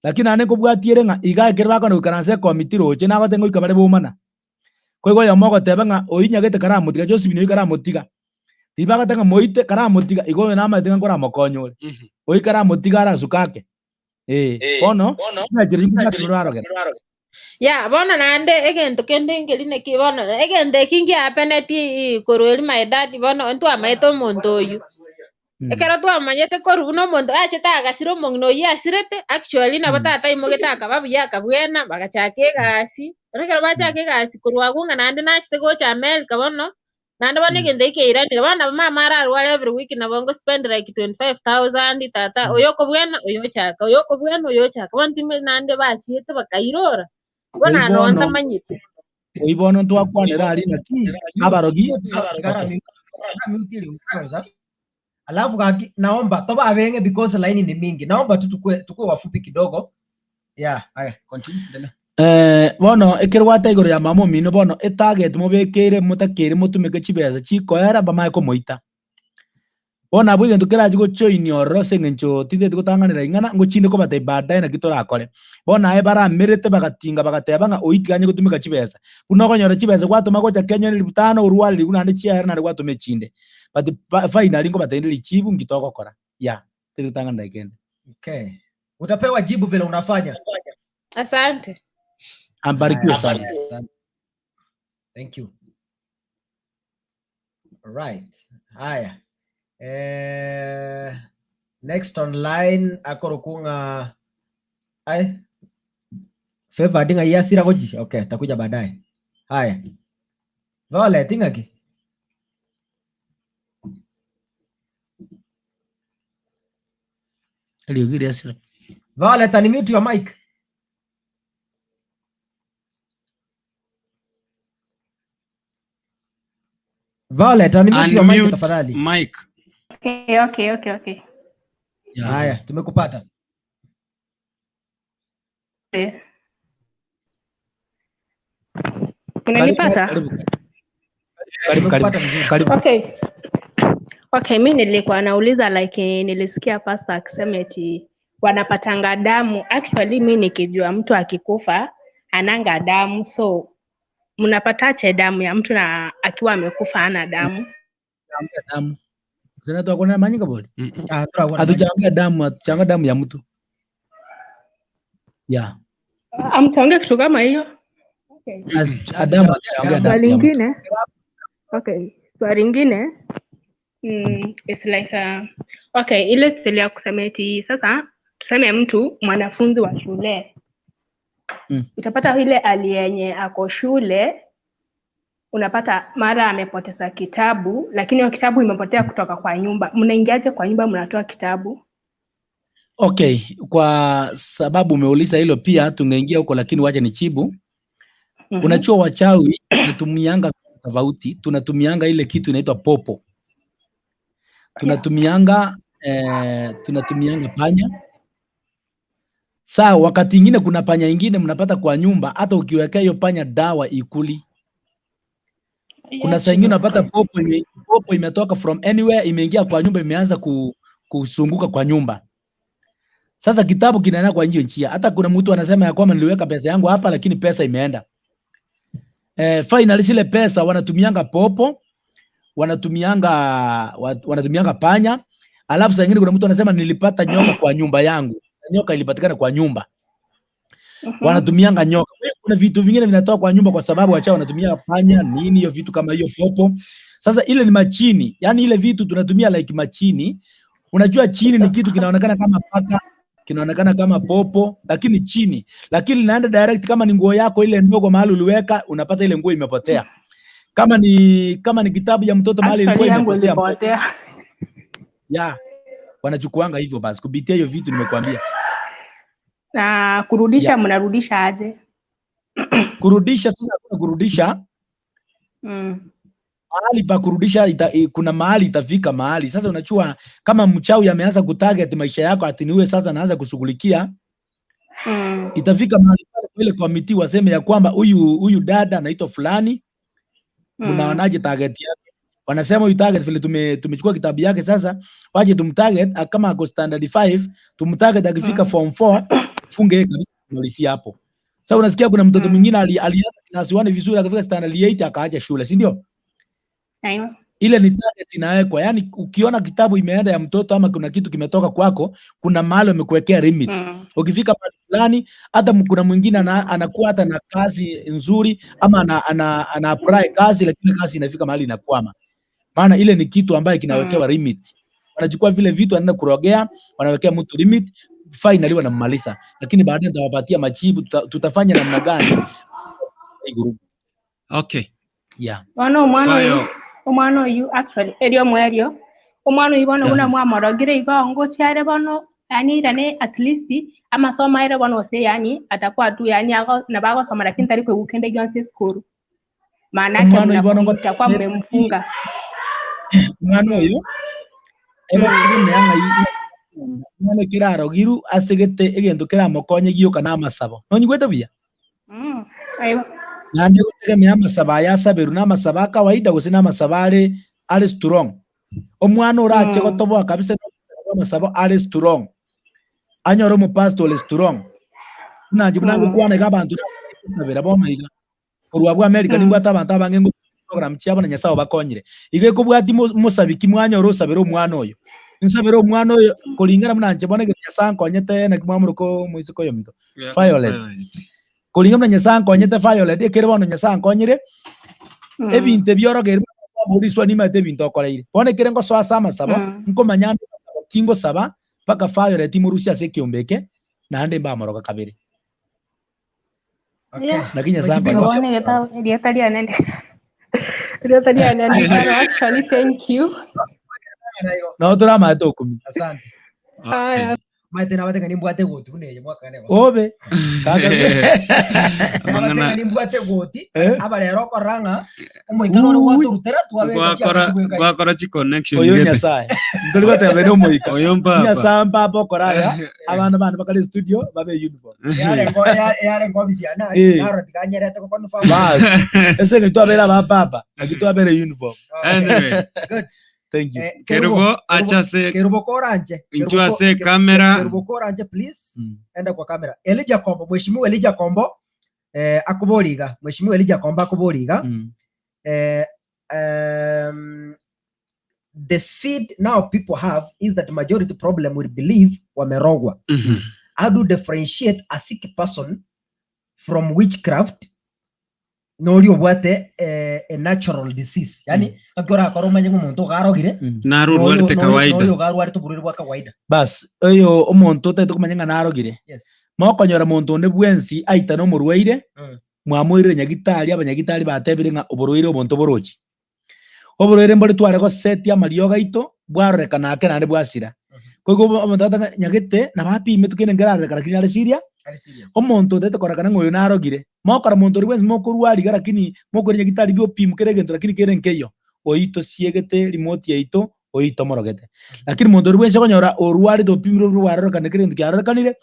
Lakini naende nkobwatie ere ng'a iga ekero bakona goikaransa ekomiti roche nagote ngoika bare bomana. Koigwa oyomo ogoteba ng'a oyio nyagete karamotiga Josephine oyio karamotiga. Riria bagoteba ng'a moite karamotiga igo oyo namanyete ng'a nkoramokonye ore. Oyio karamotiga arasuke ake. Eh, bono chibesa chiria chikobwatia roro arogere. Ya, bono naende egento kende nkeri naki bono egento eki ngiapeneti korwa eria my dad bono ntwamaete omonto oyio. Ekero twamanyete korwa buna omonto achete agasira omong'ina oyio asirete, actually nabo tata aimogete akaba buya akabwena, bagachaka egasi, bono ekero bachaka egasi korwa abwo ng'a naende nachete gocha America bono, naende bono egento ekio kiairanire, bono nabo mama ararware every week nabo ngo spend like 25,000 tata oyo okobwena oyo ochaka, oyo okobwena oyo ochaka, bono timanyeti naende bachiete bakairora, bono Oyio naende bono ntamanyete. Oyio bono ntwakwanera aria naki abarogi okay. Alafu gaki naomba toba abenge because line ni mingi. Naomba tu tukue tukue wafupi kidogo. Yeah, haya continue. Endelea. Eh, bono ekero gwata igoro ya mama omino bono etarget mobekeire motakeire motumeke chibesa chikoera bamanye komoita. Bono abwo egento kerache gochoinia ororo ase eng'encho tintageti gotang'anera ing'ana, ngochinde kobatebia baadaye naki torakore. Bono aye baramerete bagatinga bagateba ng'a oyio tiga anye gotumeka chibesa. Buna okonyora chibesa gwatoma gocha Kenya elifu tano orwarerigwe naende chiaera naende gwatoma echinde. But finally nkobatebia inde richibu nki togokora. Yeah, tari gotang'anera kende. Okay. Utapewa jibu vile unafanya. Asante. Ambarikiwe sana. Asante. Thank you. Right. Haya. Eh, next online akoroku ng'a ai Favored ng'a yasira gochi. Okay, takuja baadaye. Haya. Violet ng'aki? Eriogi riasira. Violet unmute your mic. Violet, unmute your mic Unmute tafadhali. mic. Okay, okay, okay, okay. Haya, tumekupata. Eh. Unanipata? Karibu, karibu, Tumekupata vizuri. karibu. Okay. Okay, mi nilikuwa nauliza like eh, nilisikia pastor akisema eti wanapatanga damu. Actually mi nikijua mtu akikufa ananga damu, so mnapatache damu ya mtu na akiwa amekufa ana damu? Hatujaongea damu. Sasa tuakona manyika boli. Ah, turakuwa na Hatujaongea damu, hatujaongea damu ya mtu. Yeah. Amtaongea kitu kama hiyo? Okay. As, damu hatujaongea damu Swali ya mtu. ingine, okay, swali ingine mm, it's like uh, okay, ile style ya kusema eti sasa tuseme mtu mwanafunzi wa shule Mm. utapata ile hali yenye ako shule unapata mara amepoteza kitabu, lakini hiyo kitabu imepotea kutoka kwa nyumba. Mnaingiaje kwa nyumba mnatoa kitabu? Okay, kwa sababu umeuliza hilo pia tungeingia huko lakini wacha nijibu. Mhm. Unajua wachawi tunatumianga tofauti, tunatumianga ile kitu inaitwa popo. Tunatumianga eh, tunatumianga panya. Saa wakati ingine kuna panya ingine mnapata kwa nyumba, hata ukiwekea hiyo panya dawa ikuli. Kuna saa ingine unapata popo ime, popo imetoka from anywhere imeingia kwa nyumba imeanza ku, kusunguka kwa nyumba. Sasa kitabu kinaenda kwa hiyo njia. Hata kuna mtu anasema ya kwamba niliweka pesa yangu hapa lakini pesa imeenda. Eh, finally zile pesa wanatumianga popo, wanatumianga wanatumianga panya. Alafu saa ingine kuna mtu anasema nilipata nyoka kwa nyumba yangu. Nyoka ilipatikana kwa nyumba. Wanatumianga nyoka. Kwa hiyo Kuna vitu vingine vinatoka kwa nyumba kwa sababu wachawi wanatumia panya nini hiyo vitu kama hiyo popo. Sasa ile ni machini, yani ile vitu tunatumia like machini. Unajua chini ni kitu kinaonekana kama paka, kinaonekana kama popo, lakini chini, lakini linaenda direct kama ni nguo yako ile ndogo mahali uliweka, unapata ile nguo imepotea. Kama ni kama ni kitabu ya mtoto mahali Actually ilikuwa yangu imepotea, ilipotea. ya wanachukuanga hivyo basi kupitia hiyo vitu nimekuambia. Na kurudisha Yeah. mnarudisha aje? Kurudisha sasa, hakuna kurudisha Mm. mahali pa kurudisha ita, i- kuna mahali itafika mahali sasa. Unajua kama mchawi ameanza kutarget maisha yako ati niwe sasa naanza kushughulikia, Mm. itafika mahali pale kwa ile committee waseme ya kwamba huyu huyu dada anaitwa fulani, Mm. mnaonaje target yake? Wanasema huyu target vile tume, tumechukua kitabu yake sasa, waje tumtarget ah, kama ako standard 5 tumtarget akifika Mm. form 4 funge yeye kabisa, tumalizie hapo. Sasa unasikia kuna mtoto mwingine ali, alianza class 1 vizuri akafika standard 8 akaacha shule, si ndio? Aiyo. ile ni target inawekwa. Yani ukiona kitabu imeenda ya mtoto ama kuna kitu kimetoka kwako, kuna mahali wamekuwekea limit. Mm. Ukifika mahali fulani, hata m- kuna mwingine ana, anakuwa hata na kazi nzuri ama ana, ana, ana apply kazi, lakini kazi inafika mahali inakwama, maana ile ni kitu ambaye kinawekewa Mm. limit. Wanachukua vile vitu wanaenda kurogea, wanawekea mtu limit, finally wanammaliza. Lakini baadaye nitawapatia majibu, tuta, tutafanya namna gani hii group. Okay. Yeah. Bono omwana oyu Fayo. omwana oyu actually erio mwerio omwana oyu bono buna mwamorogire igo ngochiare bono yani irane at least amasomo aire bono ase yani atakuwa tu yani ago nabo agosoma lakini tari koigwa kende gionsi esukuru maanake Omwana oyu bono ngo- mtakuwa mmemfunga Omwana oyo egotegemea ng'ai omwana ekerarogiru asegete egento keramokonye gioka na amasabo nonyigwete buya Mm. Aiyo. naende egotegemea amasabo aya asaberwe na amasabo a kawaida gose na amasabo are are strong. Omwana orache Mm. gotoboa kabisa amasabo are strong. Anyore omopastor ore strong. Buna inche buna Mm. ngokwana iga abanto nabera bono iga. Korwa abwo America Mm. nimbwate abanto abange ngo program chiabo na Nyasaye obakonyire. Iga ekobwati mo- mosabiki mwanyora osabere omwana oyo. Nsabere omwana oyo koringana buna inche bono egento Nyasaye ankonyete naki mwamoroka omoiseke oyominto Violet. Koringana buna Nyasaye ankonyete Violet ekere bono Nyasaye ankonyire Mm. ebinto ebiorogeire buna riswa nimaete ebinto okoreire. Bono ekere ngosoa ase amasabo Mm. nkomanya ande amasabo ki ngosaba mpaka Violet morusie ase ekeombe eke naende mbamoroka kabere. Okay. Yeah. Naki Nyasaye Mwachipima. ankonyete. Bono egetabu erieta riane ndi- erieta riane ndikaro actually thank you. Nabo toramaete okumia. Asante. Haya. Maete nabate ng'a nimbwate egoti buna eye mwakane gose. Obe. Kaka. Nabate Amang'ana ng'a nimbwate egoti Eh? aba rero okorora ng'a omoika nore Ui. gwatorutera twabeka gwakora chianga chibwekaine. gwakora chi connection Oyo gete. Nyasaye. Ntori goteba ere omoika. Oyo mpapa. Nyasaye mpapa okora aya abana bane bakare studio babe uniform. Yarengo ya- yarengo ofisi yane Eh. narora tiganyerete goconfirm. Bas. Ese ng'ai twabere aba papa naki twabere uniform. Okay. Anyway, Good. Thank you. Eh, Kerubo Kerubo, acha ase Kerubo koranje. inchu Kerubo ko- ase Ke- camera. Kerubo koranje please. Mm. Enda kwa kamera. Elijah Kombo, Mheshimiwa Elijah Kombo eh, akobori iga. Mheshimiwa Elijah Kombo akobori iga. Mm. Eh, um, the seed now people have is that majority problem will believe wamerogwa. Mhm. How do you differentiate a sick person from witchcraft nori obwate eh, a natural disease yani ng'aki orakore omanye ng'a omonto iga arogire Mm. Naro noyo orwarete noyo kawaida. noyo iga arwarete oborwaire bwa kawaida Bas, oyo omonto otagete komanya ng'a narogire, yes mokonyora monto onde bwensi aitane omorwaire, Mm. mwamoirire nyagitari, abanyagitari batebire ng'a oborwaire obo ntoborochi. Oborwaire mbore tware gosetia amariogo aito, bwarorekana ake naende bwasira. Koigo obo- omonto agoteba ng'a nyagete nabo apimetwe kende nkerarorekana lakini are siria, Ari serious omonto otagete kororekana ng'a oyo narogire, mokora monto oria bwensi mokorwari iga lakini mokoira nyagitari biopimwa kera egento lakini kere nkeiyo, oyio tosiegete remote yaito, oyio tomorogete. Lakini monto oria bwensi okonyora orwarete opimirwe oborwaire bwarorekana kera egento kiarorekanire,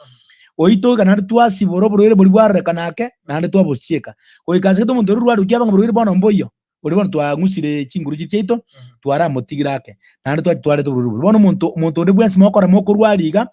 oyio toika naende twasibora oborwaire boria bwarorekana ake, naende twabosieka. Goika ase gete omonto oria orwarire kiaba ng'a oborwaire bono mboiyo, oria bono twang'usire chinguru chiria chiaito, twaramotigire ake, naende twachia twareta oborwaire boria. Bono omonto omonto onde bwensi mokora mokorwaria iga,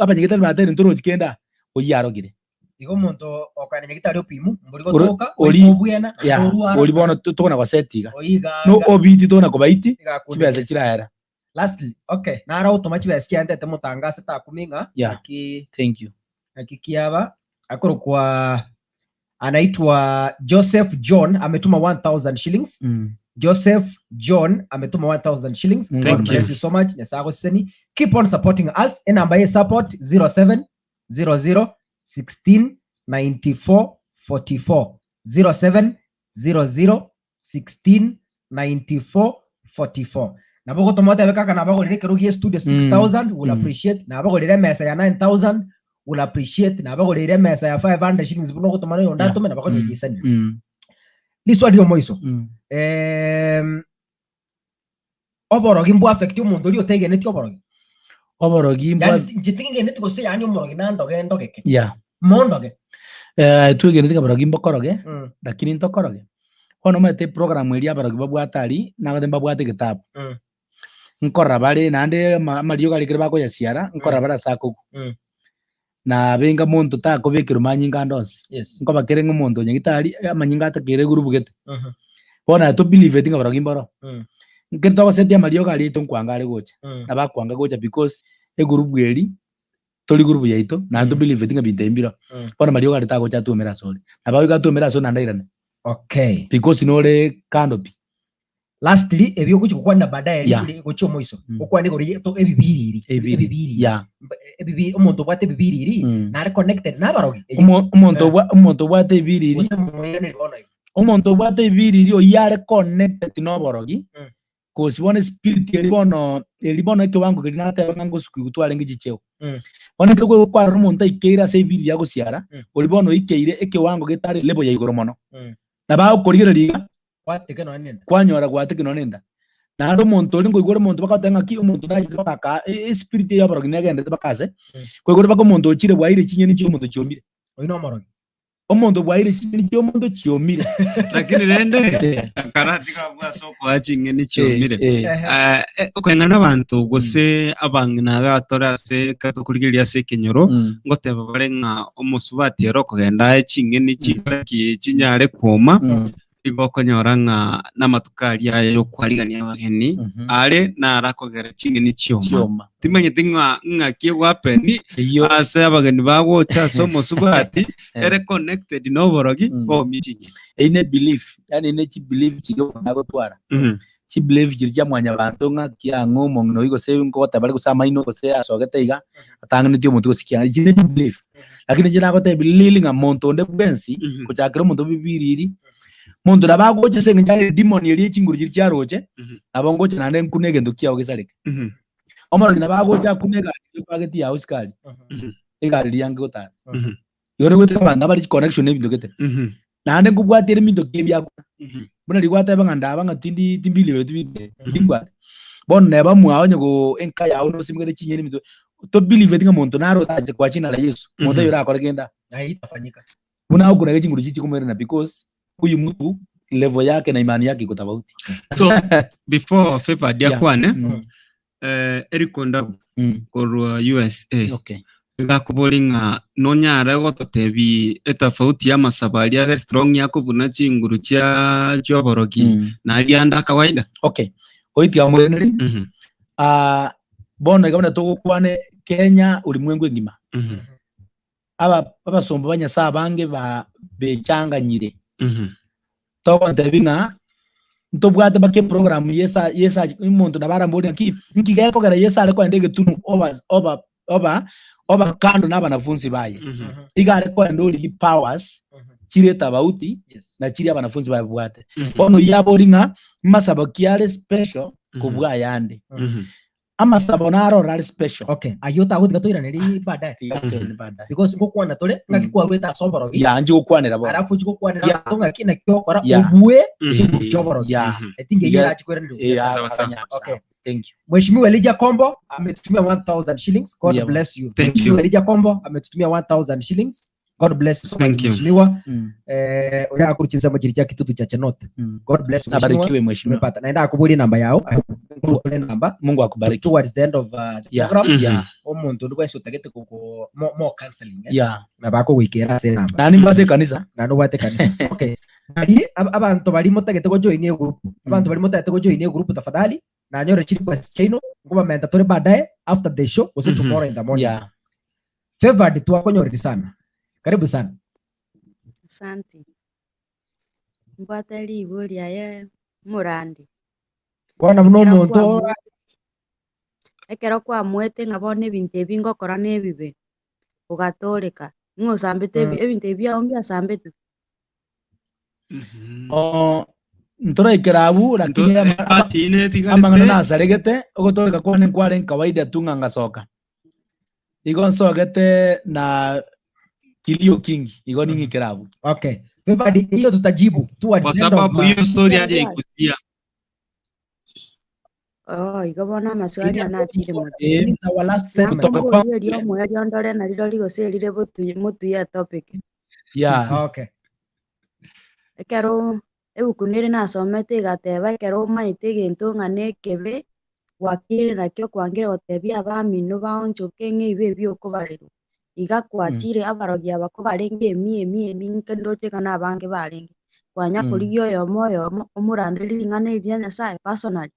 abanyagitari batebire ntorochi kende aa, oyio arogire. Igo omonto okogenda nyagitari opimu, mbori Ori- gotoka, ori- oime obwena, naende Ya, orwara, ori bono to- tokona goseti iga. oyi iga No iga- obiti tokona kobaiti, iga akundete. chibesa chiraera. Lastly, okay, naro ogotoma chibesa chiaye motangase takumi ng'a Yeah. naki Thank you. naki kiaba akorokwa anaitwa Joseph John ametuma 1000 shillings. Mm. Joseph John ametuma 1000 shillings. Mungu God Thank bless you. you so much. Nyasaye agoseseni. Keep on supporting us. Enamba ye support 07 00 16 94 44 07 00 16 94 44 nabo ogotoma otebe kaka nabagorire ekero gie studio 6000 will Mm. appreciate nabagorire emesa ya 9000 will appreciate nabagorire emesa ya 500 shillings buna ogotoma noyonde Yeah. atome nabo Mm. akonyegisania Mm. riswali riomoiso Mm. Em, oborogi mbwa affect omonto oria otegeneti oborogi Oborogi mbwa yani inche tingeneti gose yani omorogi nandoge ndogeke yeah. mondoge Eh, twegeneti ng'a oborogi mbokoroge mm. lakini ntokoroge. Bono omanyete eprogram eria abarogi babwate aria, nagote mbabwate egetabu. Mm. Nkorora bare naende ama- amariogo aria ekero bakoyasiara, nkorora bare ase akogwa. Mm. Na benga monto takobekerwa manyinga ande onsi. yes Nkoba kere ng'a omonto nyagitari amanyinga atakere egurubu gete. Mhm. Bono aye tobelieveti ng'a barogi mboro. Mm. Nkeri togosetia amariogo aria aito nkwanga are gocha. Mm. Nabo akwanga gocha because egurubu eri tori gurubu yaito naende Mm. tobelieveti ng'a binto ebi mbiro. Mm. Bono amariogo aria tagocha atuomere asore. Nabo agoika atuomere asore naende airane. okay Because nore kando pi. Lastly, ebi ogochia gokwanera baadaye Yeah. riri gochia omoiso Mm. okwane igoro ye to ebibiriri Ebibiriri. ebibiriri Yeah. ebibi omonto obwate ebibiriri Mm. nare connected nabarogi Eyio Omo- Omonto Eh. obwa- omonto obwate ebiriri gose moiraneri bono igo omonto obwate ebiriri oyio are connected noborogi Mm. kosi bono espiriti eri bono eri bono ekewango keria nateba ng'a ngosukiwu twarenge chicheo. Mm. Bono ekero kwe- kwarora omonto aikeire ase ebiriri agosiara, Mm. oria bono oikeire ekewango getari level ya igoro mono. Mm. Nabo agokorigereria iga, Gwateke nonya nenda. kwanyora gwateke nonya nenda. Naende omonto oria nkoigwa ore omonto bagoteba ng'aki omonto nachete mpaka aka e- espiriti eye y'oborogi negenderete mpaka ase, Mm. koigwa ore mpaka omonto ochire bwaire chinyeni chia omonto chiomire. Oyio nomorogi. Omonto bwaeire ching'eni chi'omonto chiomire. Lakini rende Eh. karatiga abwo ase okoa ching'eni chiomire. Eh, eh. Eh, eh, okong'ana n'abanto gose abang'ina iga tore ase ekero tokorigereria ase ekenyoro, Mm. ngoteba bare ng'a omosubati ere okogenda ae ching'eni chikore ki chinyare kwoma, Mm. Nigo okonyora ng'a namatuko aria aye y'okwarigania abageni Mhm. are naro akogera ching'eni chioma. Chioma. Timanyeti ng'a ng'aki egwapeni Eyio. ase abageni bagocha ase omosubati Eh. ere connected noborogi Mm. baomie ching'eni. Eyio ne belief, yaani ne chibelief chiria omonto agotwara. Mhm. Chibelief chiria chia mwanyabanto ng'a kiang'o omong'ina oyio gose nkogoteba are gose amaino gose asogete iga, atang'anetie omonto gose kiang'o, echi ne chibelief. Lakini inche nagotebia riri ng'a monto onde bwensi, Mhm. gochakera omonto bibiriri, monto nabo agocha ase eng'encho are edemon eria chinguru chiria chiaroche, Mhm. nabo ngocha naende nkune egento kiago gesareke. Mhm. Omorori nabo agocha akune egari eria opageti yao sukari, Mhm. egari eria yange gotara. Mhm. Igo nigo goetera abanto abare chiconnection na ebinto gete. Mhm. Naende nkobwatia ere minto ki ebiakora. Mhm. Buna riria gwateba ng'a ndaba ng'a tindi timbilibereti binto ebi, timbwati. Bono neba mwao onye go enka yao nosimegete chinyeni eminto, tobiliveti ng'a monto naro otache kwa jina la Yesu, monto Mhm. oyo orakore kende aa. Na itafanyika. Buna agokuneka chinguru chichi chikomoirana because huyu mtu level yake na imani yake iko tofauti. So before Favored Yeah. akwane Mm. eh, Eric Ondabu Mm. korwa USA Okay. Gakobori ng'a nonyare gototebi etafauti y'amasabo aria are strong yakobuna chinguru chia chi'oborogi Mm. na aria ande akawaida. Okay. Oitiga omoiraneri. Mhm, Ah, bono iga buna togokwana Kenya ulimwengu engima. mhm, Aba abasomba ba Nyasae abange ba bechanganyire. mhm, Togontebi ng'a ntobwate mpaka eprogram yesa yesa omonto nabo arambori ng'a ki nki gekogera Yeso are kogenda egetunu oba oba oba oba kando na abanafunzi baye. mhm, Iga are kogenda origia powers chire tabauti Yes. na chiria abanafunzi baye babwate. mhm, Bono oyio abori ng'a masabo ki are special Mhm. kobua ayande. mhm. Amasabo naro orare special. Okay, ayio otagotiga toiraneri baadaye. Tiga tende baadaye. Because ngokwana tore ng'aki kwarwete ase oborogi. Yeah, inche gokwanera bono. Alafu ochi gokwanera Yeah. abanto ng'aki naki ogokora Yeah. obue Mhm. chinguru chia oborogi. Yeah. Mhm. I think eyio Yeah. erachi koiraneria Eh, buya. Sawa, sawa. akanya- Okay. Thank you. Mheshimiwa Elijah Kombo ametutumia 1000 shillings. God Yeah. bless you. Thank Mheshimiwa you. Elijah Kombo ametutumia 1000 shillings. God bless you so much Thank you. Mheshimiwa. Mm. Eh, oria akuruchiza mojiri cha kitutu cha Chenot. Mm. God bless you Mheshimiwa. Abarikiwe mheshimiwa. Tumepata. Naenda akuburia namba yao. Akubure namba Mungu akubariki. towards the end of the Yeah. program. Mhm. Yeah. Omonto onde bwensi otagete koko mo, more counseling eh? Yeah. na bakogwikera ase enamba Nani mbwate ekanisa? naende obwate ekanisa okay bari ab- abanto bari motagete gojoin egroup abanto bari motagete gojoin egroup tafadhali nanyore chi request chiaino nkobamenta tore baadaye after the show gose Mhm. tomorrow in the morning Yeah. favored twakonyoreri sana karibu sana Asante. Mbwate ribu riaye Morandi. bono buna Ekero omonto kwamu- Ekero kwamuete ng'a bono ebinto ebi ngokora nebibe, ogatoreka, ng'a osambete ebi- ebinto ebi biago mbiasambetwe. Mhm. Oh, ntoraikera abwo lakini Nto- ama- eh, ama- party ine etigarete. amang'ana nasaregete ogotoreka kwane nkware nkawaida tu ng'a ngasoka igo nsogete na kilio kingi igo ning'ikere abwo okay favored hiyo tutajibu towards Kwa the end of sababu hiyo story haja Swali. ikusia. Oh, igo bono amaswali ane achire mono. Eh, This is our last segment kutoka Nakoboria kwangu erio omoerio ndore nariro gose erire botuye motuye etopic. yeah okay Ekero ebuku nere nasomete egateba ekero omanyete egento ng'a na ekebe, gwakirire nakio kwangire gotebia abamino baonchoke ng'a ebibe ebi okobarerwa. Iga kwachire abarogi aba kobarenge emi emi emi nke ndoche ng'a na abange barenge. Kwanya Mm. korigia oyomo oyomo omoranderie ring'ana eri ria Nyasaye personally.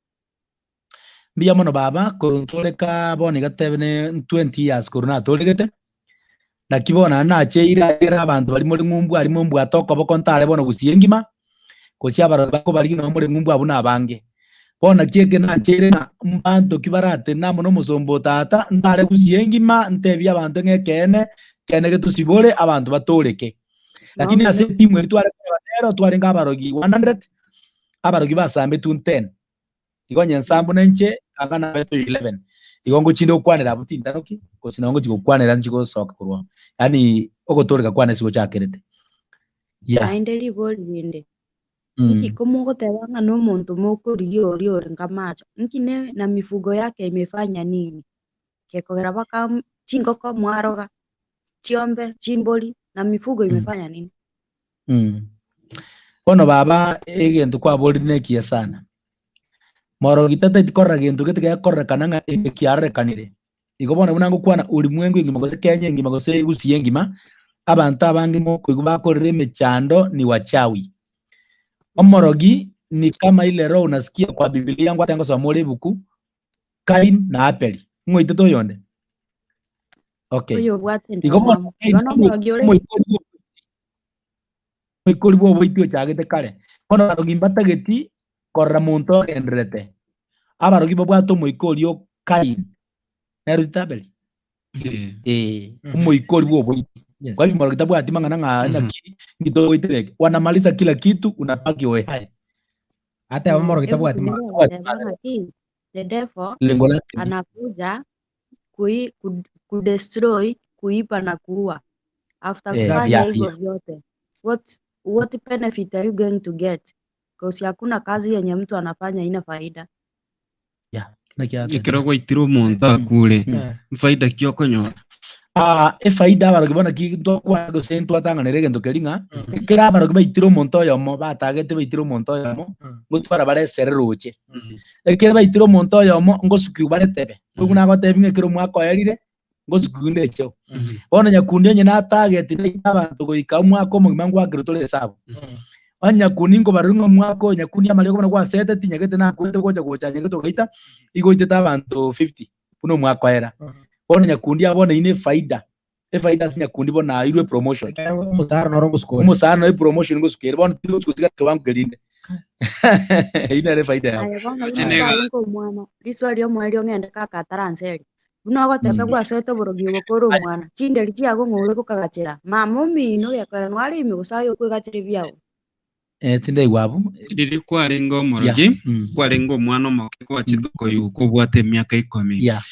Mbuya mono baba korwa ntoreka bono iga tebe ne 20 years korwa natoregete naki bono naende nacheire aiga abanto baria more ng'umbu aria mombwate okoboko ntare bono gusii engima gose abarori bakobarigia nonye more ng'umbu abwo na abange. Bono naki eke nacheire ng'a mbanto ki baratenene amo na omosomba o tata ntare gusii engima ntebie abanto ng'a ekeene ekeene getosibore abanto batoreke. Lakini ase Nonya etimu eria tware korora nero twarenge abarogi 100 abarogi basambetwe 10. Igo onye nsambu na inche anga nabete 11. Igo ngochinde gokwanera abwo tintanoki gose nabo ngochi gokwanera nchi gosoka korwa amo. Yaani ogotoreka kwane ase gochakerete. Yeah. Naende ribori rinde, nki Mm. komogoteba ng'a na omonto mokorigia oria ore nkamacho, nki ne na mifugo yake imefanya nini? Gekogera baka chingoko mwaroga, chiombe, chimbori, na mifugo Mm. imefanya nini? Mm. Bono baba egento kwaborire nekiya sana. Morogi tataeti korora gento gete gekorerekana ng'a eke kiarorekanire. Igo bono buna ngokwana ulimwengu engima gose Kenya engima gose Gusii engima, abanto abange mokoigwa bakorera emechando ni wachawi. Omorogi ni kama ile roho unasikia kwa Bibilia ngwate ngosoma ore ebuku Kain na Abeli. Ng'oitete oyonde? Okay. Oyo obwate Igo bono endamwamu. Kain Igo nomorogi ore. omoikori bw'oboiti omoikori bw'oboiti ochagete kare. Bono abarogi mbatageti korora monto ogendererete. Abarogi babwate omoika oria o Kain nere oitete Abeli. Eh, omoika oria bw'oboiti. Yes. Kwa hivyo morogi tabwati mang'ana ng'a naki nki togoitera eke. Wanamaliza kila kitu unabaki oe hai. Ateba omorogi tabwati Ebuku mang'ana. nigo egoteba ng'aki the devil Lengo lake ni anakuja kui, ku, kudestroy, kuiba na kuua. After eh, kufanya yeah, hivyo yeah. vyote, what what benefit are you going to get? Because hakuna kazi yenye mtu anafanya ina faida. Yeah, naki atete. Ekero gwaitire omonto akure, mfaida ki okonyora? Ah, efaida abarogi bono ki ntwakwana gose ntwatang'anera egento keria ng'a ekero abarogi baitire omonto oyomo batagete baitire omonto oyomo ngotwara bare esere roche. Ekero baitire omonto oyomo ngosukiwa bare tebe. Koigwa nagotebi ng'a ekero omwaka oerire ngosukiwa ndecheo. Bono nyakundi onye natageti naite abanto goika omwaka omogima ngwakerwe tore esabu. Onye nyakundi nkobarorwa ng'a omwaka oyo nyakundi amariogo buna gwaseteti nyagete nakwete gocha gocha nyagete ogaita, igo oitete abanto 50 buna omwaka oera. Bono nyakundi abwo bono eyio ne efaida, efaida ase nyakundi bono airwe epromotion. Omosaara noro ngosuka ore. Omosaara noro epromotion ngosuka ere, bono tiri gochi gotigara ekewango keria inde. Eyio nere efaida yabo. Aye bono Oche buna ne kwarenge egasi. omwana, riswali omoerio ng'ende kaka ataranseria. Buna ogoteba Mm. gwasoete oborogi obo kore omwana, chinderi chiago ng'o ore gokagachera? Mama omino gekoera nware ime gose aye okwegachera ebiago? Eh, tindaigwa abwo. Riria kwarenge Yeah. omorogi, Mm. kwarenge omwana omoke gwachete Mm. koigwa obwate emiaka ikomi. Yeah.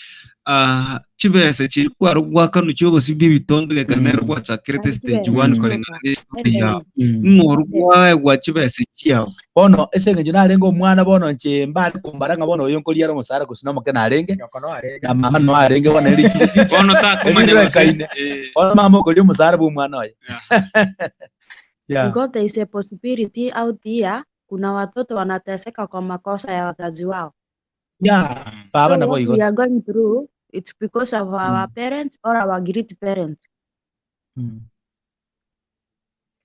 Ah, chibesa chiria kware goakanwa chi'ogosibia ebitondo geka nero Mm. gwachakerete Tari stage chibesa one Mm. koreng'ana chioka, na estory yao. enderi, Mm. Ng'o oro enderi. gwaegwa chibesa chiao? Bono ase eng'encho narenge omwana bono inche mbare kombara ng'a bono oyo nkoriera omosara gose nomoke narenge, Nyoko no arenge. na mama no arenge bono eri richibu Bono takomanya eri gose rirekaine. eh, Bono mama okoria omosara bwa omwana oye. yeah. Yeah. Because there is a possibility out here kuna watoto wanateseka kwa makosa ya wazazi wao. Yeah, Mm. baba So nabo what igo. we are going through, it's because of our Mm. parents or our great parents. Mm.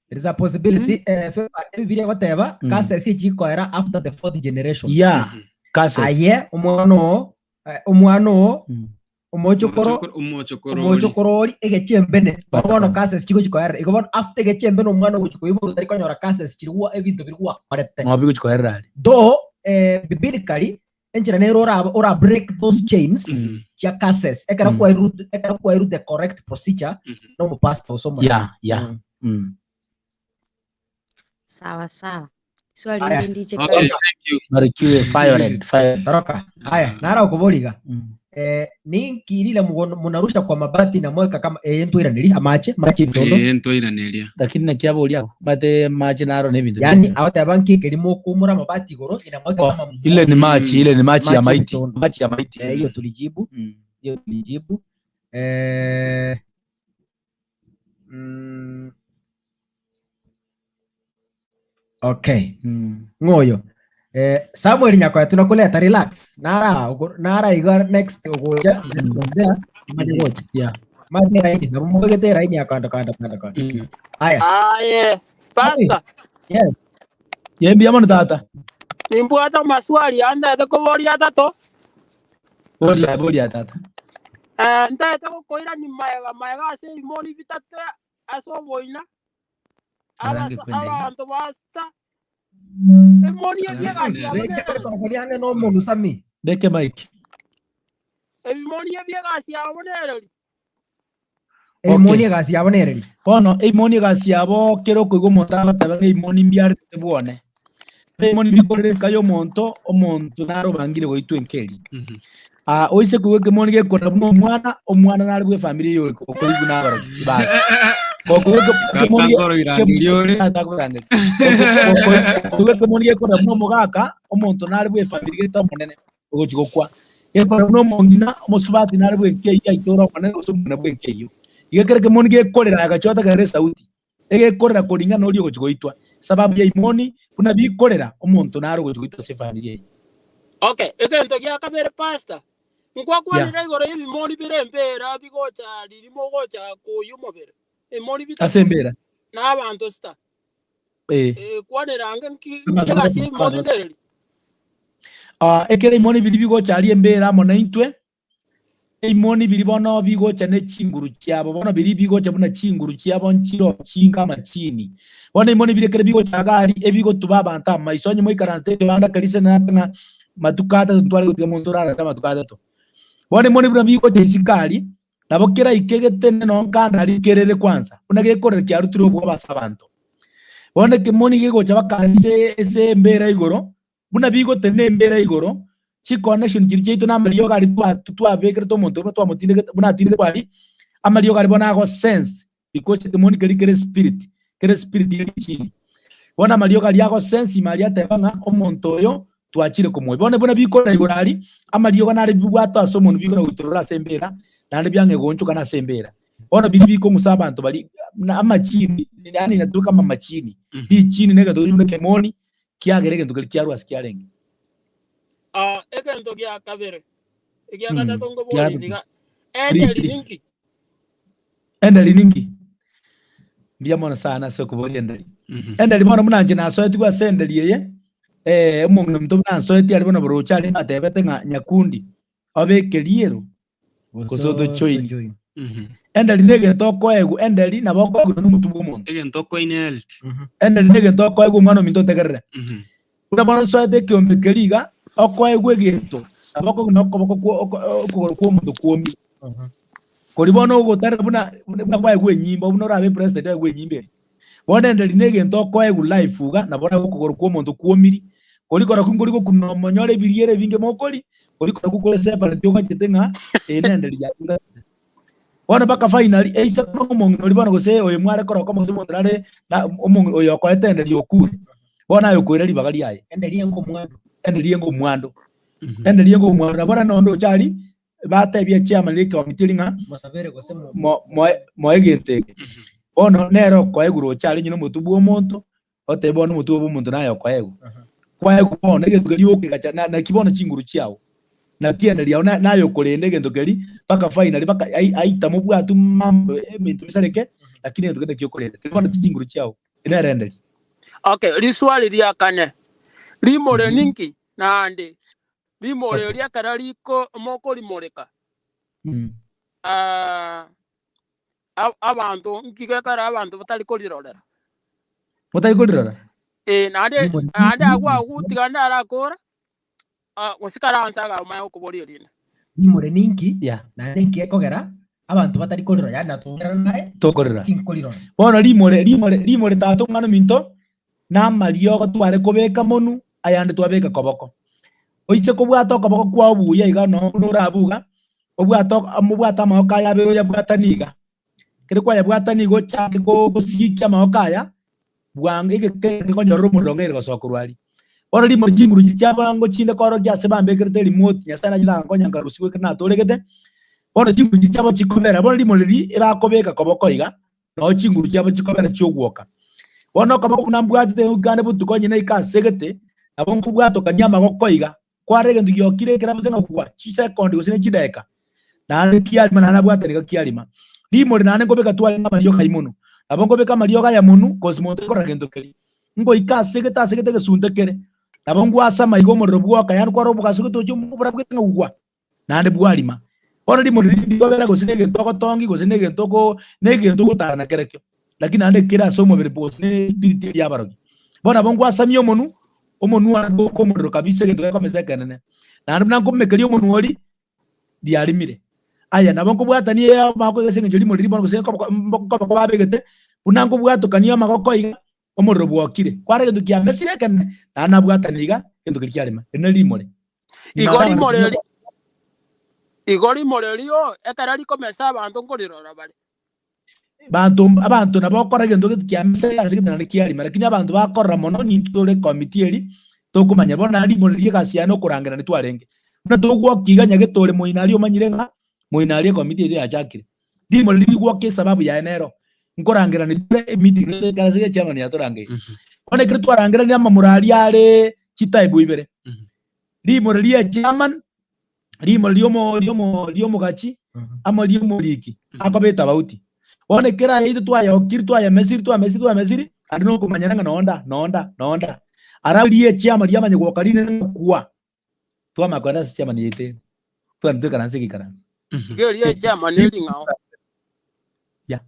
There is a possibility eh, favor Bibilia egoteba Mm. curses echikoera after the fourth generation. Yeah, Mhm. curses. Aye omwana oo eh, omwana oo Mm. omochokoro Omochokoro omochokorori. omochokorori egechembene bono bono Bakakora. curses chigochikoerera igo bono after egechembene omwana ogochi koiborwa tari konyora curses chiria gwa ebinto biria gwakorete Ng'obi gochi koerera are. though eh, biblically enchera nere ora ora break those chains Mm. chia curses ekero Mm. kwairu ekero kwairu the correct procedure Mhm. na omopastor gose omoremi Yeah, yeah. Mm. Mm. Sawa sawa. Swali Aya. rinde ndiche Okay, kare. thank you. Barikiwe Violet, Violet. Toroka. Haya, nara okobori iga. Mm. Eh, ninki rire mugo- munarusha kwa mabati na mweka kama eh ntwiraneri amache mache ebitondo Eh, ntwairaneria. Lakini naki aboria abwo bate mache naro na ebinto yani binde. agoteba nki ekeri mokumura amabati igoro inamweka Oh, kama mvua ile ni machi, ile ni machi ya mache maiti, ebitondo machi ya maiti. eh hiyo tulijibu Mm. hiyo tulijibu eh mm, okay Mm. ng'oyo eh, Samuel Nyakoya tunakuleta relax nara ugo- nara iga next ogocha from there manye gocha Yeah. manye raini nabo mobegete raini ya kando kando kando kando Mm. haya Aye, Abi, pastor, yes Yembi mono tata. nimbwate maswali andaete koboria atato. Boria boria tata. Eh, ntaete gokoirani maega maega ase ebimoni bitato ase oboina Arange abasa kwenda iga. abanto basita ebimoni ebi Arange egasi kwenda yabo beke nereri korokori ang'e na omonwe Sami Beke mic. ebimoni ebi egasi yabo nereri ebimoni Okay. egasi yabo nereri Bono eimoni egasi yabo kero okoigwa omonto agoteba ng'a eimoni mbiarete bwone. Eimoni bikorire enka ya omonto, omonto naro obangire goitwa enka eria. Mhm. Ah, oise koigwa ekemoni gekona buna omwana, omwana nare bwa efamiri eye ore okoigwa na abarogi basi. Gokoigwa eke- ekemoni ge- Tata nkoroirangeria ore. Tata akoirangeria. Gokoigwa ekemoni gekona buna omogaka, omonto nare bwa efamiri gete omonene ogochi gokwa. Gekona buna omong'ina, omosubati nare bwa enka eyio aitore omonene gose omong'ina bwa enka eyio. Iga ekero ekemoni gekorera agachi otegerere esauti. Egekorera koring'ana noria ogochia goitwa. Sababu ya imoni buna bikorera omonto nare ogochia goitwa ase efamiri eye. Okay, egento gia kabere pastor, Yeah. nkwakwanire igoro y'ebimoni bire embera bigocha riria mogocha koyia omobere. Ebimoni Ase bitato embera. na abanto sita. Eh. Eh, kwanera ange nki Abanto egasi batato, y'ebimoni abanto batato. ndereri. Ah, ekero ebimoni biria bigocha aria embera amo naintwe, Ebimoni biria bono bigocha ne chinguru chiabo, bono biria bigocha buna chinguru chiabo nchiro chinga amachini. Bono ebimoni biria ekero bigocha iga aria, ebigotuba abanto amaiso. Onye moikaransete ekebanda keria ase nate ng'a matuko atato ntware gotiga monto orare ase amatuko atato. Bono ebimoni buna bigocha isiko aria, nabo keraike getene nonye kando aria kerere kwansa, buna gekorera kiarutire obwoba ase abanto. Bono ekemoni gegocha baka ase ase embera igoro, Buna bigotenena embera igoro, chiconnection chiria chiaito na amariogo aria twa twabekerete omonto buna twamotindegete buna atindegete aria, amariogo aria bono ago sense because ekemoni keria kere spirit, kere spirit ye richini. Bono amariogo aria ago sense ime aria ateba ng'a omonto oyo twachire komoyia. Bono buna bikorera igoro aria, amariogo nare bibwate ase omonwe bikona goitorora ase embera, naende biang'e goonchokana ase embera. Bono biria bikong'usa abanto baria na amachini, yaani inatwe kama machini, richini na egento keria buna ekemoni, Kiagera egento keria kiarwa ase kiarenge. Ah, egento gia kabere, egia Mm, gatato gia nkoborie gatato. niga, enderi Riki. ninki? Enderi ninki? Mbuya mono sana ase okoboria enderi. Enderi bono buna inche nasoetigwe ase enderi eye, eh, omong'ina ominto buna ansoetie aria bono boroche aria natebete ng'a nyakundi, obe ekeriero gose otojoini. Enderi negento okoegwa, enderi nabo okoegwa nonya omotwe bw'omonto. Egento okoinherit. Enderi negento okoegwa omwana ominto otegerere. Buna bono nsoete ekeombe keria iga, okoegwa egento, nabo okoegwa na okoboko kwa oko okogoro kwa omonto kwomire. Koria bono ogotarera buna buna kwaegwa enyimbo, buna orabe president oegwe enyimbo eria. Bono enderi negento okoegwa life iga, nabo orabe okogoro kwa omonto kwomiri, koria korokwo nkori gokuna omonyore ebiriera ebinge mokori, koria korokwo kore separate ogachete ng'a eye nenderi yaye ngachete. Bono mpaka finally, eise koba ng'a omong'ina oria bono gose oyo mware koroka omo gose omonto nare na omong'ina oyo okoete enderi okure, bono aye okoira ribaga riaye. Enderi enga omwando. Enderi enga omwando. Enderi enga omwando. Nabo bono nonde ocha aria, batebia chairman ria ekomiti eria ng'a Mosabere gose mo- mo- moe moe egento eke. Bono nere okoegwa roche aria nyina omotwe bwa omonto, otebe bono omotwe bwa omonto naye okoegwa. Kwaegwa bono egento keria okegacha na naki bono chinguru chiao, naki enda riao na naye okorenda egento keria mpaka finally mpaka ai aita mobwatwe mambo ebinto bisareke, lakini egento keria naki okorenda. Keria bono tichinguru chiao, nere enda ria. Okay, riswali ria kane, rimore ninki naende Rimore erio ekero riko mokorimoreka, ah, a- abanto nki gekera abanto batari korirorera? Motari korirora? Eh, naende Rimore naende agwo agwo tiga ndarakora, ah, gose karanse iga omanye gokoboria erinde. Rimore ninki, Yeah. naende nki gekogera abanto batari korirora, yaani natoumerana naye Tokorora. tinkorirora. Bono rimore, rimore, rimore tata omwana ominto, na amariogo tware kobeka monwe, ayande twabeka koboko. Oise kobwata okoboko kwao buya iga no buna orabe iga, obwate mobwate amaboko aya abere oyabwatanie iga. Ekero kwayabwatania iga ochake go gosigikia amaboko aya, bwango egeka eke kekonyorera omorero ngeire gosoa korwa aria. Bono rimori chinguru echi chia bwango chinde korokia ase bambekerete erimote, Nyasae nachete agankonya nkarusigwa ekero natoregete, bono chinguru echi chiabo chikobera, bono rimori riria ebakobeka koboko iga, nao chinguru chiabo chikobera chi'ogwoka. Bono okoboko buna mbwatete goika botuko onye naika asegete, nabo nkobwatokania amagoko iga, kware egento giokire ekero gose ng'a gwa chisekondi gose ne chidaeka, naende kiarima naende nabwatani iga kiarima. Rimori naende nkobeka twarenge amariogo ayio mono, nabo nkobeka amariogo aya monwe cause monto tari korora gento keria. Ngoika asegete asegete egesunte kere, nabo ngwasama iga omorero bwoka yaani kware obogaso gete oche oborabu gete ng'a gwa. naende bwarima. Bono rimori riria rikobera gose negento ogotongi gose negento oko negento ogotara nakerekio, lakini naende kere ase omobere gose ne espiriti eria y'abarogi. Bono nabo ngwasamia omonwe, omonwe one bwoka omorero kabisa egento gekomesa ekenene. Naende buna nkomekeria omonwe oria, riarimire. Aya nabo nkobwatania amagoko ase eng'encho rimori riria bono gose nkoboko nkoboko babegete, buna nkobwatokania amagoko iga, omorero bwokire. Kware egento kiamesire ekenene, naende nabwatania iga, egento keria kiarima. Eri nari rimore. Igo rimoreri, igo rimoreri o ekero rikomesa abanto nkorirora bare. Banto abanto nabo okora egento gete kiamesa ase gete naende kiarima, lakini abanto bakorora mono nintwe tore ekomiti eri tokomanya. Bono naende rimoreri egasi yaye nokorangerania twarenge. Buna togwokia iga nyagete ore moino aria omanyire ng'a moino aria ekomiti eyio yachakire. Rimoreri rigwokia esababu yaye nero. Nkorangerani tore emeeting nere toikare ase echairman yatorangeire. Bono ekero twarangeranirie amamura aria are chitype ibere, rimura ria echairman, rimura riomo riomo riomogachi, amo riomoriki, akoba etabauti. Bono ekero aya yaito twayokire twayamesiri twamesiri twamesiri, aria nokomanyana ng'a nonda nonda nonda. Ara ria echiama riamanya goka rinene ng'a kwa, twamanya kogenda ase echiama yaito ere, twagenda toikaranse egeikaranso. Iga eria echiama nering'ao. Yeah.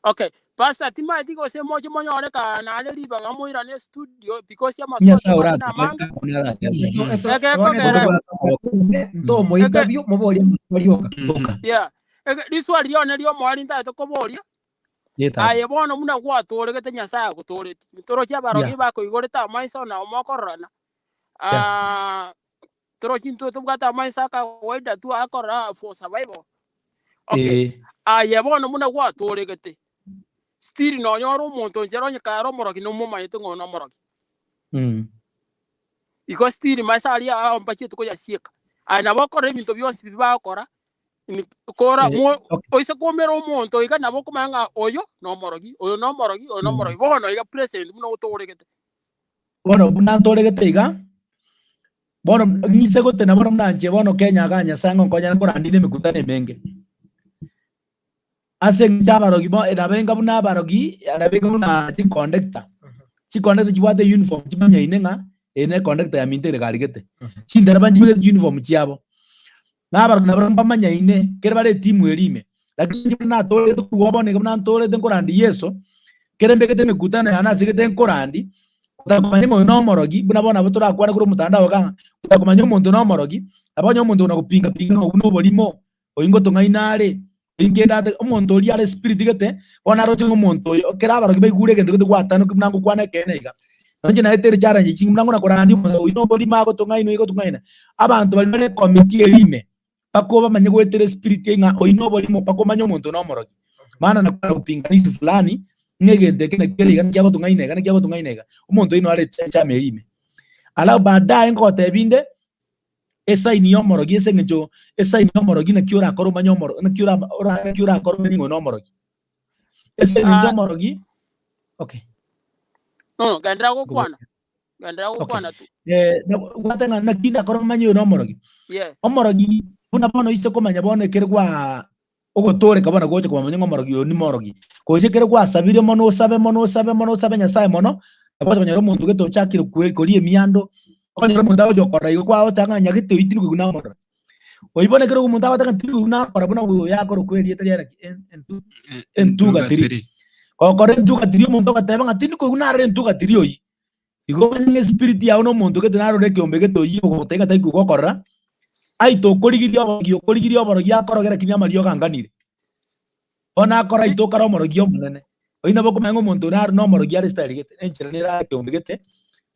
Okay, Pastor timaeti gose moche monyore ka nare ribaga moirane estudio because amaswali Nyasaye tobwate namange. oratobeke buna aratebe. Egekogera Ntomo interview moborie amaswali oka. Oka. yeah. Ege, riswali rione riomoerio ntagete koboria Ye tata. aye bono buna gwatoregete Nyasaye agotoretie ntoroche abarogi Yeah. bakoigorete amaiso nao mokororana Yeah. Ah, toroche intwe tobwate amaiso akawaida tu akorora for survival Okay, Eh. aye bono buna gwatoregete, still nonyore omonto onchera onye kare omorogi nomomanyete ng'a oyo nomorogi. Mm. Igo still maiso aria ao mbachiete koyasieka. Aye nabo okorora ebinto bionsi bi bagokora, ni- kora Eh, mo okay. oise komera omonto iga nabo okomanya ng'a oyo nomorogi, oyo nomorogi, oyo Mm. nomorogi. Bono iga present buna otoregete. Bono buna ntoregete iga, Bono ng'ise gotena bono buna inche bono Kenya igaa Nyasae ngonkonyare nkorandie nemekutano emenge. Ase eng'encho abarogi bo nabenga buna abarogi nabenga buna chicondector. Chicondector chibwate uniform chimanyaine ng'a eye ne econdector yaminto ere gari gete. Chindereba nchibegete uniform chiabo. Na abarogi nabarabwo mbamanyaine kere bare etimu eria ime. Lakini inche buna natoregete korwa bono iga buna ntorete nkorandia Yeso, kere mbegete emekutano yane ase egete nkorandi, otakomanya ng'a oyo nomorogi, buna bono nabo torakwane korwa omotandao iga ng'a otakomanya omonto nomorogi, nabo onye omonto ona gopinga pinga ng'a obwo noborimo, oyio ngotong'aina are, oyio nkende ate, omonto oria are spirit gete, bono aroche ng'a omonto oyo, ekero abarogi baigure egento gete gwatanokia buna ngokwana ekeene iga. Nonye inche naeteire challenge chinge buna ngona korandia omonto oyio noborimo agotong'aina oyio agotong'aina, abanto baria bare ecommittee eria ime, mpaka obamanye goetera espirit eyio ng'a oyio noborimo mpaka omanye omonto nomorogi. Maana nakwana upinganizi fulani ng'a egento eke naki kere iga naki agotong'aina iga naki agotong'aina iga, omonto oyio nare echama eria ime. Alafu baadaye ngogotebia inde, esaini y'omorogi ase eng'encho esaini y'omorogi naki orakore omanye omoro naki ora ora naki orakore omanye ng'a oyo nomorogi. Ase eng'encho Ah. omorogi okay. No, no, genderera gokwana. Genderera Okay. gokwana tu. Eh, na- gwate ng'a naki ndakore omanye oyo nomorogi. Yeah. Omorogi buna bono ise komanya bono ekere gwa ogotooreka bono gocha komanya ng'a omorogi oyo nimorogi. Gocha ekere gwasabire mono osabe mono osabe mono osabe Nyasaye mono, nabo ogocha konyora omonto gete ochakire kwe koria emiando, okonyora omonto agocha gokorora igo kwagocha ng'a nyagete oyio tindi koigwa namorora. Oyio bono ekero omonto agoteba ng'a tindi koigwa nakora buna oyo akorokwa erieta riaye naki entu entuga tiri. Gokora entuga tiri omonto ogoteba ng'a tindi koigwa narora entuga tiri oyio. Igo omanye ng'a espirit yao na omonto gete narore ekeombe gete oyio ogoteba ng'a tari koigwa okorora, aite okorigirie oborogi okorigirie oborogi akoroge lakini amariogo anganire. Bono akora aite okare omorogi omonene. Oyio nabo okomanya ng'a omonto oyo naro nomorogi are style gete, enchera nere are ekeombe gete,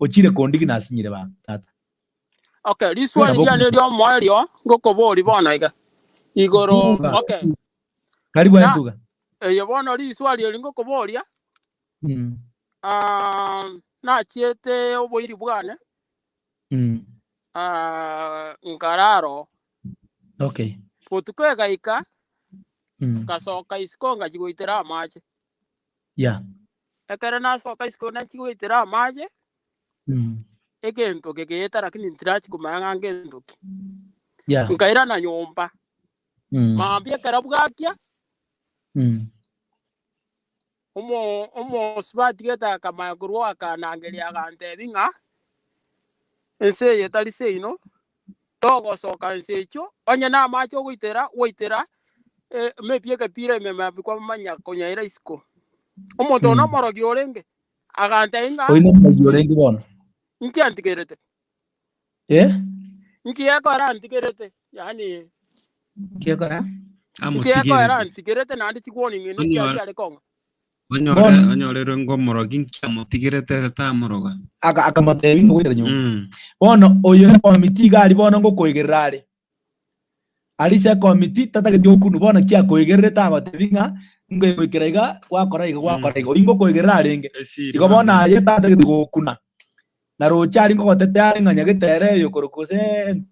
ochire kondigi nasinyire ba tata. Okay, riswali Nabo riane okomanya. riomoerio ngokoboria bono iga. Igoro, Entuga. okay. Karibu Na entuga. eye bono riswali eri ngokoboria, Mm. ah, nachiete oboiri bwane, Mm. ah, nkarara oo. Okay. Botuko egaika, Mm. nkasoka isiko ngachia goitera amache. Yeah. Ekero nasoka isiko nachia goitera amache, Mm. egento kegeeta lakini ntirachi komanya ng'a ngento ki. Yeah. Nkairana nyomba. Mm. Mambia ekero bwakia, Mm. omo omosubati gete akamanya korwa akanangeria agantebia ng'a ense eye tari seino, togosoka ense echio, onye namache ogoitera, gwaitera maybe egepira ime maambia kwamanya konyaira isiko. Omonto oyo Mm. nomorogi orenge, agantebia ng'a Oyo nomorogi orenge bono. inki antigerete? Eh? Inki gekora antigerete? Yaani Gekora? inki gekora Amotigerete. antigerete naende chigwarning ino Onyore chiachiare kong'a? onyore Bono onyorerwe ngomorogi inki amotigerete ere tamoroga. aka akamotebia ng'a goetera nyomba. Mm. Bono oyo ekomiti iga aria bono ngokoigerera are. Aria ase ekomiti tatageti okunwa bono ki akoigererete agotebia ng'a ngoikera iga gwakora iga gwakora iga. Oyio ngokoigerera arenge. Esiri Igo bono bono. aye tatageti gokuna. Na roche aria ngogotetea are ng'a nyagete ere oyokorokwa gose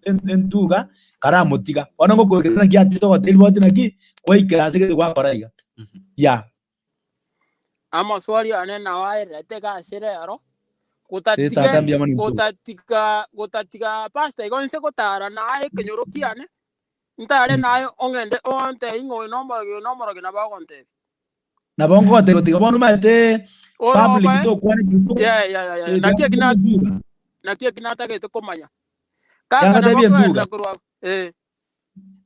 entuga karamotiga. Bono ngokoigerera naki atiete ogoteria riboti naki gwaikera ase gete gwakora iga. Yeah. Amaswali ane nao aererete iga ase rero, Eh, gotatige tata mbuya mono intwe. gotatiga gotatiga pastor igo inse gotara naye ekenyoro kiane, ntare naye ong'ende ontebie ng'a oyo nomorogi oyo nomorogi nabo agontebia. Nabo ngogotebia gotiga bono omanyete public Orobae tokwana ekinto yeah, yeah, yeah, yeah. eh, Naki eki na- entuga. naki eki natagete komanya. Kaka nabo Yangotebia kogenderera entuga. korwa abwo. Eh.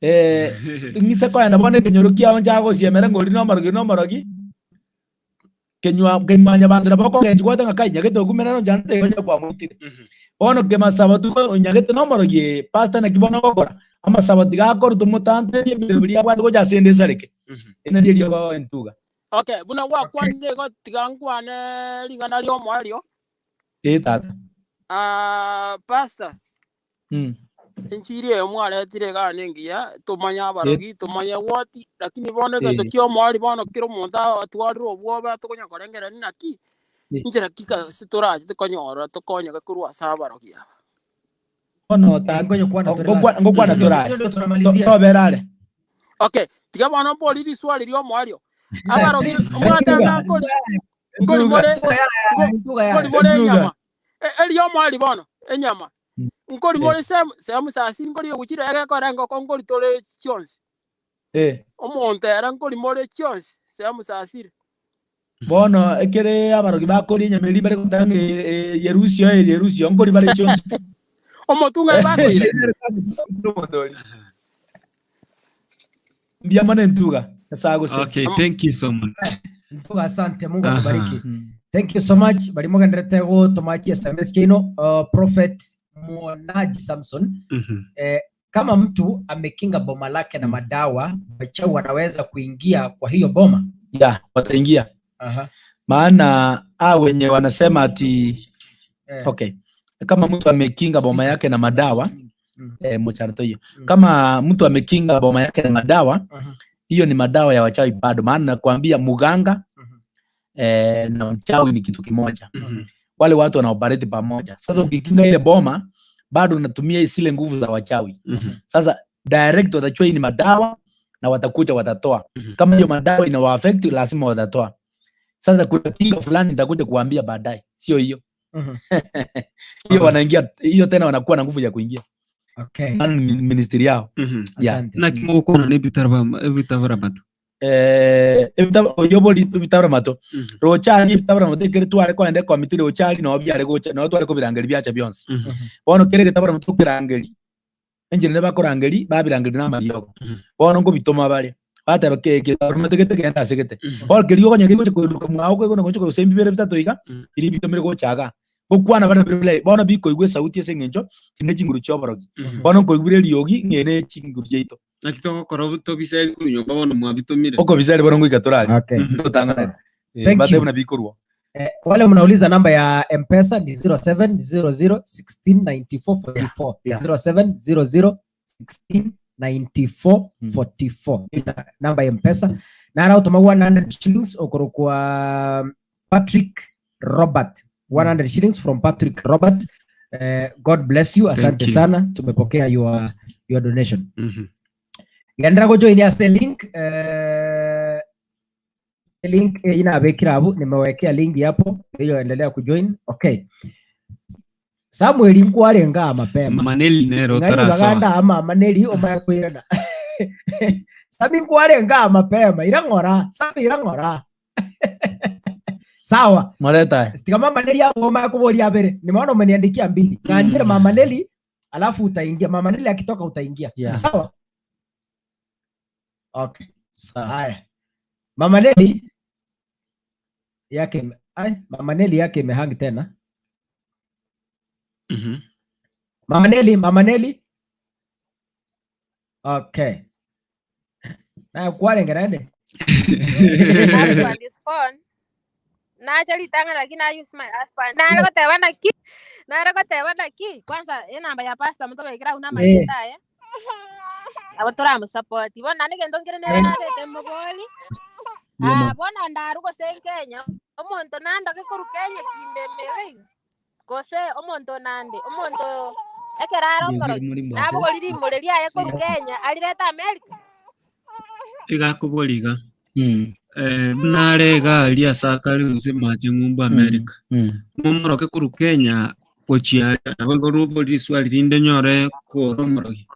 Eh, ng'ise koenda bono ekenyoro kiao nchake gosiemera ng'a oria nomorogi oria nomorogi, kenywa kemwanyabanto nabo okogenchia gwateba ng'a kai nyagete okumera nonye ante igo onye kwamoitire. Bono kemasabo tuko onyagete nomorogi ee, pastor naki bono ogokora? Amasabo tiga akorwa tomotanterie emeremo eria abwate gocha ase ende esareke. Eri nario eriogo entuga. Okay, buna gwakwanire igo tiga nkwane ring'ana ri'omoerio. Ee tata. Ah, pastor, Mm. enchiri eye mwaretire igaa nengiya, tomanye Eh, abarogi, tomanye what, lakini bono egento eh, kia omoerio bono kera omonto atwarire obwoba tokonya korengereria naki, eh. inchera ki gose torache konyora tokonyeke korwa ase abarogi aba. Bono tata, Ngoja kwana tore ngokwa- last. ngokwana Hiyo tore aye. hiyo ndio To- tunamalizia. Tobera are. Okay, tiga bono mbori riswali ri'omoerio. Abarogi Entuga, mwateba nkori nkori entuga, more Entuga yaya, nko- entuga yaya. nkori more entuga. enyama. E- Eri'omoerio bono, enyama. Nkori Eh, more sehemu sehemu sasini nkori egochira egekora engoko nkori tore chionsi. eh. Omonto ere nkori more chionsi sehemu sasire. Bono ekere abarogi bakoria enyama eria bare goteba ng'a eh, eh, yerusio eh, yerusio nkori bare chionsi pi. Omotung'ai bakoira. Omonto oria. Mbuya mono entuga. Nyasae agosesenie. Okay, thank you so much. Ntuga asante Mungu Aha. akubariki. Thank you so much. Bari mogenderete gotoma chi SMS chiaino uh, Prophet Mwonaji Samson. Mhm. Eh, kama mtu amekinga boma lake na madawa, wachawi wanaweza kuingia kwa hiyo boma. Yeah, wataingia. Aha. Maana a wenye wanasema ati Eh. okay, kama mtu amekinga boma yake na madawa Mm. eh, mcharto hiyo. Mm. Kama mtu amekinga boma yake na madawa, Aha. hiyo ni madawa ya wachawi bado, maana nakwambia muganga Mhm. eh, na mchawi ni kitu kimoja. Mhm. Wale watu wanaoperate pamoja. Sasa ukikinga ile boma bado unatumia zile nguvu za wachawi. Mhm. Sasa direct watajua hii ni madawa na watakuja watatoa. Mhm. Kama hiyo madawa inawa affect lazima watatoa. Sasa kuna kinga fulani nitakuja kuambia baadaye, sio hiyo Mhm. hiyo wanaingia hiyo tena wanakuwa na nguvu ya kuingia Okay. maana ni ministry yao Mhm. yeah. Asante. Naki mogokwana na ebitabara mato eh oyobori ebitabara mato Mhm. rochari ebitabara mato ekere tware koenda ekomiti rochari noo biare gocha noo tware kobirangeri biacha bionsi Mhm. bono kere egetabara mato okerangeri enchera ere bakorangeri babirangeri na amariogo Mhm. bono nkobitoma bare bateba ke egetabara mato gete genda ase gete Mhm. bono keria okonya kegocha koiruka mwao koigwa gocha korusia ebibere bitato iga Mhm. biria bitomire gocha igaa gokwana bare nabirobio bire bono bikoigwa esauti ase eng'encho chinde chinguru chia oborogi Mhm. bono nkoigwire eriogi ng'a ere chinguru chiaito Naki togokora tobiseri korwa nyomba bono mwabitomire. okobiseri bono ngoika torari Okay. Mhm. totang'anete Eh, Thank batebe you. buna bikorwa Eh, wale mnauliza namba ya Mpesa ni 0700 169444. Yeah. 0700 169444. Hiyo na- namba ya Mpesa. Na ara utuma 100 shillings okorokwa Patrick Robert. 100 shillings from Patrick Robert. Eh, God bless you. Asante you. sana. Tumepokea your your donation. Mhm. Gendera gojoin ase link eh, link eh, inabekire abu nimewekea link hapo hiyo endelea kujoin okay Samuel nkwarenga mapema Maneli nero ng'ai tarasoa. baganda ama maneli omaya kwirana Sami nkwarenga mapema irang'ora Sami irang'ora sawa Mwaleta. tiga mama Neli hapo mama kuboria abere nimeona umeniandikia mbili kanjira mama Neli alafu utaingia mama Neli akitoka utaingia Yeah. sawa okay Sawa. haya mama Neli yake ime- ai mama Neli yake imehang tena Mhm. mama Neli mama Neli okay na kwarenga nende husband is phone nacha ritang'ani lakini I use my husband nare goteba naki nare goteba naki kwanza enamba ya pastor motobekera abwo na eh amarieta aye abo toramosupport bono naende egento nkere nere eh narete mobori Mbuya ah mono. bono ndarwa gose Kenya omonto nandoke korwa Kenya kinde emere iga gose omonto nande omonto ekero are Ndiyo omorogi muri mbwate. nabogori rimore riaye korwa Kenya arirete America Iga akobori iga. Mm. Eh, buna are iga aria ase akare gose mache ng'umbu America. Momoroke korwa Kenya gochia aria, nabo igo robo riswali rinde nyore kore omorogi.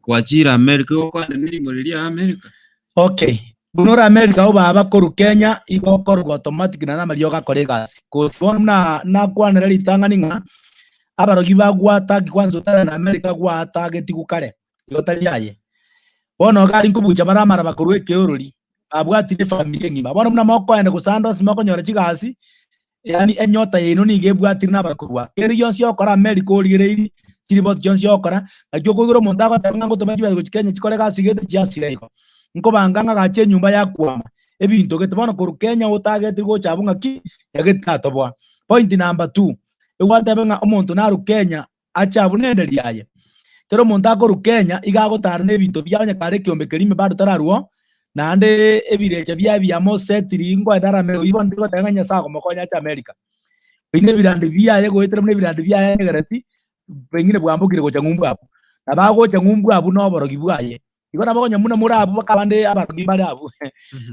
Gwachire America ogokwana emerimo riria ya America. Okay, buna ore America abwo baba korwa Kenya igo okorwa automatic naende amariogo akore egasi. Gose bono buna nakwanera ritang'ani ng'a abarogi bagwataki kwanza otarana America gwatagetiwu kare. Igo tari aye. Bono iga aria nkobucha bare amaraba korwa ekeorori, babwatire efamiri engima. Bono buna mokoenda gose ande onsi mokonyora chigasi, yaani enyota yaino nigo ebwatire nabare korwa. Kende gionsi ogokora America origereiri, chiripoti chionsi ogokora, naki okoigora omonto agoteba ng'a ngotoma chibesa gochia Kenya chikore egasi gete chiasira igo. Nkobanga ng'a gacha enyomba yakwama, ebinto gete. Bono korwa Kenya otagetiri gocha abwo ng'aki, nyagete tatoboa. Point number two, egwateba ng'a omonto narwe Kenya ache abwo nende riaye. Kera omonto akorwa Kenya iga agotara nebinto biaye onye kare ekeombe keria ime bado tararwa oo, naende ebirecha biaye biamosetiri nkoenda are America, oyio bono tari goteba ng'a Nyasae akomokonya ache America. Oyio nebirandi biaye goetera buna ebirandi biaye anyegereti, pengine bwambokire gocha ng'umbu abwo. Nabo agocha ng'umbu abwo na oborogi bwaye. Igo nabo okonya buna more abwo mpaka abande abarogi mbare abwo.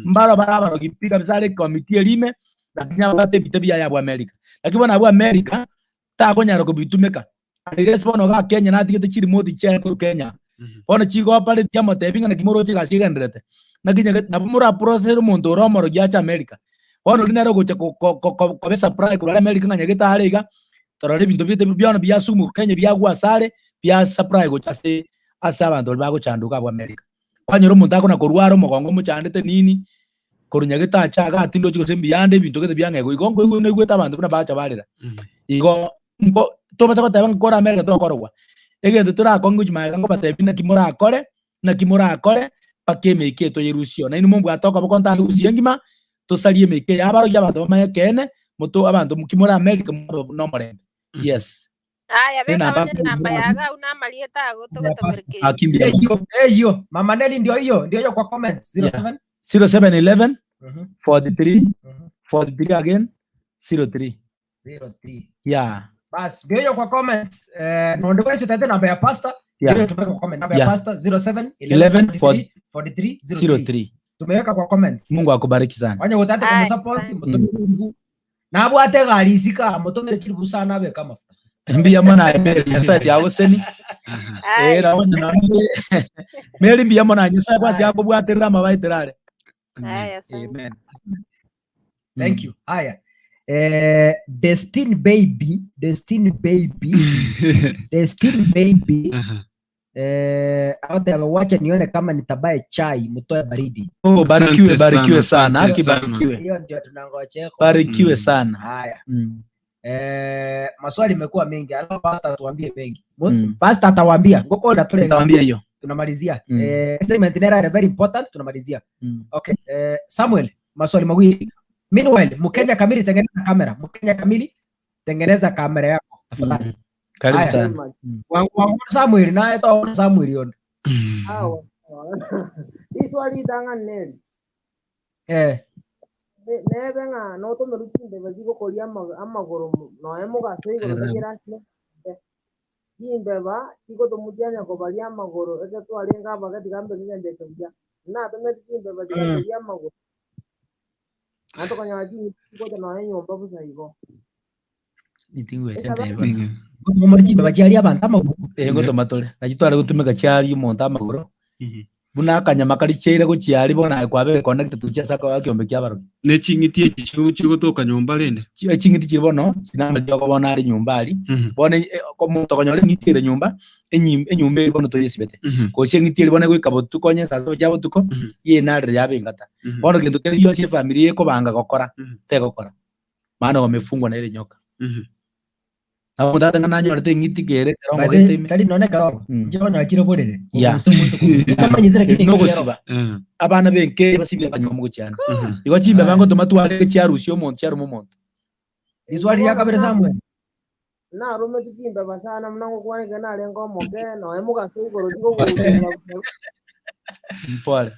Mbaro bare abarogi pi kabisa are ekomiti eria ime, lakini abwate ebite biaye abwo America. Lakini bono abwo America, takonyara kobitumeka. Unless bono iga Kenya natigete chirimoti chiaye korwa Kenya. Bono chigopareti amotebi ng'a naki moroche egasi egendererete. Naki nyagete nabo moraprocess omonto ore omorogi ache America. Bono riria nere ogocha ko- ko- ko- ko- kobe supply korwa are America ng'a nyagete are iga, torore ebinto biaito biono biasumwa Kenya biagwa asare, bia supply gocha ase ase abanto baria bagochandoka abwo America. Kwanyora omonto akona korwara omogongo omochandete nini, korwa nyagete ache iga atindochi gose mbiyande ebinto gete biang'egwa igo nkoigwa naigwete abanto buna bacha barera. Igo nko tobasa goteba ng'a kore America tokorogwa, egento torakong'e gochia magega ngobatebie naki morakore, naki morakore mpaka emeika eye toyerusie oo. Nainwe mombwate okoboko ntange gusii engima, tosarie emeika eye abarogi abanto bamanye ekeene, moto abanto ki more America mobe nomorembe. Yes. Aya, beka Nenamba onye enamba yago agwo na amarieta ago togotomera keri. Aki mbuya mono. Eyio, eyio. Mama Nelly ndio hiyo, ndio hiyo kwa comments. Yeah. 07 0711 Mhm. 43 Mhm. 43 again 03 03. yeah Bas, ndio hiyo kwa comments. Eh, nonde wese tete namba ya pastor. Yeah. Ndio tumeweka kwa comment. Namba ya Yeah. pastor 07 11 43 43 03. 03 Tumeweka kwa comments. Mungu akubariki sana. Onye gotete Aye, kumusupport, asante. mutumire Nabwate egari isiko aa, motomere chilifu isano abeke amafuta. Mbuya mono aye Mary, Nyasaye tiagoseni. Aye. Eh, nabo onye nonye Mary mbuya mono aye, Nyasaye bwati Aye. akobwaterera amabaetera are. Aye, asante. Amen. Thank you. Haya. Eh, Destiny baby, Destiny baby, Destiny baby. Eh, agoteba wacha nione kama nitabae chai mutoe baridi. Oh, barikiwe Asante barikiwe sana, sana, asante haki sana. barikiwe. Hiyo ndio tunangojea. Barikiwe sana. Haya. Mm. Eh, maswali imekuwa mengi. Alafu pastor tuambie mengi. Mu- Mm. Pastor atawaambia. Ngoko na tule Nitawaambia hiyo. tunamalizia. Mm. Eh, segment nera very important tunamalizia. Mm. Okay. Eh, Samuel, maswali mawili. Meanwhile, Mkenya kamili tengeneza kamera. Mkenya kamili tengeneza kamera yako tafadhali. Mm. Karibu Haya. sana. Wangu wangu Samuel naye to Samuel yondo. Awa. Iswali ritang'ani neri. Eh. Ne- Nebe ng'a notomerwe chimbeba chigokoria ama- amagoro mo- nonya mogaso igoro tari ase Chimbeba chigotomwa chianya kobaria amagoro ekero twarenge abake tiga mbe kegento eke buya. Natomete chimbeba chigatoria amagoro. Naende tokanyora ching'iti chigocha nonya nyomba bosa igo. Nitigwete Esaba- ntebe. Muri chimbeba chiaria abanto amagoro. Eh, ngotoma tore. Naki tware gotumeka chiaria omonto amagoro. Buna akanyama karia chiaire gochia aria bono aye kwabere connected gochia ase aka ekeombe kia abarogi. Ne ching'iti echi chigo- chigotoka nyomba rende. Chi- Ching'iti chiri bono chinamache bono are nyomba aria. Bono eh, omonto okonyora eng'iti ere nyomba, enyim- enyomba eria bono toyesibete. Gose eng'iti eria bono egoika botuko onye saa saba chia botuko, yenarire yaba engata. Bono gento kende gionsi efamiri ekobanga gokora, tegokora. Maana wamefungwa na ile nyoka. Nabo omonto agoteba ng'a nanyorete eng'iti kere ekerongo By the- gete ime. tari nonye ekerongo Mm. inche okonyora chire borere Yeah. Okorusia omonto korwa. Otamanyete lakini Eri nogosiba. Eh. Abana benke basibire abanywomu gochia ande. Igo chimbeba Aya. ngotoma twarenge chiarusia omonto chiaruma omonto. Riswali ria kabere Samuel. Narometi chimbeba sana buna ngokwana ekero narenge omoke, nonya mogaso igoro chigogoutera. Mpore.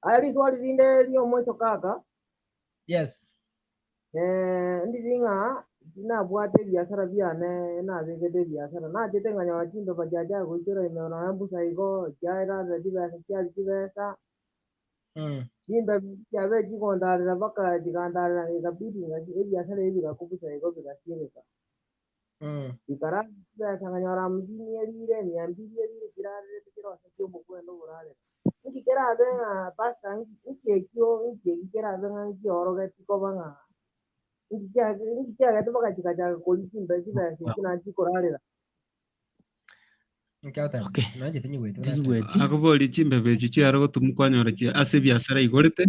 Aya riswali rinde ri'omoiso kaka, Yes. eh, ndiri ng'a tinabwate ebiasara biane nabegete ebiasara, nachete nkanyora chimbeba chiachaka goichora ime nonya mbusa igo, chiaerarera chibesa chiaria chibesa. Chimbebe echi chiabeire chigondarera mpaka chigandarera ikabidi ng'a ebiasara ebi bigakwa bosa igo bigasiegeka. Bikarara chibesa nkanyora hamsini erire, mia mbili erire chirarerete chirosetie obokwenda oborarera. Inki kerabe ng'a pastor nki ekio nki eki kerabe ng'a nkiorogeti koba ng'a nki nki kiagete mpaka chigachaka koria chimbe chibesa echio naende chikorarera. Okay. Tinyigweti. Akoboria chimbebe echi chiare gotumwa kwanyora chi ase ebiasara aigorete,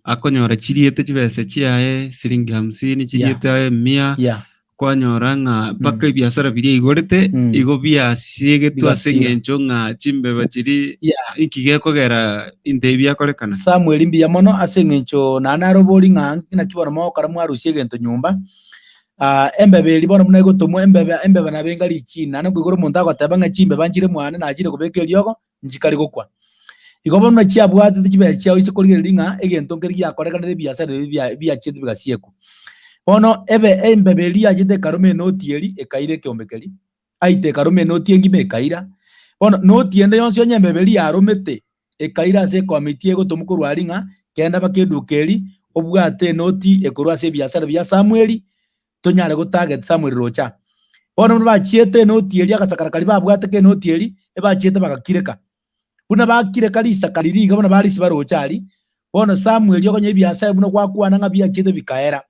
akonyora chiriete chibesa chiaye siringi hamsini, chiriete aye mia, Yeah. kwanyora ng'a mpaka ebiasara biria aigorete, igo biasiegetwe ase Bigasira. eng'encho ng'a chimbeba chiria Yeah. inki gekogera into ebi biakorekana. Samuel mbuya mono ase eng'encho naende narobori ng'a naki bono mogokora mwarusia egento nyomba. Ah, embeba eria bono buna egotomwa, embeba embeba nabo enga richini, naende nkoigora omonto agoteba ng'a chimbeba nchire mwane nachire kobeka eriogo, nchikare gokwa. Igo bono buna chiabwatete chibesa chiao ase korigereria ng'a egento nkeri giakorekanire ebiasara ebi bia biachiete bigasiekwa. Bono ebe embeba eria yachete ekaroma enoti eria, ekaira ekeombe keria, aite ekaroma enoti engima ekaira. Bono noti ende yonsi onye embeba eria yaromete, ekaira ase ekomiti egotomwa korwa aria ng'a kenda baka eduka eria, obwate enoti ekorwa ase ebiasara bia Samweli, tonyare go target Samweli roche aa. Bono buna bachiete enoti eria agasakara karia babwate ka enoti eria, ebachiete bagakireka. Buna bakireka risaka riria iga buna barisiba roche aria, bono Samweli okonyora ebiasara buna gwakwana ng'a biachiete bikaera.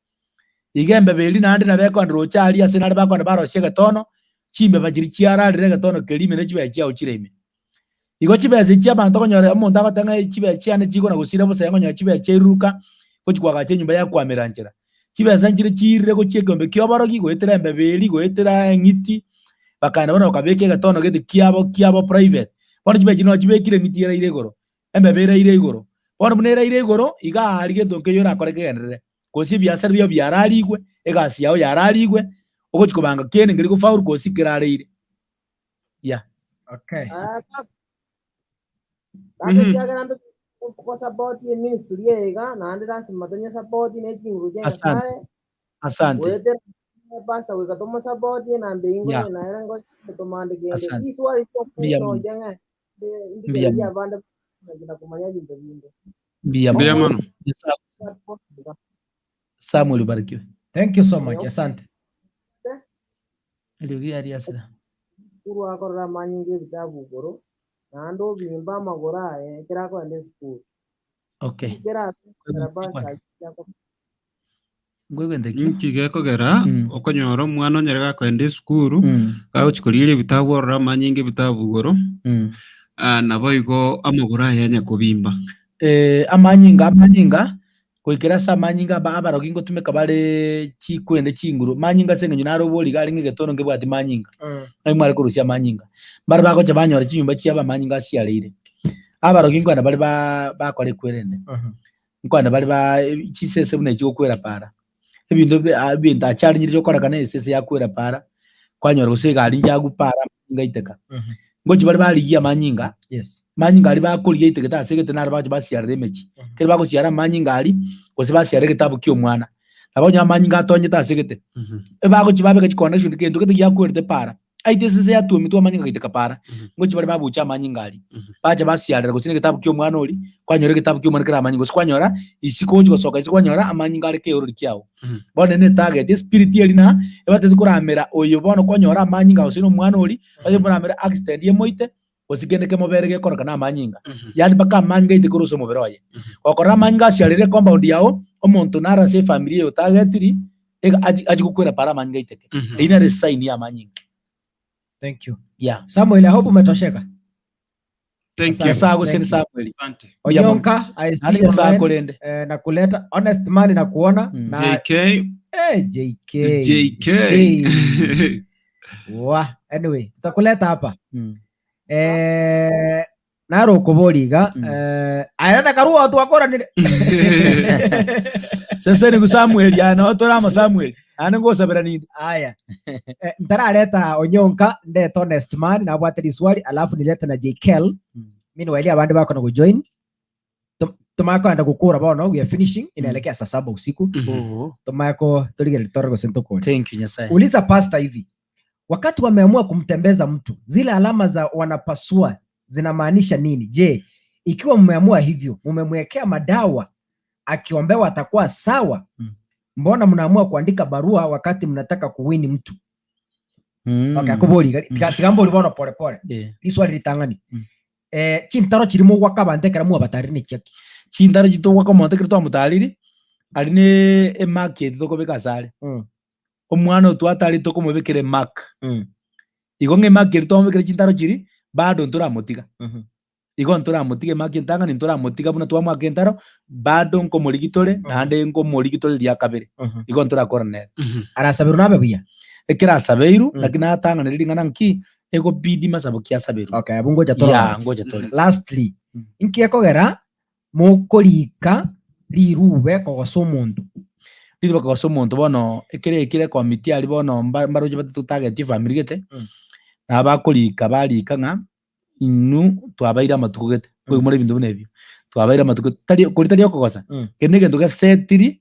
Iga embeba eria naende nabo ekogenda roche aria ase naende bakogenda barosia egetono, chimbeba chiria chiararire egetono keria ime ne chibesa chiao chire ime. Igo chibesa echi abanto okonyora omonto agoteba ng'a chibesa chiane chikona gosira bosa okonyora chibesa chiairuruka gochia koagacha enyomba ya kwamera nchera. Chibesa nchire chiirire gochia ekeombe kia oborogi goetera embeba eria goetera eng'iti, bakaenda bono bakabeka egetono gete kiabo kiabo private. Bono chibesa chiria nabo chibekire eng'iti eraire igoro, embeba eraire igoro. Bono buna eraire igoro, iga aria gento nkeiyo orakore kegenderere, gose ebiasara biao biararigwe, egasi yao yararigwe, ogochia kobanga kende nkeri gofaulu gose kerareire. Yeah. Okay. Ah, Gaki ekiagera ntoche gosapoti eministry eye iga, naende lasima tonyesapoti ne chinguru chia Asante. Nyasaye, Asante. goetera pastor goika tomosapotie enamba eyio Yeah. nkonye nere nkonye tomande kende. Asante. Riswali Mbuya mono. riokomocha ng'a Mbuya ndigereria mono. abande na komanya ebinto binde. Mbuya Mbuya mono. mono. Nyasaye Samuel ubarikiwe. Thank you so much. Asante. Eriogi riariasira. Esukuru akorora amanyinga ebitabu igoro, naende obimba amagoro aye ekero akogenda esukuru. Okay. Ekero akogenda bursary Nkoigwete ekio. Inki gekogera okonyora omwana onyore gakoenda esukuru, gagochia korigereria ebitabu orore amanyinga ebitabu igoro, naboigo amagoro aye anya kobimba. Amanyinga amanyinga Goikera ase amanyinga aba abarogi ngotumeka bare chikwende chinguru, manyinga ase eng'encho naro obori iga arenge egetono nkebwati manyinga, ng'ai mware korusia amanyinga. Mbare bagocha banyora chinyomba chiabo amanyinga asiareire. Abarogi nkoenda bare ba bakora ekwerende, nkoenda bare ba chisese buna echi gokwera para, ebinto bi ebinto achallengire gokorekana esese yakwera para, kwanyora gose egari yagwa para amanyinga aiteka. Ngochia bare barigia amanyinga, Yes. amanyinga aria bakorigia aitegete ase egete naro bagochia basiarera emechie. Ekero bagosiara amanyinga aria, gose basiara egetabu kia omwana, nabo okonyora amanyinga atonyete ase egete, ebagochia babeka chiconnection gento gete giakwerete para, aite esese yatuometwe amanyinga agaiteka para, ngochia bare babucha amanyinga aria, bacha basiarera gose na egetabu kia omwana oria, kwanyora egetabu kia omwana kere amanyinga, gose kwanyora isiko ogochia gosoka isiko kwanyora amanyinga are keorori kiago. Bono ere ne etarget, espirit eria na ebatete koramera oyo bono kwanyora amanyinga gose na omwana oria, Onye moramere accident emoite, gose kende kemobere gekoroka namanyinga, yaani mpaka amanyinga aite korwa ase omobere oye. Gokorora amanyinga asiarire ecompound yao, omonto nare ase efamiri eye otagetiri, ega achi achi gokwera para amanyinga aiteke. Eyio nere esign ya amanyinga. Thank you. Yeah. Samuel, I hope umetosheka. Thank you. Nyasaye agosenie Thank you. Samuel. Asante. Mbuya mono. Onyonka, I see Naende you Nyasaye online. akorende. Eh, nakuleta honest man nakuona na JK. eh, JK. JK. Hey. Wa, anyway, tutakuleta hapa. Mm. Eh, naro okobori iga Mm. eh, aya nakaruo twakoranire Seseni gu Samuel aya nao tore amo Samuel. Naende ngosabera ninde. Aya. Eh, ntarareta Onyonka ndete Honest Man nabwate riswali alafu nilete na JKL meanwhile abande bakona kujoin Tum- tumakoenda gukura bono we are finishing inaelekea saa saba usiku tumako torigereria tore gose ntokore Thank you Nyasaye. uliza pastor hivi wakati wameamua kumtembeza mtu zile alama za wanapasua zinamaanisha nini je Ikiwa mmeamua hivyo, mumemwekea madawa, akiombewa atakuwa sawa. Mbona mnaamua kuandika barua wakati mnataka kuwini mtu? Mm. Okay, akobori iga, tiga tiga mbori bono pole pole. Eh. Riswali ritang'ani. Eh, chintaro chiri mogwaka abanto ekero mwabatarire nechiaki. Chintaro chitogwaka omonto ekero twamotarire, aria ne emark yaito tokobeka ase are. Mm. Omwana oyo twatarire tokomobekera emark. Mm. Igo ng'a emark eria twamobekera chintaro chiria, bado ntoramotiga. Mhm. Igo ntoramotiga emark entang'ani ntoramotiga buna twamoaka entaro, bado nkomorigi tore, naende nkomorigi tore ria kabere. Igo ntorakora nere. Arasaberwe nabe buya. Ekero asabeirwe, naki natang'anire ring'ana nki, egobidi masabo ki asaberwe. Okay, abwo ngocha tore. Yeah, ngocha tore. Lastly, inki gekogera mokorika rirube kogosa omonto? Rirube kogosa omonto bono, ekere ekere ekomiti aria bono mba- mbaroche batotageti efamiri gete, nabo bakorika barika ng'a inwe twabaire amatuko gete, nkoigwa more ebinto buna ebio, twabaire amatuko tari kori tari okogosa, keri na egento gesetiri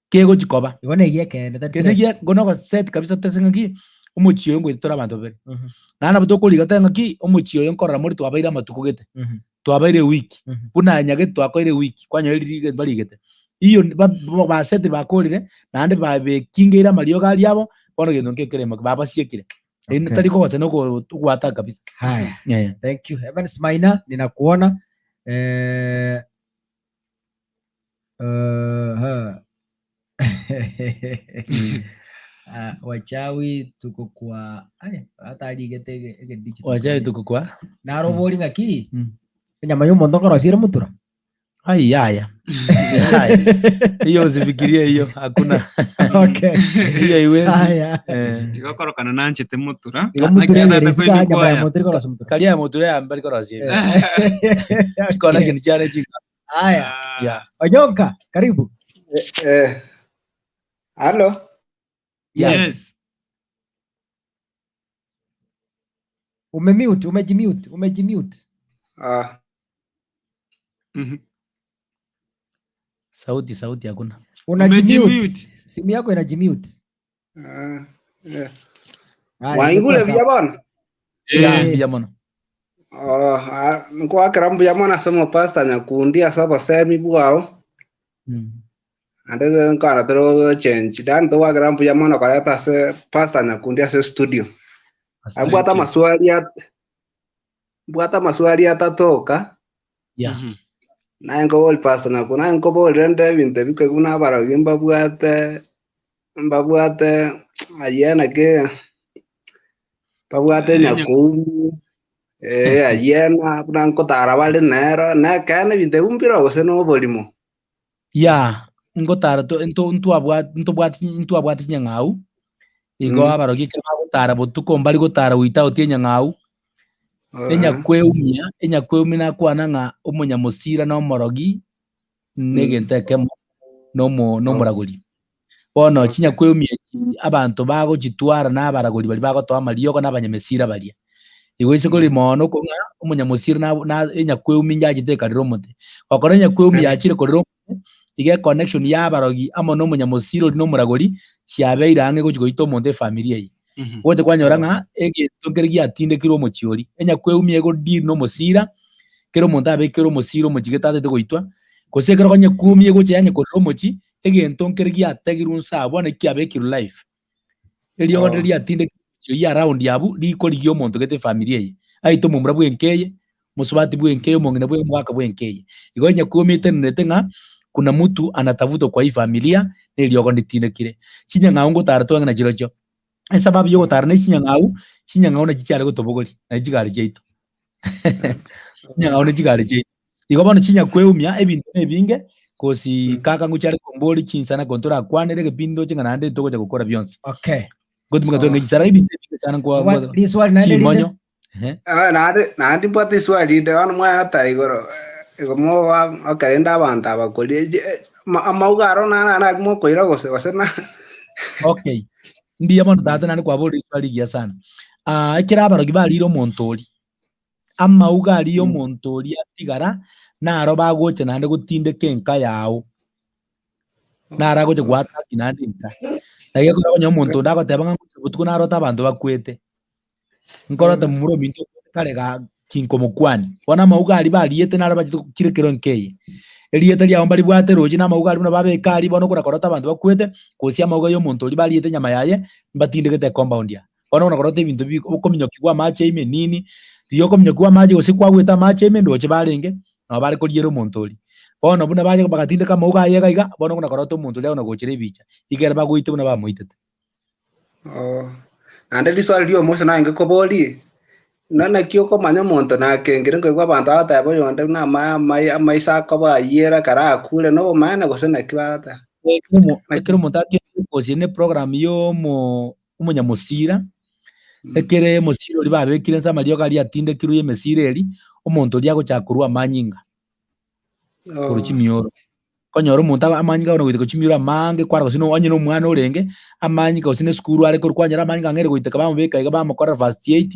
kegochi koba. Igo na egi'ekeene tari Keri na threat. egie igo na ogoset kabisa tose ng'aki, omochie oyo ngoeta tore abanto babere. Mhm. Naende nabo tokoriga tore ng'aki, omochie oyo nkorora more twabaire amatuko gete, Mhm. twabaire ewiki, Mhm. buna nyagete twakoire ewiki, kwanyora riri barigete. Iyo ba- ba- basetiri bakorire, naende babekingeire amariogo aria abo, bono gento nkekeremo babasiekire. Okay. Tari kogosa noko ogwata kabisa. Haya. Yeah. Thank you. Evans Maina, ninakuona. Eh, uh, Ah, wachawi tuko kwa ay, atarigete ege ege digital. Wachawi tuko kwa Narobori ng'aki enyama y'omonto nkorosia ere motura. Ai yaya. Yaya. Hiyo usifikirie hiyo hakuna. Okay. Hiyo haiwezi. Haya. Eh. Igo korokana nanchete motura. Igo mutura Naki ebere atete isiko nyama ya kwemikwaya. motura ikorosia motura. Karia motura ya mbari korosia. Chikona kintu chiane chinga. Haya. Yeah. Onyonka, karibu. Eh, halo. Yes. Umemute, umejimute, umejimute. Ah. Sauti sauti hakuna. Unajimute. Umejimute. Simu yako inajimute. Ah, eh. Haya, Mwaigure imekuwa buya sawa. bono? Yeah, Eh. mbuya mono. Oh, ah, nkwakera mbuya mono ase omopastor Nyakundi ase obosemi bwao. Mm. Ande nkora tore gochenji. Yaani togwakera mbuya mono koreta ase pastor Nyakundi ase studio. Asante. Mbwate amaswali at- mbwate amaswali atatoka. Yeah. Naye nkobori pastor Nyakundi, naye nkoborire nde ebinto ebikoigwa buna abarogi mbabwate mbabwate ayio naki babwate nyakoumi eh, ayio na buna nkotara bare nero na ekeene ebinto ebio mbireo gose na oborimo. Yeah, ngotara to nto ntwabwate ntobwate ntwabwate chinyang'au, igo Mm. abarogi ekero bagotara botuko mbari gotara without enyang'au, enyakweumia enyakweumia nakwana ng'a omonyamosira na omorogi na egento ekemo na omo na omoragori. Bono chinyakweumia echi abanto bagochitwara na abaragori baria bagotoa amariogo na abanyamesira baria. Igo ase kori mono oko ng'a omonyamosira na na enyakweumia yachete ekarera omote. Gokora enyakweumu yachire korera omote, iga econnection ya abarogi amo na omonyamosira oria na omoragori chiabeire ang'e gochi goita omonto efamiri eye. Ogocha kwanyora ng'a egento nkere giatindekirwe omochie oria. Enyakweumia ego deal na omosira, kera omonto abekere omosira omochie gete atagete goitwa, gose ekero konyekumia egocha yanye korera omochie, egento nkere giategirwe nse abwo naki kiabekirwe live. Eriogo Oh. riria riatindekirwe omochie oyio around abwo, rikorigia omonto gete efamiri eye. Aite omomura bwenka eye, mosubati bwenka eye, omong'ina bwe omogaka bwenka eye. Igo enyakwomia etenenerete ng'a kuna mtu anatafutwa kwa hii familia, na eriogo nditindekire. Chinyang'au ngotara twang'e nachirochio. Esababu ya ogotara ne chinyang'au, chinyang'au nachi chiare gotobogoria, nachi chigari chiaito. Chinyang'au ne chigari chiaito. Igo bono chinyakweumia ebinto na ebinge, kosi kaka ngochi are kombori chinsana ko ntorakwanere egepindi ndoche ng'a naende ntogocha gokora bionsi. Okay. Ngotumeka tore chisara ebinto ebinge sana nkwa Obwa- nkwa- riswali naende rinde? chimonyo. Ehe. Ah, naende naende mbwate iswali rinde bono mwayata igoro eh, igo moba okerende abanto abakori eh, eh, ama- amauga aro naro nari mokoira gose gose na Okay. Mbuya mono tata naende kwaborire riswali rigiya sana. Ah, ekero abarogi barire omonto oria, amauga aria ya omonto oria atigara, naro bagocha naende gotindeka enka yao. Naro agocha goataki naende enka. Naki ekero okonyora omonto onde agoteba ng'a ngocha botuko narote abanto bakwete. Nkorota momura ominto okwete kare ga Kinkomokwani. Bono amauga aria bariete naro bachete gokira ekero nkeye. Erieta riabo mbaribwate roche na amauga aria buna babeka aria bono okona korota abanto bakwete, gose amauga y'omonto oria bariete enyama yaye, mbatindegete ecompound aa. Bono okona korota ebinto bi okominyokigwa amache ime nini, riria okominyokigwa amache gose kwagwete amache ime ndoche barenge, nabo bare koriera omonto oria. Bono buna bacha bagatindeka amauga aye iga iga, bono okona korota omonto oria agona gochera ebicha, igere bagoite buna bamoitete. Oo. Naende riswali ri'omoiso narenge koboria, ng'a naki okomanya omonto nakengire nkoigwa abanto bagoteba oyonde buna ama- ama- amaiso akoba ayiera ekero akure nobomaene gose naki bagoteba? Ekero omo- ekero omonto akengire gose ne program ya omo omonyamosira, ekere emosira oria babekire nse amariogo aria atindekirwe ya emesira eria, omonto oria agochaka korwa amanyinga. korwa chimioro. Okonyora omonto aba amanyinga bono goiteka chimioro amange kwara gose no onye na omwana orenge, amanyinga gose na esukuru are korwa kwanyora amanyinga ang'e ere goiteka bamobeka iga bamokorera first aid,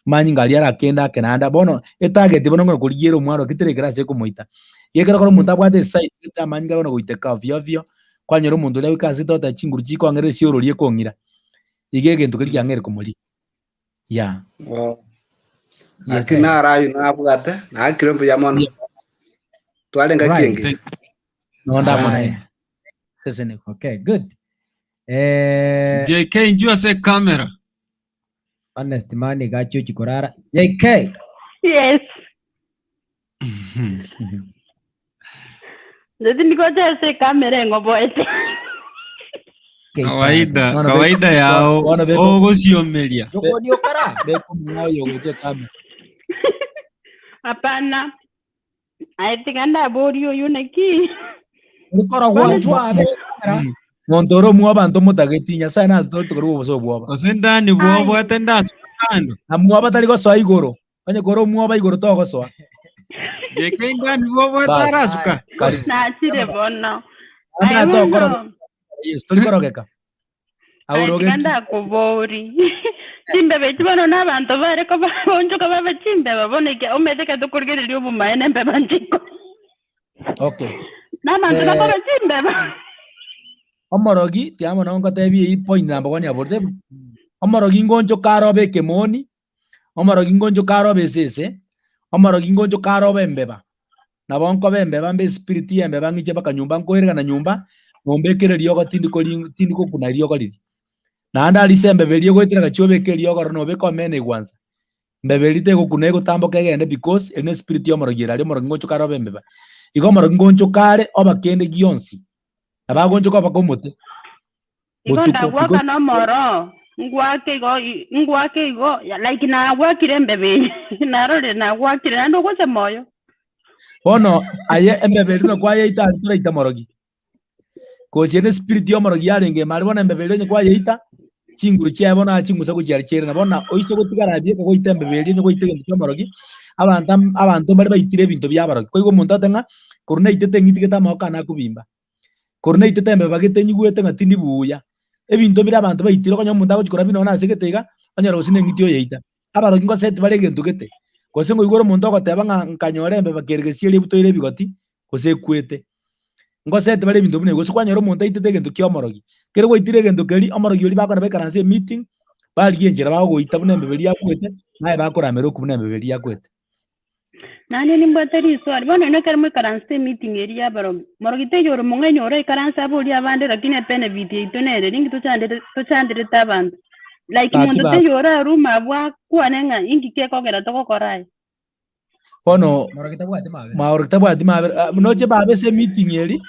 amanyinga aria arakende ake naende. Bono etarget bono ng'a korigia ere omwana oke teri ekerasi ekomoita. Iga ekero ekero omonto abwate esign gete amanyinga bono goiteka ovyo ovyo, kwanyora omonto oria goika ase toteba chinguru chikong'era esiorori ekong'ira. Iga egento keria kiang'eire komorigia. Yeah. Oh. Yes. Lakini naro ayio nabwate, naakire mbuya mono. Yeah. Twarenge Right. kiengire. No ndamona. Haya. Sese niko. Okay, good. Eh, JK njua ase camera. honest man gachochi korara. JK. Yes. Ndeti ndikocha ase ekamera eng'oboete. Kawaida, Bono kawaida yao bono beko- ogosiomeria. Jokoni okara. Beka omong'ao ogocha ekamera. Hapana. Aye tiga ndaborie oyo naki. Urikora Bono gwanchwa abe kamera. Monto ore omwoba abanto motageti, Nyasae natotore tokorwa obose obwoba. Gose ndani bwobwate ndasuka kando. Na mwoba tari gosoa igoro, Onye kore omwoba igoro togosoa. JK ndani bwobwate Bas. arasuka. Karibu. nachire bono. Naende Aye atokorogeka. bono. Yesu, tori korogeka. Aye tiga Aurogeki. ndakobori. Chimbeba echi bono na abanto bare koba bonchoka babe chimbeba bono eke omanyete ekero tokorigereria obomaene embeba nchiko. Okay. Na abanto Eh, bakoba chimbeba. Omorogi, tiga mono ngotebie eyio point number one yaborete. Omorogi ngonchoka arobe ekemoni, Omorogi ngonchoka arobe esese, omorogi ngonchoka arobe embeba. Nabo nkoba embeba mbe espiriti y'embeba ng'iche mpaka nyomba nkoeregana nyomba, nombekere eriogo tindi kori tindi gokuna eriogo riria. Naende arise embeba eria egoetera gachia obeke eriogo ororo nobeke omena egwansa. Embeba eria tegokuna egotamboka egende because eri ne espiriti y'omorogi ere aria omorogi ngochoka arobe embeba. Igo omorogi ngonchoka are oba kende gionsi, nabo agonchoka oba omote. Igo botuko ndagwaka because nomoro, ngwake igo ngwake igo like nagwakire embeba eye narorire nagwakire naende ogocha moyo. Bono aye embeba eria buna kwayeita aria toraita morogi. Gochia ne spirit y'omorogi yarenge ime aria bono embeba eria onye kwayeita, chinguru chiaye bono aa chingusa gochia aria chiairana. Bono oise gotigara bieka goita embeba eria onye gwaita egento ki'omorogi, abanto am abanto mbare baitire ebinto bi'abarogi. Kwaigwa omonto agote ng'a korwa naitete eng'iti gete amagoko ane akobimba. Korwa naitete embeba gete nyigwete ng'a tindi buya. Ebinto bire abanto baitire okonyora omonto agochia korabia nonya ase gete iga, onyore gose neng'iti oyeita. Abarogi ngoseti bare egento gete, gose ngoigwere omonto ogoteba ng'a nkanyora embeba kere gesieri ebutoire ebigoti, gose ekwete. Ngoseti bare ebinto buna ebi, gose kwanyora omonto aitete egento kia omorogi. Kere gwaitire egento keria, omorogi oria bakogenda baikaranse emeeting, barigia enchera bagogoita buna embeba eria yakwete, naye bakoramera okwo buna embeba eria yakwete. Naende nimbwate riswali, bono inwe ekero moikaransete emeeting eria y'abarogi, morogi teiyo ore omong'aini oraikaranse aborie abande lakini ebenefit yaito nere ninki tochandete tochanderete abanto. Like Gaki monto ba- teiyo orarume abwo akwane ng'a inki gekogera togokora aya. Bono Morogi tabwati mabera. maoroki tabwati mabera Ah, noche babe ase emeeting eri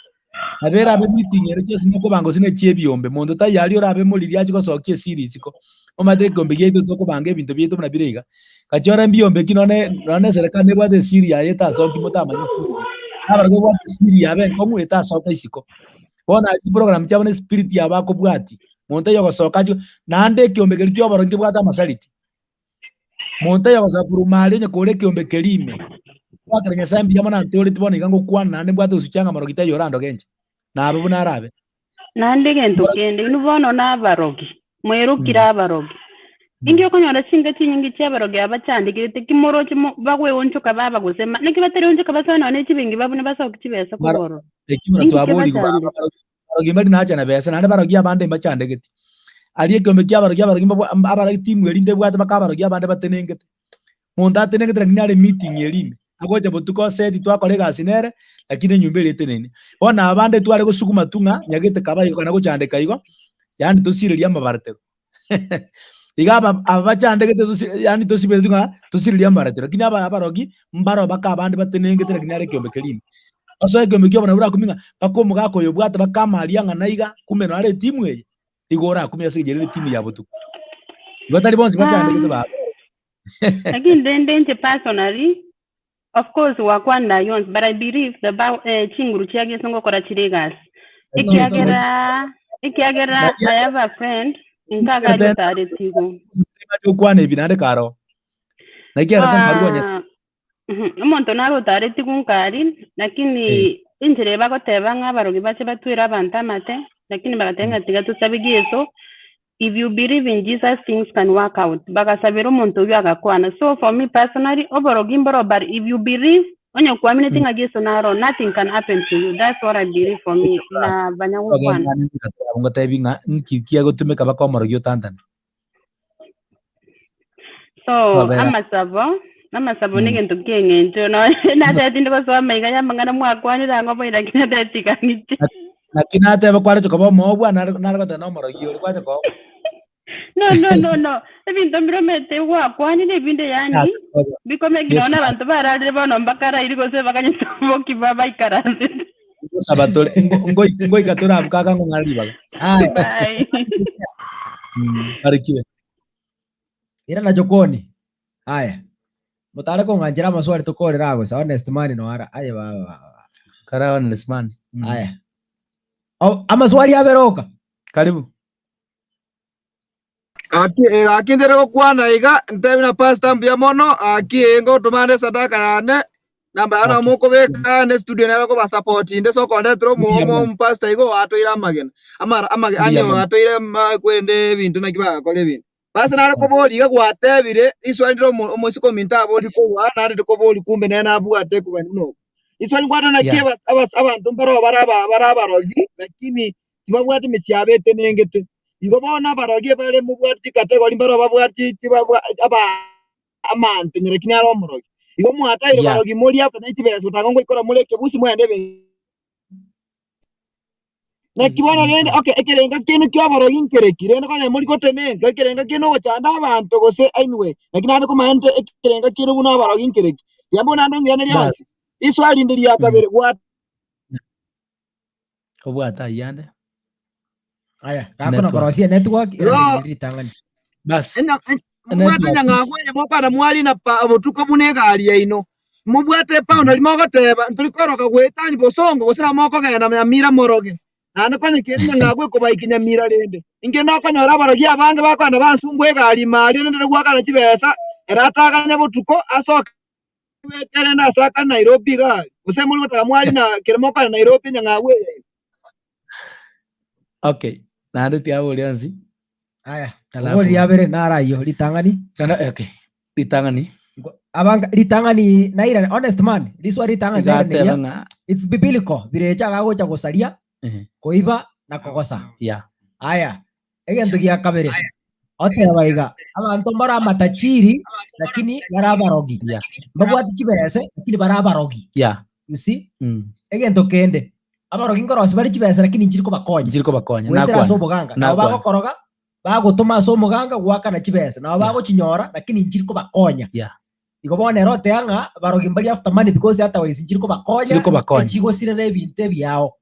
nabo erabe emeeting ere chionsi mokobanga gose ne chi'ebiombe monto taiyo aria orabe moriri ache gosokia esiri isiko omanyete ekiombe giaito tokobanga ebinto biaito buna bire iga gachia ore mbiombe ki nonye nonye eserekari nebwate esiri yaye etasoki motamanya esiri nabarabwo babwate esiri yabo enkong'u etasoka isiko bono aria chiprogram chiabo na espirit yabo bakobwatia monto taiyo ogosoka achie naende ekiombe keria kia oboronge kebwate amasariti. Monto oyo ogosoa korwa ime aria onye kore ekeombe keria ime, goakera Nyasae mbuya mono antooreti bono iga ngokwana naende mbwate osucha ng'a morogi taiyo orandoge inche. Nabe buna arabe. Naende egento kende, inwe bono nabarogi, mwerokire abarogi. Inki okonyora chinka chinyinge chi'abarogi aba bachandegete, ki moroche mo- bagweonchoka baba gose ma, naki batarionchoka basoe nonya ne chibenki babune basoke chibesa Mara- korwa ororo. Eki buna Inki twaborigwe ba- kebachandete? abarogi abarogi mbari nacha na besa, naende abarogi abande mbachandegeti. Aria ekeombe kia abarogi, abarogi mbabwa- abarogi timu eria ntebwate baka abarogi abande batenengete. Monto atenengete lakini are meeting eria ime, agocha botuko oseti twakora egasi nere, lakini enyomba eria eteneine. Bono abande tware gosuguma tu ng'a nyagete kaba igo kana gochandeka igo, yaani tosirerie amabaratero. Iga aba aba bachandegete tosi yaani tosibeti ng'a tosirerie amabaratero, lakini aba abarogi mbaro baka abande batenengete lakini are ekeombe keria ime. Osoe ekeombe kia obonene borakumie ng'a mpaka omogaka oyo obwate mpaka amaria ng'a naiga kumbe naro etimu eye, igo orakumie ase eng'encho ere etimu ya botuko. Igo tari bonsi bachandegete Um, baba. lakini rende inche personally, of course gwakwanire ayio onsi but I believe the pow- eh, chinguru chia Yeso ngokora chire egasi. Nachio echi Ekiagera nachi ekiagera nari I have a friend nkaga Tena- otaretigwe. okwana ebi naende karo. Naki erete nkarua Nyasae. Ah, mhm, omonto nare otaretigwe nkari lakini Eh. enchera bagoteba ng'a abarogi bache batwere abanto amate lakini bagateba ng'a tiga tosabe Yeso If you believe in Jesus things can work out bagasabera omonto oyio agakwana so for me personally oborogi mboro but if you believe onye kwamineti ng'a Yeso naro nothing can happen to you that's what I believe for me na banya gokwana. Ngotebi ng'a nki kiagotumeka baka omorogi otantane. So Kwabera. amasabo amasabo Mm. negento kieng'encho no natebeti ndi gosoa amaiga ya amang'ana mwakwanire ang'o boira lakini natebeti tiga ng'iche. Naki nateba kwareche koba omoobwa nare nare goteba na omorogi ore kwacha koba. No no no no ebinto mbiromete gwakwanire ebinde yaani bikomeki Yesu nonya abanto bararire bono mbakarairi gose bakanyete oboki baikaransete. Ngosaba tore ngo- ngoi- ngoika tore abwo kaka ngong'ara ribaga. Aya. Bye. Mm, barikiwe. Ira na jokoni. Aya. Motare kong'anchera amaswali tokorera agosa honest man no ara. Aye baba baba. Kara honest man. Mm. Aya. O, amaswali aberoka. Karibu. Gaki eh, gaki ndire gokwana iga ntebi na pastor mbuya mono gaki eh, ngotoma nde sadaka yane namba yane Okay. mokobeka ne studio nero kobasupport inde so kondetera omo Mbuya omo mono. omupastor igo oatoire amagena amara amage Mbuya ani mono. oatoire ma kwende ebinto naki bagakora ebinto. Basi nare koboria iga gwatebire riswali ndire omo omoiseke ominto abori korwa nare ndikobori kumbe nere nabwate ekogani buna oko. Riswali ngwate naki Yeah. abas abas abanto mbaro bare aba bare abarogi lakini tibabwati emechie yabo etenengete. Igo bono abarogi ebare mobwate chikategori mbaro babwati chibabwa aba amanto lakini are omorogi. Igo mwataire Yeah. barogi moria ne chibesa gotanga ngoikora more ekebusi mwende ebe Naki bono rende, okay, ekerenga kiaino ki'oborogi nkereki? Rende konya mori gotenenka, ekerenga kiaino ogochanda abanto gose anyway, naki naende komanyete ekerenga kiaino buna abarogi nkereki. Riambe buna naende ong'iranerie Bas. onsi. Riswali rinde ria Mm. kabere, gwa Obwate ayio ande. Aya, gakona Network. korosia network Ro iraneria ritang'ani. Bas. enya- en- mobwate Network. enyang'agu eye mokwana mwarina pa obotuko buna egari yaino. Mobwate epaundi riria mogoteba, Ntori koroka goetania bosongo, gose nabo mokogenda Nyamira moroge. Naende konya kere enyang'agu ekobaika Nyamira rende. Inche nokonyora abarogi abange bakogenda bansumbua egari ime aria, rende goakana chibesa, ere ataganye botuko, asoke beke rende ase akare Nairobi iga aria. Gose mori gotaka mwarina kere mokogenda Nairobi enyang'agu eye yaino. Okay, naende tiaboria onsi. Aya, Alafu- obori riabere naro ayio ritang'ani. Kana okay, ritang'ani Abanga ritang'ani nairane honest man, riswa ritang'ani igateba nairaneria. ng'a It's biblical birecha agagocha gosaria, eh, koiba na kogosa. yeah. Aya, egento gia kabere, oteba iga, abanto mbare amatachiri lakini bare abarogi. Yeah. Mbabwati chibese lakini bare abarogi. Yeah. You see? Mm. Egento kende, abarogi nkorosia bare chibesa lakini nchiri kobakonya. Nchiri kobakonya. Goetera ase Nakwana. oboganga. Nabo Nakwana. bagokoroga, bagotoma ase omoganga goakana chibesa. Nabo Yeah. bagochinyora lakini nchiri kobakonya. Yeah. Igo bono ere oteba ng'a barogi mbari after money because otherwise nchiri kobakonya, Nchiri kobakonya. echigosirera ebinto ebiao.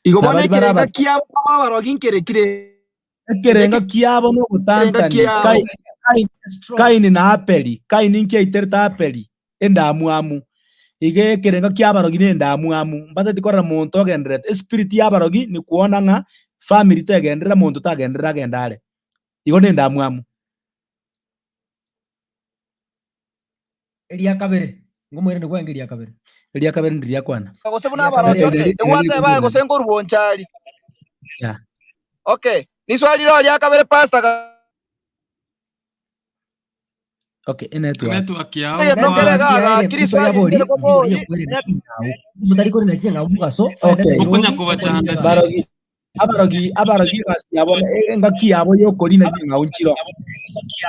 Igo Na bono baria bare ekerenga aba- kiabo koba abarogi nkerekire. Ekerenga kiabo Ekerenga nogotantania kiabo. Kai- Kai- Kaini na Abeli. Kaini inki aiterete Abeli? Endamwamu. Iga ekerengo kia abarogi na endamwamu. Mbateti korora monto ogendererete. Espiriti ya abarogi ni kuona ng'a family tegenderera monto tagenderera agende are. Igo na endamwamu. Eria kabere, ngomoirane kwange eria kabere. Eria kabere ndiri riakwana. Gose buna Eria abarogi, kabere. okay, egwateba aye gose nkorwa bonchari. Yeah. Okay, riswali riro ria kabere pastor Okay, enetwork. Network yao Ase egento kere kwa iga Network yaye gaki riswali riswali abori, ndire kobori rigoria kwerenda ching'au. Motari korenda ching'au mogaso, ogende Okay. Nairobi, Okonya kobachanda okore Barogi. Abarogi abarogi egasi yabo e- engaki yabo yokorina ching'ao nchiro.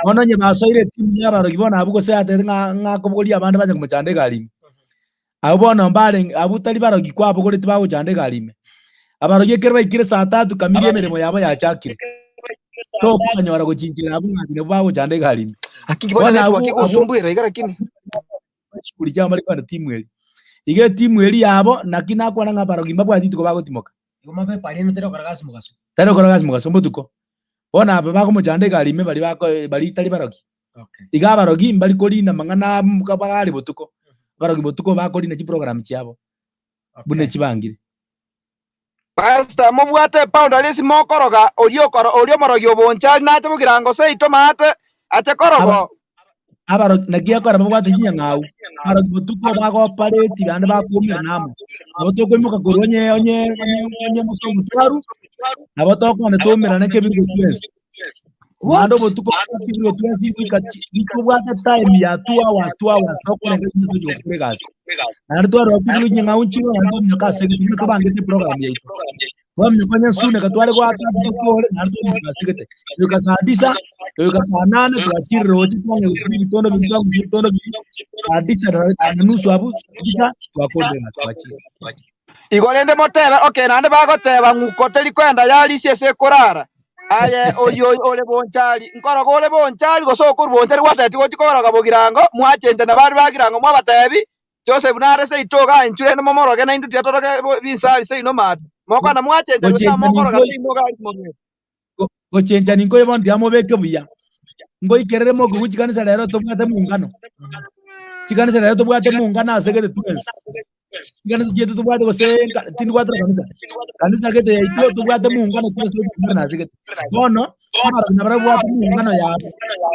Bono onye basoire etimu ya abarogi bono abwo gose atebete ng'a ng'a akobogoria abande bache komochanda egari ime. Abwo bono mbarenge abwo tari barogi kwabogoreti bagochanda egari ime. Abarogi ekero baikire saa tatu kamiri emeremo yabo yachakire. Tokobanyora gochinchera abwo ng'a nabwo bagochanda egari ime. Lakini bono Bono network abwo abwo egosumbwera iga lakini. chisukuru chiabo bare kogenda timu eria. Iga etimu eria yabo naki nakwana ng'a abarogi mbabwati rituko bagotimoka. Igo mapepo aria tari gokora gasi mogaso. Tari gokora gasi mogaso mbotuko. Bono aba bakomochanda egari ime baria bako baria tari barogi. Okay. Iga abarogi mbari korina amang'ana abo bagare botuko. Abarogi botuko bakorina chiprogram chiabo buna Okay. chibangire. Pastor, mobwate epound aria ase mokoroga, oria okoro oria omorogi obonchari nache bogirango seito maate, ache Aba korogo. abarogi naki ekora babwate chinyang'au, abarogi botuko bagopareti naende bakoumera amo. Nabo tokoimoka korwa onye onye onye onye mosongo twaru, nabo tokogenda toumerane kebirgo twensi. Naende What? obotuko kebirgo twensi goika chi tobwate time ya 2 hours 2 hours tokorenga chinsa tochi gokora egasi. Naende twarora tibirwe chinyang'au nchire naende twaminyoka ase egete buna tobangete eprogram yaito. Twaminyoka onye ensune eka tware goaka tokore naende twaminyoka ase egete. Goika saa tisa, goika saa nane twachire roche twang'ea gosibia ebitondo biria twagusia ebitondo biria, saa tisa na na nusu abwo, saa tisa twakorire egasi twachire. Igo rende motebe, Okay, naende bagoteba ng'uko teri koenda yarisia ase ekorara. Aye oyio ore bonchari, nkoroga ore bonchari, gose okorwa bonchari gwatebetigwe gochia koroga bogirango, mwachenchana baria ba girango mwabatebi, Joseph nare seito igaa inchuo rende momoroge naintwe tiga toroge binsari seino maate. Mokogenda mwachenchani gose Gochenchani namokoroga nkoi seino igaa ase morwete. gochenchani nkoyo bono tiga mobeke buya. Ngoikerere mokogwa chikanisa rero tobwate muungano. Chikanisa rero tobwate muungano ase gete twensi. Chikanisa chiaito tobwate gose nka- tindibwatera kanisa. Kanisa gete yaito tobwate muungano twensi togochimerana ase gete. Bono, abarogi nabarabwo babwate muungano yabo.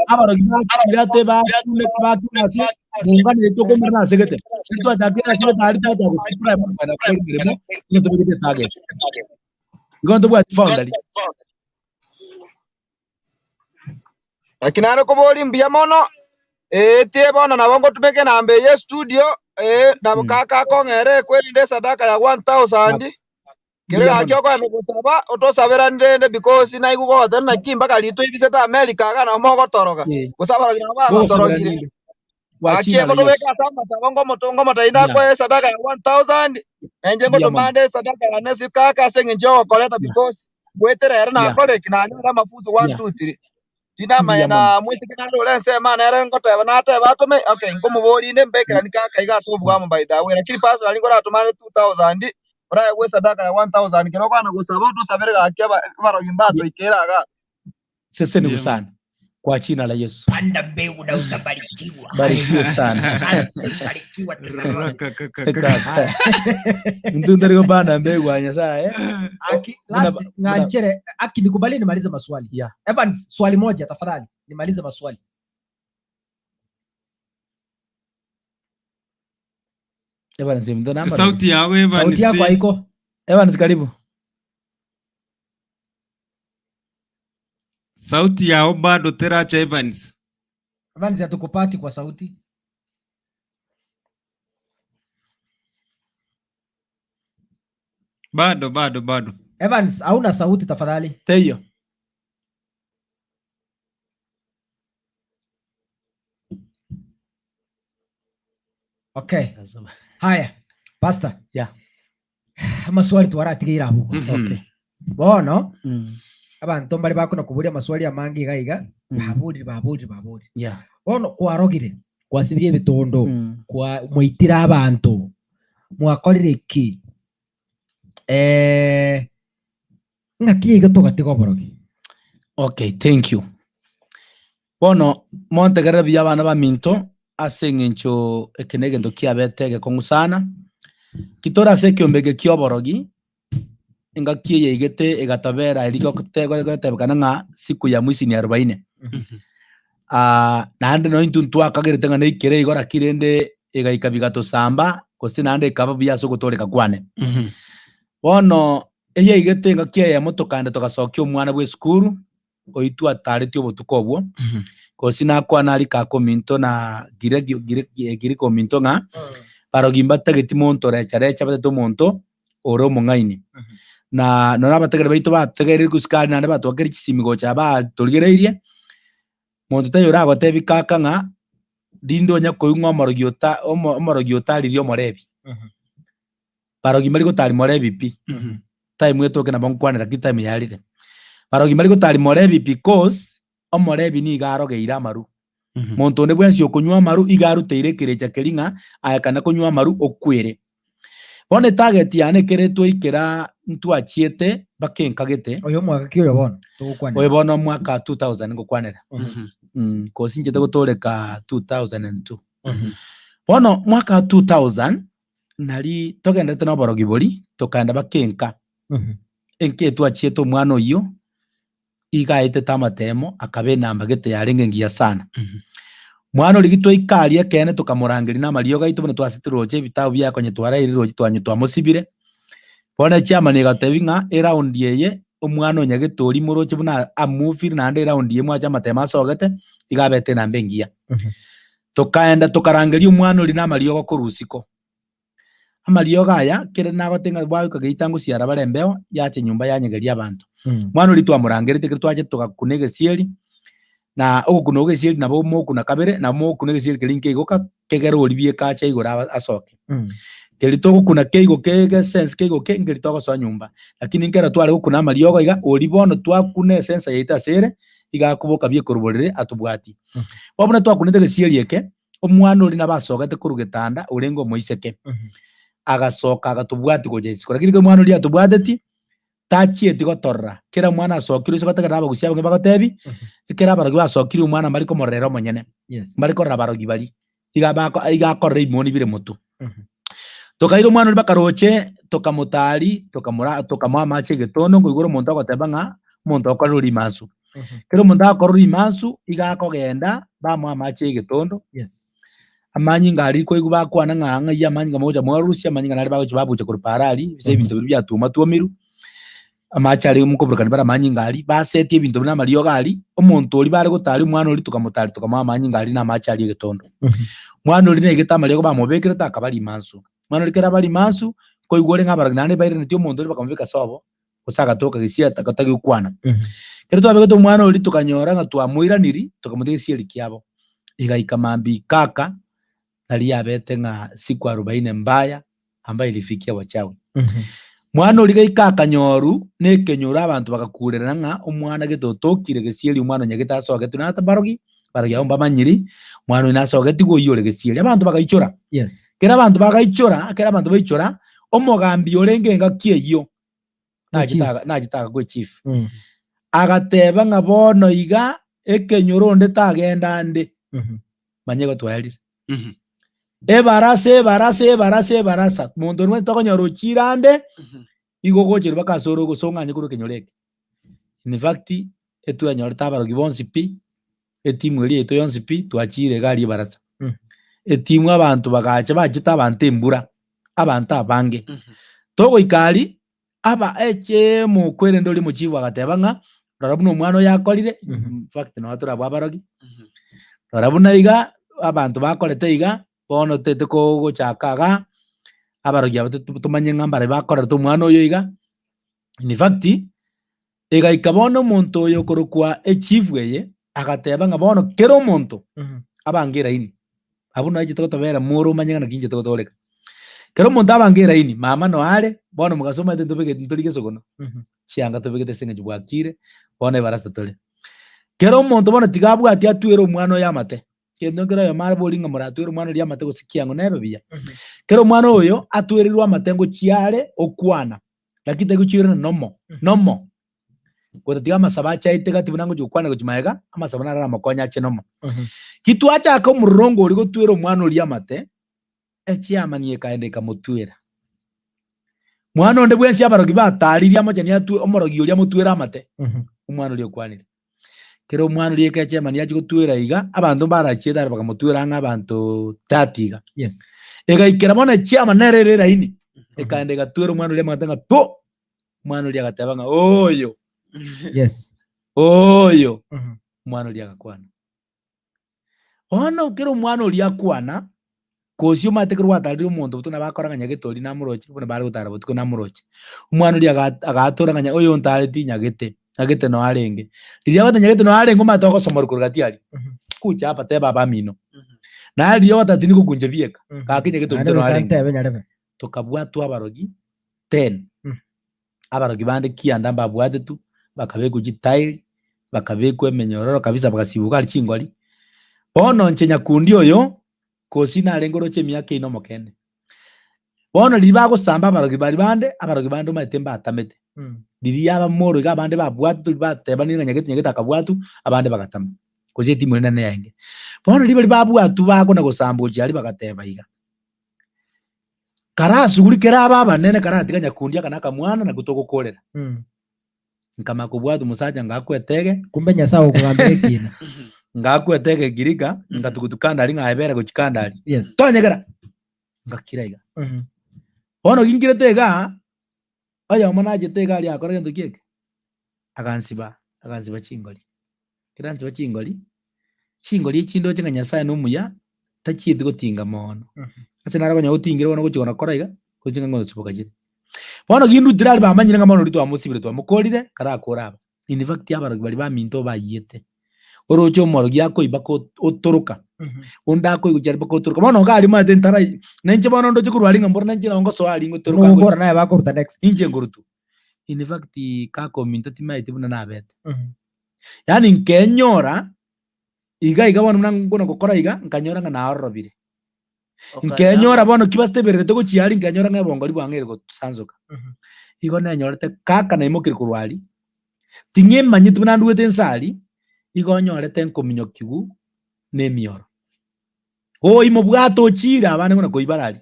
Abarogi bakirate bakuneka bakira ase muungano yaito tokomerana ase gete. Ekero twachakire ase gete aria twachaka gosukura kogenda gokora emeremo, nigo tobegete etarget. Igo ntobwati boundary. Naki nare koboria mbuya mono, ee tie bono nabo ngotumeka enamba eye estudio, ee nabo kaka akong'era ekwerinde esadaka ya 1000, kere Mbuya gaki mono. okogenda gosaba, otosaberani rende because naigwe gogoteba naki mpaka riria toibisete America iga nabo mogotoroga, Eh. gose abarogi nabo bagotorogire. Bogosaberani inde. Kwa Gaki jina la ngotobeka Yesu. ase amasabo ngomoto ngomotebia Yeah. nakoe esadaka ya 1000, na inche Mbuya mono. ngotomande esadaka yane sikaka ase eng'encho yogokoreta Yeah. because goetera ere Yeah. nakore ki nanyore amafunso 1 Yeah. 2 3 Tindamanya Mbuya mono. na moiseke nare ore ensemo aa nere ngoteba nateba atome okay nkomoboria inde mbekerani kaka iga ase obwamo by the way lakini personally ngoratomane 2000 oraegwe esadaka ya 1000 kero okwana gosaba otosabere gaki aba abarogi mbatoikere igaa. Sesenigu Mbuya sana kwa jina la Yesu. Panda mbegu na utabarikiwa. Barikiwe sana. Asante, barikiwa Rora tunaona. kaka kaka. Kaka. Mtu ndari kupanda mbegu ya Nyasaye. Aki, Buna last buna ng'anchere aki nikubalie nimalize maswali. yeah. Evans, swali moja tafadhali. Nimalize maswali. Evans mtu namba. Sauti yako Evans. Sauti yako haiko. Evans karibu. Sauti yao bado teracha Evans. Evans hatukupati kwa sauti. Bado bado bado. Evans, hauna sauti tafadhali. Teyo. Okay. Haya, Pastor. Yeah. Amaswali twaratigeire abwo. Okay. Bono Mm. abanto mbare bakona koboria amaswali amange iga iga Mm. baborire baborire baborire. Yeah. Bono kwarogire kwasibirie ebitondo Mm. kwa mwaitire abanto mwakorire ki eh, ng'aki iga togatiga oborogi Okay, thank you. Bono montegerere buya abana baminto ase eng'encho eke na egento kiabete egekong'u sana. Ki tore ase ekiombe eke kia oborogi, engaki eye yaigete egatobera eria gote gotebekana ng'a siku ya mwisho ni arobaini. Naende nonye intwe ntwakagerete ng'a neikere igo lakini rende egaika bigatosamba gose naende ekaba buya ase ogotooreka kwane. Bono eyaigete engaki eyemo tokaenda togasokia omwana bwa esukuru, oyio twataretie obotuko obwo, gose nakwana aria kaka ominto na gire gire girika ominto ng'a barogi mbatageti monto recha recha batagete omonto ore omong'aini. Na nonye abategeri baito bategereire gosika aria naende batwakeire chisimi gocha batorigereirie, monto taiyo oragotebi kaka ng'a rinde onya koigwa ng'a omorogi ota omo omorogi otaririe omorebi. Barogi mbari gotari morebi pi, time etoke nabo nkwanera lakini time yarire. Barogi mbari gotari morebi because omorebi nigo arogeire amaru. Monto onde bwensi okonywa amaru iga aruteire ekerecha keria ng'a aye kana konywa amaru okwere. Bono etarget yane ekere twaikera ntwachiete mpaka enkagete. Oyo omwaka ki oyo bono togokwanera? Oyo bono omwaka 2000 ngokwanera. Cause inchete gotoreka 2002. Bono mwaka 2000 nari togenderete na oborogi boria tokaenda mpaka enka. Enka eye twachiete omwana oyio iga aetete amatemo akaba enamba gete yarenge engiya sana. Mwana oria gitwaika aria ekeene tokamorangeria na amariogo aito buna twasete roche ebitabu biaye konya twaraire roche twanywa twamosibire. Bono echiamani egatebia ng'a eraundi eye omwana o nyagete oria moroche buna amufire naende eraundi eye mwache amatemo asogete iga abete enamba engiya. Tokaenda tokarangeria omwana oria na amariogo korwa isiko. Amariogo aya, kere nagote ng'a bwagoika geita ngosiara bare embeo, yacha nyomba yanyegeria abanto. Mwana oria twamorangeretie ekero twachete togakuna egesieri, na ogokuna ogesieri nabo mokuna kabere, nabo mogokuna egesieri keria nkeigoka, kegere oria bieka ache igoro aba asoke. Keri togokuna keigoke egesense keigoke nkeri togosoa nyomba. Lakini nkero tware gokuna amariogo iga, oria bono twakuna esensa yaito ase ere, iga akoboka bieka oruborere atobwatie. Bono buna twakunete egesieri eke, Omwana oria nabo asogete korwa getanda orenge omoiseke, agasoka agatobwatia gocha isiko. Lakini ekero omwana oria atobwateti, tachieti gotorora. Kera omwana asokire ase gotegerera abagusia abange bagotebi, ekero abarogi basokire omwana mbari komorora ere omonyene, mbari korora abarogi baria, iga bako iga akorora ebimoni bire motwe. Tokaira omwana oria mpaka roche, tokamotari, tokamora tokamoa amache egetondo, nkoigwa ore omonto ogoteba ng'a omonto okorire rimansu. Kera omonto agokorwa rimansu, iga akogenda, bamoa amache egetondo, Yes. amanyinga aria koigwa bakwana ng'a ng'ai amanyinga mogocha mwarusia, amanyinga naria bagocha babucha korwa paara aria, ase ebinto biria biatuma twomirwe, amache aria mokoburukania bare amanyinga aria, basetie ebinto buna amariogo aria, omonto oria bare gotaria omwana oria tokamotaria tokamoa amanyinga aria na amache aria egetondo. Mwana oria naigete amariogo bamobekerete akaba rimansu. Mwana oria kera aba rimansu, nkoigwa ore ng'a abarogi naende bairaneti omonto oria bakamobeka sobo, gose agatoka gesieri tagokwana. Ekero twabegete omwana oria tokanyora ng'a twamoiraniri, tokamotiga gesieri kiabo. Egaika mambia ikaka, nari yabete ng'a siku arobaini mbaya ambayo ilifikia wachawi. Mwana oria gaika akanyoru na ekenyoro abanto bagakurerana ng'a omwana gete otokire gesieri omwana onya gete asogetwe na barogi, barogi abwo mbamanyiri, omwana oyo nasogetigwe oyio ore gesieri. Abanto bagaichora. Yes. Kera abanto bagaichora, ekero abanto baichora, omogambi orenge engaki eyio, nachete aga- nachete agakwa echief. Agateba ng'a bono iga ekenyoro onde tagenda ande, manya igo twaerire. Ebarasa ebarasa ebarasa ebarasa, monto onde bwensi tokonyora ochire ande, igo ogocherwa mpaka ase ore gose ong'anye korwa ekenyoro eke. In fact, etwanyorete abarogi bonsi pi, etimu eria yaito yonsi pi, twachire iga aria ebarasa. Etimu abanto bagacha bachete abanto embura, abanto abange. Togoika aria, aba eche omokwerende oria omochifu agateba ng'a, rora buna omwana oyo akorire, in fact nabo torabwo abarogi, rora buna iga abanto bakorete iga, bono totaete kogochaka igaa, abarogi aba tomanye ng'a mbaria bakorerete omwana oyo iga, in fact, Egaika bono omonto oyo okorokwa echifu eye agateba ng'a bono kera omonto abange eraini. Abwo nao inche togotobera more omanye ng'a naki inche togotoreka. Kera omonto abange eraini, mama noo are, bono mogaso omanyete ntobegeti ntori gesogono, chianga tobegete ase eng'encho bwakire, bono ebarasa tore. Kera omonto bono tiga abwati atwere omwana oyo amate, gento nkere oyomo abori ng'a moratwere omwana oria amate gose kiang'o nebe buya. Kera omwana oyo atwererwe amate ngochia are okwana. Lakini tari gochiirana nomo, nomo. Gotatiga amasabo achaete gati buna ngochia gokwana gochia magega, amasabo naro aramokonye ache nomo. Ki twachaka omororongo oria gotwera omwana oria amate, echiamani ekaenda ekamotwera. Mwana onde bwensi abarogi bataririe amochani atwe omorogi oria amotwere amate, omwana oria okwanire. Kera omwana oria eke echemani yachia gotwera iga, abanto mbarachiete are bakamotwera ang'e abanto 30 iga. Yes. Egaikera bono echiama nere ere eraini, ekaenda egatwera omwana oria amang'ana ng'a po! Omwana oria agateba ng'a oyo, Yes. oyo, omwana oria agakwana. Bono kera omwana oria akwana, Gose omanyete ekero gwatarire omonto botuko nabo akora ng'a nyagete oria namoroche, buna bare gotara botuko namoroche. Omwana oria aga agatora ng'a oyo ontareti nyagete, nyagete noo arenge. Riria agoteba nyagete noo arenge omanyete ogosomorwa korwa gati aria, kucha hapa teba abamino. Naye riria ogoteba tindi gokuncha bieka, gaki nyagete Naende ominto noo goika arenge. ntebe nyarebe. Tokabwatwa abarogi ten, abarogi bande kianda mbabwatetwe, bakabekwa chitairi, bakabekwa emenyororo kabisa bagasibuka aria chingori. Bono inche nyakundi oyo, Kosi narenge oroche emiaka ine omokende. Bono riria bagosamba abarogi baria bande, abarogi bande omanyete mbatamete. Riria abamoro iga abande babwatwe batebanire ng'a nyagete nyagete akabwatwa, abande bagatama. Gose etimu ere nene yaenge. Bono riria baria babwatwa bakona gosambwa gochia aria bagateba iga, Karasuguri kere abe abanene karatiga nyakundi aka na akamwana nakwo togokorera. Nkamanya kobwata omosacha ngakwa etege. Kumbe Nyasae okogambera ekiina. Ngakwa etege Giriga, ngatugutu Kandari ng'aebera gochia Kandari. Yes. Tonyegera! Ngakira iga. Bono ginkirete igaa, oyomo nachete iga aria akora gento ki eke? Agansiba, agansiba chingori. Ekero ansiba chingori, chingori echi ndoche ng'a Nyasaye nomuya, tachieti gotinga mono. Ase nare konya gotingire bono gochia kona iga, gochia ng'a ngosiboka chire. Bono gindutire aria bamanyire ng'a bono oria twamosibire twamokorire, karakore aba. In fact abarogi baria baminto bayiete. Oroche omorogi akoiba ko otoroka, onde akoigwa chiaria mpaka otoroka. Bono iga aria omanyete ntarai, na inche bono ndoche korwa aria ng'a mboro nainche nabo ngosoa aria ngotoroka Buna ogokora naye bakoruta next. Inche nkorutwa. In fact kaka ominto timaeti buna nabete. Yaani nkenyora iga iga bono buna nkona gokora iga, nkanyora ng'a naororobire. Nkenyora bono ki batebererete gochia aria nkenyora ng'a ebongori bwang'eire gosansoka. Igo nenyorete kaka naimokire korwa aria, ting'emanyeti buna ndwete inse aria, igo nyorete nkominyokiwu na emioro. Goi mobwate ochiire abande buna koibara aria.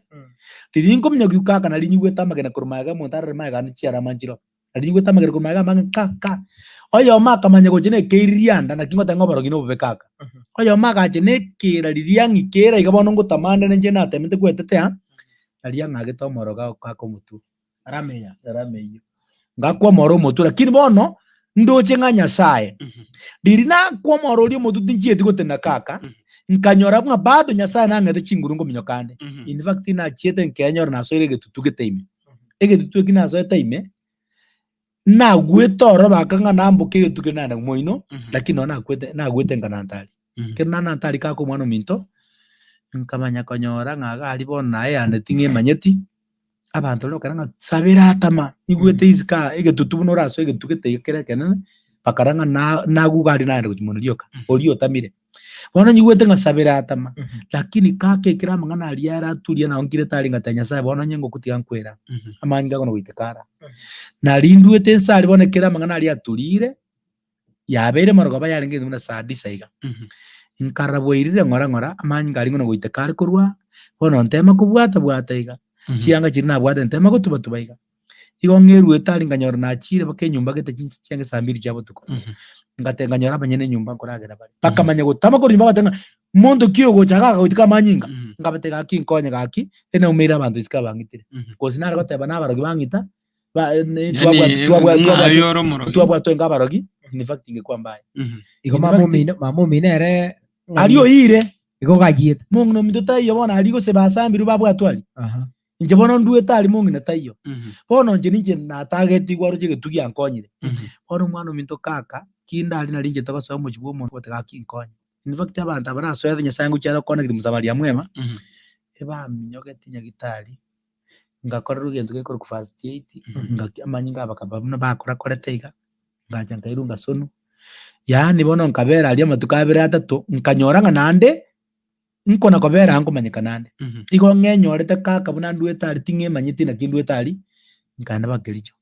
Riria nkominyokiwu kaka nari nyigwete amagena korwa magega omonto arore magega ane chiarama nchiroo. Nari nyigwete amagena korwa magega amange ka ka. Oyomo akamanya gocha na ekeiririanda naki ngoteba ng'a oborogi nobobe kaka. Oyomo agacha na ekeera riria ng'ikeera iga bono ngotama ande ninche natemete gwetetea, nari ang'agete omoro kaka omotwe. Arameya. Arameiyio. Ngakwa omoro omotwe lakini bono ndoche ng'a Nyasaye. Riria nakwa omoro oria omotwe tinchieti gotenena kaka, nkanyora ng'a bado Nyasaye nang'ete chinguru nkominyoka ande. In fact nachiete nkenyora nasoire egetutu gete ime. Egetutu eki nasoete ime, nagwete ororo baka ng'a namboke egetutu keria naende moino, lakini nonye nakwete nagwete nkananta aria. Ekero nananta aria kaka omwana ominto, nkamanya konyora ng'a iga aria bono naye ting'emanyeti, abanto baria bakara ng'a sabera atama, igwete isiko aa egetutu buna orasoe egetutu gete iga kere ekenene, bakara ng'a na naguga aria naende gochia mono rioka, oria otamire. Bono nyigwete ng'a sabera atama, lakini kaka ekero amang'ana aria araturia nao nkirete aria ngateba Nyasaye bono onye ngokwa tiga nkwere aa, amanyinga ago nagoiteka ara. Nari ndwete inse aria bono ekero amang'ana aria aturire, yabeire marogoba yarenge gento buna saa tisa iga. Nkarora bwairire ng'ora ng'ora, amanyinga aria ng'ina goiteka are korwa aa, bono ntema kobwata bwata iga, chianga chiria nabwate ntema gotuba tuba iga. Igo ng'eruete aria nkanyora nachire mpaka enyomba gete chinsa chiange saa mbiri chia botuko. Ngate nkanyora abanyene enyomba nkoragera bare. Bakamanya gotama korwa nyomba bagateba ng'a monto ki ogocha iga agagoitika amanyinga? Nkabatebia gaki nkonye gaki, naumeire abanto isiko abang'itire. Gose nare goteba nabarogi bang'ita, ba- ne- Yani, twabwat- twabwat- ng'a twabwat- aye ore omorogi. twabwatwe nka abarogi in fact ingekwa mbaye Igo In mama fact, omino mama omino ere aria oire igo gayiete. mong'ina ominto taiyo bono aria gose basambirwe babwatwe aria Aha. inche bono nduete aria mong'ina taiyo Mhm. bono inche ninche natagetigwe aroche egetu giankonyire Mhm. bono omwana ominto kaka kinde aria nari inche togosoa omochie bwa omonto gote gaki nkonye in fact abanto aba nasoete nyasaye ngochia are gokwana mosamaria mwema Mhm. ebaminyogeti nyagitari Ngakorerwa egento gekorokwa first aid, ngaki amanyinga aba bakaba buna bakorakorete iga, ngacha nkairwa ngasonwa, yaani bono nkabera aria amatuko abere atato, nkanyora ng'a naende, nkona kobera aa nkomanyekana ande. Igo ng'enyorete kaka buna ndwete aria ting'emanyeti naki ndwete aria, nkaenda mpaka Kericho.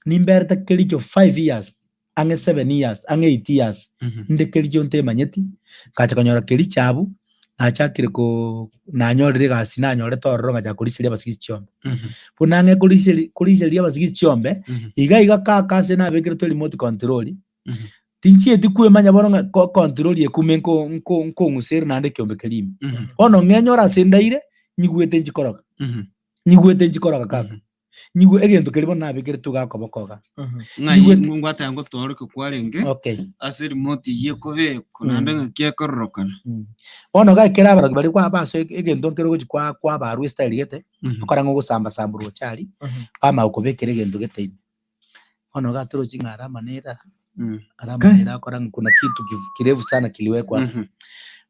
Nimberete Kericho five years, ang'e seven years, ang'e eight years, inde Kericho ntemanyeti, ngacha konyora Kericho abwo, nachakire ko nanyorire egasi nanyorete ororo ngachaka koriseria abasigisi chiombe. Buna ang'e koriseria koriseria abasigisi chiombe, iga iga kaka ase nabekeretwe remote control, tinchieti kwemanya bono ng'a ko control ekume nko nko nkong'usa ere naende ekiombe keria ime. Bono ng'enyore ase ndaire, nyigwete nchikoroga, nyigwete nchikoroga kaka. Nyigwe egento keria bono nabekeretwe iga akoboko iga. Ng'ai Nyigwete. ngwateba ngotorokia kwarenge Okay. ase remote eyio ekobekwa naende ng'aki ekororokana. Bono iga ekero abarogi baria kwa basoa egento nkere ogochi kwa kwabarwa estyle gete, okora ng'a ogosamba samba roche aria, bamanya gokobekera egento gete ime. Bono iga torochi ng'a alama nere aa, alama nere akora ng'a kuna kitu kirefu sana kiliwekwa hapa.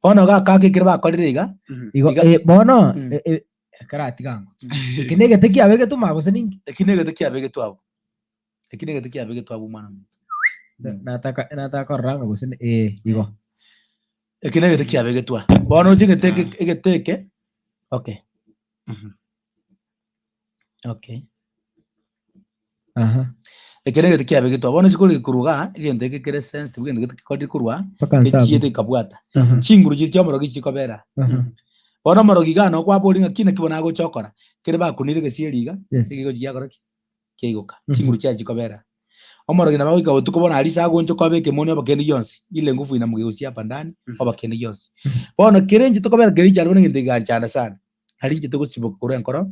Bono iga aka ekero bakorire iga, Igo iga eh, bono eh, eh, karatiga ango. Eke negete kiabegetwe maa gose ninki? Eki negete kiabegetwe abwo. Eki negete kiabegetwe abwo omwana ominto. Nataka nataka korora ng'a gose ne- eh igo. Eki negete kiabegetwe aa. Bono oche egete eke egete eke, okay. Okay. Aha. Eke negete kiabegetwe aa. Bono ase kore korwa igaa, egento eke kere sensitive, egento gete gekorire korwa aa, Mpaka nse abwo. gechiete gekabwata. Aha. Chinguru chiria chia omorogi chikobera aa. Aha. Bono omorogi igaa nabo kwaboria ng'a ki naki bono agocha okora, kere bakunire egesieri iga, Yes. egegochi giakora ki? Kiaigoka. Chinguru chiaye chikobera aa. Omorogi nabo agoika botuko bono aria ase agonchoka obe ekemoni obe kende gionsi, ile nguvu inamgeusia hapa ndani, oba kende gionsi. Bono kere inche tokobera kere inche aria bono egento keganchanda sana, aria inche togosiboka korwa enkoro,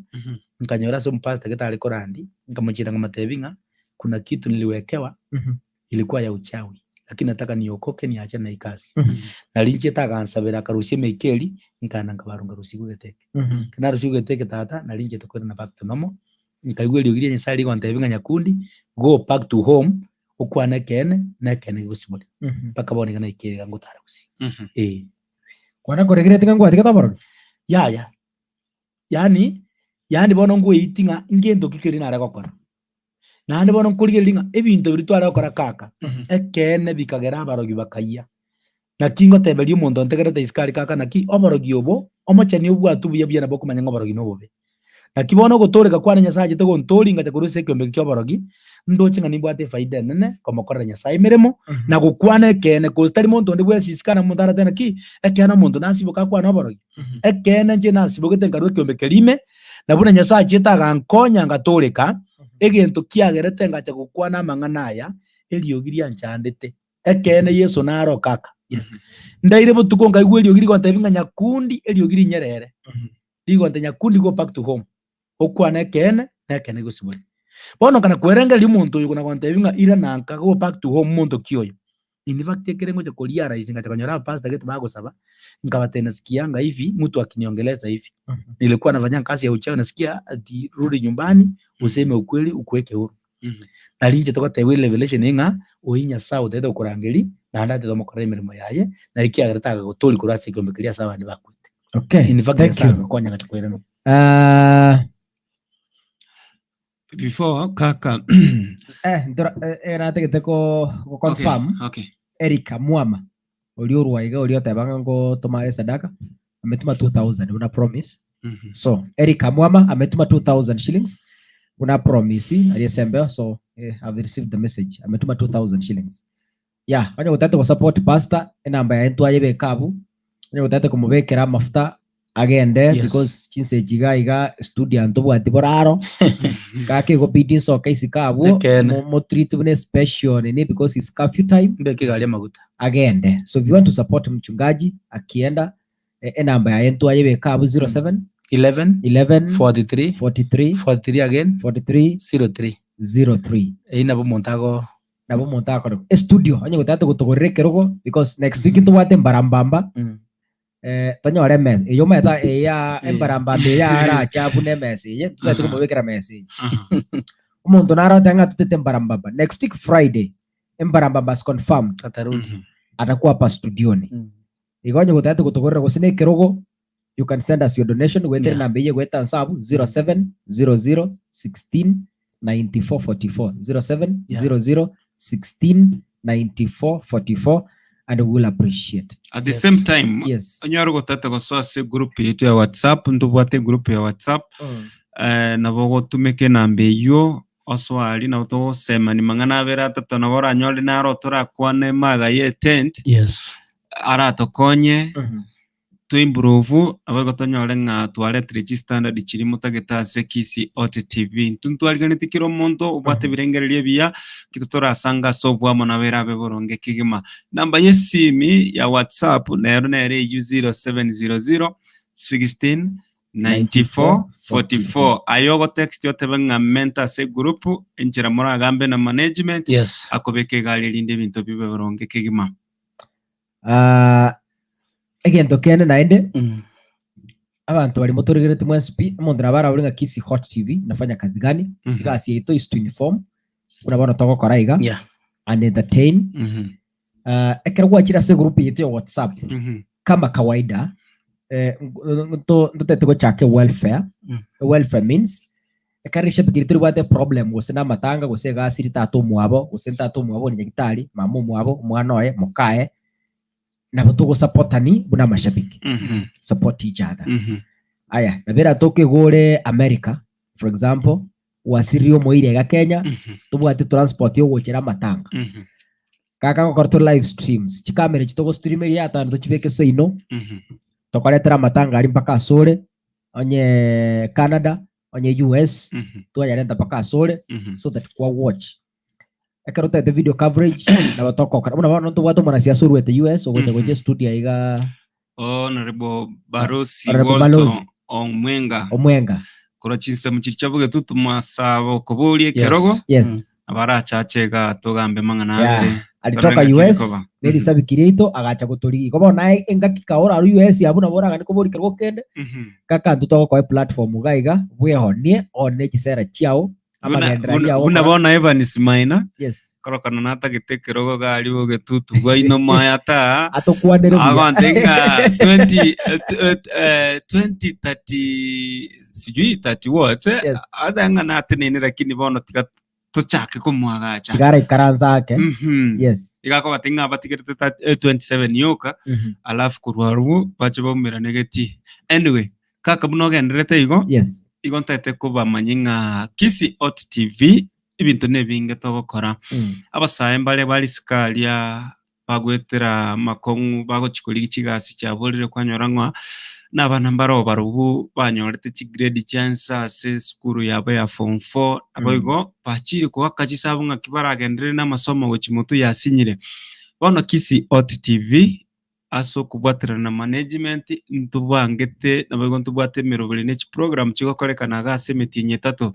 nkanyora ase omopastor gete are korandi, nkamochiera nkamotebia ng'a kuna kitu niliwekewa, ilikuwa ya uchawi, lakini nataka niokoke niachane na hii kazi. Naria inche agansabera akarusia emeika eria, nkaenda nkabarwa nkarusigwa egete eke. Ekero narusigwe egete eke tata, naria inche tokoirana back to normal, nkaigwa eriogi ria Nyasaye rigontebia ng'a nyakundi, go back to home, okwane ekeene, na ekeene gegosibore. Mpaka bono iga naikire iga ngotara gusii. Eh. Kwana koregereti ng'a ngwatigete oborogi? Yaya, yaani, yaani bono ngoeiti ng'a ngento ki keria nare gokora. Naende bono nkorigereria ng'a ebinto biria tware gokora kaka, ekeene bikagera abarogi bakayia. Naki ngoteberia omonto ontegerete isiko aria kaka naki oborogi obo, omocheni obwatwe buya buya nabo okomanya ng'a oborogi nobobe. Naki bono ogotooreka kwane Nyasae achete gontooria ngacha korwa ase ekeombe eke ki'oborogi, ndoche ng'a nimbwate efaida enene komokorera Nyasae emeremo, na gokwana ekeene, gose tari monto onde bwensi isiko aa omonto aratebe naki, ekeene omonto nasiboke akwane oborogi. Ekeene inche nasibogete nkarua ekeombe keria ime, na buna Nyasae achiete agankonya ngatooreka, egento kiagerete ngacha gokwana amang'ana aya, eriogi rianchandete. Ekeene Yeso nare okaka. Ndaire botuko nkaigwa eriogi rigontebia ng'a nyakundi, eriogi rinyerere. Rigonte nyakundi go back to home. Okwane ekeene, na ekeene gosibore. Bono nkana kwerengereria omonto oyo kona gontebia ng'a irana nka go back to home monto ki oyo. In fact ekere ngocha ko realize ngacha konyora abapastor gete bagosaba, nkabatebia nasikianga hivi mtu akiniongeleza hivi. Nilikuwa nafanya kazi ya uchawi nasikia ati rudi nyumbani useme ukweli ukuweke huru. Nari inche togotebwa erevelation ng'a oyio Nyasae otagete gokorangeria naende atagete omokorere emeremo yaye, na ekiagera tagagotoria korwa ase ekeombe keria ase abande bakwete. Okay, In fact thank Nyasae you. agakonya agacha koirana. Ah, Before kaka eh, ntora eh, eh, natagete ko ko okay, confirm okay. Eric Mwama oria orwa iga oria oteba ng'a ngotoma are sadaka ametuma 2000 buna promise Mhm. so Eric Amwama ametuma 2000 shillings buna promise aria esembeo so eh, I've received the message ametuma 2000 shillings yeah onye gotagete go support pastor enamba yaye ntwayebeka abwo onye gotagete komobekera amafuta agende Yes. because chinsa echi iga iga studio ntobwati boraro gaki egobidi nsoke isiko abwo Ekeene. mo- mo treat buna especial nini because it's curfew time Mbeke egari amaguta. agende so if you want to support mchungaji akienda eh, enamba yaye ntwayebeka abwo 07 11 11 43 43 43 again 43 03 03 Eyio nabo omonto ago nabo omonto akore estudio onye gotagete gotogorera ekerogo because next week ntobwate embarambamba eh, tonyore emesa eye omanyete eya Eh. embarambamba eye arache abune emesa eye totagete Aha. komobekera mesa eye Aha. omonto nare oteba ng'a totete embarambamba next week friday embarambamba is confirmed atarudi Mhm. atakuwa hapa studioni igo onye gotagete gotogorera gose na ekerogo you can send us your donation goetera Yeah. enamba eye goeta nse abwo 0700 16 94 44 0700 16 94 44 and we will appreciate At the Yes. same time yes onyore gotete gosoa ase group yetu ya whatsapp ntobwate group ya whatsapp eh, nabo ogotumeka enamba eywo osoa aria nabo togosemani mang'ana abere atato nabo oranyore naro torakwane maga ye tent Yes. aratokonye to improve nabo igo tonyore ng'a twaretire chistandard chiria motagete ase Kisii Ot TV. Intwe ntwariganeti kera omonto obwate ebirengererio ebiya, ki torasange ase oboamo nabo erabe boronge kegima. Namba ya esimi ya WhatsApp nero nere eywo 0700 16. 94 44 aye ogotext otebe ng'a menta ase egroup enchera moragambe na management Yes. akobeka egari erinde ebinto bibe boronge kegima. Ah, egento kende naende Mm. abanto baria motorigereti mwensi pi omonto nabo arabore ng'a Kisii Hot TV nafanya kazi gani Mhm. egasi yaito is to inform buna bono togokora iga Yeah. and entertain Mhm. Ah, ekero gwachire ase egroup yaito ya WhatsApp Mhm. kama kawaida eh, nto- ntotete gochaka ewelfare Mm. welfare means ekero rishabiki riria toribwate eproblem gose na amatanga gose egasi ri tata omwabo gose tata omwabo ore nyagitari mama omwabo omwana oye mokaye nabo togosapotani buna amashabiki Mhm. support each other Mhm. aya nabo eratoke iga ore America for example gwasiririe omoiri iga Kenya Mhm. tobwati transport yogochera amatanga Mhm. kaka gokora tore live streams chikamera echi togostream eria yatano tochibeke seino Mhm. tokoretera amatanga aria mpaka asore onye Canada onye US Mhm. twayarenta mpaka asore Mhm. so that kwa watch ekero otagete video coverage nabo togokora buna bono ntobwate omonasiasa oruete US ogocha Mhm. gocha estudio iga Honorable Barosi Honorable Walter Balozi. Omwenga Omwenga korwa chinsemo chiria chia bogetutu mwasaba okoboria ekerogo yes Mm. abarachache iga togambe mang'ana Yeah. abere Alitoka torore ng'aki US bikoba. nerisabiki riaito agacha gotorigia igo bono naye engaki kaora arwa US abwo nabo oraganie koboria kerogo kende Mhm. kaka intwe togokoa eplatform iga iga bwehonie one chisera chiao Buna, amagenderero buna, aria buna agokora bono Evans Maina yes korokana natagete ekerogo gari bogetutu bwaino moya taa atokwanere buya agonte ng'a 20 eh, t- eh, eh, 2030 sijui 30 what eh, Yes. ata ng'a natenene lakini bono tiga tochake komoagacha tiga araikaransa ake Mhm. yes iga akobate ng'a batigerete ta- eh, 27 yoka Mhm. alafu korwa arwo bache baumerane geti anyway kaka buna ogenderete igo yes igo ntaete kobamanyia ng'a Kisii Hot TV ebinto nebinge togokora Mm. abasae mbare bare isiko aria bagoetera amakong'u bagochia korigia chigasi chiaborire kwanyora ng'a na abana mbare barobwo banyorete chigrade chia inse ase esukuru yabo ya form four naboigo bachire koaka chisabu ng'aki baragenderere na amasomo gochia motwe yasinyire. Bono Kisii Hot TV ase okobwaterana na management ntobangete naboigo ntobwate emeroberi ne chiprogram chigokorekana iga ase emetienyi etato.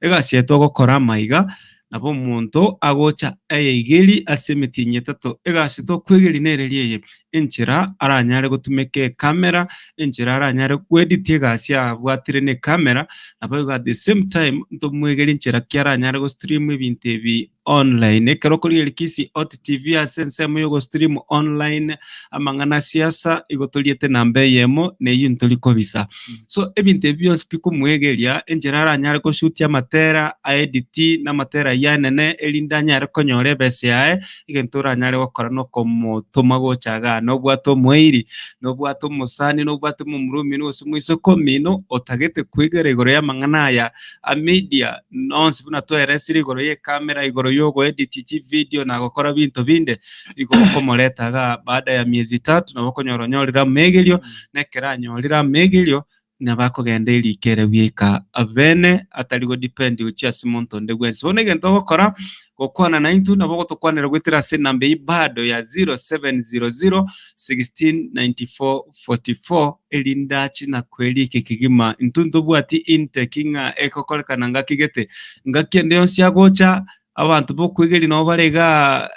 Egasi eye togokora amaiga, nabo omonto agocha ayeigeri ase emetienyi etato. Egasi tokwegeria nere eria eye, enchera aranyare gotumeka ecamera, enchera aranyare koedit egasi abwatire na ecamera, naboigo at the same time ntomwegerie enchera ki aranyare gostream ebinto ebi online. Ekero okorigereria Kisii Hot TV ase ensemo ya ogostream online amang'ana a siasa igo toriete namba eyemo na eyio ntori kobisa. So ebinto ebi bionsi bikomoegeria enchera aranyare goshutia amatera, aedit na amatera ayio anene erinde anyare konyora ebesa yaye, egento oranyare gokora nokomotoma gocha igaa. Nobwate omoiri, nobwate omosani, nobwate momura omino gose moiseke omino otagete koigera igoro y'amang'ana aya a media nonsi buna twaeresire igoro y'ecamera, igoro y'ogoedit chivideo na gokora binto binde, igo okomoreta igaa baada ya miezi tatu nabo okonyora onyorire amegerio, na ekero anyorire amegerio, nabo akogenda eriko ere bweka bene atari godepend gochia ase monto onde bwensi. Bono egento ogokora, gokwana naintwe nabo ogotokwanera goetera ase enamba eyio bado ya 0700 16 94 44 erinde ache na kwerika kegima. Intwe ntobwati intake ng'a egokorekana ngaki gete. Ngaki ende yonsi agocha, abanto b'okwegeria nabo bare igaa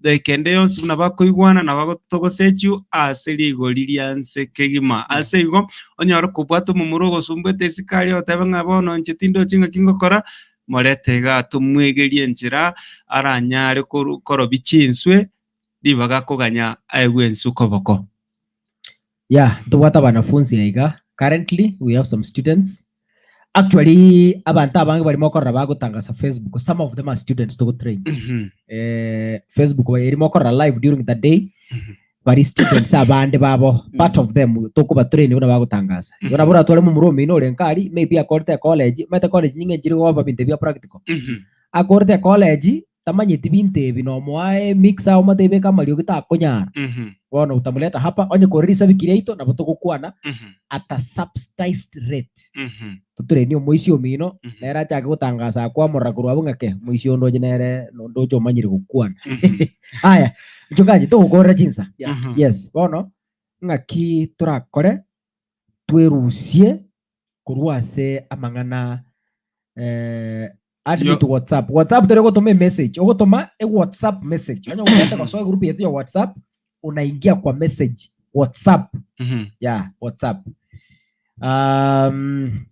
dakika ende yonsi buna bakoigwana na bagotogosechiwa ase rigori ria nse kegima. Ase igo, onyore kobwata omomura ogosumbwete isiko aria otebe ng'a bono inche tindochi ng'aki ngokora, morete igaa tomwegerie enchera aranyare koru korobia chinswe ribaga koganya aegwe enswe koboko. Yeah, ntobwate abanafunzi aiga currently we have some students actually abanto abange barimo okorora bagotangasa facebook some of them are students togotrain eh, facebook erimo okorora live during the day bari students abande babo part of them tokobatrain buna bagotangasa igo nabo oratware momura omino ore nkari maybe akorete ecollege omanyete college nyinga nchiri goba binto bia practical akorete ecollege tamanyeti binto ebi nomoa emixer omotebie beka amariogi takonyara bono utamuleta hapa onye kore risabiki riaito nabo togokwana at a subsidized rate toturenie omoisia omino nere achake gotangasa akwamorora korwa abwo ng'a ke moisia onde oche nere nonde oche omanyire gokwana aya mchungaji togokorera chinsa yes bono ng'aki torakore twerusie. korwa ase amang'ana eh, add me Yo. to WhatsApp. WhatsApp tori gotoma emessage, ogotoma e WhatsApp message. Onye ogotaka gosoa egroup yetu ya WhatsApp, unaingia kwa message WhatsApp. Mhm. Yeah, WhatsApp. Um,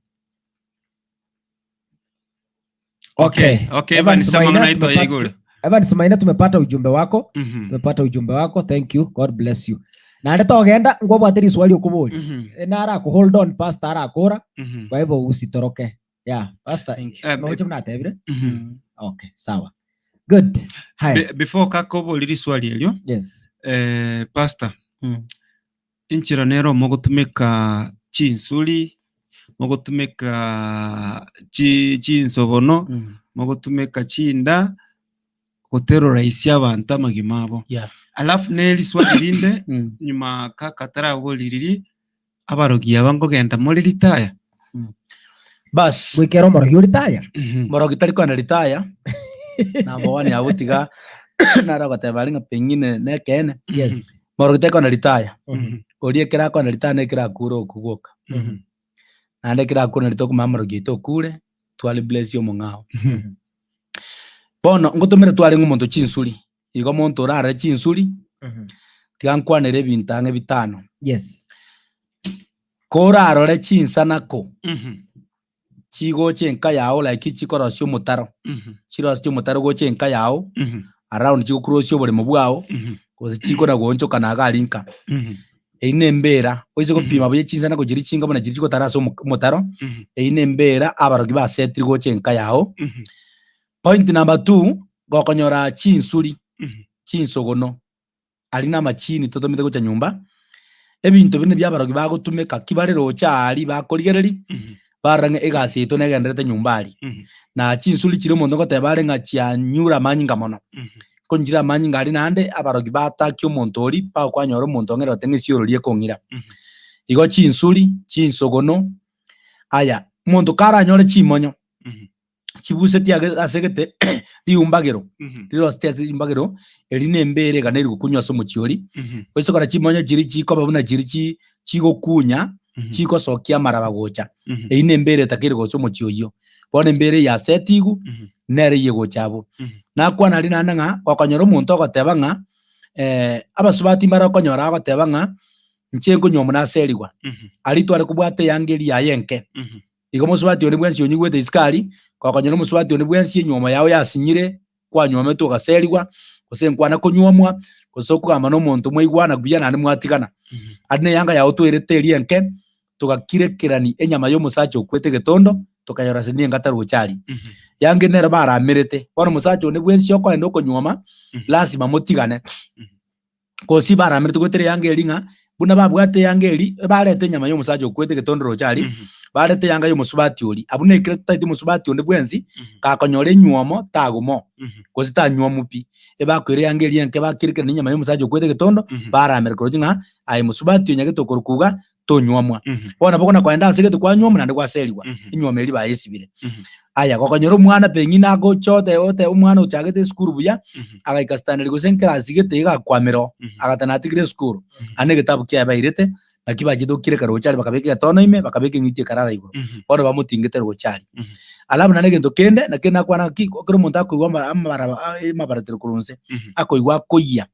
Okay, okay. okay, Evans Evans amang'ana Maina aito tumepata, yaigure. Evans Maina tumepata ujumbe wako. Mhm. Tumepata ujumbe wako. Thank you. God bless you. Naende togenda ngwabwate riswali okobori. Mhm. E, Nara ku hold on pastor arakora. Mhm. Kwa hivyo usitoroke. Yeah, pastor. Thank you. Eh, Noche mnatebire? mhm. Okay, sawa. Good. Haya. Be- before kakobori riswali erio Yes. eh, pastor Mm. Enchera nero mogotumeka chinsuri, mogotumeka chi chinsobono, Mm. mogotumeka chinda, goterorisia abanto amagima abo. Yeah. Alafu ne riswali rinde, Mm. nyuma kaka tarabori riria, abarogi aba nkogenda more ritaya? Bas. Goikera omorogi ore taya? Morogi tari kogenda ritaya, number one abwo tiga naro agoteba aria ng'a pengine nekeene. Yes. Morogi tari kogenda ritaya, Mhm. oria ekero akogenda ritaya nekero akure okwo gwoka. Mhm. Naende ekero akure nario tokomanya morogi oito okure, tware bless omong'ao. Bono ngotomere twarenge omonto chinsuri, igo omonto orarore chinsuri, Mhm. tiga nkwanere ebinto ang'e bitano. Yes. Korarore chinsanako Mhm. chigocha enka yao like chikorosia omotaro, Mhm. chirosetie omotaro gocha enka yao, Mhm. around chigokrosia oboremo bwao, Mhm. gose chikona goonchoka na iga aria nka. Mhm. Eyio na embera, oise Mhm. gopima buya chinsanako chiria chinga buna chiria chigotara ase omo- omotaro, Mhm. eyio na embera abarogi basetire gocha enka yao. Mhm. Point number two, gokonyora chinsuri, Mhm. chinsogono, aria na amachini totomete gocha nyomba, ebinto binde bia abarogi bagotumeka ki bare roche aaria bakorigereria, Mhm. barora ng'a egasi yaito negendererete nyomba aria. Mhm. Na chinsuri chiria omonto ngoteba are ng'a chianyure amanyinga mono, Mhm. nkonchire amanyinga aria naende abarogi batakia omonto oria mpaka kwanyora omonto ong'ere goteba ng'a esiorori ekong'ira. Mhm. Igo chinsuri, chinsogono, aya, omonto karanyore chimonyo, Mhm. chibusetie age ase egete riumbagero, Mhm. riroseti ase riumbagero, eri na embera egana rigokunywa ase omochie oria, Mhm. gose kora chimonyo chiria chikoba buna chiria chi chigokunya, Mhm. chigosokia amaraba gocha, Mhm. eyio na embera etakeire gocha omochie oyio. Bono embera eye yasetigwe, Mhm. nere eyio egocha abwo. Mhm. Nakwana aria naende ng'a, gokonyora omonto ogoteba ng'a abasubati mbare okonyora agoteba ng'a, inche nkonywa buna aserigwa, Mhm. aria tware kobwata eyanga eria yaye enke. Mhm. Igo mosubati onde bwensi onyigwete isiko aria, gokonyora omosubati onde bwensi enywomo yao yasinyire, kwanywometwe ogaserigwa, gose nkwana konywomwa, gose okogamba na omonto mwaigwana buya naende mwatigana. Aria neyanga yao twairete eria enke, togakirekerani enyama y'omosacha okwete egetondo, tokayorasa nengata roche aria. Yanga ere nero baramerete. Bono omosacha onde bwensi okoenda okonywoma, lasima motigane. Gose baramerete goetera eyanga eria ng'a buna babwate eyanga eria, ebarete enyama y'omosacha okwete egetondoro roche aria, barete eyanga y'omosubati oria. Abwo nekero totaete omosubati onde bwensi, gakonyora enywomo taguma oo, gose tanywomu pi. Ebakoira eyanga eria enke bakerekera na enyama y'omosacha okwete egetondo, baramera koroche ng'a aye mosubati onyagete okorokwa iga, tonywomwa. Bono nabo okona kogenda ase egete kwanywomwa naende gwaserigwa, enywomo eria bayesibire. Aya, gokonyora omwana pengine agocha ote ote omwana ochagete esukuru buya, agaika standard gose ekerasi gete iga agakwamera oo, agateba natigire esukuru, aye na egetabu kiaye bairete, naki bachete gokireka roche aria bakabeka egetono ime, bakabeka eng'iti ekarara igoro, bono bamotingete roche aria. Alafu naende egento kende, naki nakwana ng'a ki, ekero omonto akoigwa amara amaraba amabaratero korwa inse, akoigwa akoyia,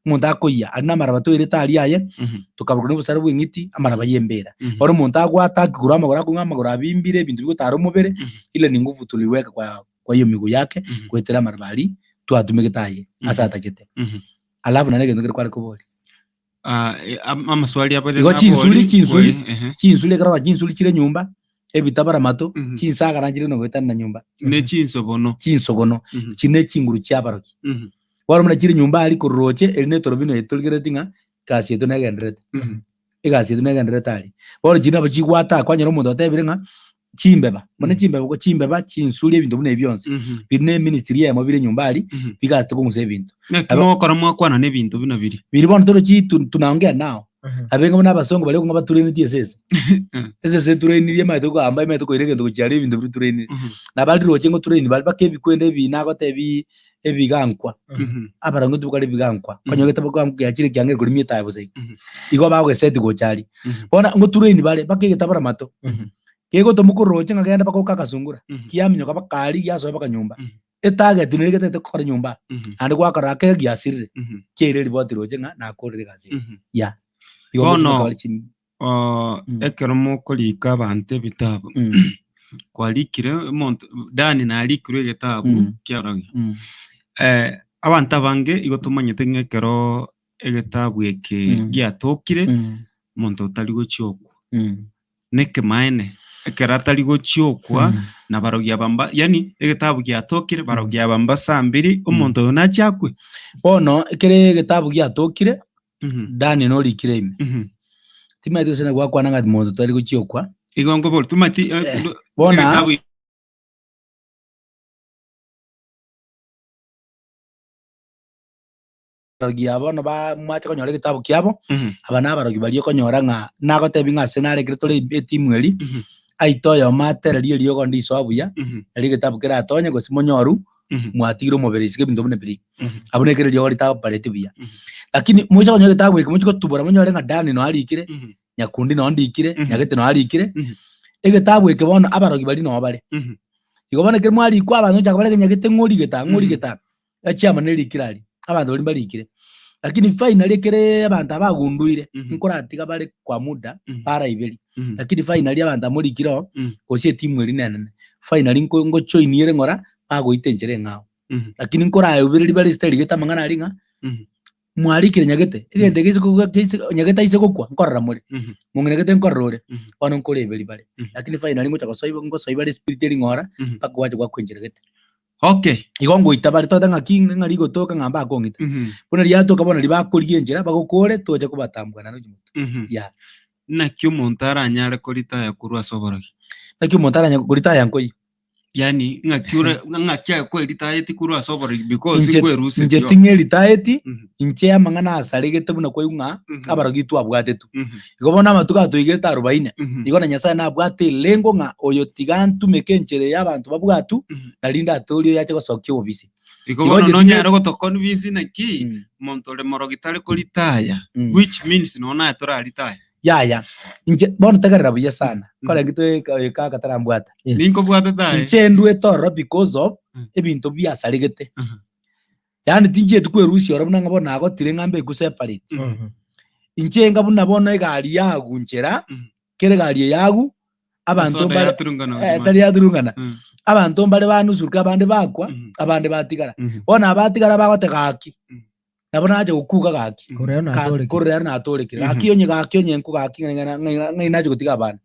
omonto akoyia, aria namaraba toirete aria aye, tokaborwa nobosare bw'eng'iti, amaraba y'embera. Bono omonto agwata akiguru amagoro akong'u amagoro abimbire, ebinto bigotara omobere, ile ni nguvu tuliweka kwa kwa hiyo miguu yake, goetera amaraba aria twatumegete aye, ase atachete. Alafu naende egento kere kware koboria. Ah, eh, am- amaswali abere Igo chinsuri, nabori, chinsuri, kwe- ehe. chinsuri ekero ora chinsuri chire nyomba, ebitabara mato, chinsagara nchire nogoetanana nyomba. Ne chinsogono. Chinsogono, Mhm. chire ne chinguru chi'abaroki. Mhm. Bono buna chire nyomba aria korwa roche, eri netorobino eye torigereretie ng'a egasi yaito negendererete. Mhm. Egasi yaito negendererete aria. Bono chiria nabo chigwata kwanyora omonto otebire ng'a chimbeba, buna chimbeba ko chimbeba, chinsuri ebinto buna ebi bionsi, biri ne eministry eyemo bire nyomba aria, bigasete kong'usa ebinto. Naki mogokora mwakwana na ebinto buna biria? Biri bono torochi tu- tunaongea nao. Abenge buna abasongo baria okong'a baturenetie esese. Esese etureinirie emanyete kogamba emanyete koira egento gochia aria ebinto biria tureinirie. Nabari roche ngotureini bare mpaka ebikwenda ebi nagotebi ebigankwa. Abarango tibakora ebigankwa. Okonyora egetabo kiago giachire ekiang'e ekoremia etae bosa igo. Igo bagogeseti gocha aria. Bono ngotureini bare mpaka egetabora mato. Kegotomwa korwa roche ng'a genda mpaka oke akasungura, kiaminyoka mpaka aria giasoa mpaka nyomba. Etarget nere getagete gokora nyomba aa, naende gwakora ake giasirire, kiaire eripoti roche ng'a nakorire egasi eye. Yeah. Igo Bono ngotumeka bare chimi. ekero mokorika abanto ebitabu, kwarikire omonto Dani narikirwe egetabu kiarogi. Abanto abange igo tomanyete ng'a ekero egetabu eke giatokire, omonto otari gochia okwa. Nekemaene, ekero atari gochia okwa, na barogi aba mba yaani egetabu giatokire, barogi aba mbasambiri, omonto oyo nachie akwe. Bono ekere egetabu giatokire, Daniel norikire ime. Timanyeti gose nagwakwana ng'a monto tari gochia okwa. Igo nkobori, timanyeti Bono egetabu abarogi aba bono ba mwacha konyora egetabu kiabo, aba nabarogi baria okonyora ng'a nagotebi ng'a ase narekire tore etimu eri, aite oyomo atererie eriogo ndisoa buya, nario egetabu keratonye gose monyoru mwatigire omobere isiko ebinto buna biria. Abwo nekere eriogo ritaopareti buya. Lakini moise konyora egetabu eke mochie gotubora monyore ng'a Dani noo arikire, Nyakundi noo ndikire, Nyagete noo arikire, egetabu eke bono abarogi baria noo bare. Igo bono ekero mwarikwa abanto gochaka barenge Nyagete ng'o origete aa ng'o origete aa, Echiama nerikire aria, abanto baria mbarikire. Lakini finally ekere abanto aba bagunduire, nkoratiga bare kwa muda, baraiberia. Lakini finally abanto aba morikire oo, gose etimu eria nenene, finally nko ngojoinia ere ng'ora, bagoita enchera eng'ao. Lakini nkoraebereria bare ase tarigete amang'ana aria ng'a, mwarikire nyagete, egento eke gese gese nyagete aise gokwa, nkorora more, mong'ina gete nkorora ore, bono nkoreberia bare. Lakini finally ngocha gosoiba ngosoi bare espirit eria ng'ora, mpaka gwacha gwakwa enchera gete. Okay. Igo ngoita bare tote ng'aki ng'a rigotoka ng'a mbakong'ita. Buna riatoka bono ribakorigia enchera bagokore toche kobatambua naende gochia motwe. Yeah. Naki omonto aranyare koritaya korwa ase oborogi? Naki omonto aranyare koritaya nkoyio? Yaani ng'aki ore ng'aki akweritayeti korwa ase oborogi because Inche nkweruseti inche oo. ting'eritaeti, inche amang'ana asaregete buna kwaigwa ng'a abarogi twabwatetwe. Igo bono amatuko atoigete arubaine, igo na Nyasae nabwate elengo ng'a oyo tiga ntumeke enchera eye abanto babwatu, narinde atorie oyo ache gosokia obobisi. Igo Igo bono inche nonyare ting'e- gotoconvince naki omonto ore morogi tari koritaya, which means nonya naye toraritaya. Yaya, inche bono tegerera buya sana, kore inki toe oyo kaka tarambwata. Ninkobwate taye. Inche ndwete ororo because of ebinto biasaregete. Yaani tinchieti kwerusia oro buna ng'a bono nagotire ng'a mbekwe separate. Inche enga buna bono egari yagu nchera, kera egari eye yagu, abanto Esoda mbare yaturungana eh, gose tari yaturungana. Mm. Abanto mbare banusurka abande bakwa, abande batigara. Bono abatigara bagotega gaki, nabo nacha gokuga gaki. Korwa ero Ka- natorekire. korwa ero natorekire. Gaki onye gaki onye nko gaki ng'ai ng'ai ng'ai ng'ai nacha gotiga abana.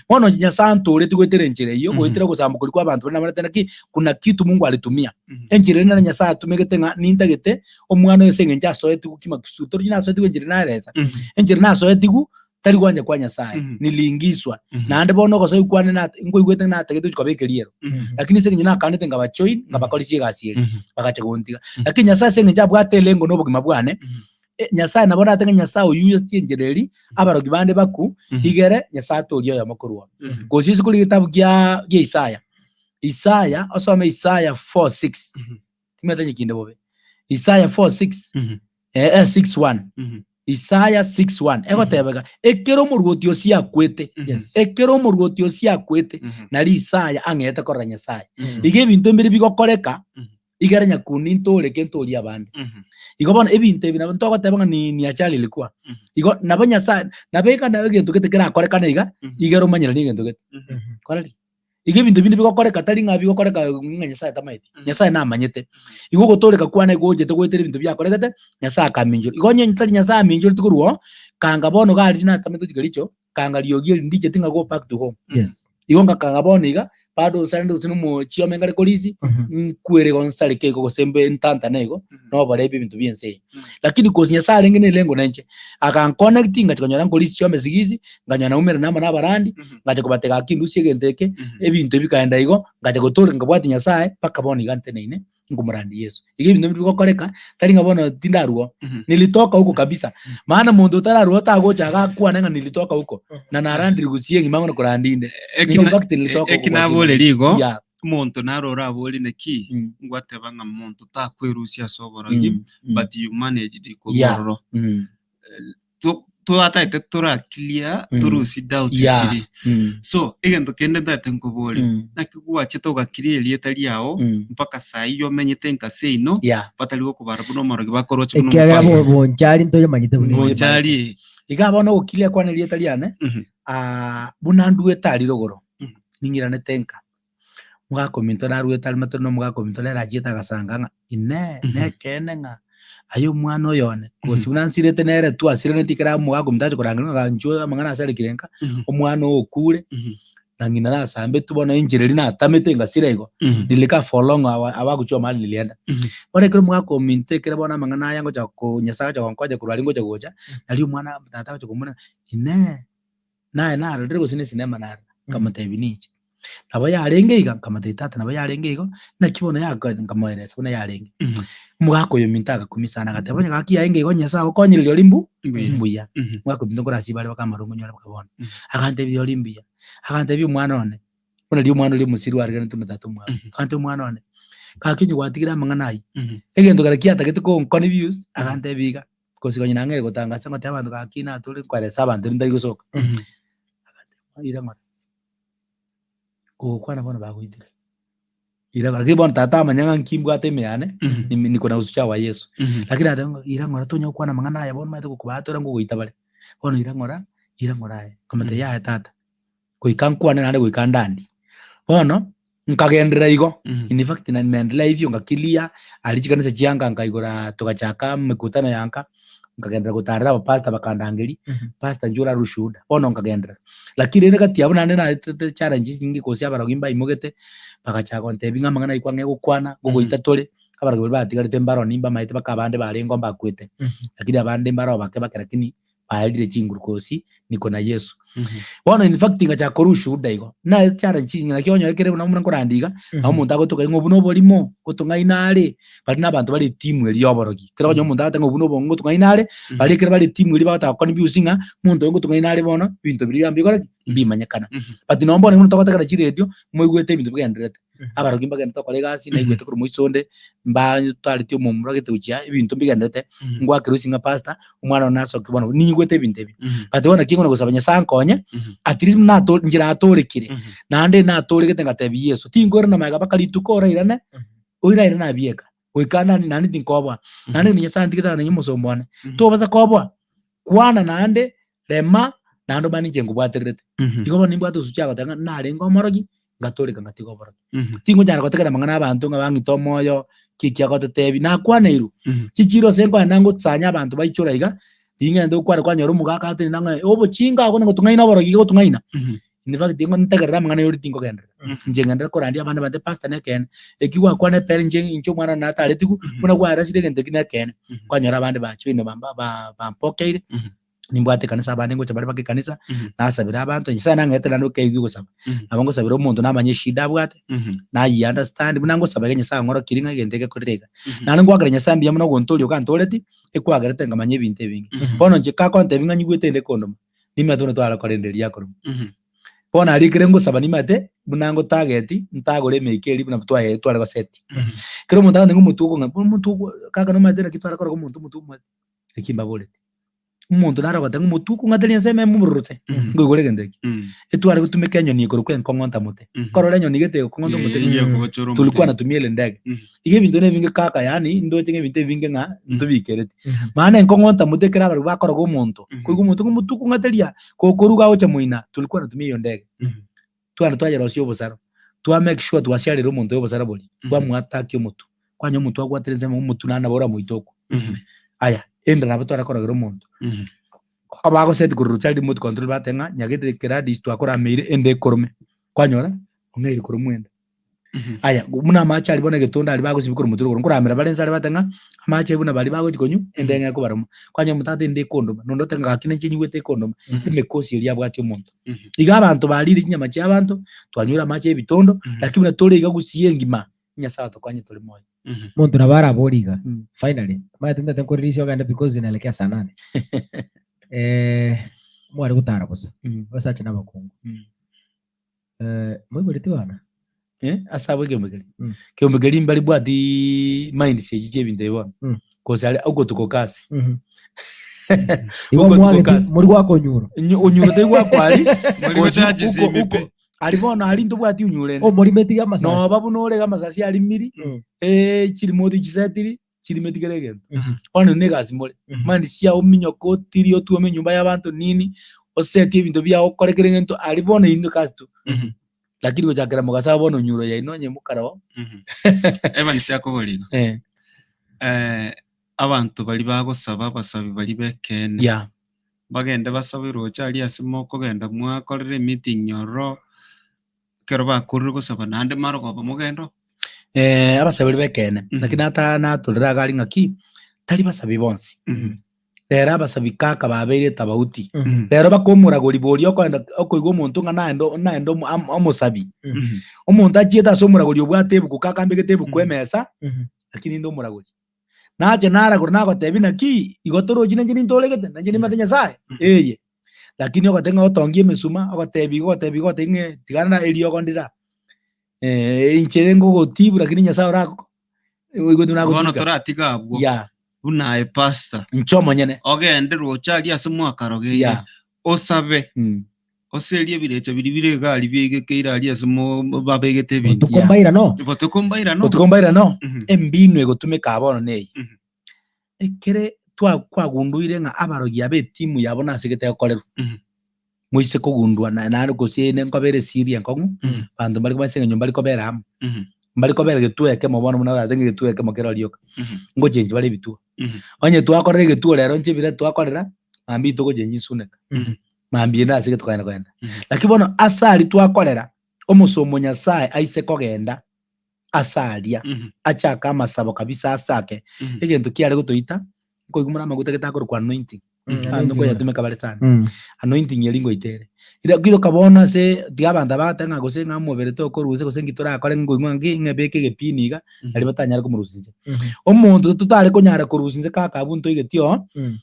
Bono onye Nyasae antoretie goetera enchera eyio, goetera ogosamba koria kwa abanto baria nabarete naki kuna kitu Mungu alitumia. Enchera eria nere Nyasae atumegete ng'a nintagete omwana oyo ase eng'encho asoetigwe kimakusudi, torochi nasoetigwe enchera naresa, enchera nasoetigwe tari gwancha kwa Nyasae, niliingizwa. Naende bono ogosoigwa kwane na nkoigwete ng'a natagete gochia koba ekeriero, lakini ase eng'encho nakanete nkabajoin, nkabakorisia egasi eria, bagacha gontiga. Lakini Nyasae ase eng'encho abwate elengo na obogima bwane, Nyasae nabo narate ng'a Nyasae oyio ase enchera eria, abarogi bande bakwe, igere Nyasae atorie oyomo korwa oo. Gose ase korigia egetabu kia gia Isaya, Isaya, osome Isaya 4:6, timanyeti onye kinde bobe, Isaya 4:6, eh, 6:1, Isaya 6:1 egoteba iga, Ekero omorwoti Osia akwete, Yes. ekero omorwoti Osia akwete, nario Isaya ang'ete korora Nyasae. Iga ebinto mbire bigokoreka, igere nyakundi ntoreke ntorie abande. Igo bono ebinto ebi nabo ntogoteba ng'a ni ni ajali ilikuwa. Igo nabo Nyasae, nabo iga nabo egento gete kerakorekane iga, igere omanyeranie egento gete. Koreri. Igo ebinto binde bigokoreka tari ng'a bigokoreka ng'a Nyasae tamaeti. Nyasae namanyete. Igo ogotooreka kwane gochete goetera ebinto biakoregete, Nyasae akaminchora. Igo onye tari Nyasae aminchoreti korwa oo, kanga bono iga aria natamete gochia Kericho, kanga riogi eri ndicheti ng'a go back to home. Yes. Igo ngakanga bono iga, bado nsarende gose nomochie ome ngare korisi, nkwere igo nsareke igo gose mbe ntantane igo, noborebi ebinto bia ense eye. Lakini kosi Nyasae arenge na elengo nainche, aganconnect ngacha konyora nkorisia chiombe sigisi, nkanyora naumerana amo na abarandi, ngacha kobatega gaki ndusie egento eke, ebinto ebi bikaenda igo, ngacha gotooreka nkabwatia Nyasae, mpaka bono iga nteneine nkomorandia Yeso. Iga ebinto biri bigokoreka, tari ng'a bono tindarua oo, nilitoka huko kabisa, maana monto otararua oo tagocha iga akwane ng'a nilitoka huko, na narandire gusii engima bono korandi inde. In fact nilitoka huko Eki kwa nabore ching'encho. rigo, Yeah. omonto naro orabore naki, ngwateba ng'a monto takwerusia ase oborogi, but you managed korwa Yeah. ororo. To. twataete torakilia Mm. torusie doubts Yeah. chiri Mm. so egento kende ntaete nkobori Mm. naki gwachete ogakiria erieta riao Mm. mpaka sai omenyete nka seino Yeah. batari gokobara buna omorogi bakoroche buna Ekiagera omopastor bo- bonchari ntoyomanyete buna bonchari Iga bono ogokiria kwane erieta riane, Mhm. ah, buna nduete aria rogoro, Mhm. ning'iranete nka. Omogaka ominto naruete aria matore na omogaka ominto nere achiete agasanga ng'a inee, Mhm. nekeene ng'a aye omwana oyo one, gose Mhm. buna nsirete nere tu asiraneti ekero omogaka ominto ache korangeria ng'a inchuo amang'ana asarekire nka, Mhm. omwana oo okure, Mhm. na ng'ina nasambetwe bono enchera eria natamete ngasira igo, Mhm. nilikaa for long hawa hawakuchua mahali nilienda. Mhm. Bono ekero omogaka ominto ekero bono amang'ana aya ngocha ko Nyasaye agocha gonkonya korwa aria ngocha gocha, nario omwana tata agocha komboria inee, naye narorire gose ne esinema narora? Nkamotebia ninche. Nabo yarenge iga, nkamotebia tata nabo yarenge igo, naki bono yakorete nkamoeresa buna yarenge. Mhm. Omogaka oyo ominto agakumia sana agateba onye gaki yarenge igo Nyasaye agokonyereria ori mbu Mbuya. mbuya. Mhm. Omogaka ominto nkorasiba are mpaka amarongo onyore mpaka bono. Mhm. Agantebia ori mbuya, agantebia omwana one, buna riria omwana oria omosiri oareganetwe na tata omwabo, Mhm. agantebia omwana one, gaki onye gwatigire amang'ana ayio, Mhm. egento kere kiatagete konconfuse, agantebia iga, gose konya nang'ee gotangasa ngotebia abanto gaki natore nkwaresa abanto rinde ntari gosoka. Mhm. Agantebia ira ng'ora, kogokwana bono bagoitire, ira ng'ora, lakini bono tata amanya ng'a nki mbwate ime yane, Mhm. nime niko na usucha wa Yeso. Mhm. Lakini agateba ng'a ira ng'ora tonya gokwana amang'ana aya bono omanyete gokobatora ngogoita bare, bono ira ng'ora, ira ng'ora aye, nkamotebia yaya tata, goika nkwane naende goika ndandie. Bono, nkagenderera igo, Mhm. in fact na nimeendelea hivyo ngakilia, aria chikanisa chianga nkaigora togachaka emekutano ya nka, nkagenderera gotarera abapastor bakandangeria, pastor inchuo orare ushuhuda, bono nkagenderera. Lakini rende gati abwo naende naetete challenges nyinge gose abarogi mbaimogete, bagachaka gontebia ng'a amang'ana ayio kwang'ea gokwana, ngogoita tore, abarogi baria batigarete mbaroni mbamaete mpaka abande barengeo mbakwete, lakini abande mbaro bake bake lakini baerire chinguru kosi niko na Yesu. Bono in fact ngachaka korwa ushuhuda igo, naye challenge chinyinge naki onye ekere buna buna nkorandia iga, nabo omonto agotoka ng'a obwo noborimo, ngotong'aina are, baria na abanto bare etimu eria ya oborogi. Ekero onye omonto agoteba ng'a obwo nobo ngotong'aina are, baria ekero bare etimu eria bagotaka goconfuse ng'a, omonto oyo ngotong'aina are bono, ebinto biria mbikore ki? Mbimanyekana. But nonye bono buna togotegera chiredio, moigwete ebinto bigendererete. Abarogi mbagenderete gokora egasi, naigwete korwa moiso onde, mbatareti omomura gete gochia, ebinto mbigendererete, ngwakerwa ase ng'a pastor, omwana one nasoke bono, niigwete ebinto ebi. But bono naki nkona gosaba Nyasaye ankonye, at least buna nato inche natorekire, naende natoregete ngatebia Yeso, tinkoirana magega mpaka rituko orairane, oirairane abieka, goika nani naende tinkoboa. Naende egento Nyasaye antigete agantebi omosomba one, tobasa koboa, kwana naende Rema, naende omanye ninche nkobwatererete. Igo bono nimbwate osucha agoteba ng'a narenge omorogi, ngatoreka ngatiga oborogi. Tingonyara gotegerera amang'ana abanto ng'a bang'ite omoyo, ki eki agototebi, nakwaneirwe. Chichiro ase nkoenda ngotsanya abanto baichora iga, riria ng'ende gokwana kwanyora omogaka atenene ang'e obochinga abwo nagotong'aina oborogi iga gotong'aina. In fact nigo ntegerere amang'ana ayio tinkogenderera. Inche ngenderere korandia abande bante pastor nekeene, eki gwakwana epere inche inche omwana one nataretigwe, buna kwaerasire egento eki nekeene. Kwanyora abande bachoine bamba ba bampokeire. Nimbwate ekanisa abande ngocha bare bake ekanisa, nasabera abanto, Nyasaye nang'ete naende okeigwa gosaba. Nabo ngosabera omonto namanye eshida abwate, naye understand, buna ngosaba iga Nyasaye ang'orokirie ng'a egento egekorire iga. Naende ngoakera Nyasaye mbuya mono ogontoria ogantoreti, ekwagerete nkamanya ebinto ebinge. Bono inche kakontebia ng'a nyigwete ende kondoma, nimanyete buna tware korenda eria akoroma. Bono aria ekere ngosaba nimanyete buna ngotageti, ntagore emeika eria buna twaye tware goseti. Ekero omonto agontebia ng'a omotwe okong'a, bono omotwe okwo kaka nomanyete naki tware korora omonto omotwe omwate, eki mbaboreti. Omonto nare ogoteba ng'a omotwe okong'ateria ensemo eyemo omororote, nkoigure egento eke. Etware gotumeka enyoni ekorokwa enkong'onta mote. Korora enyoni gete egokong'onta omote, tulikuwa natumia ile ndege. Iga ebinto na ebinge kaka yaani ndoche ng'a ebinto ebinge ng'a ntobikereti. Maana enkong'onta mote ekero abarobwo bakoroga omonto, koigwa omonto ng'a omotwe okong'ateria, gokoruga agocha moina, tulikuwa natumia hiyo ndege. Twagenda twayerosia obosaro, twa make sure twasiarire omonto oyo obosaro boria, twamoatakia omotwe, kwanyora omotwe agwatire ensemo omotwe naende nabo oramoite okwe. Aya, ende nabo tware korogera omonto, abagoseti korwa roche aria remote control bateba ng'a nyagete Gladys twakorameire ende ekorome, kwanyora ong'eire koromwa enda. Aya, buna amache aria bono egetondo aria bagosibia korwa motwe igoro, nkoramera bare inse aria bateba ng'a amache buna baria bagochi konywa, ende eng'e ekobaroma. Kwanyora omonto agoteba ende ekondoma, na onde oteba ng'a gaki ninche nyigwete ekondoma, emekosi eria abwate omonto. Iga abanto barire chinyama chia abanto, twanywire amache y'ebitondo, lakini buna tore iga gusii engima, Nyasaye otokonye tore moyo. Omonto nabo arabore iga, finally, omanyete ntete nkorire ase ogende because inaelekea saa nane. Mware gotara bosa, abasacha na abakungu. Moiboreti bana? Ase abwo ekeombe keria, ekeombe keria mbaribwati minds echi chia ebinto ebi bono. Gose are ogotuko kasi. Mhm. Igo Ogotuko mwagete kasi. muri gwakonyura. Nyu- Onyuro tari gwakwari Muri gose gochaji uko simi uko pi. ari bono ari ntobwati onyure ende. Omorimeti amasasi. Noba buna ore iga amasasi arimiri Mm. eh, chirimoti chisetiri chirimeti kera egento. Mhm. Bono ne egasi more. Mhm. Mani chiao ominyoke otirie otuome enyomba y'abanto nini, osetie ebinto biao okore kera egento ari bono eyio nekasi tu. Mhm. Lakini gochakera mogaso bono onyuro yaino onye mokaroo. Mhm. Evans akoboriga. Eh. Eh, abanto baria bagosaba abasabi baria b'ekeene. Yeah. Bagende basabe roche aria ase mokogenda mwakorera emeeting ororo, ekero bakorire gosaba naende marogoba mogende oo. Eh, abasabi baria b'ekeene, naki nata natorera iga aria ng'aki, tari basabi bonsi. Rero abasabi kaka babeire etabauti. Rero bakomoragori boria okoenda okoigwa omonto ng'a naende naende omo- am- omosabi. Omonto achiete ase omoragori obwate ebuku kaka ambegete ebuku emesa, lakini inde omoragori. Nache naragora nagotebia naki, igo torochi nainche nintoregete, nainche nimanyete Nyasaye, eye. Lakini ogoteba ng'a otongie emesuma, ogotebia iga ogotebia iga ogotebia ng'a tiga na eriogo ndire aa. Inche ngogotibu lakini Nyasaye orako oigwete buna Bono agotuika. toratiga abwo Yeah. buna aye pastor Inche omonyene. ogende roche aria ase mwakarogeire Yeah. osabe Mm. oserie ebirecha biria bire iga aria biaigekeire aria ase mo babegete ebinto Botuko mbairano. Botuko mbairano. Botuko mbairano. Mhm. Embinu egotumeka bono neye. Mhm. Ekere twa kwagunduire ng'a abarogi aba etimu yabo nase gete egokorerwa. Mhm. Moise kogundua na naende gose ene nkobera esiri enkong'u, Mhm. abanto mbare ase eng'encho mbare kobera amo. Mhm. Mbare kobera egetuo ekemo bono buna oratenge egetuo ekemo kero rioka. Mhm. Ngochengi bare ebituo. Mhm. Onye twakorera egetuo rero inche bire twakorera, mambia togochengi nsuneka. Mhm. Mambia ende ase getokogenda kogenda. Mhm. Lakini bono ase aria twakorera, omosomo Nyasaye aise kogenda ase aria, Mhm. achake amasabo kabisa asake, Mhm. egento kiare gotoita, nkoigwa more amaguta gete akorokwa anointing. Mm, Abanto anointing nkoyatumeka bare sana. Mm. Anointing eria ngoita ere. Ira kiroka bono ase tiga abanto aba bagoteba ng'a gose ng'a omobere tokorusia gose nki torakore nkoigwa ng'a ng'a beka egepini iga, Mhm. naria batanyare komorusia inse. Mhm. Omonto totare konyara korusia inse kaka abwo ntoigeti oo, Mm.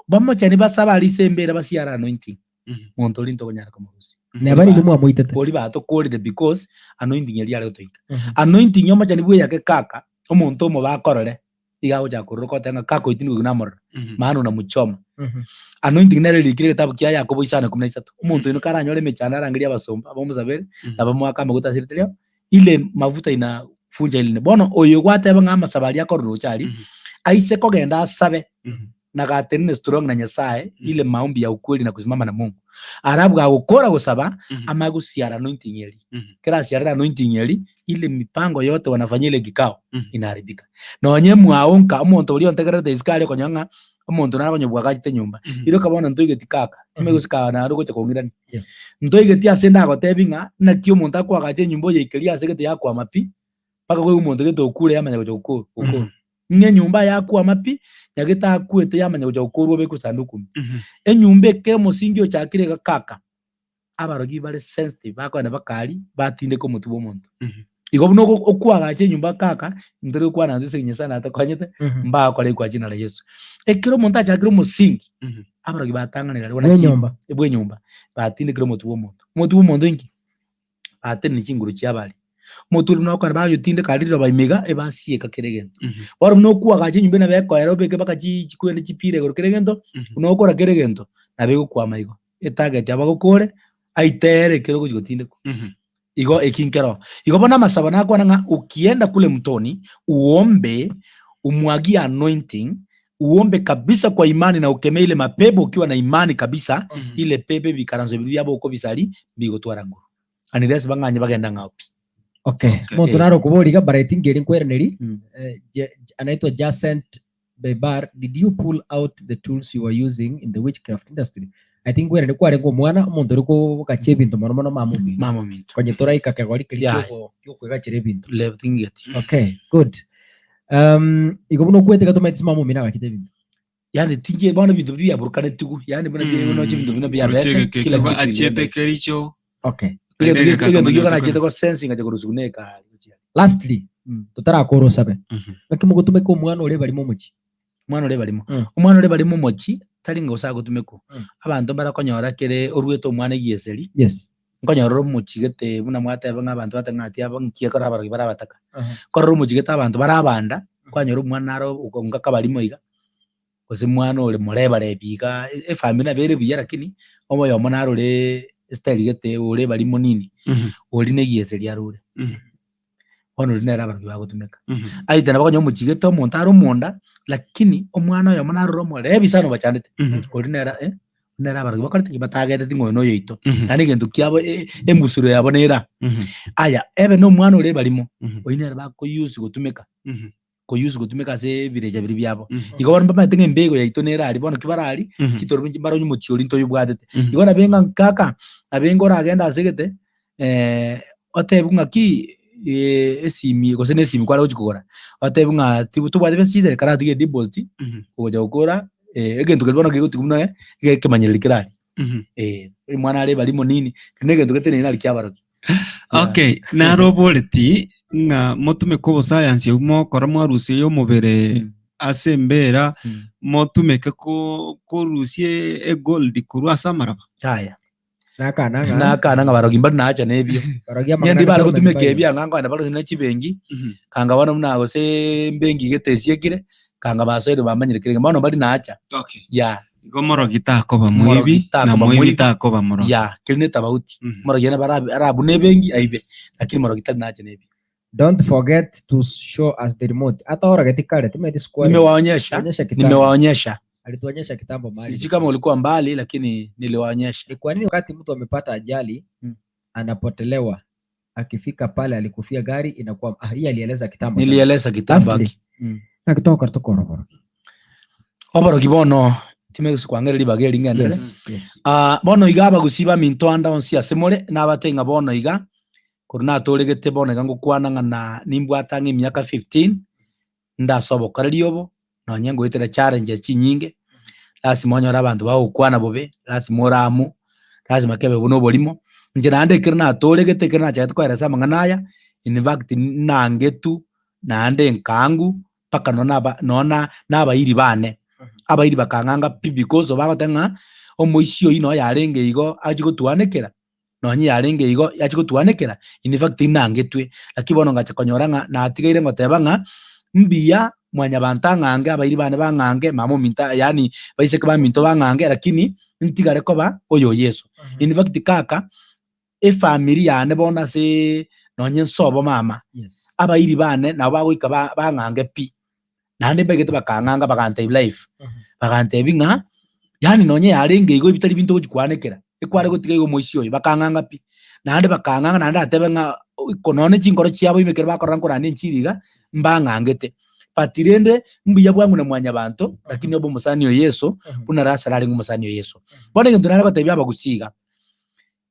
bamochani basabe aria ase embera basiare anointing, Mhm. monto oria ntokonyara komorusia. Neba Ori riria ba- mwamoitete. ori batokorire because anointing eria yare gotoika. Mhm. Anointing ya omochani bweyake kaka, omonto omobe akorore, iga agochaka korora okoteba ng'a kaka oito nigo namorora, Mhm. maana onamuchoma. Mhm. Anointing nere erikire egetabu kia Yakobo isano ikomi na isato. Omonto oino karanyore emechando arangerie abasomba, abamosabere, Mhm. na bamoake amaguta ase erieta riabo, ile mafuta inafunja ile. Bono oyo gwateba ng'a amasabo aria akorora ocha aria, Mhm. aise kogenda asabe, Mhm. na gatenene strong na Nyasaye, ile maombi ya ukweli na kusimama na Mungu. Alafu agokora gosaba, Mhm. amanye gosiara anointing eria. Mhm. Kera asiarire anointing eria, ile mipango yote wanafanyia ile kikao Mhm. inaharibika. Nonye mwao nka omonto oria ontegererete isiko aria okonyora ng'a omonto nare okonyobua agachete nyomba. Mhm. Ere okaba bono ntoigeti kaka, timanye gosika naro ogocha kong'irania. Yes. Ntoigeti ase ndagotebi ng'a naki omonto akoagacha enyomba oyeikerie ase gete yakwama pi, mpaka koigwa omonto gete okure yamanya gocha goko gokorwa. Mhm. Ng'a enyomba yakwama pi, nyagete akwete yamanya gocha gokorwa obekwe esanduku ime. Mhm. Enyomba ekero omosingi ochakire iga kaka, abarogi bare sensitive bakogenda bakari batindeka omotwe bwa omonto. Mhm. Igo buna ogo- okoagacha enyomba kaka, ntori gokwana intwe ase Nyasaye natokonyete, Mhm. mbagokora kwa jina la Yesu. Ekero omonto achakire omosingi, Mhm. abarogi batang'anire aria buna Bwa chi- enyomba. bwa enyomba, batindekire omotwe bwa omonto. Omotwe bwa omonto inki? Batenene chinguru chiabo aria. Omotwe oria buna okogenda bayotindeka aria riroba ime iga, ebasieka kera egento. Mhm. Bono buna okoagacha enyomba nabo ekoera obeke mpaka chi chikwende chipira igoro kera egento, Mhm. buna okora kera egento, nabo egokwama igo. Etarget yabo agokore, aitere ekero ogochi gotindekwa. Mhm. Igo eki nkero. Igo bono amasabo nakwana ng'a ukienda kule mtoni, uombe, umwagie anointing, uombe kabisa kwa imani na ukemee ile mapepo ukiwa na imani kabisa, Mhm. ile pepo ebikaranso biria biabo okobisari, mbigotwara nguru. Unless bang'anye bagenda ng'ao pi. Okay. Okay. Omonto Eh. naro okobori iga but I think eri nkweraneri Mm. eh, Je- anaitwa Jacent Bebar, did you pull out the tools you were using in the witchcraft industry? I think kwerende kwarenge omwana omonto ori kogacha ebinto mono mono mama ominto. Mama ominto. Konye toraika kegori keria Yeah. kiogo- kiokwegachera ebinto. Left tingeti. Okay, good. Um, igo buna okwete iga tomaeti mama omino agachete ebinto. Yani tinche bono ebinto biria biaburukanetigwe yani buna bire noche ebinto buna biabete kila Kiba kitu achiete iriende. kericho Okay. Egento Kaende gi- egento gekakamanya gioka otukore. nachete gosensi ngacha korusiwa na ekari gochia. Lastly, Mm. totarakora osabe. Mhm. Naki mogotumeka omwana ore barimo omochie? Omwana ore barimo. Mm. Omwana ore barimo omochie tari ng'a gose agotumekwa. Mm. Abanto mbarakonyora kere oruete omwana egieseri, Yes. nkonyora ore omochie gete buna mwateba ng'a abanto bateba ng'a ati aba nki ekero abarogi bare abataka. Aha. Nkorora omochie gete abanto bare abanda, Mm. Kwanyora omwana naro okonga kabarimo iga, gose mwana ore morebarebi iga, efamiri nabo ere buya lakini, oyomo naro ore estyle gete ore barimo nini, oria na egieseri arure. Bono oria nere abarogi bagotumeka. Aite nabo okonyora omochigete omonto are omonda, lakini omwana oyomo narore omorebi sana obachandete, oria nere eh, nere abarogi bakorete ki? Batageteti ng'a oyo noyoito. Yaani egento kiabo e- embusuro yabo nere aa. Aya, ebe na omwana ore ebarimo, oyio nere bako use gotumeka, ko use gotumeka ase ebirecha biria biabo. Igo bono mbamaete ng'a embego yaito nere aria, bono ki baraaria, chitorobinchi mbaronye omochie oria ntoyobwatete. Igo nabe ng'a nkaka, nabe ng'a oragende ase egete, otebiwe ng'aki esimi gose na esimi kware gochia kogora, otebiwe ng'a tobwati besa chiisire karatige edeposit, ogocha gokora egento keria bono kegotigwa buna eh, ekemanyereri kere aria. Omwana are barimo nini, keri na egento geteneine aria kiabarokia. Okay, naro oboreti ng'a motumeke obosayansi obwo mokora mwarusia omobere ase embera, motumeke ko- korusia egold korwa ase amaraba. Yaya. Nakana ng'a Nakana ng'a barogi mbari nacha nebio. barogi Onye amang'ana ndi bare torome gotumeka mbayo. ebi ang'a nkoenda bare ne chibenki, kanga bono buna gose mbenki gete esiekire, kanga basoire bamanyire kera egento. Bono mbari nacha. Okay. Yeah. Igo morogi takoba Morogi moibi, na takoba moibi moibi. takoba morogi. Yeah, keri ne tabauti. Morogi ere nabo arabune ebenki aibe, lakini morogi tari nacha nebio. Don't forget to show us the remote. Ataorogeti kare, timanyeti sikuwa Nimewaonyesha, Onyesha kitambo. nimewaonyesha. Alituonyesha kitambo mahali. Sijui kama ulikuwa mbali lakini niliwaonyesha. Ni kwa nini wakati mtu amepata ajali anapotelewa akifika pale alikufia gari inakuwa ah, hii alieleza kitambo sana. Nilieleza kitambo Lastly, aki. nakitoka tokoroboro. Oborogi bono timegose kwang'era ribaga eri ng'enderere. Yes, yes. Ah, bono iga abagusii baminto ande onsi ase more nabate ng'a bono iga korwa natoregete bono iga ngokwana ng'a na nimbwate ang'e emiaka 15 ndase obokoreri obo, nonye ngoetera challenges chinyinge, lasima onyore abanto bagokwana bobe, lasima ore amo, lasima kebe buna oborimo. Inche naende ekero natoregete ekero nachagete koeresa amang'ana aya, in fact nangetu naende nkaangu mpaka nonye naba nonye na abairi bane, abairi bakang'anga pi because bagoteba ng'a omoisia oyio nonye yarenge igo achia gotwanekera. nonye yarenge igo yachia gotwanekera, in fact inangetwe, lakini bono ngacha konyora ng'a natigaire ngoteba ng'a mbuya mwanyabanto ang'ange, abairi bane bang'ange, mama ominto yaani baiseke baminto bang'ange, lakini ntigare koba oyo Yeso. In fact kaka, efamiri yane bono aseee nonye nsobo mama, Yes. abairi bane nabo bagoika ba bang'ange pi, naende mbaigete bakang'anga bagantebia life, bagantebia ng'a yaani nonye yarenge igo ebitari binto ogochi kwanekera, ekware gotiga igo omoisia oyo, bakang'anga pi. Naende bakang'anga naende atebe ng'a iko nonye chinkoro chiabo ime ekero bakorora nkorania enchiri iga, mbang'angete. But rende mbuya bwango na mwanyabanto, lakini obe omosani o Yeso, buna Lazaro arenge omosani o Yeso. Bono egento nare gotebia abagusii iga,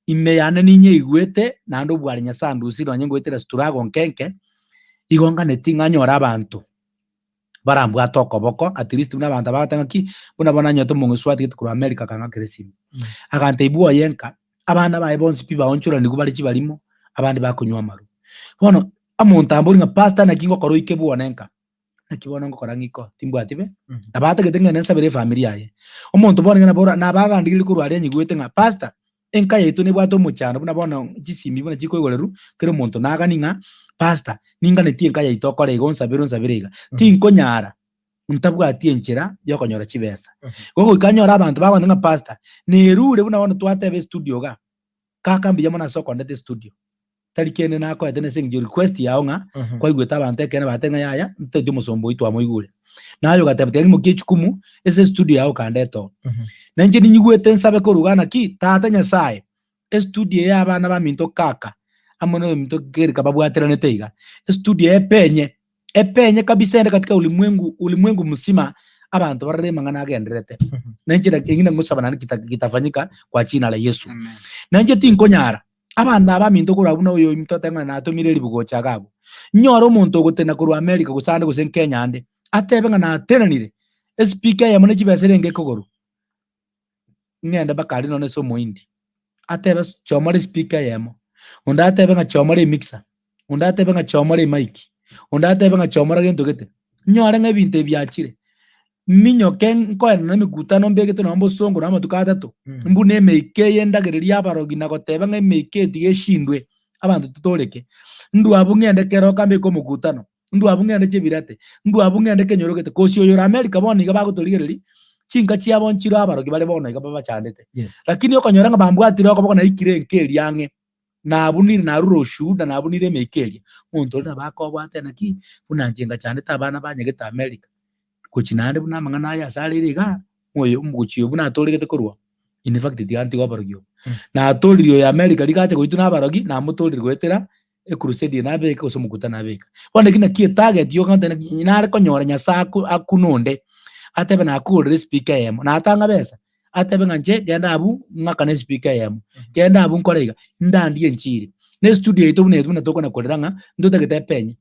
ime yane ninyeigwete, naende obware Nyasae andusie nonye ngoetera struggle nke nke, igo nganeti ng'a nyore abanto barambwate okoboko at least buna abanto aba bagoteba ng'aki, buna bono nanyorete omong'usu atigete korwa America akang'akera esimi. Agantebia bwoye nka, abana baye bonsi pi baonchoranigwe bare chibarimo, abande bakonywa amarwa. Bono, omonto ambori ng'a pastor naki ngokora oike bwone nka, Naki bono ngokora ng'iko, timbwati be? Nabo atagete ng'a nensabere efamiri yaye. Omonto bono nigo nabo nabo arandigererie korwa aria anyigwete ng'a pastor, enka yaito nebwate omochando buna bono chisimi buna chikoigoreru, kera omonto nagani ng'a pastor, ninganetie enka yaito okore iga onsabere onsabere iga. Tinkonyara ntabwati enchera yokonyora chibesa. Igo goika nyore abanto bagontebia ng'a pastor, nerure buna bono twateba estudio igaa, kaka mbuya mono ase okondeta estudio. Tari kende nakoete nase eng'encho request yao ng'a kwaigwete abanto ekeene bagoteba ng'a yaya ntotagete omosomba oyio twamoigure. Naye ogateba tiga ng'imokie echukumu ase estudio yao okandeta oo. Na inche ninyigwete nsabe korwa igaa naki Tata Nyasaye, estudio eye abana baminto kaka amo na oyominto Kerika babwateranete iga, estudio eye epenye, epenye kabisa ende katika ulimwengu ulimwengu mzima abanto barore amang'ana agendererete. Na inche eng'ina ngosaba naende kita kitafanyika kwa jina la Yesu. Na inche tinkonyara. Abanto abaminto korwa buna oyo ominto oteba ng'a natomire eribu gocha iga abwo. Inyore omonto ogotenena korwa America gose ande gose Kenya ande, atebe ng'a natenenire espeaker eyemo ne chibesa erenge ekogorwa, ng'ende mpaka aria nonye ase omohindi, atebe chomora espeaker eyemo, onde atebe ng'a chomora emixer, onde atebe ng'a chomora emic, onde atebe ng'a chomora gento gete. Inyore ng'a ebinto ebi biachire, Minyoke nkoenana emekutano mbegete nonya bosongo na amatuko atato, mbune emeika eye ndagererie abarogi na goteba ng'a emeika eye tiga eshindwe, abanto totooreke. Ndwe abwo ng'ende keroka mbeke omokutano. Ndwe abwo ng'ende Chebirate, ndwe abwo ng'ende kenyoro gete, kosi oyore America bono iga bagotorigereria, chinka chiabo nchire abarogi bare bono iga babachandete. Yes. Lakini okonyora ng'a bambwatire okoboko naikire enka eria ang'e, nabunire narure oshuhuda nabunire emeika eria, omonto oria nabo akobwate naki, buna inche ngachandete abana banyegete America, gochia naende buna amang'ana aya ase arere igaa, oyo omogochi oyo buna atoregete korwa oo, in fact tiga ntige oborogi obo. Natoririe oyo America rigacha goitwa na abarogi, namotorire goetera ecrusade eye nabeka gose omokutano nabeka. Bono eki naki etarget yoka ngotebi naki nare konyora Nyasae aku akune onde, atebe nakogorera espeaker eyemo, natang'a besa, atebe ng'a inche genda abwo ng'akane espeaker eyemo, genda abwo nkore iga, ndandie enchiri. Na estudio yaito buna eye buna tokona korera ng'a ntotagete epenye.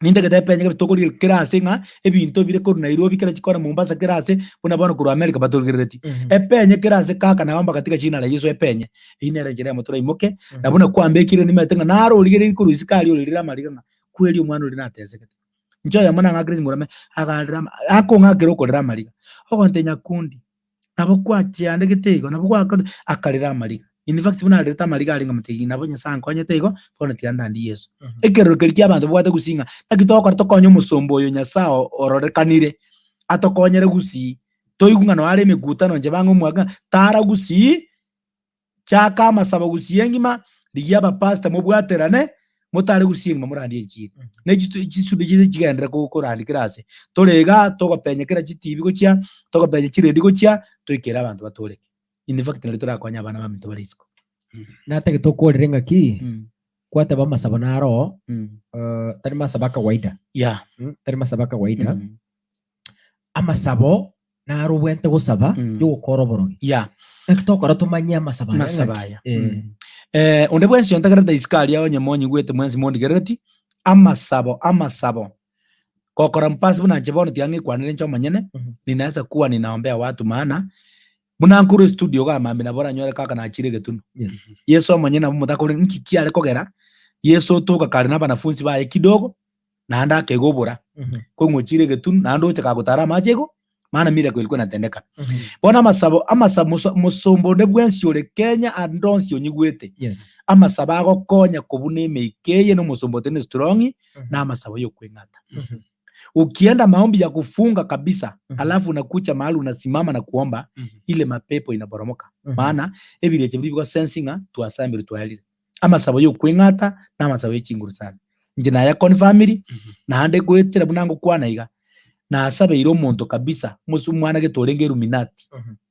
Nintagete epenye kebe tokorigereria kera ase ng'a ebinto bire korwa Nairobi kera chikona Mombasa kera ase buna bono korwa America batorigerereti. Epenye kera ase kaka nabo mbagatiga china la Yeso epenye. Eyio nere enchera eyemo toraimoke na buna kwambekire nimanyete ng'a naro origereiri korwa isiko aria orerire amariga ng'a kweri omwana oria natesegete. Inche oyomo nang'akire chinguru ame agarera ama akong'akera okorera amariga, ogontebia nyakundi nabo kwachiandegete igo, nabo gwakorete, akarera amariga. In fact buna arerete amariga arenge omotebi nabo Nyasaye ankonyete igo, bono tiga ndandie Yeso. Ekerero keria kia abanto babwate gusii ng'a naki togokora tokonye omosomba oyo Nyasaye ororekanire, atokonyere gusii, toigwe ng'a noare emekutano inche bang'e omwaka ng'a tara gusii. Chaka amasabo gusii engima, rigia abapastor mobwaterane, motare gusii engima morandie enchiri. Ne chisubi chiaito chigenderere korandia kera ase. Tore igaa, togopenya kera chitibi gochia, togopenya chiredio gochia, toikere abanto batoreke. In fact nario torakonye abana baminto bare isiko. Natagete okorere ng'aki, kwateba amasabo naro oo, tari masabo a kawaida, Yeah. tari masabo a kawaida. Amasabo naro obwenerete gosaba yogokora oborogi. Yeah. Naki tokora tomanye amasabo aya Amasabo ng'aki? aya. Eh. Eh, onde bwensi ontegererete isiko aria onye monyigwete mwensi mondigerereti, amasabo amasabo, gokora mpasi buna inche bono tiga ng'ikwanere inche omonyene, ninaweza kuwa ninaombea watu maana, buna nkorwa estudio igaa mambia nabo oranyore kaka nachire egetunwa. Yes. Yeso omonyene nabo motakore nki kiare kogera, Yeso otoka kare na abanafunsi baye kidogo, naende akega obora, kong'u ochire egetunu, naende oche kagotara amache igo, maana miracle ilikuwa inatendeka. Bono amasabo amasabo moso mosomba onde bwensi ore Kenya ande onsi onyigwete, Yes. amasabo agokonya kobuna emeika eye na omosomba otari na strong, na amasabo ya okweng'ata. Ukienda maombi ya kufunga kabisa, alafu unakuja mahali unasimama na kuomba, ile mapepo inaporomoka. Maana ebirecha biria bigo sense ng'a twasambirwe twaerire. Amasabo y'okweng'ata na amasabo ye chinguru sana. Inche naya confirmiri, naende goetera buna ngokwana iga, nasabeire omonto kabisa, omos omwana gete orenge Illuminati.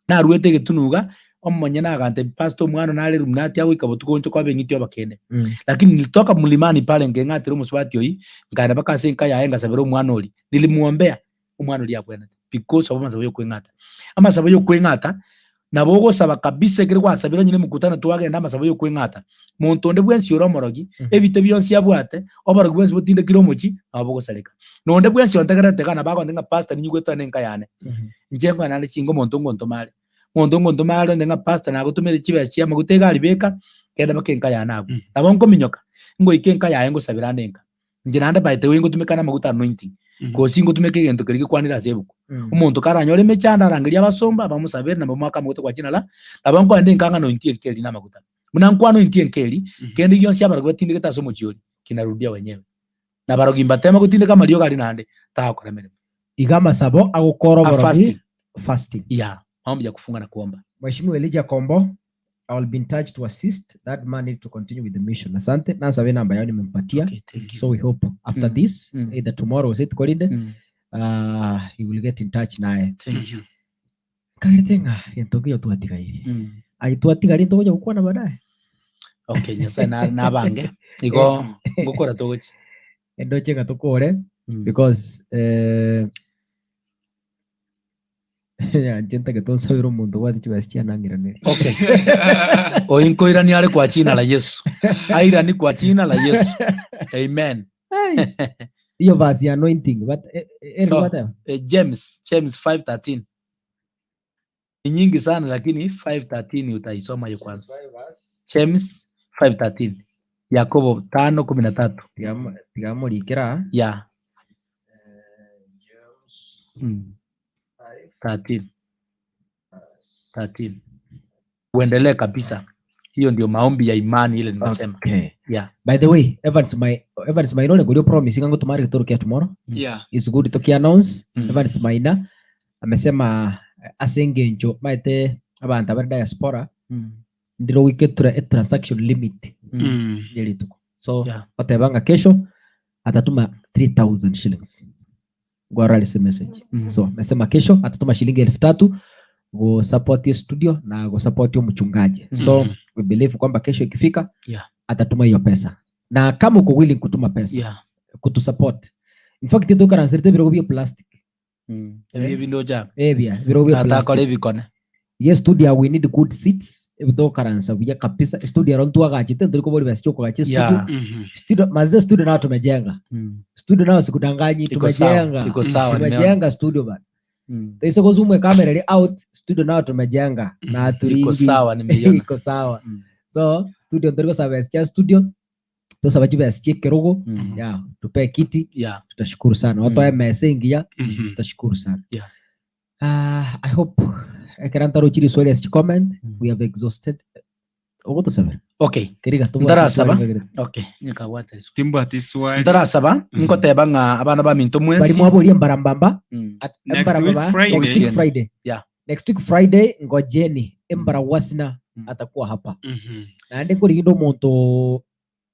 Naruete egetunu iga, omonyene agantebia pastor omwana one nare Illuminati agoika botuko onche koba eng'iti oba kende. Lakini nilitoka mlimani pale nkeng'atera omosubati oyio, nkaenda mpaka ase enka yaye ngasabera omwana oria, nilimuombea, omwana oria abwenete because of amasabo y'okweng'ata. Amasabo y'okweng'ata, nabo ogosaba kabisa ekero gwasabire onye nemokutano twagenda amasabo y'okweng'ata, monto onde bwensi ore omorogi, ebite bionsi abwate, oborogi bwensi botindekire omochie, nabo bogosareka. Na onde bwensi ontegererete iga nabo agontebia ng'a pastor ninyigwete one enka yane, inche nkoe naende chinka omonto ngontoma are. Omonto ngontoma are onde ng'a pastor nagotomere chibesa chia amaguta egari beka, genda mpaka enka yane abwo. Nabo nkominyoka, ngoika enka yaye ngosabera ande enka. Inche naende by the way ngotumeka namaguta anointing, gose ngotumeka egento keria gekwanire ase ebuku. Omonto karanyore emechando arangerie abasomba, bamosabere na bamoake amaguta kwa jina la, nabo nkoenda enka ng'anointie enka eria namaguta. Buna nkwanointie enka eria, kende gionsi abarogi batindegete ase omochie oria, kinarudia wenyewe. Na abarogi mbateme gotindeka amariogo aria naende, tagokora emeremo. Iga amasabo agokora A oborogi, fasting. fasting. Yeah, maombi ya kufunga na kuomba. Mheshimiwa Elijah Kombo, I will be in touch to assist that man need to continue with the mission. Asante, nansabe enamba yao nimempatia. Okay, thank you. So we hope after Mm. this, Mm. either tomorrow gose rituko rinde, Mm. he will get in touch naye. Thank you. Nkagerete ng'a gento nkeyo twatigaire. Mm. Aye twatigaire ntogocha gokwana baadaye. Okay, Nyasaye na- nabange igo ngokora togochi. Endoche ng'a tokore Mm. because eh, Inche ntagete onsabere omonto obwate chibesa chiane ang'iranere. Okay. Oyi nkoirani are kwa jina la Yesu. Airani kwa jina la Yesu. Amen. Hiyo verse ya anointing but eh, eh, So, what eh, James James 5:13 ni nyingi sana lakini 5:13 utaisoma hiyo kwanza. James 5:13 Yakobo 5:13 tigamorikera yeah. Mm. 13 13 uendelee kabisa. Hiyo ndio maombi ya imani ile nimesema. Okay. Yeah. By the way, Evans my Evans Maina ore ngoria promise ng'a ngotuma are getoro kia tomorrow. Yeah. It's good toki announce Mm. Evans Maina amesema eh, ase engencho maete abanto abare diaspora Mm. ndiro goiketura e transaction limit Mm. ye rituko. So Yeah. oteba ng'a kesho atatuma 3000 shillings. Ngwarora message. Mm. So amesema kesho atatuma shilingi elfu tatu go support hiyo studio na go support hiyo mchungaji. So Mhm. we believe kwamba kesho ikifika Yeah. atatuma hiyo pesa. Na kama uko willing kutuma pesa Yeah. kutusupport. In fact tukaransirite ebirogo bia plastic. Mm. Ebio ebinto ocha. Ebia ebirogo bia Tata akore plastic. ebikone. Ye studio we need good seats. Ebitokaransa buya kabisa. Studio ero ntwagachete nturi kobori besa chiokogacha studio. Yeah. Mhm. Studio mazee studio nao tumejenga. Mm. Studio nao sikudanganyi Iko sawa. tumejenga. Iko sawa nimeona. Tumejenga studio bana. Mm. Taise kozumwe kamera ri out studio nao tumejenga na Iko turingi sawa nimeiona. iko sawa. Mm. So studio ntori gosaba besa chia studio tosaba chibesa chia ekerogo Mm. yeah, tupe kiti Yeah. tutashukuru sana watoe Mm. mesa engiya Mhm. tutashukuru sana Yeah. uh, i hope ekera ntarochire swali as comment Mm. we have exhausted ogotosabera Okay. keriga tobwate Ntarasaba. swali ngagere. Okay. Nyakabwate riswa. Timbwati swali. Ntarasaba Mhm. nkoteba ng'a abana baminto bari mwensi. mwaboria mbarambamba Mm. at- Next embarambamba, week Friday. next week friday Yeah. next week friday ngojeni embarawasina Mm. atakuwa hapa Mhm. naende nkoriginda omonto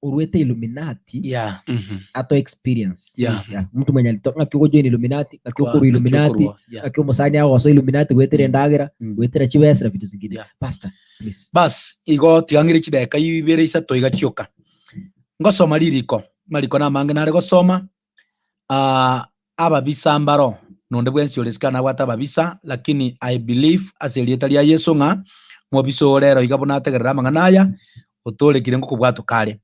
orwete illuminati Yeah. Mhm. ato experience Yeah. Yeah, mtu mwenye alitoka ng'aki ogojoin illuminati ng'aki Kwa- okorwa ng'aki illuminati okorwa. Yeah. ng'aki omosani agosoa illuminati gwetera Mm. endagera Mm. gwetera chibesa na vitu zingine Yeah. pastor please Bas igo tigang'ire chidakika ibere isato iga chioka. Ngosoma ririko, mariko namange nare gosoma ah, ababisa mbaro nonde bwensi ore isiko nabwate ababisa lakini I believe ase erieta ria Yeso ng'a mobisa oo rero iga buna ategerere amang'ana aya otorekire ngokobwatoka kare.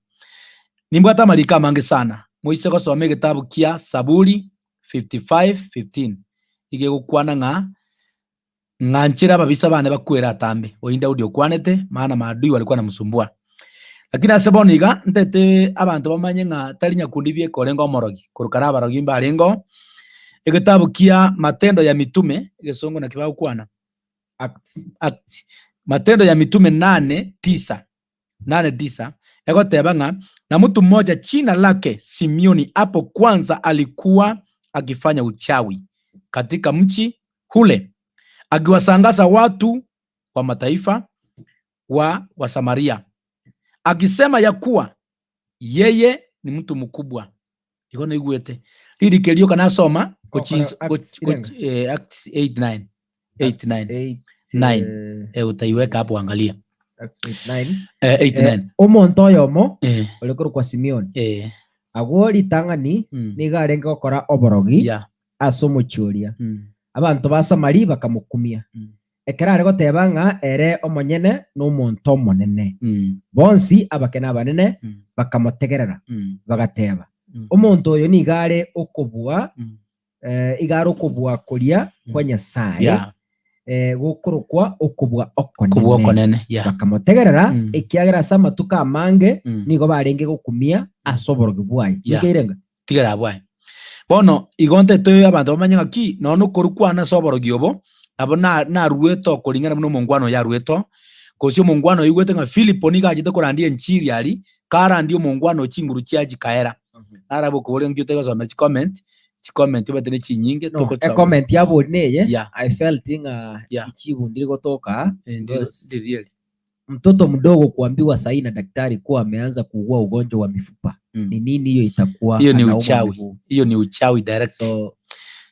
Nimbwate amariko amange sana, moise gosoma egetabu kia Saburi 55:15 iga egokwana ng'a ng'anchere ababisa bane bakwere atambe. Oyio Daudi okwanete, maana maadui walikuwa wanamsumbua. Lakini ase bono iga ntete abanto bamanye ng'a tari nyakundi bieka orenge omorogi, korwa kare abarogi mbarenge oo. Egetabu kia Matendo ya Mitume, egesongo naki bagokwana? Acts. Acts. Matendo ya Mitume nane tisa, nane tisa, egoteba ng'a na mtu mmoja jina lake Simioni hapo kwanza alikuwa akifanya uchawi katika mji ule akiwasangaza watu wa mataifa wa Wasamaria akisema ya kuwa yeye ni mtu mkubwa. Igo naigwete ririke rioka nasoma Gokora gochi Acts irenga? eh, Acts 8 9 8 Acts 9 8, 9 eh, eh, utaiweka hapo angalia Acts 8, 9. eh, 8 Eh, 9 omonto oyomo eh, ore korokwa Simeon eh, agwo ritang'ani mm, nigo arenge gokora oborogi yeah, ase omochie oria mm, abanto ba Samari bakamokumia mm, ekero are goteba ng'a ere omonyene nomonto omonene mm, bonsi abake na abanene mm, bakamotegerera mm, bagateba mm, omonto oyo nigo are okobua mm, eh, iga are okobua koria kwa Nyasaye yeah, eh, gokorokwa okobua kobua okonene okonene yeah, bakamotegerera Mm. ekiagera ase amatuko amange mm. nigo barenge gokumia ase oborogi bwaye Yeah. nikeire tigera abwaye bono igo ntete abanto bamanye ng'aki nonya okorwa kwane ase oborogi obo nabo na- naruete okoringana buna omongwana oyo aruete oo, gose omongwana oigwete ng'a Philipo nigo achete korandia enchiri aria, karandia omongwana oo chinguru chiaye chikaera. Narabe okoboria nki otari chicomment, chicomment obete ne chinyinge no togochisoma. ecomment yabori neye Yeah. i felt ng'a Yeah. ichibu ndiri gotoka Eh, ndiro- because ndirieri. mtoto mdogo kuambiwa sahi na daktari kuwa ameanza kuugua ugonjwa wa mifupa Mm. ni nini hiyo itakuwa Hiyo ni anaumwa uchawi. miguu Hiyo ni uchawi direct. so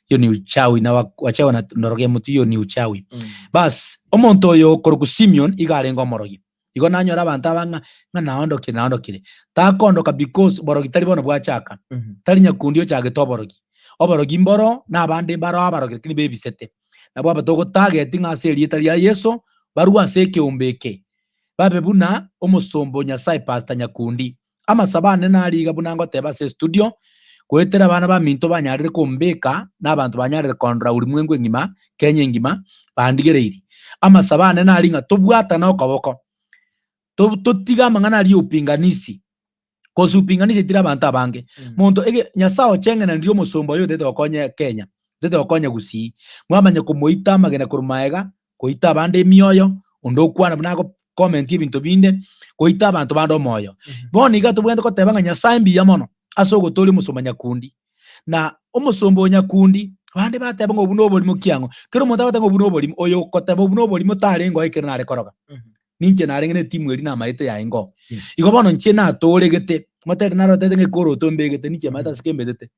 Hiyo ni uchawi na wa- wachawi wananorogea mtu hiyo ni uchawi. mm. Bas omonto oyo okorokwa Simeon iga arenge omorogi. Igo nanyora abanto aba ng'a ng'a naondokire naondokire. Takondoka because borogi tari bono bwachaka. Mhm. Tari nyakundi ochagete oborogi. Oborogi mboro na abande mbaro abarogi lakini bebisete. Nabo aba togotageti ng'a ase erieta ria Yeso barwe ase ekeombe eke. Babe buna omosomba o Nyasaye Pastor Nyakundi. Amasabo ane nare iga buna ngoteba ase estudio, goetera abana baminto banyarire kombeka na abanto banyarire kondora ulimwengu engima, Kenya engima, bandigereirie. Amasabo ane nare ng'a tobwatane okoboko, to- totige amang'ana aria ya upinganisi, cause upinganisi etire abanto abange. Mm. Monto ege Nyasaye ocheng'enanirie omosomba oyo otagete gokonya Kenya, otagete gokonya Gusii, mwamanya komoita amagena korwa maega, goita abande emioyo, onde okwana buna ago. comment ebinto binde, goita abanto bande omoyo. Bono iga tobwenerete koteba ng'a Nyasae mbuya mono ase ogotoria omosomba nyakundi. Na omosomba o nyakundi, abande bateba ng'a obwo noborimo kiang'o. Kera omonto agoteba ng'a obwo noborimo, oyo okoteba obwo noborimo tarenge oo ekero nare koroga. Ninche narenge ne etimu eria namaete yaye ngoo. Igo bono inche natoregete, motere narotete ng'a ekoroto mbegete, ninche maete ase kembetete.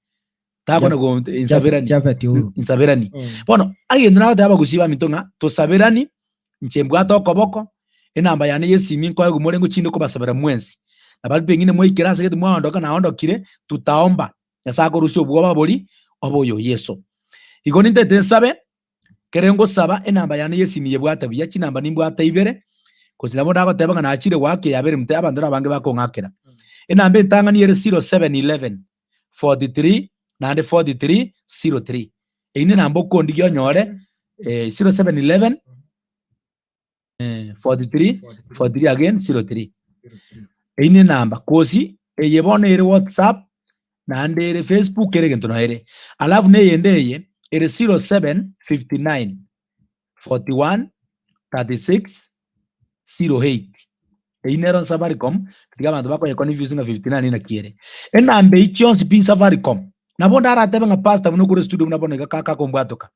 Takona go insaberani. Japhet Uhuru. Insaberani. Bono egento nagoteba abagusii baminto ng'a tosaberani, inche mbwate okoboko, enamba yane ya esimi nkoegwa more ngochinde kobasabera mwensi. Na baria pengine mwaikire ase gete mwaondoka naondokire, tutaomba, Nyasae akorusia obwoba boria obe oyo Yeso. Igo nintete nsabe, Kere ngosaba enamba yane y'esimi yebwate buya, chinamba nimbwate ibere, gose nabo ndagoteba ng'a nachire goaka eyabere mte abanto nabange bakong'akera. Enamba entang'ani ere 0711 43 naende 43 03. Eyio nenamba okondigia onyore eh, 0711 eh, 43 43 again 03. Eyio nenamba kosi eye bono ere WhatsApp naende ere Facebook kera egento noo ere. Alafu na eyende eye ere 0759 41 36 08 eyio nero Safaricom tiga abanto bakoye confuse ng'a 59 naki ere. Enamba eyio chionsi pi Safaricom nabo ndaratebe ng'a pastor buna okore studio buna bono iga kaka kombwatoka.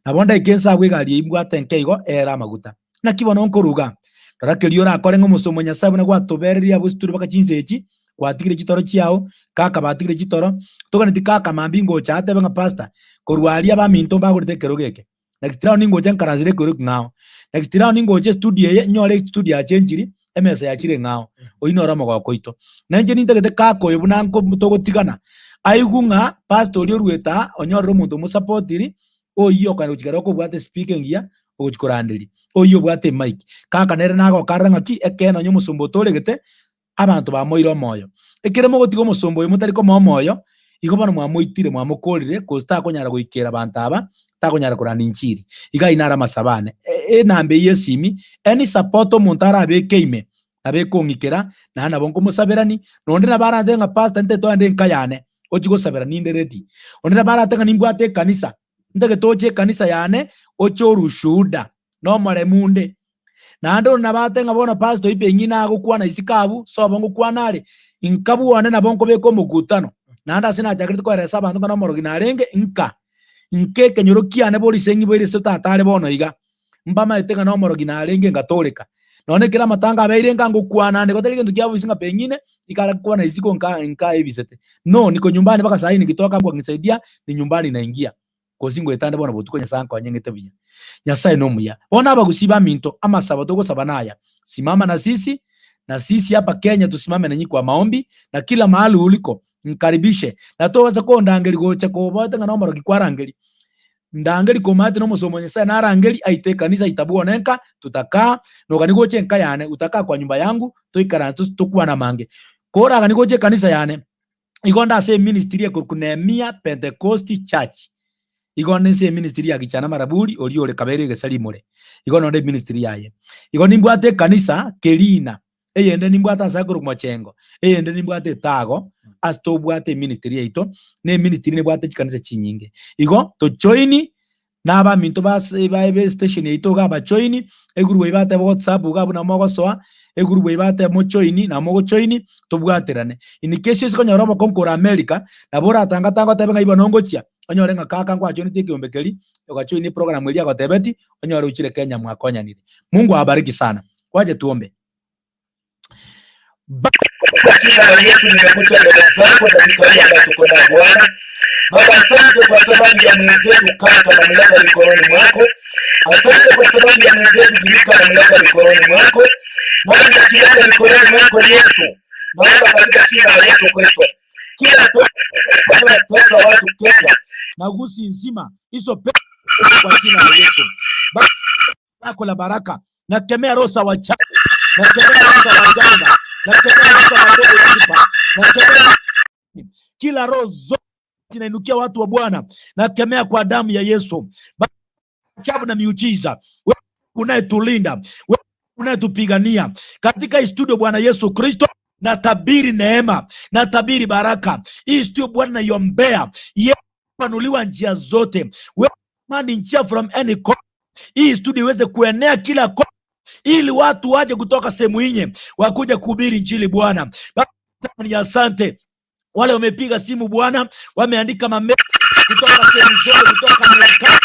Nabo ndaike inse agwo egari eyio mbwate nke igo eere amaguta. Naki bono nkoruga? Rora keria orakore ng'a omosomba o Nyasae buna gwatobererie abwo ase tore mpaka chinsa echi, gwatigire chitoro chiao, kaka batigire chitoro, toganeti kaka mambia ngocha atebe ng'a pastor, korwa aria abaminto mbagorete ekerogo eke. Next round ningocha nkaransere ekerogo ekeng'ao. Next round ningocha estudio eye, nyore estudio yachenchiri, emesa yachire eng'ao. Oyio noro omogoko oito. Na inche nintagete kaka oyo buna nko togotigana, aigwe ng'a pastor oria oruete aa onyorire omonto omosapotiri, oyio okogenda gochia kera okobwata espeaker engiya, ogochia koranderia, oyio obwate emic. Kaka nere nagokarera ng'aki, ekeene onye omosomba otoregete, abanto bamoire omoyo. Ekero mogotiga omosomba oyo motari komoa omoyo, igo bono mwamoitire, mwamokorire, gose takonyara goikera abanto aba, takonyara koranda inchiri. Iga ayio naro amasabo ane. Enamba eyio y'esimi, any support omonto arabeke ime, nabo ekong'ikera, naende nabo nkomosaberani, na onde nabo arantebie ng'a pastor ntagete toende enka yane, ochie gosabera ninde ready. Onde nabo aratebe ng'a nimbwate ekanisa, ntagete oche ekanisa yane, oche orue ushuhuda, nomoremu onde. Naende onde nabo atebe ng'a bono pastor oyio peng'ine agokwana isiko abwo, sobo ngokwana are, inka bwone nabo nkobeka omokutano. Naende ase nachakerete koeresa abanto ng'a nomorogi narenge, nka, nka ekenyoro kiane borise ng'iboire ase tata are bono iga, mbamaete ng'a nomorogi narenge ngatoreka. Nonya ekero amatanga abeire nka ngokwana ande, gotari gento kia bobisi ng'a peng'ine, ikare gokwana isiko nka nka ebisete. No, niko nyumbani mpaka saii nikitoka Mungu akinisaidia, ni nyumbani naingia. Gose ngoetande bono botuko Nyasae ankonye ng'ete buya. Nyasae nomuya. Bono abagusii baminto, amasabo togosaba naya, Simama na sisi, na sisi hapa Kenya tusimame nanyi kwa maombi, na kila mahali uliko, mkaribishe. Na tobasa kondangeria gocha koboete ng'a nomorogi kwarangeria. Ndangeri komaete nomosomo wa Nyasae narangeri aite ekanisa aita bwone enka, tutakaa, nogani gocha enka yane, utakaa kwa nyumba yangu, toikaranse tokwane amange. Koragani gocha ekanisa yane, Igo nde ase eministry ekorokwa Nehemia Pentecost Church. Igo nde ase eministry ya Gichana Maraburi oria ore Kabere Egesari Imore. Igo nonde eministry yaye. Igo nimbwate ekanisa Kerina, eyende nimbwate ase akorokwa Mochengo, eyende nimbwate Etago ase tobwate eministry yaito, na eministry nebwate chikanisa chinyinge. Igo tojoini Na abaminto base baye b'estation yaito iga abajoini, egurubu eyio bateba WhatsApp iga buna mogosoa, egurubu eyio bateba mojoini na mogojoini, tobwaterane. In case ase konyora obokong'u kore America, nabo oratangatange otebe ng'a bono ngochia, onyore ng'a kaka nkwajoineti ekeombe keria, ogajoini eprogram eria agotebeti, onyore ochire Kenya mwakonyanire. Mungu awabariki sana. Wacha tuombe. Kwa jina la Yesu nimekuja mbele zako dakika hii ambayo tuko na Bwana. Baba, asante kwa sababu ya mwenzetu kaka, namleta mikononi mwako. Asante kwa sababu ya mwenzetu Jirika, namleta mikononi mwako. Nami nakileta mikononi mwako Yesu, naomba katika jina la Yesu Kristo, kila pepo inayotesa watu Kenya na Gusii nzima, hizo pepo kwa jina la Yesu. Ba- lako la baraka. Nakemea roho za wachawi, nakemea roho za waganga, nakemea roho za mapepo kipa, nakemea kila roho zote zinainukia watu wa Bwana, nakemea kwa damu ya Yesu. Ajabu na miujiza, wewe unayetulinda, wewe unayetupigania katika hii studio, Bwana Yesu Kristo, natabiri neema, natabiri baraka hii studio Bwana, naiombea panuliwa njia zote, wewe ni njia from any corner. Hii studio iweze kuenea kila kona. ili watu waje kutoka sehemu inye wakuja kuhubiri injili Bwana. Baba, ni asante wale wamepiga simu Bwana, wameandika mame kutoka sehemu zote, kutoka Marekani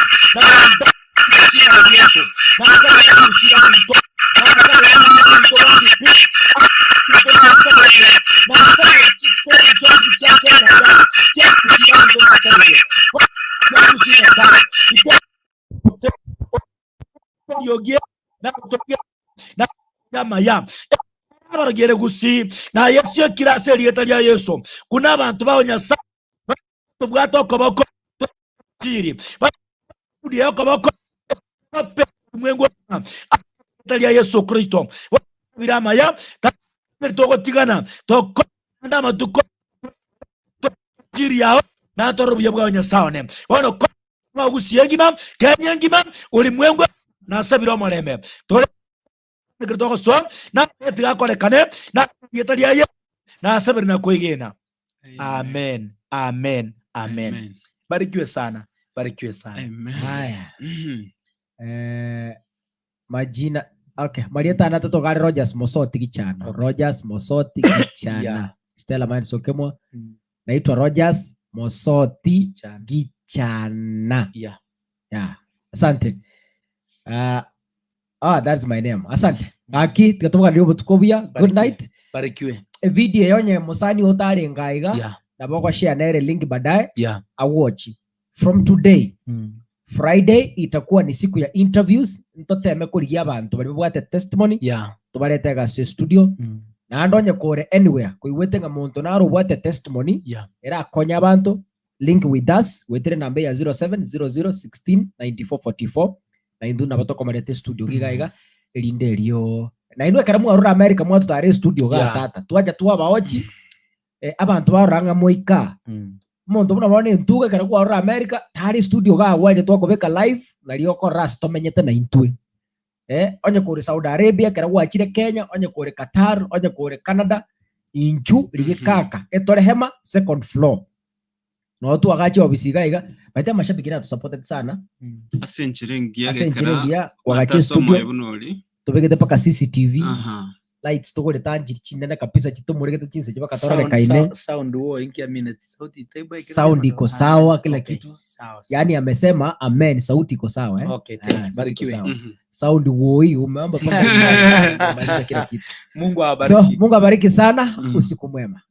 na jina la Yesu na baragere gusi na Yesu ekira ase erieta ria Yesu kuna abanto bao Nyasaye tobwate okoboko chiri barie okoboko mwengu erieta ria Yesu Kristo bire amaya togotigana tokogenda amatuko chiri yao natore obuya bwao Nyasaye one bono ogusie engima Kenya engima ulimwengu nasabire omorembe tore ekero togosoa na tigakorekane na erieta riaye nasabire na kwegena amen amen amen Amen. barikiwe sana barikiwe sana Amen. Haya. Eh, majina okay marieta ana totogare Rogers Mosoti Gichana. Okay. Rogers Mosoti Gichana. Yeah. Stella Mind Okemwa. Mm. Naitwa Rogers Mosoti Gichana. Gichana. Yeah. Yeah. Asante. Uh, ah, that's my name. Asante. Gaki tigatobokanirie obotuko obuya. Good Barikiwe. night. Barikiwe. Evideo yonye mosani otarenga iga Yeah. nabo ogoshare nere link baadaye Yeah. awatch. From today Mm. Friday itakuwa ni siku ya interviews ntoteme korigia abanto baria babwate testimony Yeah. tobarete gase studio Mm. naende onye kore anywhere koigwete ng'a monto naro obwate testimony Yeah. erakonye abanto link with us goetera enamba ya 0700169444 na intwe nabo tokomareta estudio iga iga erinde erio nainwe ekero mwarure America mwatotara estudio iga Yeah. tata twacha twabaochi eh, abanto barora ng'a moika Mm. omonto buna bono entuga ekero kwarure America tari estudio iga gwacha twakobeka live nario okorora ase tomenyete naintwe. Eh, onye kore Saudi Arabia ekero gwachire Kenya, onye kore Qatar, onye kore Canada, inchu rigia kaka etore hema second floor. Noo twagache ofisi iga iga, by the way amashabiki natusupported sana Ase enchera engiya ase enchera gekera engiya kwagacha gwatasa estudio omoyo buna ori. tobegete mpaka CCTV Aha. lights togorete anchiri chinene kabisa chitomoregete chinse Sound, bakatororekaine sound, sound huo ingia minute. Sauti itaiba ikirudi sound ama iko sound? sawa kila Okay, kitu sawa sawa. yaani amesema amen sauti iko sawa eh? Okay, thank Ah, you. sauti iko Barikiwe. sawa Mhm. sound woi umeomba mpaka umemaliza kila kitu Mungu so awabariki. mungu abariki sana Mhm. usiku mwema.